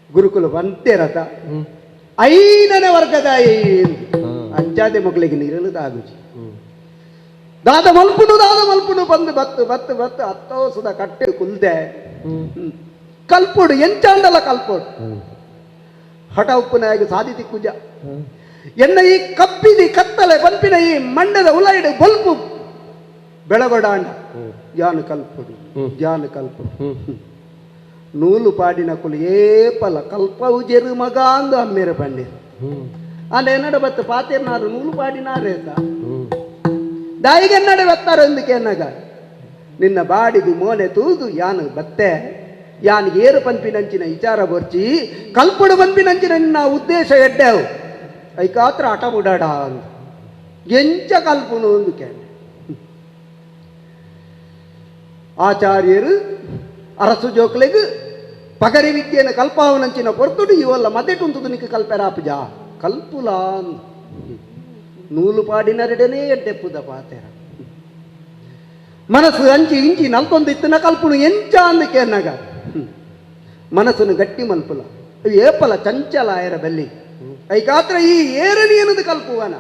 ಗುರುಕುಲ ಬಂತೇರತ ಐದನೇ ವರ್ಗದಾಯಿ ಅಂಚಾದೆ ಮಕ್ಕಳಿಗೆ ನೀರಲು ತಾಗುಜಿ ದಾದ ಮಲ್ಪುನು ದಾದ ಮಲ್ಪುನು ಬಂದು ಬತ್ತು ಬತ್ತು ಬತ್ತು ಅತ್ತೋಸದ ಕಟ್ಟೆ ಕುಲ್ದೆ ಕಲ್ಪುಡು ಎಂಚಾಂಡಲ ಕಲ್ಪುಡು ಹಠ ಉಪ್ಪುನಾಗಿ ಸಾಧಿತಿ ಕುಜ ಎನ್ನ ಈ ಕಪ್ಪಿದಿ ಕತ್ತಲೆ ಪಂಪಿನ ಈ ಮಂಡದ ಉಲೈಡು ಬೊಲ್ಪು ಬೆಳಗೊಡಾಂಡ ಯಾನು ಕಲ್ಪುಡು ಯಾನು ಕಲ್ಪುಡು ನೂಲು ಪಾಡಿನ ಕುಲು ಏಪಲ ಕಲ್ಪವು ಜೆರು ಮಗ ಅಂದು ಅಮ್ಮೇರ ಪಂಡೀರು ಅಂಡ ಎನ್ನಡ ಬತ್ತು ಪಾತೇರ್ನಾರು ನೂಲು ಪಾಡಿನಾರೇತ ದಾಯಿಗೆನ್ನಡೆ ಬತ್ತಾರ ಎಂದಕ್ಕೆ ನಿನ್ನ ಬಾಡಿದು ಮೋನೆ ತೂದು ಯಾನು ಬತ್ತೆ ಯಾನು ಏರು ಪಂಪಿನಂಚಿನ ವಿಚಾರ ಬರ್ಚಿ ಕಲ್ಪುಡು ಪಂಪಿನಂಚಿನ ನಿನ್ನ ಉದ್ದೇಶ ಎಡ್ಡೆವು ಐಕಾತ್ರ ಆಟ ಬಿಡಾಡ ಅಂತ. ಎಂಚ ಕಲ್ಪುನು ಒಂದು ಕೇಂದ್ರ ಆಚಾರ್ಯರು ಅರಸು ಜೋಕ್ಲೆಗ್ ಪಗರಿ ವಿದ್ಯೆನ ಕಲ್ಪಾವನಂಚಿನ ಪೊರ್ತುಡು ಇವಲ್ಲ ಮದೆಟುಂತುದು ನಿಕ್ಕ ಕಲ್ಪೆರಾಪುಜ ಕಲ್ಪುಲ ನೂಲು ಪಾಡಿನರೆಡನೇ ಎಡ್ಡೆಪ್ಪುದ ಪಾತೆರ ಮನಸ್ಸು ಅಂಚಿ ಇಂಚಿ ನಲ್ತೊಂದು ಇತ್ತಿನ ಕಲ್ಪುನು ಎಂಚ ಅಂದಕ್ಕೆ ಮನಸ್ಸನ್ನು ಗಟ್ಟಿ ಮಲ್ಪುಲ. ಏಪಲ ಚಂಚಲ ಆಯರ ಬಲ್ಲಿ. ಐಕಾತ್ರ ಈ ಏರಣಿ ಅನ್ನೋದು ಕಲ್ಪುವನ.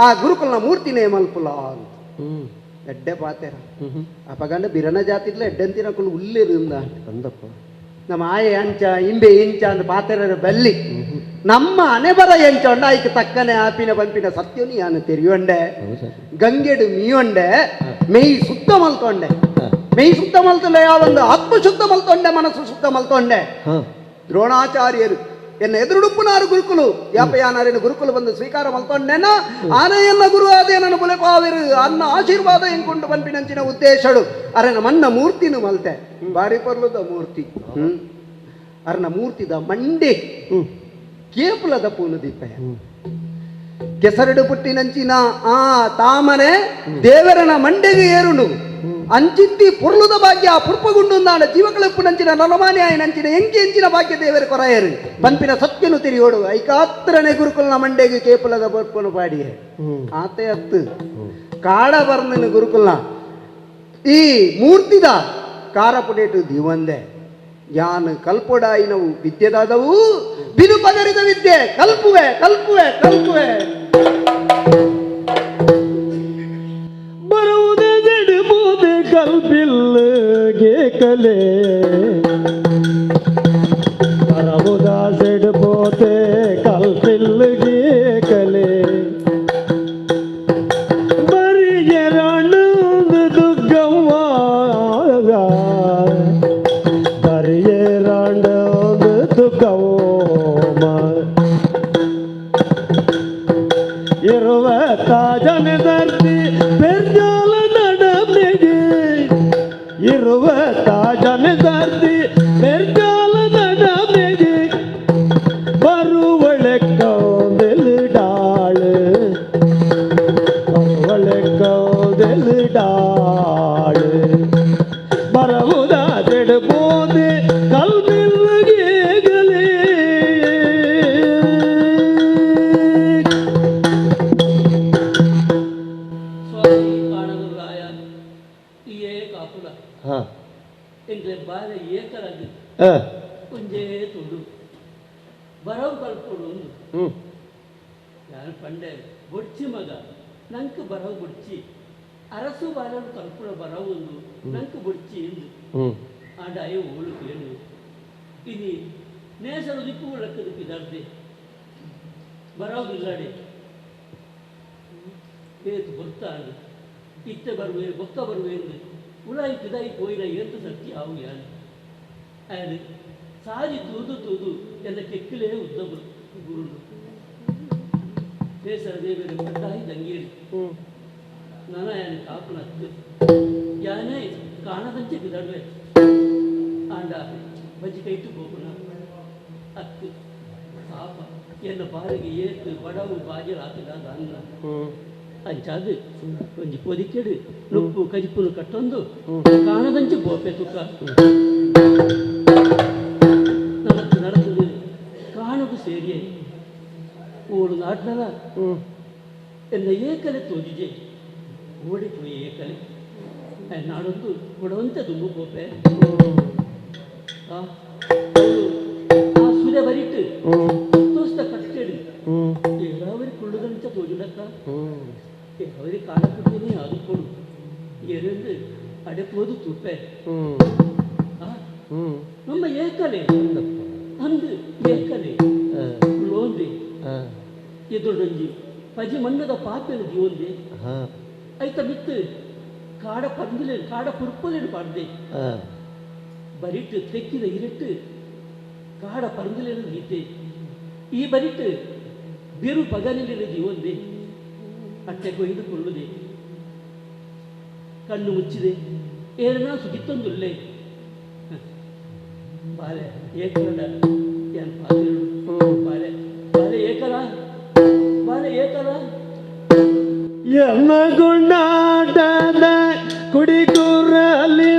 ಆ ಗುರುಕುಲನ ಮೂರ್ತಿನೇ ಮಲ್ಪುಲ ಅಂತ. ಎಡ್ಡೆ ಪಾತೆರ. ಅಪಗಂಡ ಬಿರನ ಜಾತಿಡ್ಲ ಎಡ್ಡೆಂತಿನಕುಲು ಉಲ್ಲೇರು ಅಂದಪ್ಪ. ನಮ್ಮ ಆಯೆ ಅಂಚ ಇಂಬೆ ಇಂಚ ಅಂದ ಪಾತೆರ ಬಲ್ಲಿ. ನಮ್ಮ ಅನೆಬರ ಎಂಚ ಉಂಡ ಐಕ್ ತಕ್ಕನೆ ಆಪಿನ ಪಂಪಿನ ಸತ್ಯನಿ ಯಾನು ತೆರಿಯೊಂಡೆ. ಗಂಗೆಡು ಮೀಯೊಂಡೆ ಮೆಯ್ ಶುದ್ಧ ಮಲ್ತೊಂಡೆ. ಮೆಯ್ ಶುದ್ಧ ಮಲ್ತಲೆ ಯಾವೊಂದು ಆತ್ಮ ಶುದ್ಧ ಮಲ್ತೊಂಡೆ ಮನಸ್ಸು ಶುದ್ಧ ಮಲ್ತೊಂಡೆ. ದ್ರೋಣಾಚಾರ್ಯರು ಎನ್ನ ಎದುರುಡುಪ್ಪುನಾರು ಗುರುಕುಲು ಯಾಪಯಾನಾರಿನ ಗುರುಕುಲು ಬಂದು ಸ್ವೀಕಾರ ಮಲ್ತೊಂಡೆನ ಆನೆಯನ್ನ ಗುರು ಆದೇನನ್ನು ಬುಲೆಪಾವಿರು ಅನ್ನ ಆಶೀರ್ವಾದ ಎಂಕೊಂಡು ಪನ್ಪಿನಂಚಿನ ಉದ್ದೇಶಡು ಅರೆನ ಮಣ್ಣ ಮೂರ್ತಿನು ಮಲ್ತೆ ಬಾರಿ ಪರ್ಲುದ ಮೂರ್ತಿ. ಅರನ ಮೂರ್ತಿದ ಮಂಡೆ ಕೇಪುಲದ ಪೂನು ದೀಪಯ ಕೆಸರಡು ಪುಟ್ಟಿನಂಚಿನ ಆ ತಾಮನೆ ದೇವರನ ಮಂಡೆಗೆ ಏರುಂಡು ಅಂಚಿತ್ತಿ ಪೊರ್ಲುದ ಭಾಗ್ಯ ಪುರ್ಪಗುಂಡು ಜೀವಕಳಪ್ಪುನಂಚಿನ ನಲಮಾನಿ ಆಯನಂಚಿನ ಎಂಕಿ ಎಂಚಿನ ಭಾಗ್ಯ ದೇವರ ಕೊರಾಯರು ಪನ್ಪಿನ ಸತ್ಯನು ತಿರಿಯೋಡು ಐಕಾತ್ರನೆ ಗುರುಕುಲನ ಮಂಡೆಗೆ ಕೇಪುಲದ ಪರ್ಪನು ಪಾಡಿಯೆ ಆತೆ ಅತ್ತು ಕಾಡ ಬರ್ನನು ಗುರುಕುಲ್ನ ಈ ಮೂರ್ತಿದ ಕಾರ ಪುಡೇಟು ದಿವಂದೆ ಯಾನು ಕಲ್ಪೊಡಾಯಿನವು ವಿದ್ಯೆದಾದವು ಬಿನು ಪಗರಿದ ವಿದ್ಯೆ ಕಲ್ಪುವೆ ಕಲ್ಪುವೆ ಕಲ್ಪುವೆ. ಬರುವುದೇ ಕಲ್ಪಿಲ್ಗೆ ಕಲೆ ಬರವುದ ಜಡ್ಬೋತೆ ಕಲ್ಪಿಲ್ಗೆ ಕಲೆ ಬರಿಯರಣದ ದುಗ್ಗವ್ವ ಬರಿಯರಣದ ದುಗ್ಗವ್ವ ಇರುವ ತಾಜನ ದರ್ತಿ ಪೆರ್ಜಾಲ ನಡಮೆಗೆ ಇರುವ ತಾಜನ ದರ್ತಿ ಪೆರ್ಜಾಲ ನಡಮೆಗೆ ಬರುವಳೆ ಕೌದೆಲ್ ಡಾಳು ಬರುವಳೆ ಕೌದೆಲ್ ಡಾಳು ಬರವುದ ಜಡ್ಬೋದೆ ಕಲ್ಬಿಲ್ಗೆ ಗಲೆ. ಸ್ವಾಮಿ ಕಾಣಗುರುರಾಯ ಇಯೇ ಕಾಪುಲ ಎಂಕ್ಲೆ ಬಾಲೆ ಏಕರಾಗಿ ಒಂಜೇ ತುಂಡು ಬರವು ಕಲ್ಪೊಡು ಒಂದು ಯಾರು ಪಂಡೆ ಬೊಡ್ಚಿ ಮಗ ನಂಕ್ ಬರವು ಬೊಡ್ಚಿ ಅರಸು ಬಾಲನು ಕಲ್ಪುಣ ಬರವು ಒಂದು ನಂಕ್ ಬೊಡ್ಚಿ ಎಂದು ಆಂಡ ಅಯ್ಯೋ ಓಳು ಕೇಳು ಇನಿ ನೇಸರು ದಿಕ್ಕು ಲಕ್ಕದ ಪಿದಾರ್ದೆ ಬರವುದಿಲ್ಲಡೆ ಏತು ಗೊತ್ತಾಂಡು ಇತ್ತೆ ಬರುವೆ ಬೊಕ್ಕ ಬರುವೆ ಎಂದು ಉಳಾಯಿ ಪಿದಾಯಿ ಪೋಯಿನ ಏತು ಸತ್ಯ ಆವು ಯಾನು ಆಯನು ಸಾಜಿ ತೂದು ತೂದು ಎಲ್ಲ ಕೆಕ್ಕಲೇ ಉದ್ದ ಗುರುಡು ನೇಸರ ದೇವರ ಪಟ್ಟಾಯಿ ದಂಗೇರಿ ನಾನ ಯಾನು ಕಾಪುನತ್ತು ಯಾನೇ ಕಾಣದಂಚೆ ಪಿದಾಡುವೆ ಆಂಡ ಬಜ್ಜಿ ಕೈಟು ಪೋಪುನ ಅತ್ತು ಪಾಪ ಎನ್ನ ಬಾರಿಗೆ ಏತು ಬಡವು ಬಾಜಲಾತಿದ ಅನ್ನ ಅಂಚಾದು ಒಂಜಿ ಪೊದಿಕೆಡು ನುಪ್ಪು ಕಜಿಪುನು ಕಟ್ಟೊಂದು ಕಾಣದಂಚೆ ಬೋಪೆ ತುಕ್ಕ ನಡತು ನಡತದು ಕಾಣದು ಸೇರಿಯೇ ಓಡು ನಾಟ್ನಲ ಎನ್ನ ಏಕಲೆ ತೋಜಿಜೆ ಓಡಿ ಪೋಯಿ ಏಕಲೆ ನಾಡೊಂದು ಕೊಡವಂತೆ ದುಂಬು ಪೋಪೆ ಆ ಆ ಸುದೆ ಬರಿಟ್ಟು ತೋಸ್ತ ಕಟ್ಟೆಡು ಏರಾವರಿ ಕುಳ್ಳುದಂಚ ತೋಜುಡಕ್ಕ ಅವರಿ ಕಾಲಪುಟ್ಟಿನೇ ಅದು ಕೊಡು ಎರೆಂದು ಅಡೆಪೋದು ತುಪ್ಪೆ ನಮ್ಮ ಏಕಲೆ ಅಂದು ಏಕಲೆ ಲೋಂದೆ ಎದುರುಡೊಂಜಿ ಪಜಿ ಮಣ್ಣದ ಪಾಪೆನು ದಿವೊಂದೆ ಐತ ಮಿತ್ತು ಕಾಡ ಪಂದಿಲೇನು ಕಾಡ ಪುರ್ಪಲೇನು ಪಾಡ್ದೆ ಬರಿಟ್ಟು ತೆಕ್ಕಿದ ಇರಟ್ಟು ಕಾಡ ಪರಂದಿಲೇನು ದೀತೆ ಈ ಬರಿಟ್ಟು ಬಿರು ಪಗನಿಲೇನು ದಿವೊಂದೆ ಅಟ್ಟೆ ಕೊಯ್ದು ಕೊಳ್ಳುದೆ ಕಣ್ಣು ಮುಚ್ಚಿದೆ ಏನ ಸುಗಿತ್ತೊಂದುಲ್ಲೆ ಬಾಲೆ ಏಕಲಡ ಏನ್ ಪಾತಿರು ಬಾಲೆ ಬಾಲೆ ಏಕಲ ಬಾಲೆ ಏಕಲ. ಎನ್ನ ಗುಂಡಾಟದ ಕುಡಿಕುರಲಿ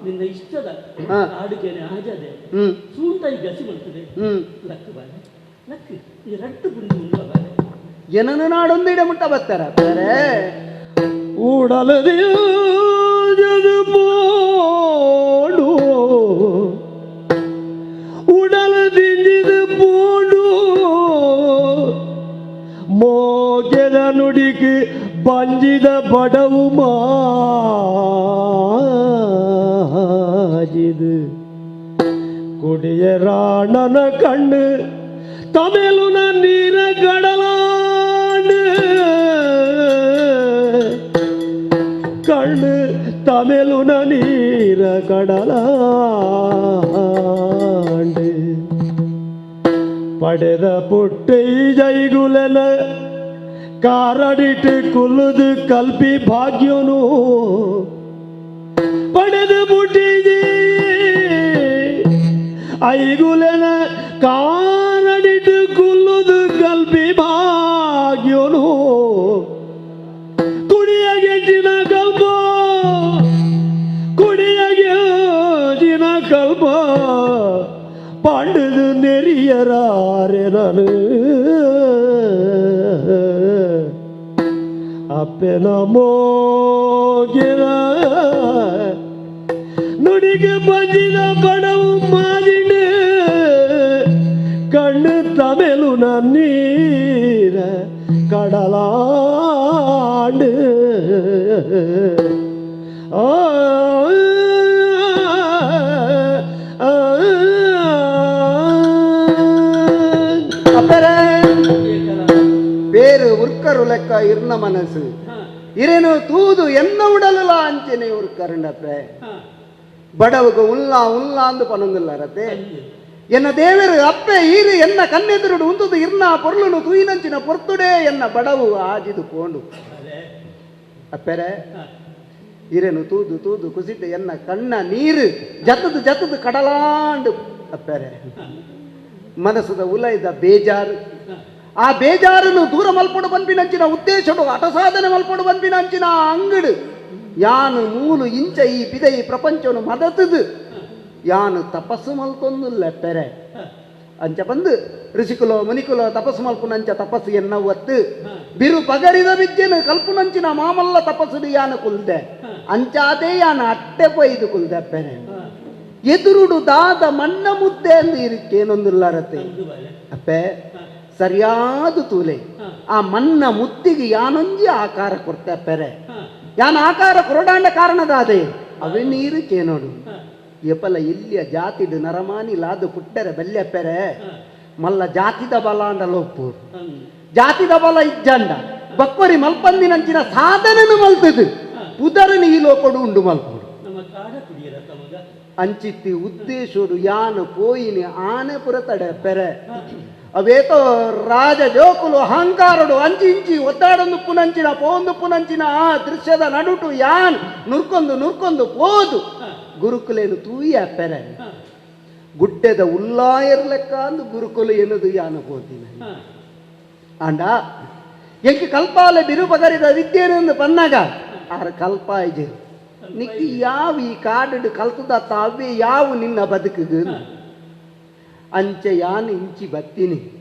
ನಿನ್ನ ಇಷ್ಟದ ಆಡುಗೆನೆ ಆಜಾದೆ ಸೂಂಟಾಯಿ ಗಸಿ ಬರ್ತದೆ ಲಕ್ಕು ಬಾಲೆ ಲಕ್ಕು ಈ ರಟ್ಟು ಗುಂಡು ಉಂಡ ಬಾಲೆ ಏನನ್ನು ನಾಡೊಂದು ಇಡ ಮುಟ್ಟ ಬರ್ತಾರ ಬೇರೆ ಉಡಲದೆ ಪೋಡು ಉಡಲ ದಿಂಜಿದ ಪೋಡು ಮೋಗೆದ ನುಡಿಗೆ ಬಂಜಿದ ಬಡವು ಮಾಜಿದು ಕುಡಿಯ ರಾಣನ ಕಣ್ಣು ತಮಿಳುನ ನೀರ ಗಡಲಾಂಡು ಕಣ್ಣು ತಮಿಳುನ ನೀರ ಕಡಲಾಂಡು ಪಡೆದ ಪುಟ್ಟೈ ಜೈಗುಲನ ಕಾರಡಿಟ್ಟು ಕುಲ್ಲುದು ಕಲ್ಪಿ ಭಾಗ್ಯನು ಪಡೆದು ಪುಟ್ಟಿಜಿ ಐಗುಲನ ಕಾರಡಿಟ್ಟು ಕುಲ್ಲುದು ಕಲ್ಪಿ ಭಾಗ್ಯನು ಕುಡಿಯ ಗೆಜ್ಜಿನ ಕಲ್ಪ ಕುಡಿಯ ಗೆಜ್ಜಿನ ಕಲ್ಪ ಪಾಂಡದು ನೆರಿಯರಾರೆ ನಾನು ಅಪ್ಪೆನ ಮೋಗಿನ ನುಡಿಗೆ ಬಂಜಿದ ಬಡವು ಮಾಜಿನ ಬೇರು ಉರ್ಕರು ಲೆಕ್ಕ ಇರ್ನ ಮನಸ್ಸು ಇರೇನು ತೂದು ಎನ್ನ ಉಡಲುಲ ಅಂಚೆನೆ ಉರ್ಕರುಂಡಪ್ಪೆ ಬಡವಗ ಉಲ್ಲ ಉಲ್ಲ ಅಂದು ಪನೊಂದಿಲ್ಲ ರತೆ ಎನ್ನ ದೇವರು ಅಪ್ಪೆ ಈರು ಎನ್ನ ಕನ್ನೆದುರುಡು ಉಂದುದು ಇರ್ನ ಪೊರ್ಲುನು ತೂಯಿನಂಚಿನ ಪೊರ್ತುಡೇ ಎನ್ನ ಬಡವು ಆಜಿದು ಪೋಂಡು ಅಪ್ಪೆರೆ ಇರೇನು ತೂದು ತೂದು ಕುಸಿಟ್ಟು ಎನ್ನ ಕಣ್ಣ ನೀರು ಜತದು ಜತದು ಕಡಲಾಂಡು ಅಪ್ಪೆರೆ ಮನಸ್ಸದ ಉಲೈದ ಬೇಜಾರು ಆ ಬೇಜಾರನ್ನು ದೂರ ಮಲ್ಪಡು ಪನ್ಪಿನಂಚಿನ ಉದ್ದೇಶಡು ಹಠ ಸಾಧನೆ ಮಲ್ಪಡು ಪನ್ಪಿನಂಚಿನ ಅಂಗಡು ಯಾನು ಮೂಲು ಇಂಚ ಈ ಬಿದೈ ಪ್ರಪಂಚವನ್ನು ಮದತದು ಯಾನು ತಪಸ್ಸು ಮಲ್ತೊಂದಿಲ್ಲ ಪೆರೆ ಅಂಚ ಬಂದು ಋಷಿಕುಲೋ ಮುನಿಕುಲೋ ತಪಸ್ಸು ಮಲ್ಪುನಂಚ ತಪಸ್ಸು ಎನ್ನವತ್ತು ಬಿರು ಪಗರಿದ ಬಿಜ್ಜೆನು ಕಲ್ಪುನಂಚಿನ ಮಾಮಲ್ಲ ತಪಸ್ಸು ಯಾನು ಕುಲ್ದೆ ಅಂಚಾದೇ ಯಾನು ಅಟ್ಟೆ ಪೊಯ್ದು ಕುಲ್ದೆ ಪೆರೆ ಎದುರುಡು ದಾದ ಮಣ್ಣ ಮುದ್ದೆ ಅಂದು ಇರಿಕೇನೊಂದಿಲ್ಲರತೆ ಅಪ್ಪೆ ಸರಿಯಾದ ತೂಲೆ ಆ ಮಣ್ಣ ಮುದ್ದಿಗೆ ಯಾನೊಂಜಿ ಆಕಾರ ಕೊಡ್ತೆ ಪೆರೆ ಯಾನ ಆಕಾರ ಕೊರಡಾಂಡ ಕಾರಣದಾದೆ ಅವೇ ನೀರು ಕೇನೋಡು ಎಪಲ ಎಲ್ಲಿಯ ಜಾತಿಡು ನರಮಾನಿ ಲಾದು ಪುಟ್ಟರೆ ಬಲ್ಯ ಪೆರೆ ಮಲ್ಲ ಜಾತಿದ ಬಲಾಂಡ ಲೋಪೂರು ಜಾತಿದ ಬಲ ಇಜ್ಜಂಡ ಬಕ್ವರಿ ಮಲ್ಪಂದಿನಂಚಿನ ಸಾಧನೆನು ಮಲ್ತದು ಪುದರನು ಈ ಲೋಕಡು ಉಂಡು ಮಲ್ಪೋಡು ಅಂಚಿತ್ತಿ ಉದ್ದೇಶೋಡು ಯಾನು ಪೋಯಿನಿ ಆನೆ ಪುರ ತಡೆ ಪೆರೆ ಅವೇತೋ ರಾಜ ಜೋಕುಲು ಅಹಂಕಾರಡು ಅಂಚಿ ಇಂಚಿ ಒತ್ತಾಡೊಂದು ಪುನಂಚಿನ ಪೋಂದು ಪುನಂಚಿನ ಆ ದೃಶ್ಯದ ನಡುಟು ಯಾನ್ ನುರ್ಕೊಂದು ನುರ್ಕೊಂದು ಪೋದು ಗುರುಕುಲೇನು ತೂಯ ಪೆರೆ ಗುಡ್ಡೆದ ಉಲ್ಲಾಯರ್ ಲೆಕ್ಕ ಅಂದು ಗುರುಕುಲು ಎನ್ನದು ಯಾನು ಹೋದಿನ ಆಂಡ ಎಂಕ್ ಕಲ್ಪಾಲೆ ಬಿರುಪಗರಿದ ವಿದ್ಯೆನೆಂದು ಪನ್ನಾಗ ಆರ ಕಲ್ಪಾಯ್ಜೆ ನಿಕ್ಕಿ ಯಾವ ಈ ಕಾಡು ಕಲ್ತದ ತಾವೇ ಯಾವ ನಿನ್ನ ಬದುಕುಗು ಅಂಚೆ ಯಾನು ಇಂಚಿ ಬತ್ತೀನಿ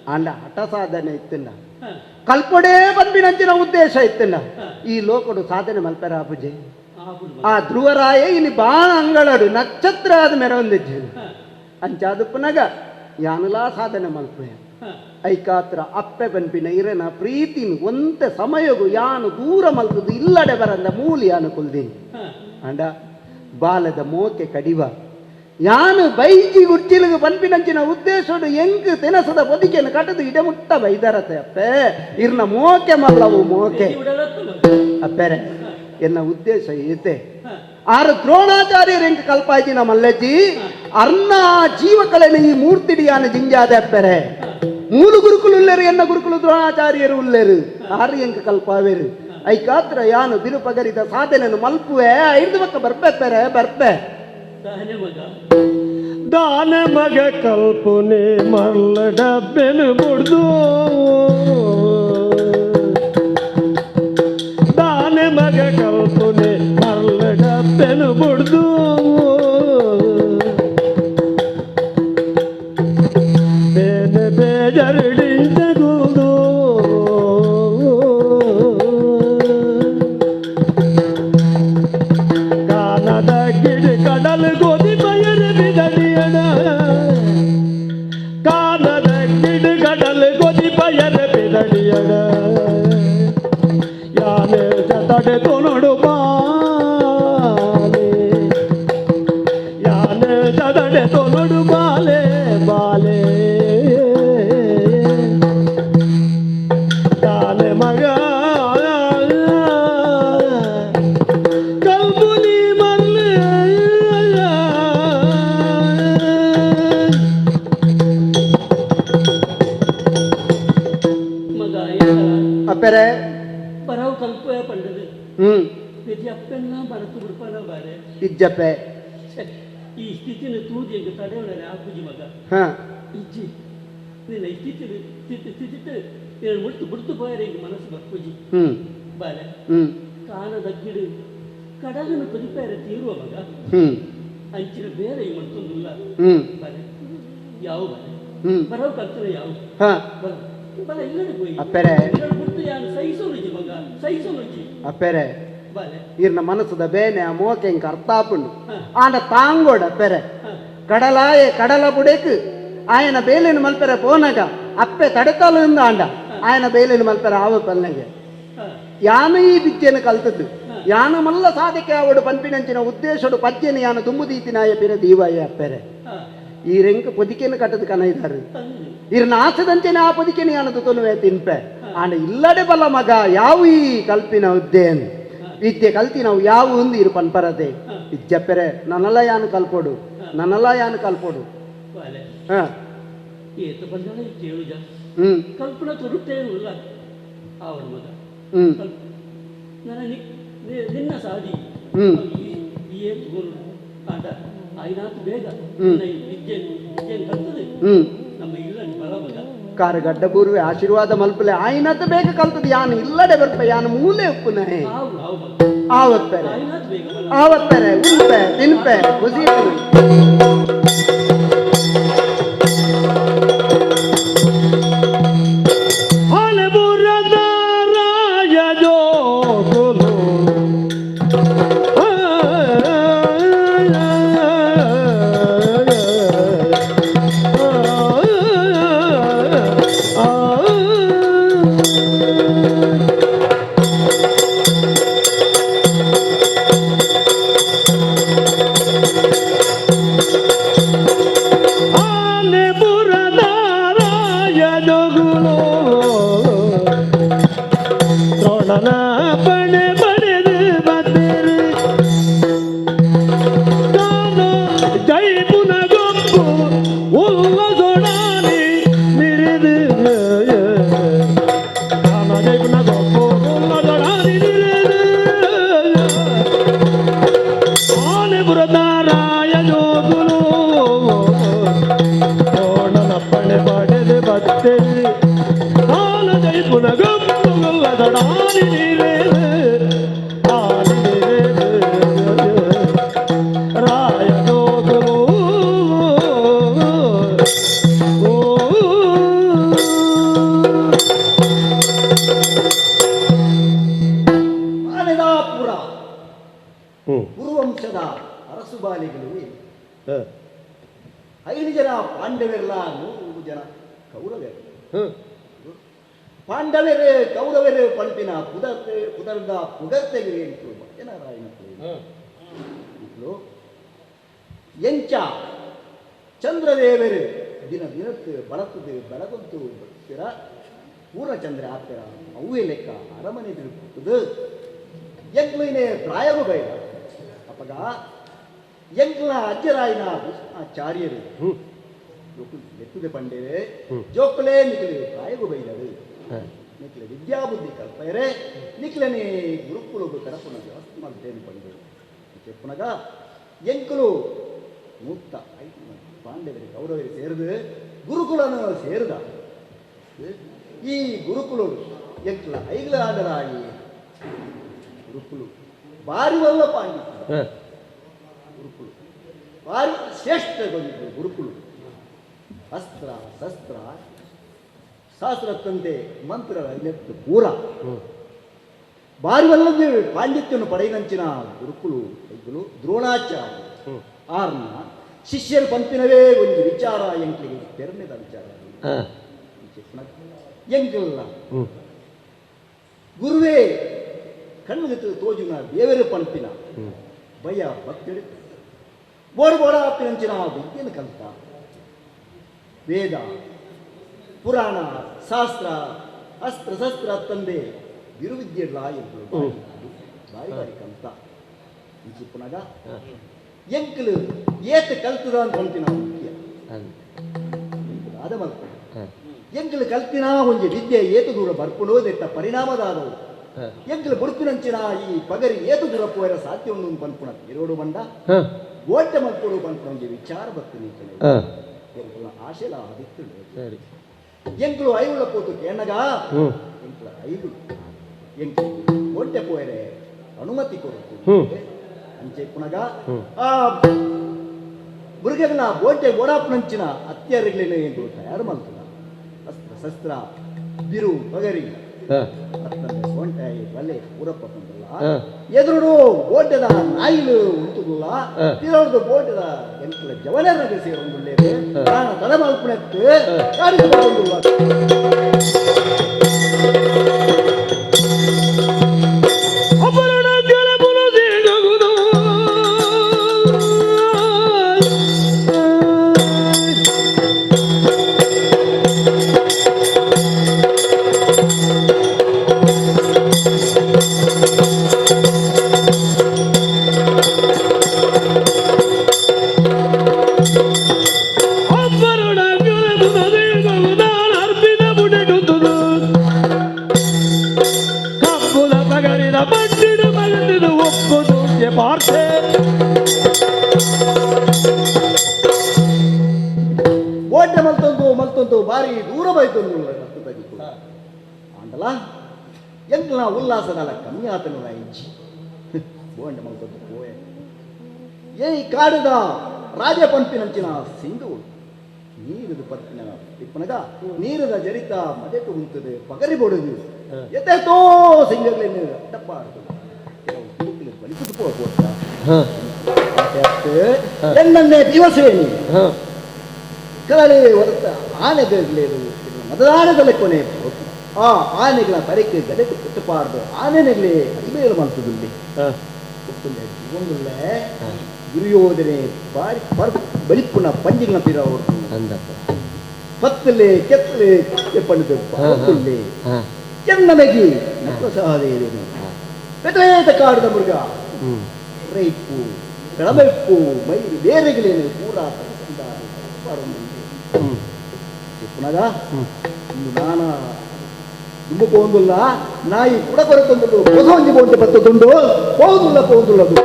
ಆಂಡ ಹಠ ಸಾಧನೆ ಇತ್ತಿಲ್ಲ ಕಲ್ಪೊಡೇ ಬಂದಿನಂಚಿನ ಉದ್ದೇಶ ಇತ್ತಿಲ್ಲ ಈ ಲೋಕಡು ಸಾಧನೆ ಮಲ್ಪೆರ ಪೂಜೆ ಆ ಧ್ರುವರಾಯ ಇನಿ ಬಾಣ ಅಂಗಳಡು ನಕ್ಷತ್ರ ಆದ ಮೆರವೊಂದಿಜ್ಜೆ ಅಂಚಾದ ಪುನಗ ಯಾನುಲಾ ಸಾಧನೆ ಮಲ್ಪೆ ಐಕಾತ್ರ ಅಪ್ಪೆ ಪನ್ಪಿನ ಇರನ ಪ್ರೀತಿನ ಒಂತೆ ಸಮಯಗು ಯಾನು ದೂರ ಮಲ್ತದು ಇಲ್ಲಡೆ ಬರಂದ ಮೂಲಿ ಯಾನು ಕುಲ್ದಿನಿ ಅಂಡ ಬಾಲದ ಮೋಕೆ ಕಡಿವ ಯಾನು ಬೈಜಿ ಗುರ್ಚಿಲಿಗೆ ಪನ್ಪಿನಂಚಿನ ಉದ್ದೇಶಡು ಎಂಕ್ ತಿನಸದ ಬದುಕೆಯನ್ನು ಕಟ್ಟದು ಇಡಮುಟ್ಟ ಬೈದರತೆ ಅಪ್ಪೆ ಇರ್ನ ಮೋಕೆ ಮಲ್ಲವು ಮೋಕೆ ಅಪ್ಪೆರೆ ಎನ್ನ ಉದ್ದೇಶ ಈತೆ ಆರು ದ್ರೋಣಾಚಾರ್ಯರು ಎಂಕ್ ಕಲ್ಪಾಯ್ತಿನ ಮಲ್ಲಜ್ಜಿ ಅರ್ಣ ಜೀವಕಳೆನ ಈ ಮೂರ್ತಿಡಿಯಾನ ಜಿಂಜಾದ ಅಪ್ಪೆರೆ ಮೂಲು ಗುರುಕುಲು ಉಲ್ಲೇರು ಎನ್ನ ಗುರುಕುಲು ದ್ರೋಣಾಚಾರ್ಯರು ಉಲ್ಲೇರು ಆರು ಎಂಕ್ ಕಲ್ಪಾವೇರು ಐಕಾತ್ರ ಯಾನು ಬಿರುಪಗರಿದ ಸಾಧನೆಯನ್ನು ಮಲ್ಪುವೆ ಐದು ಪಕ್ಕ ಬರ್ಪೆ ಪೆರೆ ಬರ್ಪೆ ದಾನ ಮಗ ಕಲ್ಪನೆ ಮಲ್ಲ ಡಬ್ಬೆನು ಬುಡ್ದು ದಾನ ಮಗ ಕಲ್ಪನೆ ಮಲ್ಲ ಡಬ್ಬೆನು ಬುಡ್ದು ಬೇನೆ ಬೇಜರಡಿಂದಗುದು ಕಾನದ ಗಿಡ ಕಡಲ್ ಗೋಧಿ ಬಯರು ಬಿದಡಿಯಡ ಕಾನದ ಗಿಡ ಕಡಲ್ ಗೋಧಿ ಬಯರು ಬಿದಡಿಯಡ ಯಾನೆ ಜತಡೆ ತೋನೋಡು ಬಾಲೆ ಯಾನೆ ಜತಡೆ ತೋನೋಡು ಬಾಲೆ ಬಾಲೆ ತಾನೆ ಮಗ ಕಲ್ಪುನಿ ಮಲ್ಲ ಮಗ ಅಪ್ಪೆರೆ ಬರವು ಕಲ್ಪೆ ಪಂಡದು ಅಪ್ಪೆನ್ನ ಮನಸ್ಸು ಬಿಡ್ಪಾನ ಬಾರೆ ಇಜ್ಜಪ್ಪೆ ಈ ಸ್ಥಿತಿನ ತೂದಿ ಎಂಕ್ ತಡೆಯೋಣ ಆಪುಜಿ ಮಗ ಇಜ್ಜಿ ನಿನ್ನ ಈ ಸ್ಥಿತಿ ಸ್ಥಿತಿ ಸ್ಥಿತಿ ನೀನು ಮುಡ್ತು ಬಿಡ್ತು ಪೋಯರೆ ಎಂಕ್ ಮನಸ್ಸು ಬರ್ಪುಜಿ ಬಾರೆ ಕಾನದ ಗಿಡು ಕಡಗನು ತುರಿಪೇರೆ ತೀರುವ ಮಗ ಅಂಚಿನ ಬೇರೆ ಈ ಮರ್ತೊಂದಿಲ್ಲ ಬಾರೆ ಯಾವ ಬಾರೆ ಬರವು ಕಲ್ತನೆ ಯಾವ ಬರ ಬರ ಇಲ್ಲಡೆ ಪೋಯಿ ಅಪ್ಪೆರೆ ಬಿಡ್ತು ಯಾನು ಸಹಿಸೋನುಜಿ ಮಗ ಸಹಿಸೋನುಜಿ ಅಪ್ಪೆರೆ ಬಾಲೆ ಇರ್ನ ಮನಸ್ಸದ ಬೇನೆ ಆ ಮೋಕೆ ಎಂಕ್ ಅರ್ಥ ಆಪುಂಡು ಆಂಡ ತಾಂಗೋಡ ಅಪ್ಪೆರೆ ಕಡಲಾಯೆ ಕಡಲ ಬುಡೇಕ್ ಆಯನ ಬೇಲೆನು ಮಲ್ಪೆರೆ ಪೋನಗ ಅಪ್ಪೆ ತಡೆತಾಲು ಇಂದ ಆಂಡ ಆಯನ ಬೇಲೆನು ಮಲ್ಪೆರೆ ಆವ ಪಲ್ನೆಗೆ ಯಾನ ಈ ವಿದ್ಯೆನ ಕಲ್ತದ್ದು ಯಾನ ಮಲ್ಲ ಸಾಧಕೆ ಆವಡು ಪನ್ಪಿನಂಚಿನ ಉದ್ದೇಶಡು ಪಜ್ಜೆನ ಯಾನ ದುಂಬು ದೀತಿನಾಯ ಪಿರ ದೀವಾಯ ಅಪ್ಪೆರೆ. ಈ ರೆಂಕ್ ಪೊದಿಕೆನ ಕಟ್ಟದ ಕನ ಇದ್ದಾರೆ ಇರ್ನ ಆಸದಂಚೆನೆ ಆ ಪೊದಿಕೆನ ಯಾನ ತುತೊನುವೆ ತಿನ್ಪೆ. ಆಂಡ ಇಲ್ಲಡೆ ಬಲ ಮಗ ಯಾವ ಈ ಕಲ್ಪಿನ ಉದ್ದೇನ್ ವಿದ್ಯೆ ಕಲ್ತಿನವು ಯಾವ ಒಂದು ಇರು ಪನ್ಪರದೆ ವಿದ್ಯಪ್ಪೆರೆ ನನ್ನಲ್ಲ ಯಾನು ಕಲ್ಪೋಡು ನನ್ನಲ್ಲ ಯಾನು ಕಲ್ಪೋಡು. ಹಾ ಕಲ್ಪನ ತೊಡುತ್ತೇ ಉಲ್ಲ ಅವನ ಮಗ ನಿನ್ನ ಸಾದಿ ಆಂಡ ಆಯ್ನಾತು ಬೇಗ ವಿದ್ಯೆ ವಿದ್ಯೆ ಕಲ್ತದೆ ನಮ್ಮ ಇಲ್ಲ ಬಲ ಮಗ. ಕಾರಗಡ್ಡ ಬೂರ್ವೆ ಆಶೀರ್ವಾದ ಮಲ್ಪಲೆ ಆಯ್ನತ ಬೇಗ ಕಲ್ತದ ಯಾನು ಇಲ್ಲಡೆ ಬರ್ಪೆ ಯಾನು ಮೂಲೆ ಉಪ್ಪುನ ಆವತ್ಪೆರೆ ಆವತ್ಪೆರೆ ಉಲ್ಪೆ ತಿನ್ಪೆ ಖುಷಿ. ಕುರುವಂಶದ ಅರಸುಬಾಲಿಗಳು 5 ಜನ ಪಾಂಡವರೆಲ್ಲ 100 ಜನ ಕೌರವರು. ಪಾಂಡವರೇ ಕೌರವರೇ ಪಂಪಿನ ಪುದರ್ತೆ ಪುದರ್ದ ಪುಗರ್ತೆಗೆ ಎಂಟು ಜನರಾಯಿನಕ್ಲು ಎಂಚ ಚಂದ್ರದೇವರು ದಿನ ದಿನಕ್ಕೆ ಬಳತದೆ ಬೆಳಗಂತು ಬರ್ತೀರ ಪೂರ್ಣಚಂದ್ರ ಆಗ್ತೀರ ಅವೇ ಲೆಕ್ಕ ಅರಮನೆ ತಿರುಗುತ್ತದೆ ಎಂಕ್ಲಿನೇ ಪ್ರಾಯವೂ ಬೈದ ಅಪ್ಪಗ ಎಂಕ್ಲ ಅಜ್ಜರಾಯಿನ ಆಚಾರ್ಯರು ಎತ್ತುದೆ ಪಂಡೇರೆ ಜೋಕುಲೇ ನಿಕ್ಲೆ ಪ್ರಾಯವೂ ಬೈದರು ನಿಕ್ಲೆ ವಿದ್ಯಾಬುದ್ಧಿ ಕಲ್ಪಯರೆ ನಿಕ್ಲನೇ ಗುರುಕುಲಗು ಕಡಪುನ ವ್ಯವಸ್ಥೆ ಮಾಡ್ತೇನೆ ಪಂಡೇರು చెప్పునగా ಎಂಕುಲು ಮೂತ್ತ ಪಾಂಡವರಿ ಕೌರವರಿ ಸೇರಿದು ಗುರುಕುಲನು ಸೇರಿದ. ಈ ಗುರುಕುಲು ಎಂಕ್ಲ ಐಗ್ಲ ಆದರಾಗಿ ಗುರುಕುಲು ಬಾರಿ ವಲ್ಲ ಪಾಂಡಿತ್ಯ ಗುರುಕುಲು ಬಾರಿ ಶ್ರೇಷ್ಠ ಗುರುಕುಲು ಅಸ್ತ್ರ ಶಸ್ತ್ರ ಶಾಸ್ತ್ರತ್ತಂತೆ ಮಂತ್ರ ನೆತ್ತು ಪೂರ ಬಾರಿ ವಲ್ಲದೆ ಪಾಂಡಿತ್ಯವನ್ನು ಪಡೆಯಿನಂಚಿನ ಗುರುಕುಲು ಐಗುಲು ದ್ರೋಣಾಚಾರ್ಯ ಆರ್ನ ಶಿಷ್ಯರು ಪಂಪಿನವೇ ಒಂದು ವಿಚಾರ ಎಂಕ್ಲಿಗೆ ಪೆರ್ಮೆದ ವಿಚಾರ ಎಂಕಲ್ಲ ಗುರುವೇ ಕಣ್ಣಿಗೆ ತೋಜುನ ದೇವರು ಪಂಪಿನ ಭಯ ಭಕ್ತಿ ಬೋಡ ಬೋಡ ಅಪ್ಪಿನಂಚಿನ ವಿದ್ಯೆಯನ್ನು ಕಲಿತ ವೇದ ಪುರಾಣ ಶಾಸ್ತ್ರ ಅಸ್ತ್ರ ಶಸ್ತ್ರ ತಂದೆ ಬಿರುವಿದ್ಯೆಲ್ಲ ಎಂಕಲು ಬಾರಿ ಬಾರಿ ಕಲಿತ ಚಿಪ್ಪನಾಗ ಎಂಕಲು ಏತ ಕಲ್ತದ ಅಂತ ಹೊಂಟಿನ ಮುಖ್ಯ ಆದ ಮಲ್ಪ ಎಂಕಲು ಕಲ್ತಿನ ಒಂಜಿ ವಿದ್ಯೆ ಏತು ದೂರ ಬರ್ಪುಣೋದೆತ್ತ ಪರಿಣಾಮದಾದವು ಎಂಕಲು ಬುಡ್ಪಿನಂಚಿನ ಈ ಪಗರಿ ಏತು ದೂರ ಪೋಯರ ಸಾಧ್ಯ ಉಂಡು ಪನ್ಪುಣ ಇರೋಡು ಬಂಡ ಓಟೆ ಮಲ್ಪೊಡು ಪನ್ಪುಣ ಒಂಜಿ ವಿಚಾರ ಬತ್ತೀನಿ ಎಂಕುಲ ಆಶೆಲ ಆದಿತ್ತು ಎಂಕಲು ಐವುಳ ಪೋತು ಕೇನಗ ಎಂಕಲ ಐಗುಳು ಎಂಕಲು ಓಟೆ ಪೋಯರೆ ಅನುಮತಿ ಕೊರತು ಅಂಚೆ ಪುನಗ ಆ ಬುರ್ಗನ ಬೋಟೆ ಬೋಡಾಪ್ನಂಚಿನ ಅತ್ಯಾರಿಗಳೇನೆ ಎಂಕಲು ತಯಾರು ಮಲ್ತದ ಅಸ್ತ್ರ ಶಸ್ತ್ರ ಬಿರು ಪಗರಿ ಅತ್ತಂದೆ ಸೊಂಟೆ ಬಲೆ ಊರಪ್ಪ ಬಂದಲ್ಲ ಎದುರುಡು ಬೋಟೆದ ನಾಯಿಲು ಉಂಟುಲ್ಲ ತಿರೋಡ್ದು ಬೋಟೆದ ಎಂಕಲ ಜವನರಿಗೆ ಸೇರೊಂದುಳ್ಳೇವೆ ಪ್ರಾಣ ತಡ ಮಲ್ಪುಣೆತ್ತು ಕಾಡಿಗೆ. ಬಂಡಿಡು ಮಗನಿದು ಒಪ್ಪುದು ಪಾರ್ಥೆ ಓಟೆ ಮಲ್ತೊಂದು ಮಲ್ತೊಂದು ಬಾರಿ ದೂರ ಬೈತೊಂದು ಆಂಡಲ ಎಂಕ್ಲ ಉಲ್ಲಾಸದಲ್ಲ ಕಮ್ಮಿ ಆತನ ಇಜ್ಜಿ ಬೋಂಡೆ ಮಲ್ತೊಂದು ಪೋಯೆ ಏಯ್ ಕಾಡುದ ರಾಜ ಪಂಪಿನಂಚಿನ ಸಿಂಧು ನೀರುದು ಪತ್ತಿನ ತಿಪ್ಪನಗ ನೀರದ ಜರಿತ ಮದೆಟ್ಟು ಉಂತದೆ ಪಗರಿ ಬೊಡುದು ಎತ್ತೆತ್ತೋ ಸಿಂಗಗಳೇನು ಅಡ್ಡಪ್ಪ ಬಲಿಪುದು ಪೋತ ಎನ್ನನ್ನೇ ದಿವಸೇನಿ ಕಳಲೆ ಹೊರತ ಆನೆಗಳೇನು ಮತದಾನದಲ್ಲಿ ಕೊನೆ ಆ ಆನೆಗಳ ತರಕ್ಕೆ ಗದೆಗೆ ಪುಟ್ಟಪಾರ್ದು ಆನೆಗಳೇ ಅಡಿಮೇಲು ಮಾಡ್ತದಲ್ಲಿ ಜೀವನದಲ್ಲೇ ದುರ್ಯೋಧನೆ ಬಾರಿ ಪರ್ ಬಲಿಪುನ ಪಂಜಿಗಳ ತೀರ ಹೊರತು ಪತ್ತಲೆ ಕೆತ್ತಲೆ ಪಂಡಿತ ಪತ್ತಲೆ ಎನ್ನಮೆಗಿ ನಕ್ರಸಾದೇನು ಪೆಟೇತ ಕಾಡುದ ಮೃಗ ರೈಪು ಕಳಮೆಪ್ಪು ಮೈರು ಬೇರೆಗಳೇನು ಪೂರ ಪುನಗ ಇಂದು ನಾನ ದುಂಬು ಪೋಂದುಲ್ಲ ನಾಯಿ ಕುಡ ಕೊರತೊಂದುಂಡು ಹೊಸ ಒಂಜಿ ಬೋಂಟೆ ಬತ್ತದುಂಡು ಪೋದುಲ್ಲ ಪೋಂದುಲ್ಲದು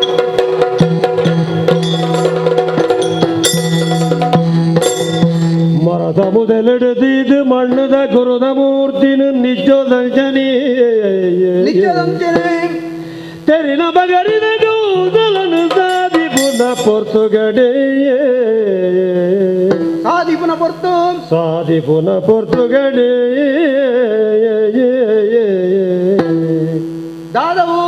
ಮರದ ಮೊದಲೆಡೆದಿದ್ದು ಮಣ್ಣದ ಗುರುದ ಮೂರ್ತಿನ ನಿಜದಂಜನಿ ನಿಜದಂಜನೆ ತೆರಿನ ಬಗರಿನ ಗೌದಲನು ಸಾದಿ ಪುನ ಪೊರ್ತುಗಡೆ ಸಾದಿ ಪುನ ಪೊರ್ತು ಸಾದಿ ಪುನ ಪೊರ್ತುಗಡೆ ದಾದವು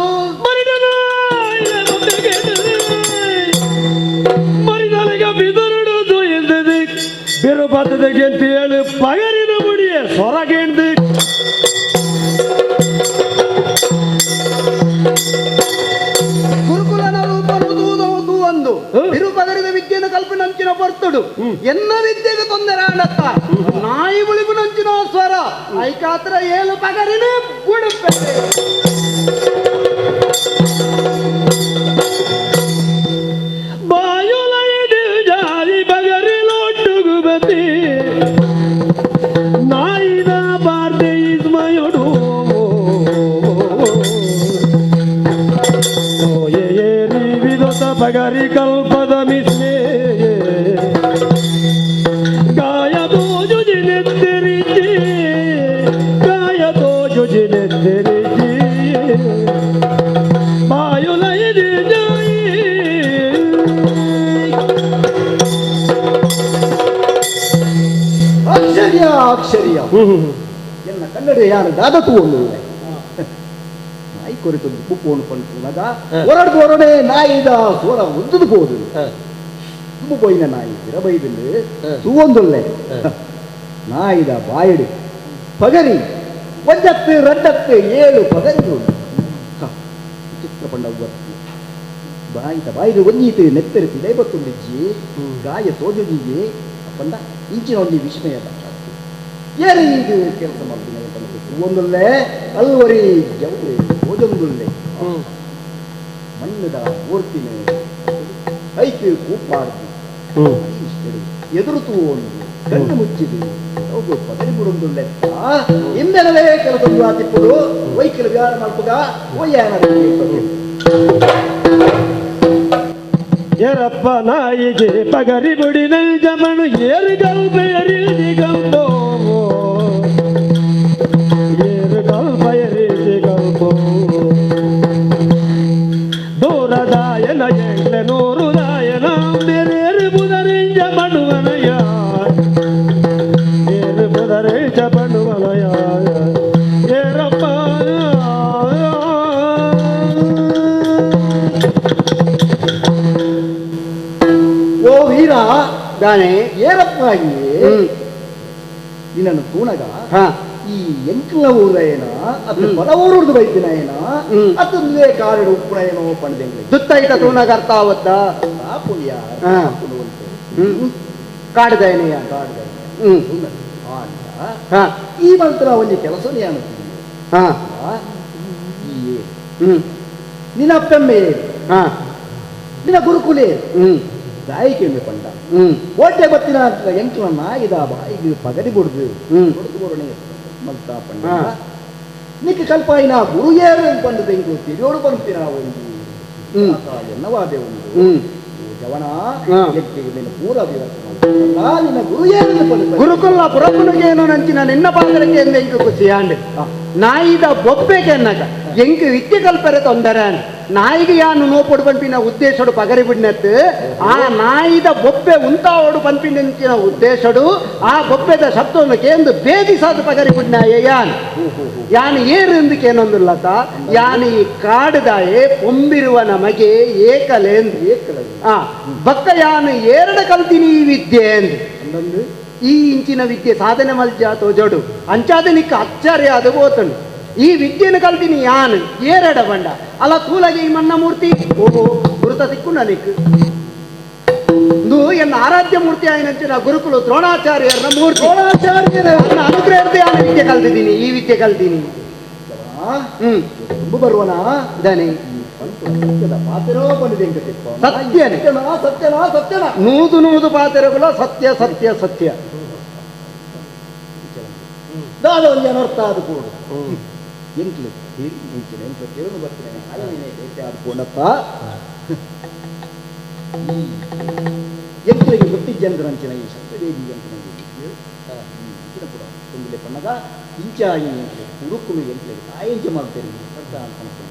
ಮರಿದಲಿಗ ಬಿದರುಡು ಇಲ್ದದೆ ಬಿರುಪತ್ತದ ಗೆಂತೇಳು ಪಗರಿನ ಮುಡಿಯ ಸೊರಗೆಂದು ಗುರುಕುಲನ ರೂಪನು ತೂದವು ತೂವಂದು ಬಿರುಪಗರಿದ ವಿದ್ಯೆಯನ್ನು ಕಲ್ಪಿನಂಚಿನ ಪೊರ್ತುಡು ಎನ್ನ ವಿದ್ಯೆಗೆ ತೊಂದರೆ ಆಡತ್ತ ನಾಯಿ ಬುಳಿಪುನಂಚಿನ ಸ್ವರ ಐಕಾತ್ರ ಏಳು ಪಗರಿನ ಬುಡುಪೆ ಬಾಯುಲೈದು ಜಾರಿ ಬಗರಿ ಲೊಟ್ಟುಗುಬತಿ ನಾಯಿದ ಬಾರ್ದೆ ಇಸ್ಮಯೊಡು ಏರಿ ವಿದೊತ ಬಗರಿ ಕಲ್ಪದ ಮಿಸ್ಮೆ ಗಾಯ ತೋಜುಜಿನೆತ್ತರಿಜಿ ಗಾಯ ತೋಜುಜಿನೆತ್ತರಿಜಿ ಬಾಯುಲೈದು ಜಾಯಿ ಆಶ್ಚರ್ಯ ಆಶ್ಚರ್ಯ ಎನ್ನ ಕನ್ನಡ ಯಾರು ದಾದ ತೂವೊಂದು ನಾಯಿ ಕೊರಿತೊಂದು ಕುಪ್ಪುವನ್ನು ಪಂಪುನಗ ಹೊರಡ್ದು ಹೊರಡೆ ನಾಯಿದ ಸೋರ ಉದ್ದುದು ಪೋದು ದುಂಬು ಪೋಯಿನ ನಾಯಿ ಇರಬೈದುಂಡು ತೂವೊಂದುಲ್ಲೆ ನಾಯಿದ ಬಾಯಿಡು ಪಗರಿ ಒಂಜತ್ತು ರಡ್ಡತ್ತು ಏಳು ಪಗರಿ ಉಂಡು ವಿಚಿತ್ರ ಪಂಡ ಗೊತ್ತು ಬಾಯಿದ ಬಾಯಿಡು ಒಂಜೀತು ನೆತ್ತರಿ ಪಿದೈ ಬತ್ತುಂಡಿಜ್ಜಿ ಗಾಯ ತೋಜುಜಿಜಿ ಪಂಡ ಇಂಚಿನ ಒಂಜಿ ವಿಸ್ಮಯ ಏರು ಇದು ಕೆಲಸ ಮಾಡ್ತೀನಿ ಒಂದುಲ್ಲೆ ಅಲ್ವರಿ ಜೌಳಿ ಓಜೊಂದುಲ್ಲೆ ಮಣ್ಣದ ಓರ್ತಿನ ಐಕು ಕೂಪಾಡ್ದು ಎದುರು ತೂವೊಂದು ಕಣ್ಣು ಮುಚ್ಚಿದು ಅವು ಪಗರಿ ಬುಡೊಂದುಲ್ಲೆ ಇಂದೆನವೇ ಕೆಲಸ ತಿಪ್ಪುಡು ವೈಕಲ್ ವ್ಯಾರ ಮಲ್ಪುಗ ಒಯ್ಯಾನ ಎರಪ್ಪ ನಾಯಿಗೆ ಪಗರಿ ಬುಡಿ ಜಮನು ಏರು ಗಲ್ಪೆಯರಿ ಗಲ್ಪೋ ಏರು ಗಲ್ಪೆಯರಿ ಗಲ್ಪೋ ದೂರದಾಯನ ಎಂಗ್ಲೆ ನೂರುದಾಯನ ಬೇರೇರು ಬುದರಿಂಜ ಮನುವನಯ ಏರು ಬುದರಿಂಜ ಮನುವನಯ ಏರಪ್ಪ ಓ ವೀರ ದಾನೆ ಏರಪ್ಪ ನಿನ್ನನ್ನು ತೂಣಗ ಈ ಎಂಕ್ಲ ಊರೇನ ಅದು ಬಲ ಊರುಡ್ದು ಬೈತಿನ ಏನ ಅದೊಂದೇ ಕಾರಣ ಉಪ್ಪುನ ಏನೋ ಪಣದೆಂಗ್ಲೆ ದುತ್ತೈತ ತೂಣಗ ಅರ್ಥ ಆವತ್ತ ಪುಣ್ಯ ಕಾಡ್ದೈನೆಯ ಕಾಡ್ದ ಹಾ ಈ ಮಂತ್ರ ಒಂಜಿ ಕೆಲಸ ಹಾ ಈ ನಿನ್ನ ಅಪ್ಪಮ್ಮೆ ಹಾ ನಿನ್ನ ಗುರುಕುಲೆ ದಾಯಿಕೆ ಪಂಡ ಓಟೆ ಬತ್ತಿನ ಎಂಕ್ಲ ನಾಯಿದ ಬಾಯಿಗೆ ಪಗರಿ ಬುಡ್ದು ಬೊಡನೆ ಮಲ್ತ ಪಂಡ ನಿಕ್ಕ ಕಲ್ಪಾಯಿನ ಗುರು ಏರು ಬಂದು ದೆಂಕು ತಿರಿಯೋಡು ಪನ್ಪಿನ ಒಂಜಿ ಎನ್ನವಾದೆ ಒಂದು ಜವನ ಮೇಲೆ ಪೂರ ನಿನ್ನ ಗುರು ಏರು ಗುರುಕುಲ ಪುರಪುನಗೇನು ನಂಚಿನ ನಿನ್ನ ಪಾತ್ರಕ್ಕೆ ಎಂದೆಂಕು ಖುಷಿಯಾಂಡ್ ನಾಯಿದ ಬೊಬ್ಬೆಗೆ ಎನ್ನಗ ಎಂಕ್ ವಿದ್ಯೆ ಕಲ್ಪರೆ ತೊಂದರೆ ನಾಯಿಗೆ ಯಾನು ನೋಪೊಡು ಪನ್ಪಿನ ಉದ್ದೇಶಡು ಪಗರಿ ಬಿಡ್ನತ್ತು ಆ ನಾಯಿದ ಬೊಬ್ಬೆ ಉಂತಾವೋಡು ಪನ್ಪಿನ ಉದ್ದೇಶಡು ಆ ಬೊಬ್ಬೆದ ಶಬ್ದವನ್ನು ಕೇಂದು ಬೇದಿಸಾದ ಪಗರಿ ಬಿಡ್ನಾಯ ಯಾನ್ ಯಾನ್ ಏರು ಎಂದು ಕೇನೊಂದುಲ್ಲತ ಯಾನ್ ಈ ಕಾಡುದಾಯೆ ಪೊಂಬಿರುವ ನಮಗೆ ಏಕಲೇಂದು ಆ ಭಕ್ತ ಯಾನು ಏರಡ ಕಲ್ತೀನಿ ಈ ವಿದ್ಯೆ ಎಂದು ಈ ಇಂಚಿನ ವಿದ್ಯೆ ಸಾಧನೆ ಮಲ್ಜ ತೋಜೋಡು ಅಂಚಾದ ನಿಕ್ಕ ಅಚ್ಚರ್ಯ ಅದು ಬೋತನು ಈ ವಿದ್ಯೆಯನ್ನು ಕಲ್ತೀನಿ ಯಾನು ಏರಡ ಬಂಡ ಅಲ್ಲ ತೂಲಗೆ ಈ ಮನ್ನ ಮೂರ್ತಿ ಓಹೋ ಗುರುತ ಸಿಕ್ಕು ನನಗೆ ಎನ್ನ ಆರಾಧ್ಯ ಮೂರ್ತಿ ಆಯ್ನಂಚಿನ ಗುರುಕುಲು ದ್ರೋಣಾಚಾರ್ಯರ ಮೂರ್ತಿ. ದ್ರೋಣಾಚಾರ್ಯರ ನನ್ನ ಅನುಗ್ರಹದ ಯಾನು ವಿದ್ಯೆ ಕಲ್ತಿದ್ದೀನಿ, ಈ ವಿದ್ಯೆ ಕಲ್ತೀನಿ. ತುಂಬ ಬರುವನ ಇದಾನೆ ಸತ್ಯನೇ. ಸತ್ಯನಾ ಸತ್ಯನಾ ನೂದು ನೂದು ಪಾತೆರಗುಲ ಸತ್ಯ ಸತ್ಯ ಸತ್ಯ. ದಾದ ಒಂದು ಅನರ್ಥ ಅದು ಕೂಡ ಎಂಕ್ಲು ಇಂಚಿನ ಎಂಕ್ಲು ಕೇಳಲು ಬರ್ತೀನಿ ಅಲ್ಲನೇ ಬೇಟೆ ಆಡ್ಕೊಂಡಪ್ಪ ಎಂಕ್ಲಿಗೆ ಗೊತ್ತಿಜ್ಜಂದ್ರಂಚಿನ ಈ ಸತ್ಯದೇವಿ ಅಂತ ಇಂಚಿನ ಕೂಡ ತುಂಬಿಲೆ ಪಣ್ಣಗ ಇಂಚಾಯಿ ಎಂಕ್ಲೆ ಕುರುಕುಲು ಎಂಕ್ಲಿಗೆ ತಾಯಿಂಚ ಮಾಡ್ತೇನೆ ಅಂತ ಅನ್ಕೊಂಡು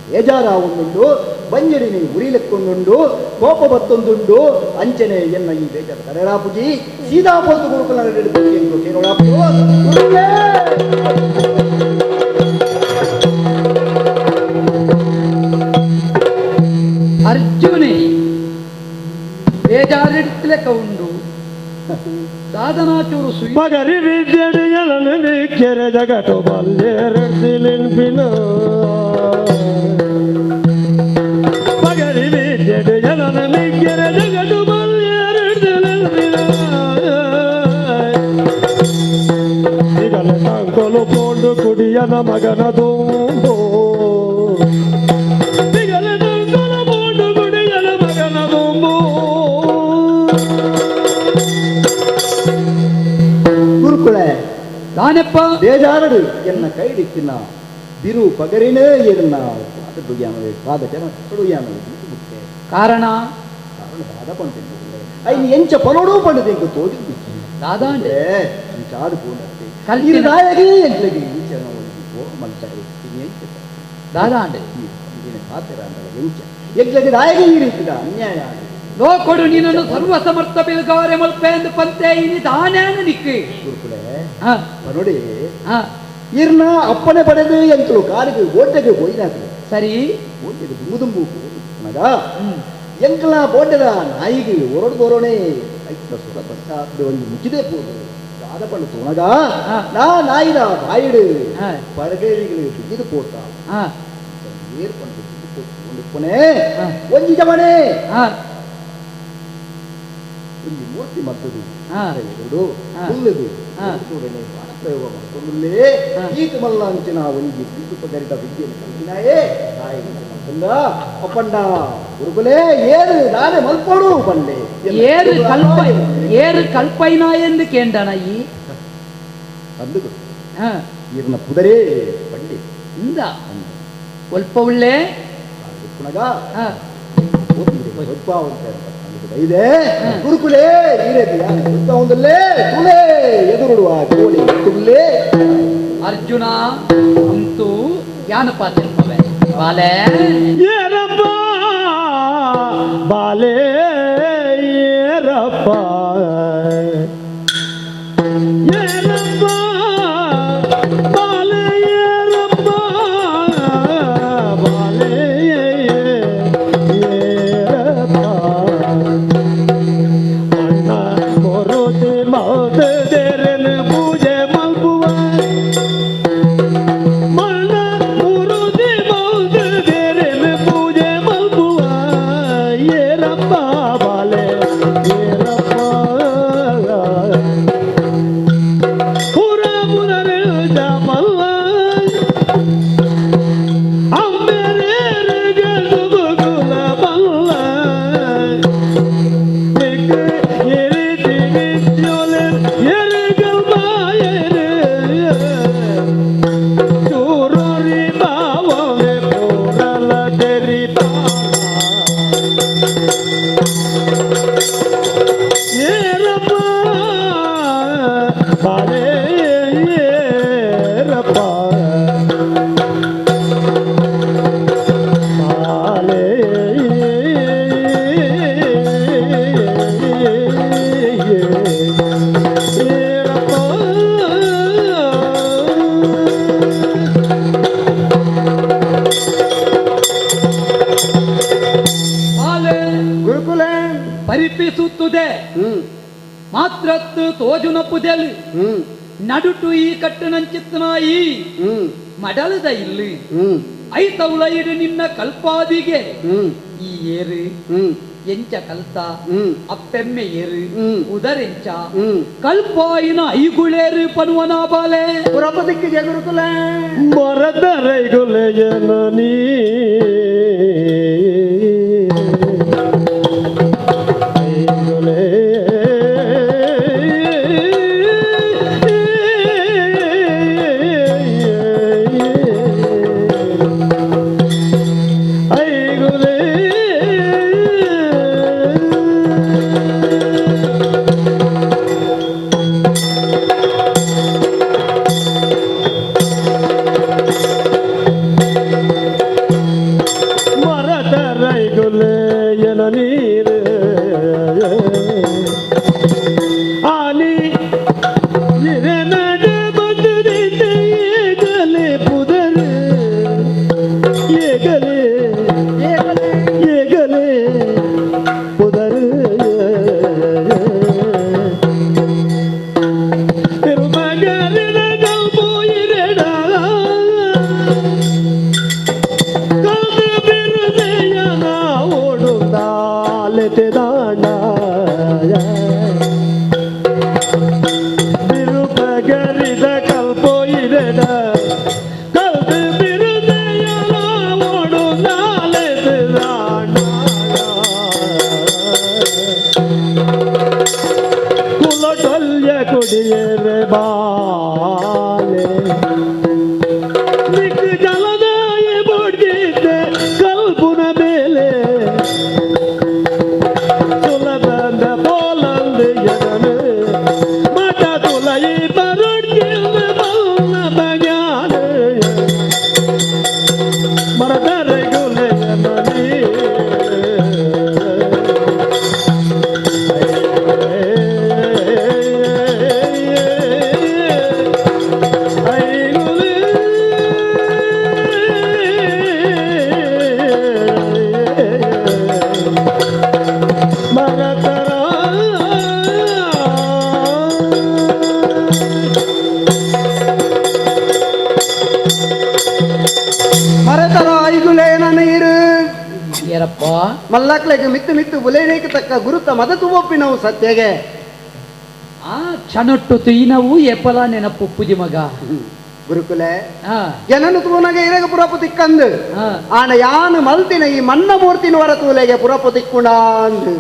ಬೇಜಾರ ಒಂದುಂಡು ಬಂಜರಿನಿ ಉರಿಲೆಕ್ಕೊಂದುಂಡು ಕೋಪ ಬತ್ತೊಂದುಂಡು ಅಂಚನೆ ಎನ್ನ ಈ ಬೇಜಾರ ತಡೆರಾಪುಜಿ ಸೀದಾ ಪೋತು ಗುರುಕುಲ ಕೇಳೋಳಾಪು. ಅರ್ಜುನೆ ಬೇಜಾರಿಡ್ತಿಲೆಕ್ಕ ಉಂಡು ಸಾಧನಾಚೂರು ಸುಯಿ ಮಗರಿ ವಿದ್ಯೆಗಳನ್ನು ಕೆರೆ ಜಗಟು ಬಲ್ಲೆರಡಿಲಿನ್ಪಿನ ಮಗರಿ ವಿದ್ಯೆಗಳನ್ನು ಕೆರೆ ಜಗಟು ಬಲ್ಲೆರಡಿಲಿನ್ಪಿನ ಈಗಲ ಕಂಕೊಲು ಪೋಂಡು ಕುಡಿಯನ ಮಗನ ದುಂಬು ಈಗಲ ಕಂಕೊಲು ಪೋಂಡು ಕುಡಿಯನ ಮಗನ ದುಂಬು. ಗುರುಕುಳೆ ದಾನೆಪ್ಪ ಬೇಜಾರಡು ಎನ್ನ ಕೈಡಿಕ್ಕಿನ ಬಿರು ಪಗರಿನೇ ಎನ್ನ ಪಾದ ಡುಗ್ಯಾನವೆ ಪಾದ ಜನ ಡುಗ್ಯಾನವೆ ಬುಕ್ಕೆ ಕಾರಣ ಕಾರಣ ಬಾದ ಪಂಟಿನ ಐನ್ ಎಂಚ ಪನೋಡು ಪಂಡಿತ ಇಂಕ ತೋಜು ಬಿಚ್ಚಿ ದಾದಾಂಡೆ ಇಂಚಾಡು ಪೂಂಡತ್ತೆ ಕಲ್ತಿನ ದಾಯಗಿ ಎಂಕ್ಲೆಗೆ ಇಂಚ ಓ ಮಲ್ತಾರೆ ಎಂಚ ದಾದಾಂಡೆ ಇಂದಿನ ಪಾತ್ರ ಅಂದಲ್ಲ ಎಂಚ ಎಂಕ್ಲೆಗೆ ದಾಯಗಿ ಈ ರೀತಿದ ಅನ್ಯಾಯ ಆಗಿದೆ. ಲೋಕೊಡು ನಿನ್ನನ್ನು ಸರ್ವ ಸಮರ್ಥ ಬಿಲ್ಗಾರೆ ಮಲ್ಪೆ ಎಂದು ಪಂತೆ ಇನಿ ದಾನ್ಯಾನ ನಿಕ್ಕಿ ಗುರುಕುಲೆ ಹಾ ನೋಡಿ ಹಾ ಇರ್ನ ಅಪ್ಪನೆ ಪಡೆದು ಎಂತಲು ಕಾಲಿಗೆ ಓಟೆಗೆ ಹೋಯ್ನಾಕ್ಲು ಸರಿ ಓಟೆಗೆ ದುಂಬು ದುಂಬು ಮಗ ಎಂಕಲ ಬೋಟೆದ ನಾಯಿಗೆ ಒರಡು ಬೋರೋಣೆ ಐತ ಸುರ ಬಚ್ಚ ಒಂದು ಮುಚ್ಚಿದೆ ಪೋದು ದಾದ ಪಂಡು ತೋಣಗ ನಾ ನಾಯಿದ ಬಾಯಿಡು ಪರಗೇರಿಗಳು ಬಿಗಿದು ಪೋತ ಏರ್ ಪಂಡು ಬಿಗಿದು ಪೋತು ಪುನೆ ಒಂಜಿ ಜವನೆ ಒಂಜಿ ಮೂರ್ತಿ ಮತ್ತದು ಎರಡು ಹುಲ್ಲುದು ಬಾಣ ಪ್ರಯೋಗ ಮಾಡ್ಕೊಂಡುಲ್ಲೇ ಈತ ಮಲ್ಲಾಂಚಿನ ಒಂಜಿ ಬಿದ್ದು ಪಗರಿದ ವಿದ್ಯೆಯನ್ನು ಕಲ್ತಿನಾಯೇ ನಾಯಿ ಮತ್ತಂದ ಅಪ್ಪಂಡ ಗುರುಕುಲೇ ಏರು ನಾನೇ ಮಲ್ಪೋಡು ಬಂಡೆ ಏರು ಕಲ್ಪ ಏರು ಕಲ್ಪೈನಾ ಎಂದು ಕೇಂಡಣ ಈ ಅಂದು ಈರ್ನ ಪುದರೇ ಬಂಡೆ ಇಂದ ಒಲ್ಪ ಉಳ್ಳೆ ಪುನಗ ಇದೆ ಗುರುಕುಲೇ ಒಂದಲ್ಲೇ ತುಲೇ ಎದುರುಡುವ ಕೋಳಿ ತುಲ್ಲೇ. ಅರ್ಜುನ ಅಂತೂ ಯಾನಪ್ಪ ತಿಳ್ಪವೆ ಬಾಲೆ ಏರಪ್ಪ ಬಾಲೆ ಏರಪ್ಪ ಏರಪ್ಪ ಬಾಲೆ ಏರಪ್ಪ ಬಾಲೆ ಏರಪ್ಪ ಅಣ್ಣ ಮೊರುತಿ ಮೌತದೇರನ ಪೂಜೆ ಮಲ್ಪುವ ಮಣ್ಣ ಮುರುದಿ ಮೌತದೇರನ ಪೂಜೆ ಮಲ್ಪುವ ಏರಪ್ಪ ಬಾಲೆ ಏರಪ್ಪ ಪುರ ಪುರರೆಳ್ದ ಮಲ್ಲ ಅಂಬೆರೇರಿಗೆ ದುಗುಲ ಬಲ್ಲ ತೆರಿಪಿಸುತ್ತದೆ ಮಾತ್ರತ್ತು ತೋಜುನ ಪುದೆಲ್ ನಡುಟು ಈ ಕಟ್ಟುನಂಚಿತ್ತನಾಯಿ ಮಡಲದ ಇಲ್ಲಿ ಐತೌಲ ಇಡು ನಿನ್ನ ಕಲ್ಪಾದಿಗೆ ಈ ಏರು ಎಂಚ ಕಲ್ತ ಅಪ್ಪೆಮ್ಮೆ ಏರು ಉದರೆಂಚ ಕಲ್ಪಾಯಿನ ಐಗುಳೇರು ಪನುವನ ಬಾಲೆ ಪುರಪದಿಕ್ಕೆ ಜಗುರುಕುಲ ಮರದರೈಗುಲೆಯನ ನೀ ಐಗುಲೆ ಐಗುಲೆ ಮರತರೈಗುಲೆಯನ ನೀರು ಆಲಿ ಇರನಡ ಬಂದಿದ್ದ ಏಗಲೆ ಪುದರು ಏಗಲೆ ಏಗಲೆ ಪುದರು ತಿರುಮಗಲಿನ ಕಲ್ಪು ಇರಡ ಬಿರುಪಗರಿದ ಕಲ್ಪೋ ಇರೆಡ ಕಲ್ದು ಬಿರುದೆಯನ ಓಡುಂದಾಲೆದಾಂಡ ಕುಲಟೊಲ್ಯ ಕೊಡಿಯರೆ ಬಾಲೆ ನಿಕ್ ಜಲದಾಯ ಬೊಡ್ಡಿದ್ದೆ ಕಲ್ಪುನ ಮೇಲೆ ತುಲಬಂದ ಪೋಲಂದು ಎದನು ಮಠ ತುಲೈ ಬರೊಡ್ಗಿಲ್ದ ಬಲ್ಲ ಬಗ್ಯಾನ ಮರದರಗುಲೆಯನ ಮರತರ ಮರತರ ಐಗುಲೇನ ನೀರು ಏನಪ್ಪ ಮಲ್ಲಕ್ಲೆಗೆ ಮಿತ್ತು ಮಿತ್ತು ಬುಲೇನೇಕ ತಕ್ಕ ಗುರುತ ಮದತು ಒಪ್ಪಿನವು ಸತ್ಯಗೆ ಆ ಕ್ಷಣೊಟ್ಟು ತುಯಿನವು ಎಪಲ ನೆನಪು ಪುಜಿ ಮಗ ಗುರುಕುಲೆ ಆ ಜನನು ತೂನಗೆ ಇರಗ ಪುರಪು ತಿಕ್ಕಂದು ಆ ಆನ ಯಾನು ಮಲ್ತಿನ ಈ ಮನ್ನ ಮೂರ್ತಿನ ವರ ತೂಲೆಗೆ ಪುರಪು ತಿಕ್ಕುಣಾಂದು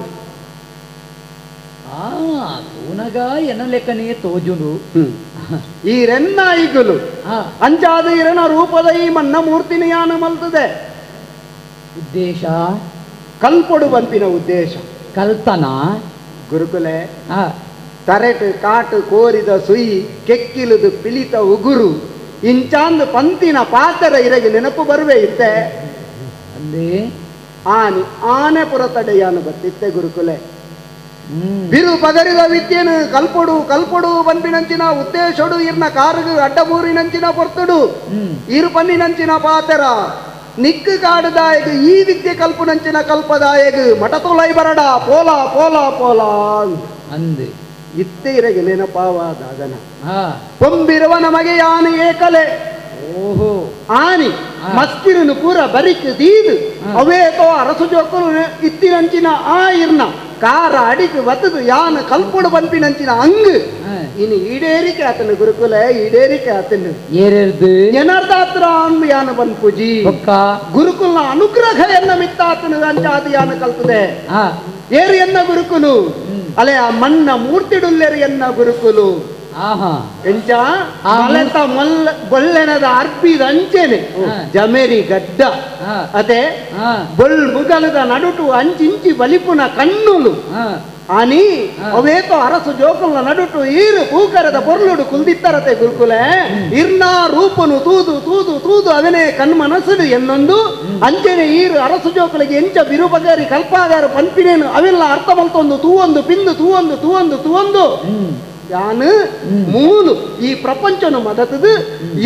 ಆ ತೂನಗ ಎನಲೆಕ್ಕನೇ ತೋಜುನು ಈ ರೆನ್ನ ಐಗುಲು ಆ ಅಂಚಾದ ಇರನ ರೂಪದ ಈ ಮನ್ನ ಮೂರ್ತಿನ ಯಾನು ಮಲ್ತದೆ ಉದ್ದೇಶ ಕಲ್ಪೊಡು ಬಂಪಿನ ಉದ್ದೇಶ ಕಲ್ತನ ಗುರುಕುಲೆ ಆ ತರೆಟು ಕಾಟು ಕೋರಿದ ಸುಯಿ ಕೆಕ್ಕಿಲುದು ಪಿಳಿತ ಉಗುರು ಇಂಚಾಂದು ಪಂತಿನ ಪಾತರ ಇರಗೆ ನೆನಪು ಬರುವೆ ಇತ್ತೆ ಅಂದೇ ಆನಿ ಆನೆ ಪುರತಡೆಯಾನು ಬತ್ತಿತ್ತೆ ಗುರುಕುಲೆ ಬಿರು ಪಗರಿದ ವಿದ್ಯೆನು ಕಲ್ಪೊಡು ಕಲ್ಪೊಡು ಬನ್ಪಿನಂಚಿನ ಉದ್ದೇಶೊಡು ಇರ್ನ ಕಾರುಗು ಅಡ್ಡಬೂರಿನಂಚಿನ ಪೊರ್ತುಡು ಇರು ಪನ್ನಿನಂಚಿನ ಪಾತರ ನಿಕ್ಕು ಕಾಡುದಾಯಗು ಈ ವಿದ್ಯೆ ಕಲ್ಪುನಂಚಿನ ಕಲ್ಪದಾಯಗು ಮಠತೋಲೈ ಬರಡ ಪೋಲ ಪೋಲ ಪೋಲ ಅಂದೆ ಇತ್ತೆ ಇರಗೆ ನೆನಪಾವಾದಾದನ ಆ ಕೊಂಬಿರುವ ನಮಗೆ ಯಾನು ಏಕಲೆ ಓಹೋ ಆನಿ ಮಸ್ಕಿರನು ಪೂರ ಬರಿಕ್ ದೀದು ಅವೇತೋ ಅರಸು ಜೋಕುಲು ಇತ್ತಿನಂಚಿನ ಆ ಇರ್ನ ಕಾರ ಅಡಿಗೆ ಬತ್ತದು ಯಾನ ಕಲ್ಪೊಡು ಬನ್ಪಿನಂಚಿನ ಅಂಗು ಇನ್ನು ಈಡೇರಿಕೆ ಆತನು ಗುರುಕುಲ ಈಡೇರಿಕೆ ಆತನು ಏರೆರ್ದು ಏನರ್ಧಾತ್ರ ಅಂದು ಯಾನ ಬನ್ಪುಜಿ ಬೊಕ್ಕ ಗುರುಕುಲ್ನ ಅನುಗ್ರಹ ಎನ್ನ ಮಿತ್ತಾತನು ಅಂಚಾದ ಯಾನ ಕಲ್ತದೆ ಆ ಏರು ಎನ್ನ ಗುರುಕುಲು ಅಲೆ ಆ ಮಣ್ಣ ಮೂರ್ತಿಡುಲ್ಲೆರು ಎನ್ನ ಗುರುಕುಲು ಆಹಾ ಎಂಚ ಮಲೆತ ಮಲ್ಲ ಬೊಲ್ಲೆನದ ಅರ್ಪಿದ ಅಂಚೆನೆ ಜಮೇರಿ ಗಡ್ಡ ಅದೇ ಬೊಲ್ ಮುಗಲದ ನಡುಟು ಅಂಚಿಂಚಿ ಬಲಿಪುನ ಕಣ್ಣುಲು ಆನಿ ಅವೇತೋ ಅರಸು ಜೋಕುಲ್ನ ನಡುಟು ಈರು ಪೂಕರದ ಪೊರ್ಲುಡು ಕುಲ್ದಿತ್ತರತೆ ಗುರುಕುಲೆ ಇರ್ನಾ ರೂಪನು ತೂದು ತೂದು ತೂದು ಅವನೇ ಕಣ್ಮನಸ್ಸುಡು ಎನ್ನೊಂದು ಅಂಚೆನೆ ಈರು ಅರಸು ಜೋಕುಲಿಗೆ ಎಂಚ ಬಿರುಬಗರಿ ಕಲ್ಪಾಗಾರ ಪನ್ಪಿನೇನು ಅವೆಲ್ಲ ಅರ್ಥ ಮಲ್ತೊಂದು ತೂವೊಂದು ಪಿಂದು ತೂವೊಂದು ತೂವೊಂದು ತೂವೊಂದು ಯಾನು ಮೂಲು ಈ ಪ್ರಪಂಚನು ಮದತದು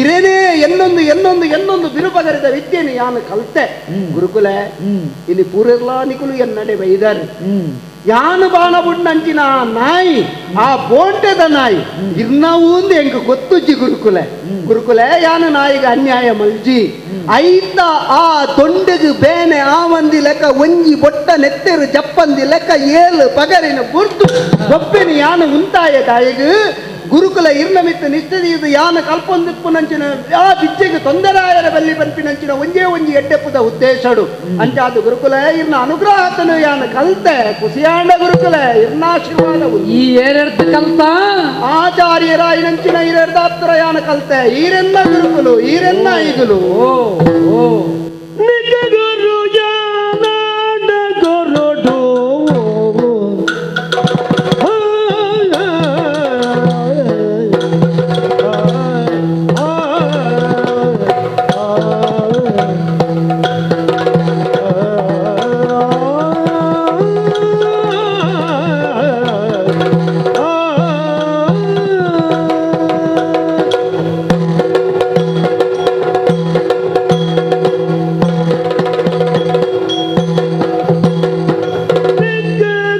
ಇರೇನೇ ಎನ್ನೊಂದು ಎನ್ನೊಂದು ಎನ್ನೊಂದು ಬಿರುಬಗರಿದ ವಿದ್ಯೆನು ಯಾನು ಕಲ್ತೆ ಗುರುಕುಲೆ ಇಲ್ಲಿ ಪೂರೆರ್ಲಾ ನಿಕುಲು ಎನ್ನಡೆ ಬೈದಾರೆ ಯಾನು ಬಾಣ ಬುಡ್ನಂಚಿನ ಆ ನಾಯಿ, ಆ ಬೋಂಟೆದ ನಾಯಿ ಇರ್ನವೂಂದು ಎಂಕ್ ಗೊತ್ತುಜ್ಜಿ ಗುರುಕುಲೆ. ಗುರುಕುಲೆ ಯಾನು ನಾಯಿಗೆ ಅನ್ಯಾಯ ಮಲ್ಜಿ ಐತ ಆ ತೊಂಡೆಗು ಬೇನೆ ಆವಂದಿ ಲೆಕ್ಕ ಒಂಜಿ ಬೊಟ್ಟ ನೆತ್ತೆರು ಜಪ್ಪಂದಿ ಲೆಕ್ಕ ಏಳು ಪಗರಿನ ಬುರ್ದು ಒಪ್ಪೆನಿ ಯಾನು ಉಂತಾಯ ತಾಯಿಗು. ಗುರುಕುಲ ಇರ್ನಮಿತ್ತ ನಿಷ್ಠದೀದು ಯಾನ ಕಲ್ಪೊಂದಿಪ್ಪುನಂಚಿನ ಆ ಬಿಚ್ಚೆಗೆ ತೊಂದರಾಯರ ಬಲ್ಲಿ ಪನ್ಪಿನಂಚಿನ ಒಂಜೇ ಒಂಜಿ ಎಡ್ಡೆಪ್ಪುದ ಉದ್ದೇಶಡು. ಅಂಚಾದ ಗುರುಕುಲ ಇರ್ನ ಅನುಗ್ರಹತನು ಯಾನ ಕಲ್ತೆ ಕುಸಿಯಾಂಡ ಗುರುಕುಲ ಇರ್ನಾಶೀರ್ವಾದ. ಈ ಏರೆಡ್ದು ಕಲ್ತ ಆಚಾರ್ಯರಾಯಿನಂಚಿನ ಇರೆಡ್ದಾತ್ರ ಯಾನ ಕಲ್ತೆ ಈರೆನ್ನ ಗುರುಕುಲು ಈರೆನ್ನ ಈಗಲು. ಓ ಓ ನಿಜ ಗುರು ಯಾನಾಡ ಗುರುಡು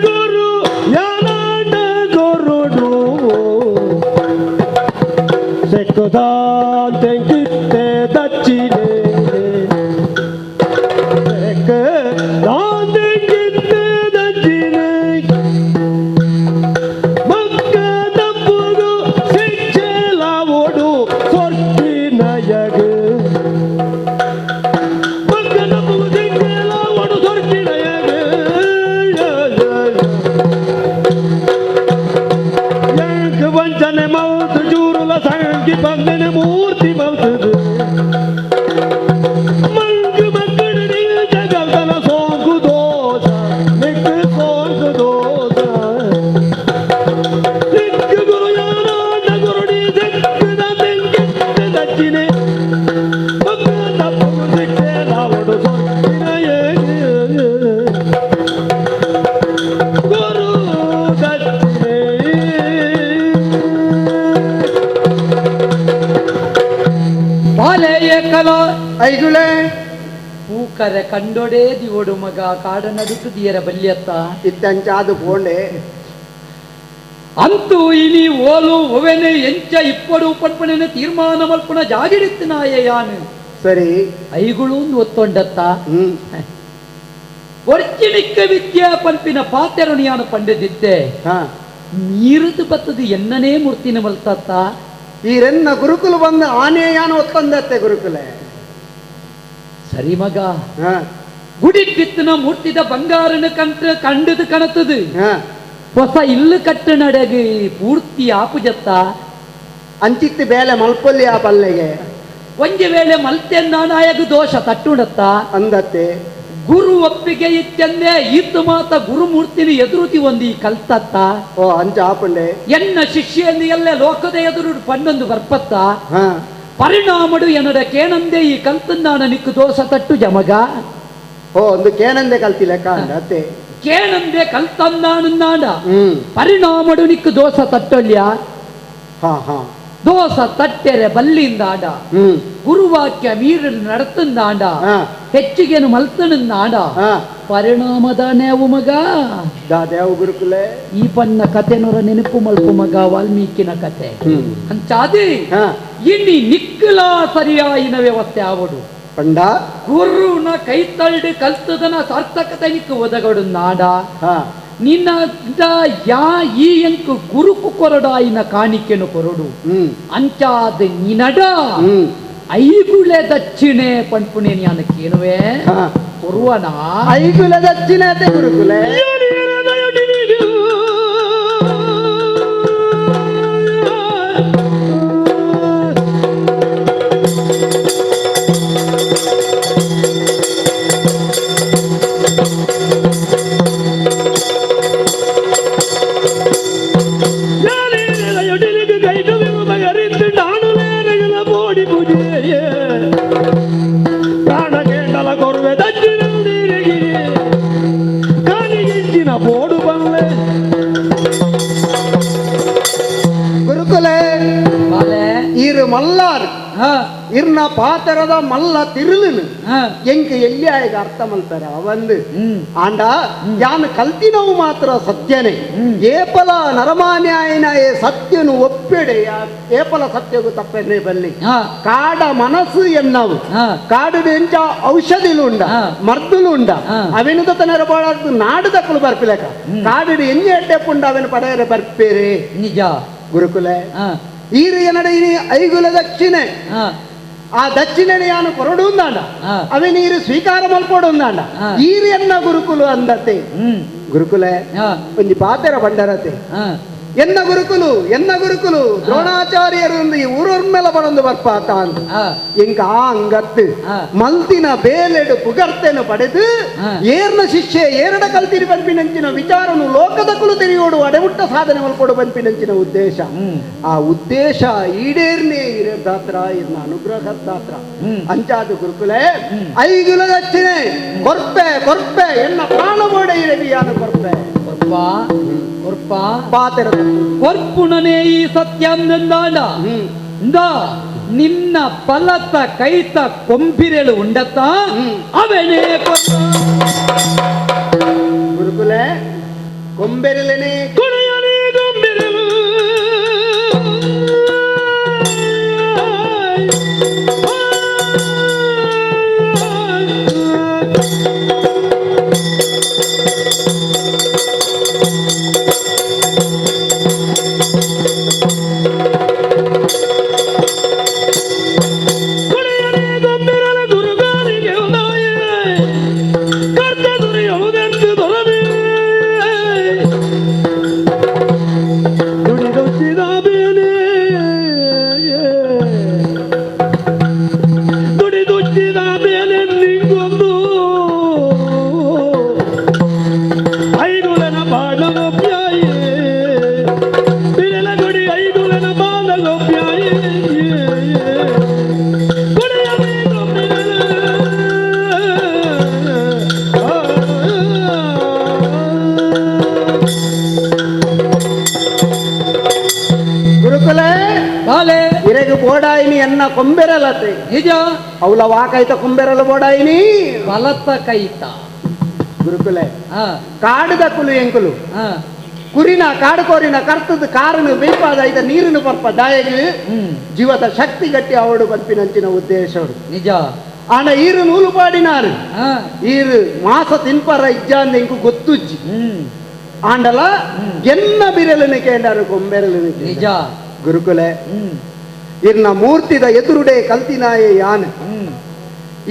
ಗುರು ಯಾನಾಡ ಗುರುಡು ತೆಂಕಿತ್ತೆ ದಚ್ಚಿನೆ ತೆಂಕಿತ್ತೆ ದಚ್ಚಿನೆ ಮಕ್ಕ ತಪ್ಪುಗು ಶಿಕ್ಷೆಲಾವೋಡು ಸೊರ್ಕಿನಯಗು ಮಕ್ಕ ತಪ್ಪುಗು ಶಿಕ್ಷೆಲಾವೋಡು ಸೊರ್ಕಿನಯಗು ಎಂಕ್ ವಂಚನೆ ಮೌತ್ ಜೂರುಲ ಸಂಗಿ ಬಂದನೆ ಮೂರ್ತಿ ಮೌತದು ಮಂಗು ಮಕ್ಕಳು ಜಗಲ್ತನ ಸೋಂಕು ದೋಷ ನಿಕ್ಕು ಸೋಂಕು ದೋಷ ನಿಕ್ಕು ಗುರು ಯಾನಾಡ ಗುರುಡಿ ಸಿಕ್ಕದ ತೆಂಗಿತ್ತ ದಚ್ಚಿನೆ ಮಕ್ಕ ತಪ್ಪು ಸಿಕ್ಕೆ ಲಾವಡು ಸೊಕ್ಕಿನ ಗುರು ದಚ್ಚಿನೆ. ಬಾಲೆಯ ಕಲ ಐಗುಳೆ ಪೂಕರೆ ಕಂಡೊಡೇ ದಿವಡು ಮಗ ಕಾಡ ನಡುಟು ದಿಯರ ಬಲ್ಯತ್ತ ಇತ್ತಂಚಾದು ಪೋಂಡೆ. ಅಂತೂ ಇನಿ ಓಲು ಒವೆನೆ ಎಂಚ ಇಪ್ಪಡು ಪಡ್ಪಣೆನ ತೀರ್ಮಾನ ಮಲ್ಪುಣ ಜಾಗಿಡಿತ್ತು ನಾಯ ಯಾನು. ಸರಿ. ಐಗುಳು ಒತ್ತೊಂಡತ್ತ ಒರ್ಚಿಣಿಕ್ಕ ವಿದ್ಯಾ ಪಂಪಿನ ಪಾತೆರನು ಯಾನು ಪಂಡೆದಿದ್ದೆ. ಮೀರುದು ಬತ್ತದು ಎನ್ನನೇ ಮೂರ್ತಿನ ಮಲ್ತತ್ತ. ಈ ರೆನ್ನ ಗುರುಕುಲ ಬಂದ ಆನೆ ಯಾನು ಒತ್ತೊಂದತ್ತೆ ಗುರುಕುಲೆ. ಸರಿ ಮಗ. ಗುಡಿಟ್ಟಿತ್ತನ ಮೂರ್ತಿದ ಬಂಗಾರನ ಕಂಠ ಕಂಡದು ಕಣತದು. ಹೊಸ ಇಲ್ಲು ಕಟ್ಟು ನಡೆಗೆ ಪೂರ್ತಿ ಆಪುಜತ್ತ. ಅಂಚಿತ್ತು ಬೇಲೆ ಮಲ್ಪೊಲ್ಲಿ ಆ ಪಲ್ಲೆಗೆ. ಒಂಜಿ ವೇಳೆ ಮಲ್ತೆನ್ನಾನಾಯಗ ದೋಷ ತಟ್ಟುಣತ್ತ ಅಂದತ್ತೆ. ಗುರು ಒಪ್ಪಿಗೆ ಇತ್ತೆಂದೇ ಈತು ಮಾತ ಗುರುಮೂರ್ತಿನ ಎದುರುತಿ ಒಂದು ಈ ಕಲ್ತತ್ತ. ಓ ಅಂಚ ಆಪುಂಡೆ. ಎನ್ನ ಶಿಷ್ಯಂದು ಎಲ್ಲ ಲೋಕದ ಎದುರು ಪನ್ನೊಂದು ಬರ್ಪತ್ತ. ಪರಿಣಾಮಡು ಎನ್ನಡ ಕೇನಂದೆ ಈ ಕಲ್ತನ್ನಾನ ನಿಕ್ಕು ದೋಷ ತಟ್ಟು ಜಮಗ. ಓ ಒಂದು ಕೇನಂದೆ ಕಲ್ತಿಲ್ಲ ಕಾಂಡ ಅತ್ತೆ. ಕೇನಂದೆ ಕಲ್ತನ್ನಾನುನ್ನಾಂಡ ಪರಿಣಾಮಡು ನಿಕ್ಕು ದೋಷ ತಟ್ಟೊಲ್ಯ. ದೋಷ ತಟ್ಟೆರೆ ಬಲ್ಲಿಂದಾಂಡ ಗುರುವಾಕ್ಯ ಮೀರು ನಡತಂದಾಂಡ ಹೆಚ್ಚಿಗೆನು ಮಲ್ತನಂದಾಂಡ ಪರಿಣಾಮದ ನೇವು ಮಗ. ದಾದೇವು ಗುರುಕುಲೆ. ಈ ಪನ್ನ ಕತೆನೊರ ನೆನಪು ಮಲ್ಪು ಮಗ ವಾಲ್ಮೀಕಿನ ಕತೆ ಅಂಚಾದಿ ಇನ್ನು ನಿಕ್ಕಲ ಸರಿಯಾಯಿನ ವ್ಯವಸ್ಥೆ ಆವಡು ಪಂಡ ಗುರುನ ಕೈತಳ್ಳಿ ಕಲ್ತದನ ಸಾರ್ಥಕತೆ ನಿಕ್ಕು ಒದಗಡು ನಾಡ ನಿನ್ನ ಯಾ ಈ ಎಂಕು ಗುರುಕು ಕೊರಡಾಯಿನ ಕಾಣಿಕೆನು ಕೊರಡು ಅಂಚಾದ ನಿನಡ ಐಗುಳೆ ದಕ್ಷಿಣೆ ಪಂಪುಣೆ ಕೇನುವೆ ಕೊರುವನ ಐಗುಳೆ ದಕ್ಷಿಣೆ ಅತೆ ಗುರುಕುಲೆ. ಗುರುಕುಲೆ ಈರು ಮಲ್ಲಾರ್ ಇರ್ನ ಪಾತರದ ಮಲ್ಲ ತಿರುಳುನು ಎಂಕ್ ಎಲ್ಲಿಯಾಗ ಅರ್ಥ ಮಲ್ತಾರ ಅವಂದು ಆಂಡ ಯಾನ್ ಕಲ್ತಿನವು ಮಾತ್ರ ಸತ್ಯನೇ ಏಪಲ ನರಮಾನ್ಯಾಯನ ಏ ಸತ್ಯನು ಒಪ್ಪೆಡೆ ಏಪಲ ಸತ್ಯಗೂ ತಪ್ಪೆನೆ ಬಲ್ಲಿ ಕಾಡ ಮನಸ್ಸು ಎನ್ನವು ಕಾಡು ಎಂಚ ಔಷಧಿಲು ಉಂಡ ಮರ್ದುಲು ಉಂಡ ಅವೆನುದ ತನರ ಬಾಳದು ನಾಡು ದಕ್ಕಲು ಬರ್ಪಿಲಕ ಕಾಡು ಎಂಜೆ ಎಡ್ಡೆಪ್ಪುಂಡ ಅವೆನು ಪಡೆಯರೆ ಬರ್ಪೇರೆ ನಿಜ ಗುರುಕುಲೆ ಈರು ಎನ್ನಡ ಇನಿ ಐಗುಲ ದಕ್ಷಿಣೆ ಆ ದಕ್ಷಿಣೆ ಯಾನು ಕೊರಡು ಅಂದಾಂಡ ಅವೆನೀರು ಸ್ವೀಕಾರ ಮಲ್ಪೋಡು ಅಂದಾಂಡ ಈರು ಎನ್ನ ಗುರುಕುಲು ಅಂದತೆ ಗುರುಕುಲೆ ಒಂಜಿ ಪಾತೆರ ಬಂಡರತೆ ಎನ್ನ ಗುರುಕುಲು ಎನ್ನ ಗುರುಕುಲು ದ್ರೋಣಾಚಾರ್ಯರು ಈ ಊರೊರ್ಮೆಲ ಬಡೊಂದು ಬರ್ಪಾತ ಅಂತ ಎಂಕ ಆ ಅಂಗತ್ತು ಮಲ್ತಿನ ಬೇಲೆಡು ಪುಗರ್ತೆನು ಪಡೆದು ಏರ್ನ ಶಿಷ್ಯ ಏರಡ ಕಲ್ತಿರಿ ಪನ್ಪಿನಂಚಿನ ವಿಚಾರನು ಲೋಕದ ಕುಲು ತೆರೆಯೋಡು ಅಡೆಮುಟ್ಟ ಸಾಧನೆ ಮಲ್ಕೊಡು ಪನ್ಪಿನಂಚಿನ ಉದ್ದೇಶ ಆ ಉದ್ದೇಶ ಈಡೇರ್ನೇ ಇರದಾತ್ರ ಇರ್ನ ಅನುಗ್ರಹದಾತ್ರ ಅಂಚಾದ ಗುರುಕುಲೆ ಐಗುಲ ದಕ್ಷಿಣೆ ಕೊರ್ಪೆ ಕೊರ್ಪೆ ಎನ್ನ ಪ್ರಾಣ ಬೋಡೆ ಇರಬಿಯಾನು ಕೊರ್ಪೆ ಕೊರ್ಪಾ ಕೊರ್ಪಾ ಕೊರ್ಪುಣನೇ ಈ ಸತ್ಯಾಂದಂದಾಂಡ ನಿನ್ನ ಪಲತ ಕೈತ ಕೊಂಬಿರೆಳು ಉಂಡತ್ತ ಅವನೇ ಗುರುಕುಲೆ ಕೊಂಬೆರಲೇನೆ ಗೊಂಬೆರಲು ಬೋಡಾಯಿನಿ ಎನ್ನ ಕೊಂಬೆರಲತೆ ನಿಜ ಅವಳ ವಾಕೈತ ಕೊಂಬೆರಲ ಬೋಡಾಯಿನಿ ಬಲತ ಕೈತ ಗುರುಕುಲೆ ಕಾಡುದ ಕುಲು ಎಂಕುಲು ಕುರಿನ ಕಾಡು ಕೋರಿನ ಕರ್ತದ ಕಾರನು ಬೇಪಾದ ಐತ ನೀರಿನ ಪರ್ಪ ದಾಯಗ ಜೀವದ ಶಕ್ತಿ ಗಟ್ಟಿ ಅವಡು ಪನ್ಪಿನಂಚಿನ ಉದ್ದೇಶ ನಿಜ ಆನ ಈರು ನೂಲು ಪಾಡಿನಾರು ಈರು ಮಾಸ ತಿನ್ಪರ ಇಜ್ಜಾಂದ ಎಂಕು ಗೊತ್ತುಜ್ಜಿ ಆಂಡಲ ಎನ್ನ ಬಿರಲನ ಕೇಂಡಾರು ಕೊಂಬೆರಲನ ನಿಜ ಗುರುಕುಲೆ ಇರ್ನ ಮೂರ್ತಿದ ಎದುರುಡೆ ಕಲ್ತಿನಾಯೆ ಯಾನ್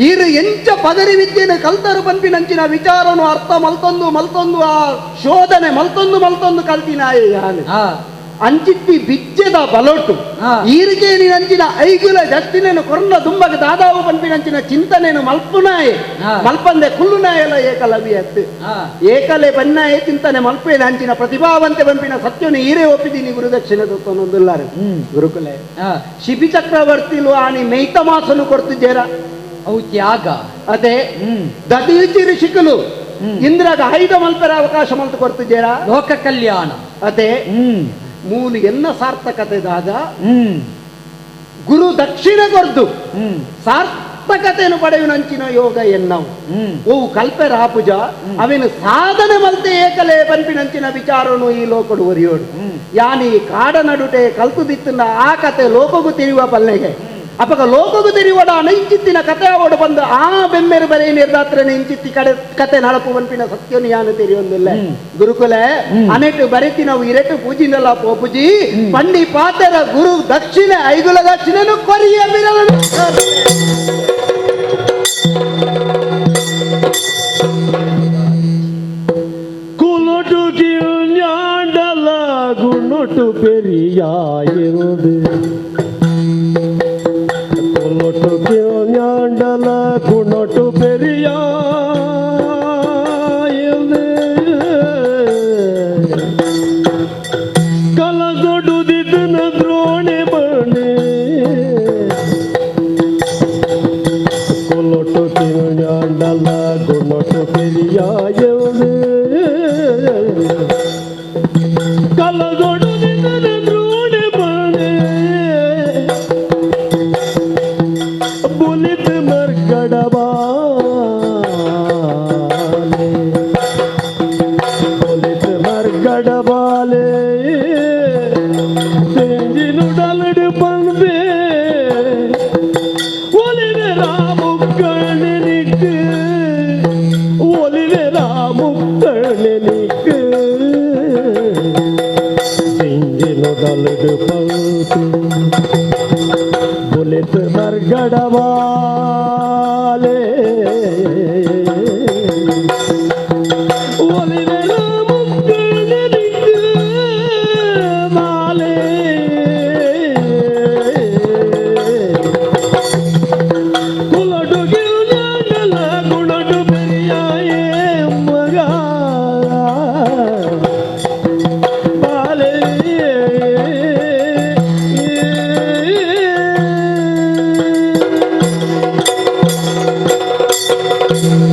ಈರು ಎಂಚ ಪದರಿ ವಿದ್ಯೆನ ಕಲ್ತರು ಪನ್ಪಿನಂಚಿನ ವಿಚಾರನು ಅರ್ಥ ಮಲ್ತೊಂದು ಮಲ್ತೊಂದು ಆ ಶೋಧನೆ ಮಲ್ತೊಂದು ಮಲ್ತೊಂದು ಕಲ್ತಿನಾಯೆ ಯಾನ್ ಅಂಚಿತ್ತಿ ಬಿಜ್ಜೆದ ಬಲೊಟ್ಟು ಈರಿಗೆ ನಂಚಿನ ಐಗುಲ ಜಸ್ತಿನೇನು ಕೊರ್ನ ದುಂಬಗ ದಾದಾವು ಪನ್ಪಿನಂಚಿನ ಚಿಂತನೇನು ಮಲ್ಪುನಾಯೆ ಮಲ್ಪಂದೆ ಕುಳ್ಳುನಾಯಲ ಏಕಲವಿಯತ್ತು ಏಕಲೆ ಬನ್ನಾಯೆ ಚಿಂತನೆ ಮಲ್ಪೇನ ಅಂಚಿನ ಪ್ರತಿಭಾವಂತೆ ಪನ್ಪಿನ ಸತ್ಯನು ಈರೇ ಒಪ್ಪಿದ್ದೀನಿ ಗುರುದಕ್ಷಿಣೆ ತೊಂದುಲ್ಲಾರು ಗುರುಕುಲೆ ಶಿಬಿ ಚಕ್ರವರ್ತಿಲು ಆನಿ ಮೇಯ್ತ ಮಾಸನು ಕೊಡ್ತಿದ್ದೀರ ಅವು ತ್ಯಾಗ ಅದೇ ದದೀಚಿ ಋಷಿಕಲು ಇಂದ್ರಾಗ ಐದ ಮಲ್ಪರ ಅವಕಾಶ ಮಲ್ತು ಕೊಡ್ತಿದ್ದೀರಾ ಲೋಕ ಕಲ್ಯಾಣ ಅದೇ ಮೂಲು ಎನ್ನ ಸಾರ್ಥಕತೆ ದಾದ ಗುರು ದಕ್ಷಿಣ ಕೊರ್ದು ಸಾರ್ಥಕತೆಯನ್ನು ಪಡೆಯುನಂಚಿನ ಯೋಗ ಎನ್ನವು ಓ ಕಲ್ಪೆ ರಾಪುಜ ಅವೇನು ಸಾಧನೆ ಮಲ್ತೆ ಏಕಲೆ ಪನ್ಪಿನಂಚಿನ ವಿಚಾರನು ಈ ಲೋಕಡು ಒರಿಯೋಡು ಯಾನಿ ಕಾಡ ನಡುಟೆ ಕಲ್ತುದಿತ್ತನ್ನ ಆ ಕತೆ ಲೋಕಗೂ ತಿರಿಯುವ ಪಲ್ಲೆಗೆ ಅಪಗ ಲೋಕಗೂ ತಿರಿಯುವಡ ಇಂಚಿತ್ತಿನ ಕತೆ ಅವಡು ಬಂದು ಆ ಬೆಮ್ಮೆರು ಬರೀ ನಿರ್ದಾತ್ರನೆ ಇಂಚಿತ್ತಿ ಕಡೆ ಕತೆ ನಳಪು ಪನ್ಪಿನ ಸತ್ಯನು ಯಾನು ತೆರಿಯೊಂದಿಲ್ಲ ಗುರುಕುಲೆ ಅನೆಟ್ಟು ಬರೆತಿ ನಾವು ಇರೆಟು ಪೂಜಿನಲ್ಲ ಪೋಪುಜಿ ಪಂಡಿ ಪಾತೆರ ಗುರು ದಕ್ಷಿಣೆ ಐಗುಲ ದಕ್ಷಿಣನು ಕೊರಿಯ ಬಿರಲನು ಕುಲೊಟು ಕಿಲ್ಯಾಂಡಲ ಗುಣೊಟು ಪೆರಿಯಾಯಿರುದು ಕುಲೊಟು ಕಿಲ್ಯಾಂಡಲ ಗುಣೊಟು ಪೆರಿಯಾಯಿರುದು ಕಲದೊಡುದಿದ್ದನ ದ್ರೋಣೆ ಬಣೆ ಕುಲೊಟು ಕಿಲ್ಯಾಂಡಲ ಗುಣೊಟು ಪೆರಿಯಾಯಿರುದು ಕಲದೊಡುದಿದ್ದನ ದ್ರೋಣೆ ಬಣೆ ಒಲಿವೆರ ಮುಕ್ಕಣೆನಿಕ್ ಸಿಂಜಿನೊಡಲುಡು ಪೌತು ಬುಲೆತ್ ಬರ್ಗಡವಾಲೆ ಒಲಿವೆರ ಮುಕ್ಕಣೆನಿಕ್ ಮಾಲೆ ಕುಲಡು ಗಿಲ್ಯಾಡಲ ಗುಣಡು ಬೆರಿಯಾಯೇ ಮಗ ಬಾಲೆ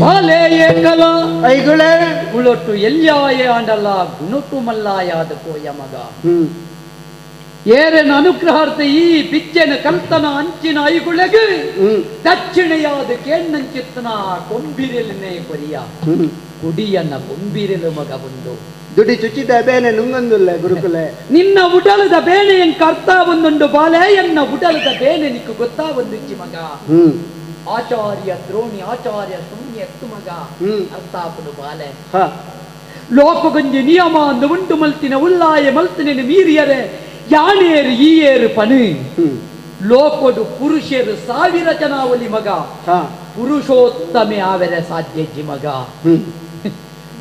ಬಾಲೆ ಏಕಲ ಐಗುಳೆ ಉಳೊಟ್ಟು ಎಲ್ಯಾಯೆ ಆಂಡಲ ಗುಣೊಟ್ಟು ಮಲ್ಲಾಯಾದ ಕೋಯ ಮಗ ಏರನ ಅನುಗ್ರಹಾರ್ಥ ಈ ಬಿಜ್ಜನ ಕಲ್ತನ ಅಂಚಿನ ಐಗುಳೆಗೆ ದಕ್ಷಿಣೆಯಾದ ಕೇಣ್ಣಂಚಿತ್ತನ ಕೊಂಬಿರಲಿನೇ ಕೊರಿಯ ಕುಡಿಯನ ಕೊಂಬಿರಲು ಮಗ ಬಂದು ದುಡಿ ಚುಚ್ಚಿದ ಬೇನೆ ನುಂಗಂದುಲ್ಲ ಗುರುಕುಲೆ ನಿನ್ನ ಉಡಲದ ಬೇನೆ ಎನ್ ಕರ್ತ ಒಂದುಂಡು ಬಾಲೆ ಎನ್ನ ಉಡಲದ ಬೇನೆ ನಿಕ್ಕು ಗೊತ್ತಾ ಒಂದುಚ್ಚಿ ಮಗ ಆಚಾರ್ಯ ದ್ರೋಣಿ ಆಚಾರ್ಯ ಶೂನ್ಯ ಎತ್ತು ಮಗ ಅರ್ಥಾಪುಡು ಬಾಲೆ ಲೋಕಗೊಂಜಿ ನಿಯಮ ಅಂದು ಉಂಟು ಮಲ್ತಿನ ಉಲ್ಲಾಯ ಮಲ್ತಿನ ಮೀರಿಯರೆ ಯಾನೇರು ಈಯೇರು ಪನು ಲೋಕೊಡು ಪುರುಷರು ಸಾವಿರ ಜನ ಒಲಿ ಮಗ ಪುರುಷೋತ್ತಮೆ ಆವೆರೆ ಸಾಧ್ಯಜ್ಜಿ ಮಗ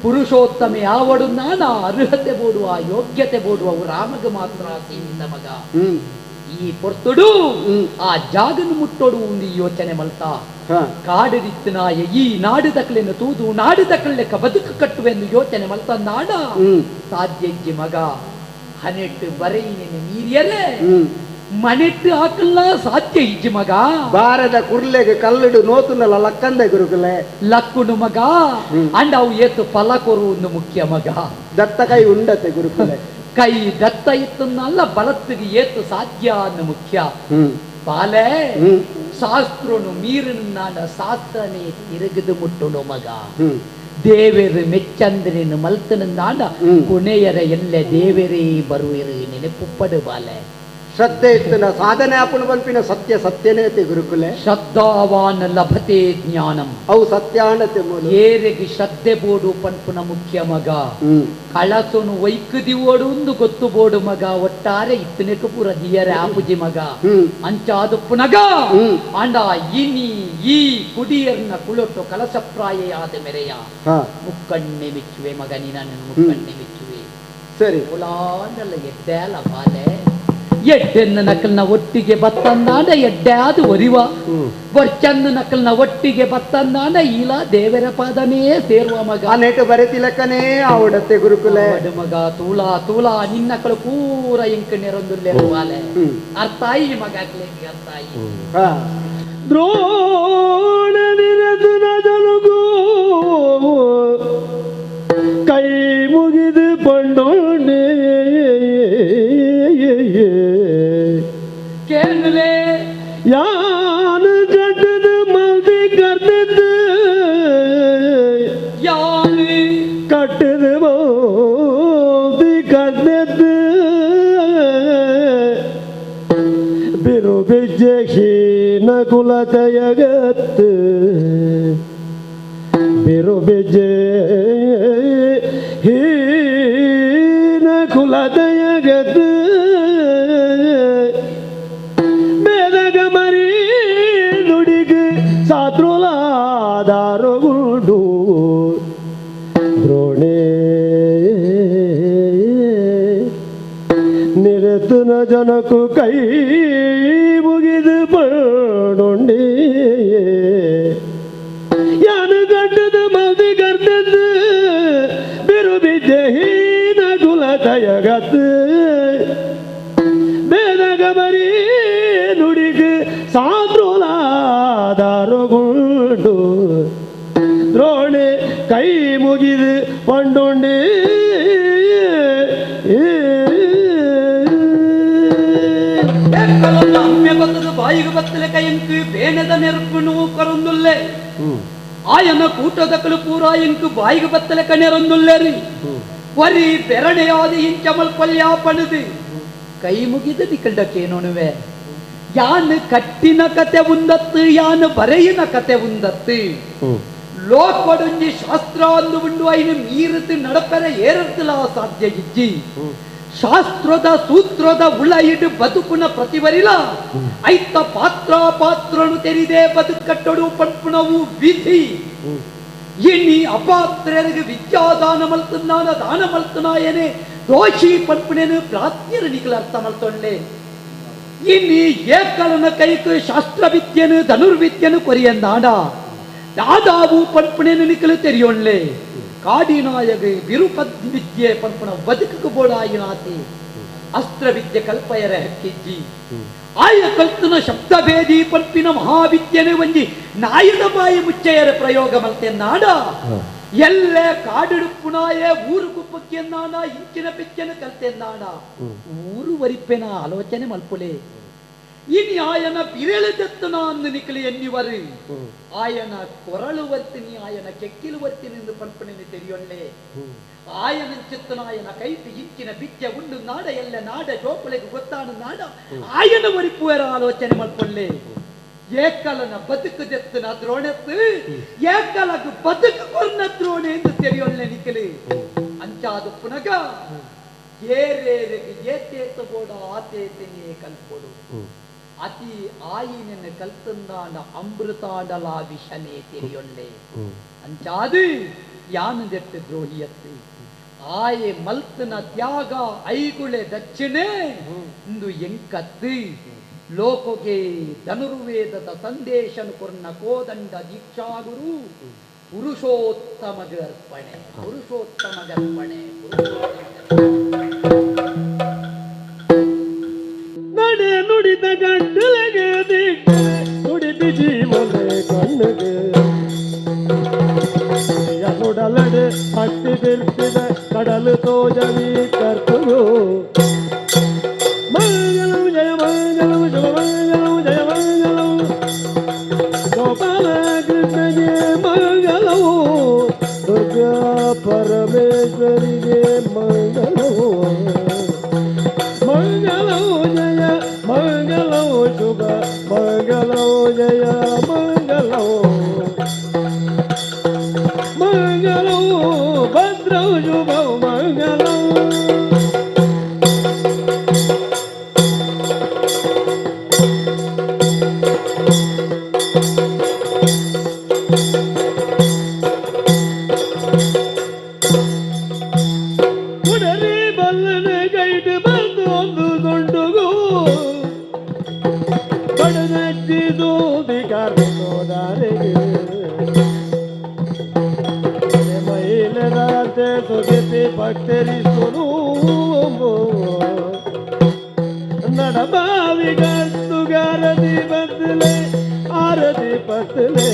ಪುರುಷೋತ್ತಮೆ ಆವಡು ನಾನ ಅರ್ಹತೆ ಬೋಡುವ ಯೋಗ್ಯತೆ ಬೋಡುವ ರಾಮಗ ಮಾತ್ರ ಸೀಮಿತ ಮಗ ಈ ಪೊರ್ತುಡು ಆ ಜಾಗನು ಮುಟ್ಟೋಡು ಒಂದು ಯೋಚನೆ ಮಲ್ತಾ ಕಾಡದಿತ್ತನಾಯ ಈ ನಾಡು ತಕಲೆನ್ನು ತೂದು ನಾಡು ತಕಲೆಕ್ಕ ಬದುಕು ಕಟ್ಟುವೆಂದು ಯೋಚನೆ ಮಲ್ತ ನಾಡ ಸಾಧ್ಯಜ್ಜಿ ಮಗ ಹನೆಟ್ಟು ಬರೆಯಿನ ಮೀರಿಯರೆ ಮನೆಟ್ಟು ಹಾಕಲ್ಲ ಸಾಧ್ಯ ಇಜ್ಜಿ ಮಗ ಬಾರದ ಕುರ್ಲೆಗೆ ಕಲ್ಲುಡು ನೋತುನಲ್ಲ ಲಕ್ಕಂದ ಗುರುಕುಲೆ ಲಕ್ಕುಡು ಮಗ ಅಂಡ ಅವು ಏತು ಫಲ ಕೊರು ಒಂದು ಮುಖ್ಯ ಮಗ ದತ್ತ ಕೈ ಉಂಡತೆ ಗುರುಕುಲೆ ಕೈ ದತ್ತ ಇತ್ತನ್ನಲ್ಲ ಬಲತ್ತಿಗೆ ಏತು ಸಾಧ್ಯ ಅನ್ನು ಮುಖ್ಯ ಬಾಲೆ ಶಾಸ್ತ್ರನು ಮೀರಿನ ಶಾಸ್ತ್ರನೇ ತಿರುಗಿದು ಮುಟ್ಟುನು ಮಗ ದೇವೆರು ಮೆಚ್ಚಂದ್ರಿನ ಮಲ್ತನಂದಾಂಡ ಕೊನೆಯರ ಎಲ್ಲ ದೇವರೇ ಬರುವಿರು ನೆನಪುಪ್ಪಡು ಬಾಲೆ ಶ್ರದ್ಧೆ ಇತ್ತನ ಸಾಧನೆ ಆಪುಣ ಬಲ್ಪಿನ ಸತ್ಯ ಸತ್ಯನೇ ಗುರುಕುಲೆ ಶ್ರದ್ಧಾವಾನ್ ಲಭತೆ ಜ್ಞಾನಂ ಅವು ಸತ್ಯಾನತೆ ಮೂಲ ಏರೆಗೆ ಶ್ರದ್ಧೆ ಬೋಡು ಪನ್ಪುನ ಮುಖ್ಯ ಮಗ ಕಳಸುನು ವೈಕುದಿ ಓಡು ಒಂದು ಗೊತ್ತು ಬೋಡು ಮಗ ಒಟ್ಟಾರೆ ಇತ್ತನೆಕು ಪೂರ ದಿಯರೆ ಆಪುಜಿ ಮಗ ಅಂಚಾದುಪ್ಪುನಗ ಅಂಡ ಇನಿ ಈ ಕುಡಿಯರ್ನ ಕುಳೊಟ್ಟು ಕಲಸಪ್ರಾಯ ಮೆರೆಯ ಮುಕ್ಕಣ್ಣೆ ಮೆಚ್ಚುವೆ ಮಗ ನೀನನ್ನು ಮುಕ್ಕಣ್ಣೆ ಮೆಚ್ಚುವೆ ಸರಿ ಓಲಾಂಡಲ್ಲ ಎಡ್ಡೇಲ ಬಾಲೆ ಎಡ್ಡೆನ್ನ ನಕಲ್ನ ಒಟ್ಟಿಗೆ ಬತ್ತಂದಾಂಡ ಎಡ್ಡೆ ಅದು ಒರಿವ ವರ್ಚನ್ನ ನಕಲ್ನ ಒಟ್ಟಿಗೆ ಬತ್ತಂದಾಂಡ ಈಲ ದೇವರ ಪಾದನೇ ಸೇರುವ ಮಗ ಆ ನೆಟ್ಟು ಬರೆತಿಲಕ್ಕನೇ ಆವಡತ್ತೆ ಗುರುಕುಲೆ ಮಗ ತೂಲಾ ತೂಲಾ ನಿನ್ನ ಕಳು ಪೂರ ಇಂಕ ನೆರೊಂದುಲ್ಲೆ ಬಾಲೆ ಅರ್ಥ ಆಯಿ ಮಗ ಅರ್ಥ ಆಯಿ ದ್ರೋಣ ನಿರತನ ಜನುಗು ಕೈ ಮುಗಿದು ಪಂಡೋಣೆ ಕೇಳಲೆ ಯಾನು ಕಟ್ಟದ ಮಲ್ದಿ ಕರ್ತದ್ದು ಯಾನು ಕಟ್ಟದ ಮಲ್ದಿ ಕರ್ತದ್ದು ಬಿರು ಬಿಜ್ಜೆ ಹೀನ ಕುಲತಯಗತ್ತು ಬಿರು ಬಿಜ್ಜೆ ಹೀನ ಕುಲತಯಗತ್ತು ಬೇದಗ ಮರಿ ನುಡಿಗೆ ಸಾತ್ರುಲಾದಾರುಗುಂಡು ದ್ರೋಣೇ ನಿರತನ ಜನಕು ಕೈ ಮುಗಿದು ಪಡೊಂಡೇ ಯಾನು ಗಡ್ಡದ ಮದಿ ಗರ್ದದ್ದು ಬಿರು ಬಿದ್ದೆ ಹೀನ ಕುಲ ತಯಗತ್ತು ಬೇದಗ ಮರಿ ನುಡಿಗೆ ಸಾತ್ರುಲಾದಾರುಗುಂಡು ದ್ರೋಣೆ ಕೈ ಮುಗಿದು ಪಂಡೊಂಡೆ ಅಮ್ಮೆ ಬತ್ತದ ಬಾಯಿಗೆ ಬತ್ತಲೆ ಕೈಯಂಕು ಬೇಣದ ನೆರಪುನು ಕರೊಂದುಲ್ಲೆ ಆಯನ ಕೂಟದಕಲು ಪೂರ ಇಂಕು ಬಾಯಿಗೆ ಬತ್ತಲೆ ಕಣೆರೊಂದುಲ್ಲೆರಿ ವರಿ ಬೆರಣೆಯಾದ ಇಂಚಮಲ್ ಪಲ್ಯ ಪಣದು ಕೈ ಮುಗಿದು ನಿಕಲ್ಡಕ್ಕೇನೋನುವೆ ಯಾನು ಕಟ್ಟಿನ ಕತೆ ಉಂದತ್ತು ಯಾನು ಬರೆಯಿನ ಕತೆ ಉಂದತ್ತು ಲೋಕೊಡೊಂಜಿ ಶಾಸ್ತ್ರ ಅಂದು ಉಂಡು ಐನು ಮೀರಿತು ನಡಪೆರೆ ಏರರ್ತಲ ಸಾಧ್ಯ ಇಜ್ಜಿ. ಶಾಸ್ತ್ರದ ಸೂತ್ರದ ಉಳಯಿಡು ಬದುಕುನ ಪ್ರತಿವರಿಲ ಐತ ಪಾತ್ರ ಪಾತ್ರನು ತೆರಿದೆ ಬದುಕಟ್ಟೊಡು ಪಂಪುಣವು ವಿಧಿ. ಇನಿ ಅಪಾತ್ರರಿಗೆ ವಿದ್ಯಾದಾನ ಮಲ್ತುನಾನ ದಾನ ಮಲ್ತುನಾಯನೆ ದೋಷಿ ಪಂಪುಣೆನು ಪ್ರಾತ್ಯರು ನಿಕಲ ಅರ್ಥ ಮಲ್ತೊಳ್ಳೆ. ಇನಿ ಏಕಲನ ಕೈಕ್ ಶಾಸ್ತ್ರವಿದ್ಯನು ಧನುರ್ವಿದ್ಯನು ಕೊರಿಯಂದಾಡ ದಾದಾವು ಪಂಪುಣೆನು ನಿಕಲು ತೆರಿಯೊಳ್ಳೆ. ಕಾಡಿನಾಯಗ ವಿರುಪದ್ ವಿದ್ಯೆ ಪಂಪುಣ ಬದುಕು ಬೋಡಾಯಿನಾತಿ ಅಸ್ತ್ರವಿದ್ಯೆ ಕಲ್ಪಯರ ಹಕ್ಕಿಜ್ಜಿ. ಆಯ ಕಲ್ತನ ಶಬ್ದಭೇದಿ ಪಂಪಿನ ಮಹಾವಿದ್ಯನೆ ಒಂಜಿ ನಾಯದ ಬಾಯಿ ಮುಚ್ಚೆಯರ ಪ್ರಯೋಗ ಮಲ್ತೆನ್ನಾಡ ಎಲ್ಲೆ ಕಾಡಿಡುಪ್ಪುನಾಯ ಊರು ಕುಪ್ಪಕ್ಕೆನ್ನಾಡ ಇಂಚಿನ ಪಿಚ್ಚನ ಕಲ್ತೆನ್ನಾಡ ಊರು ವರಿಪ್ಪೆನ ಆಲೋಚನೆ ಮಲ್ಪುಲೆ. ಇನಿ ಆಯನ ಬಿರೆಳೆದೆತ್ತನ ಅಂದು ನಿಕಲಿ ಎನ್ನಿವರು ಆಯನ ಕೊರಳು ವರ್ತಿನಿ ಆಯನ ಕೆಕ್ಕಿಲು ವರ್ತಿನಿ ಎಂದು ಪಂಪಣೆನಿ ತೆರಿಯೊಳ್ಳೆ. ಆಯನ ಚಿತ್ತನಾಯನ ಕೈತಿ ಇಂಚಿನ ಬಿಚ್ಚ ಉಂಡು ನಾಡ ಎಲ್ಲ ನಾಡ ಜೋಕುಲೆಗೆ ಗೊತ್ತಾನು ನಾಡ ಆಯನ ಒರಿಪುವರ ಆಲೋಚನೆ ಮಲ್ಪೊಳ್ಳೆ. ಏಕಲನ ಬದುಕು ದೆತ್ತನ ದ್ರೋಣೆತ್ತು ಏಕಲಗ ಬದುಕು ಕೊರ್ನ ದ್ರೋಣೆ ಎಂದು ತೆರಿಯೊಳ್ಳೆ ನಿಕಲಿ. ಅಂಚಾದ ಪುನಗ ಏರೇರಿಗೆ ಏತೇತ ಬೋಡ ಆತೇತನೇ ಕಲ್ಪೊಡು. ಅತಿ ಆಯಿನ ಕಲ್ತಂದಾಂಡ ಅಮೃತಾಡಲ ವಿಷನೇ ತೆರಿಯೊಳ್ಳೆ. ಅಂಚಾದು ಯಾನು ದೆಟ್ಟು ದ್ರೋಹಿಯತ್ತು ಆಯೆ ಮಲ್ತನ ತ್ಯಾಗ ಐಗುಳೆ ದಕ್ಷಿಣೆ ಇಂದು ಎಂಕತ್ತು ಲೋಕೋಗೆ ಧನುರ್ವೇದದ ಸಂದೇಶನ ಕೊರ್ನ ಕೋದಂಡ ದೀಕ್ಷಾಗುರು ಪುರುಷೋತ್ತಮಗ ಅರ್ಪಣೆ ಪುರುಷೋತ್ತಮಗ ಅರ್ಪಣೆ. ನಡೆ ನುಡಿದ ಗಂಟಲಿಗೆ ನುಡಿದ ಜೀವನೆ ಕಣ್ಣಿಗೆ ನುಡಲಡೆ ಭಕ್ತಿ ತಿರ್ಸಿದ ಕಡಲು ತೋಜವಿ ಕರ್ತರು. ಮಂಗಲಂ ಜಯ ಮಂಗಲಂ ಶುಭ ಮಂಗಲಂ ಜಯ ಮಂಗಲಂ ಗೋಪಾಲ ಕೃಷ್ಣಗೆ ಮಂಗಲಂ ದುರ್ಗಾ ಪರಮೇಶ್ವರಿಗೆ ಮಂಗಲಂ ಮಂಗಲಂ ಜಯ ಮಂಗಲಂ ಶುಭ ಮಂಗಲಂ ಜಯ ಮಂಗಲಂ ಮಂಗಲಂ ಭದ್ರಂ ಶುಭ ಮಂಗಲಂ. ಉಡಲಿ ಬಲ್ಲನೆ ಗೈಡು ಬಂದು ಒಂದು ದೊಡ್ಡಗು ಬಡನೆಚ್ಚಿದೂದಿ ಕಾರಿಸೋದಾರಿಗೆ ಮೈಲದಾತೆ ಸುಗಿತಿ ಭಕ್ತರಿಸುನು ನಡಬಾವಿಗತ್ತುಗಾರದಿ ಬದಲೆ ಆರದಿ ಪತ್ತಲೆ.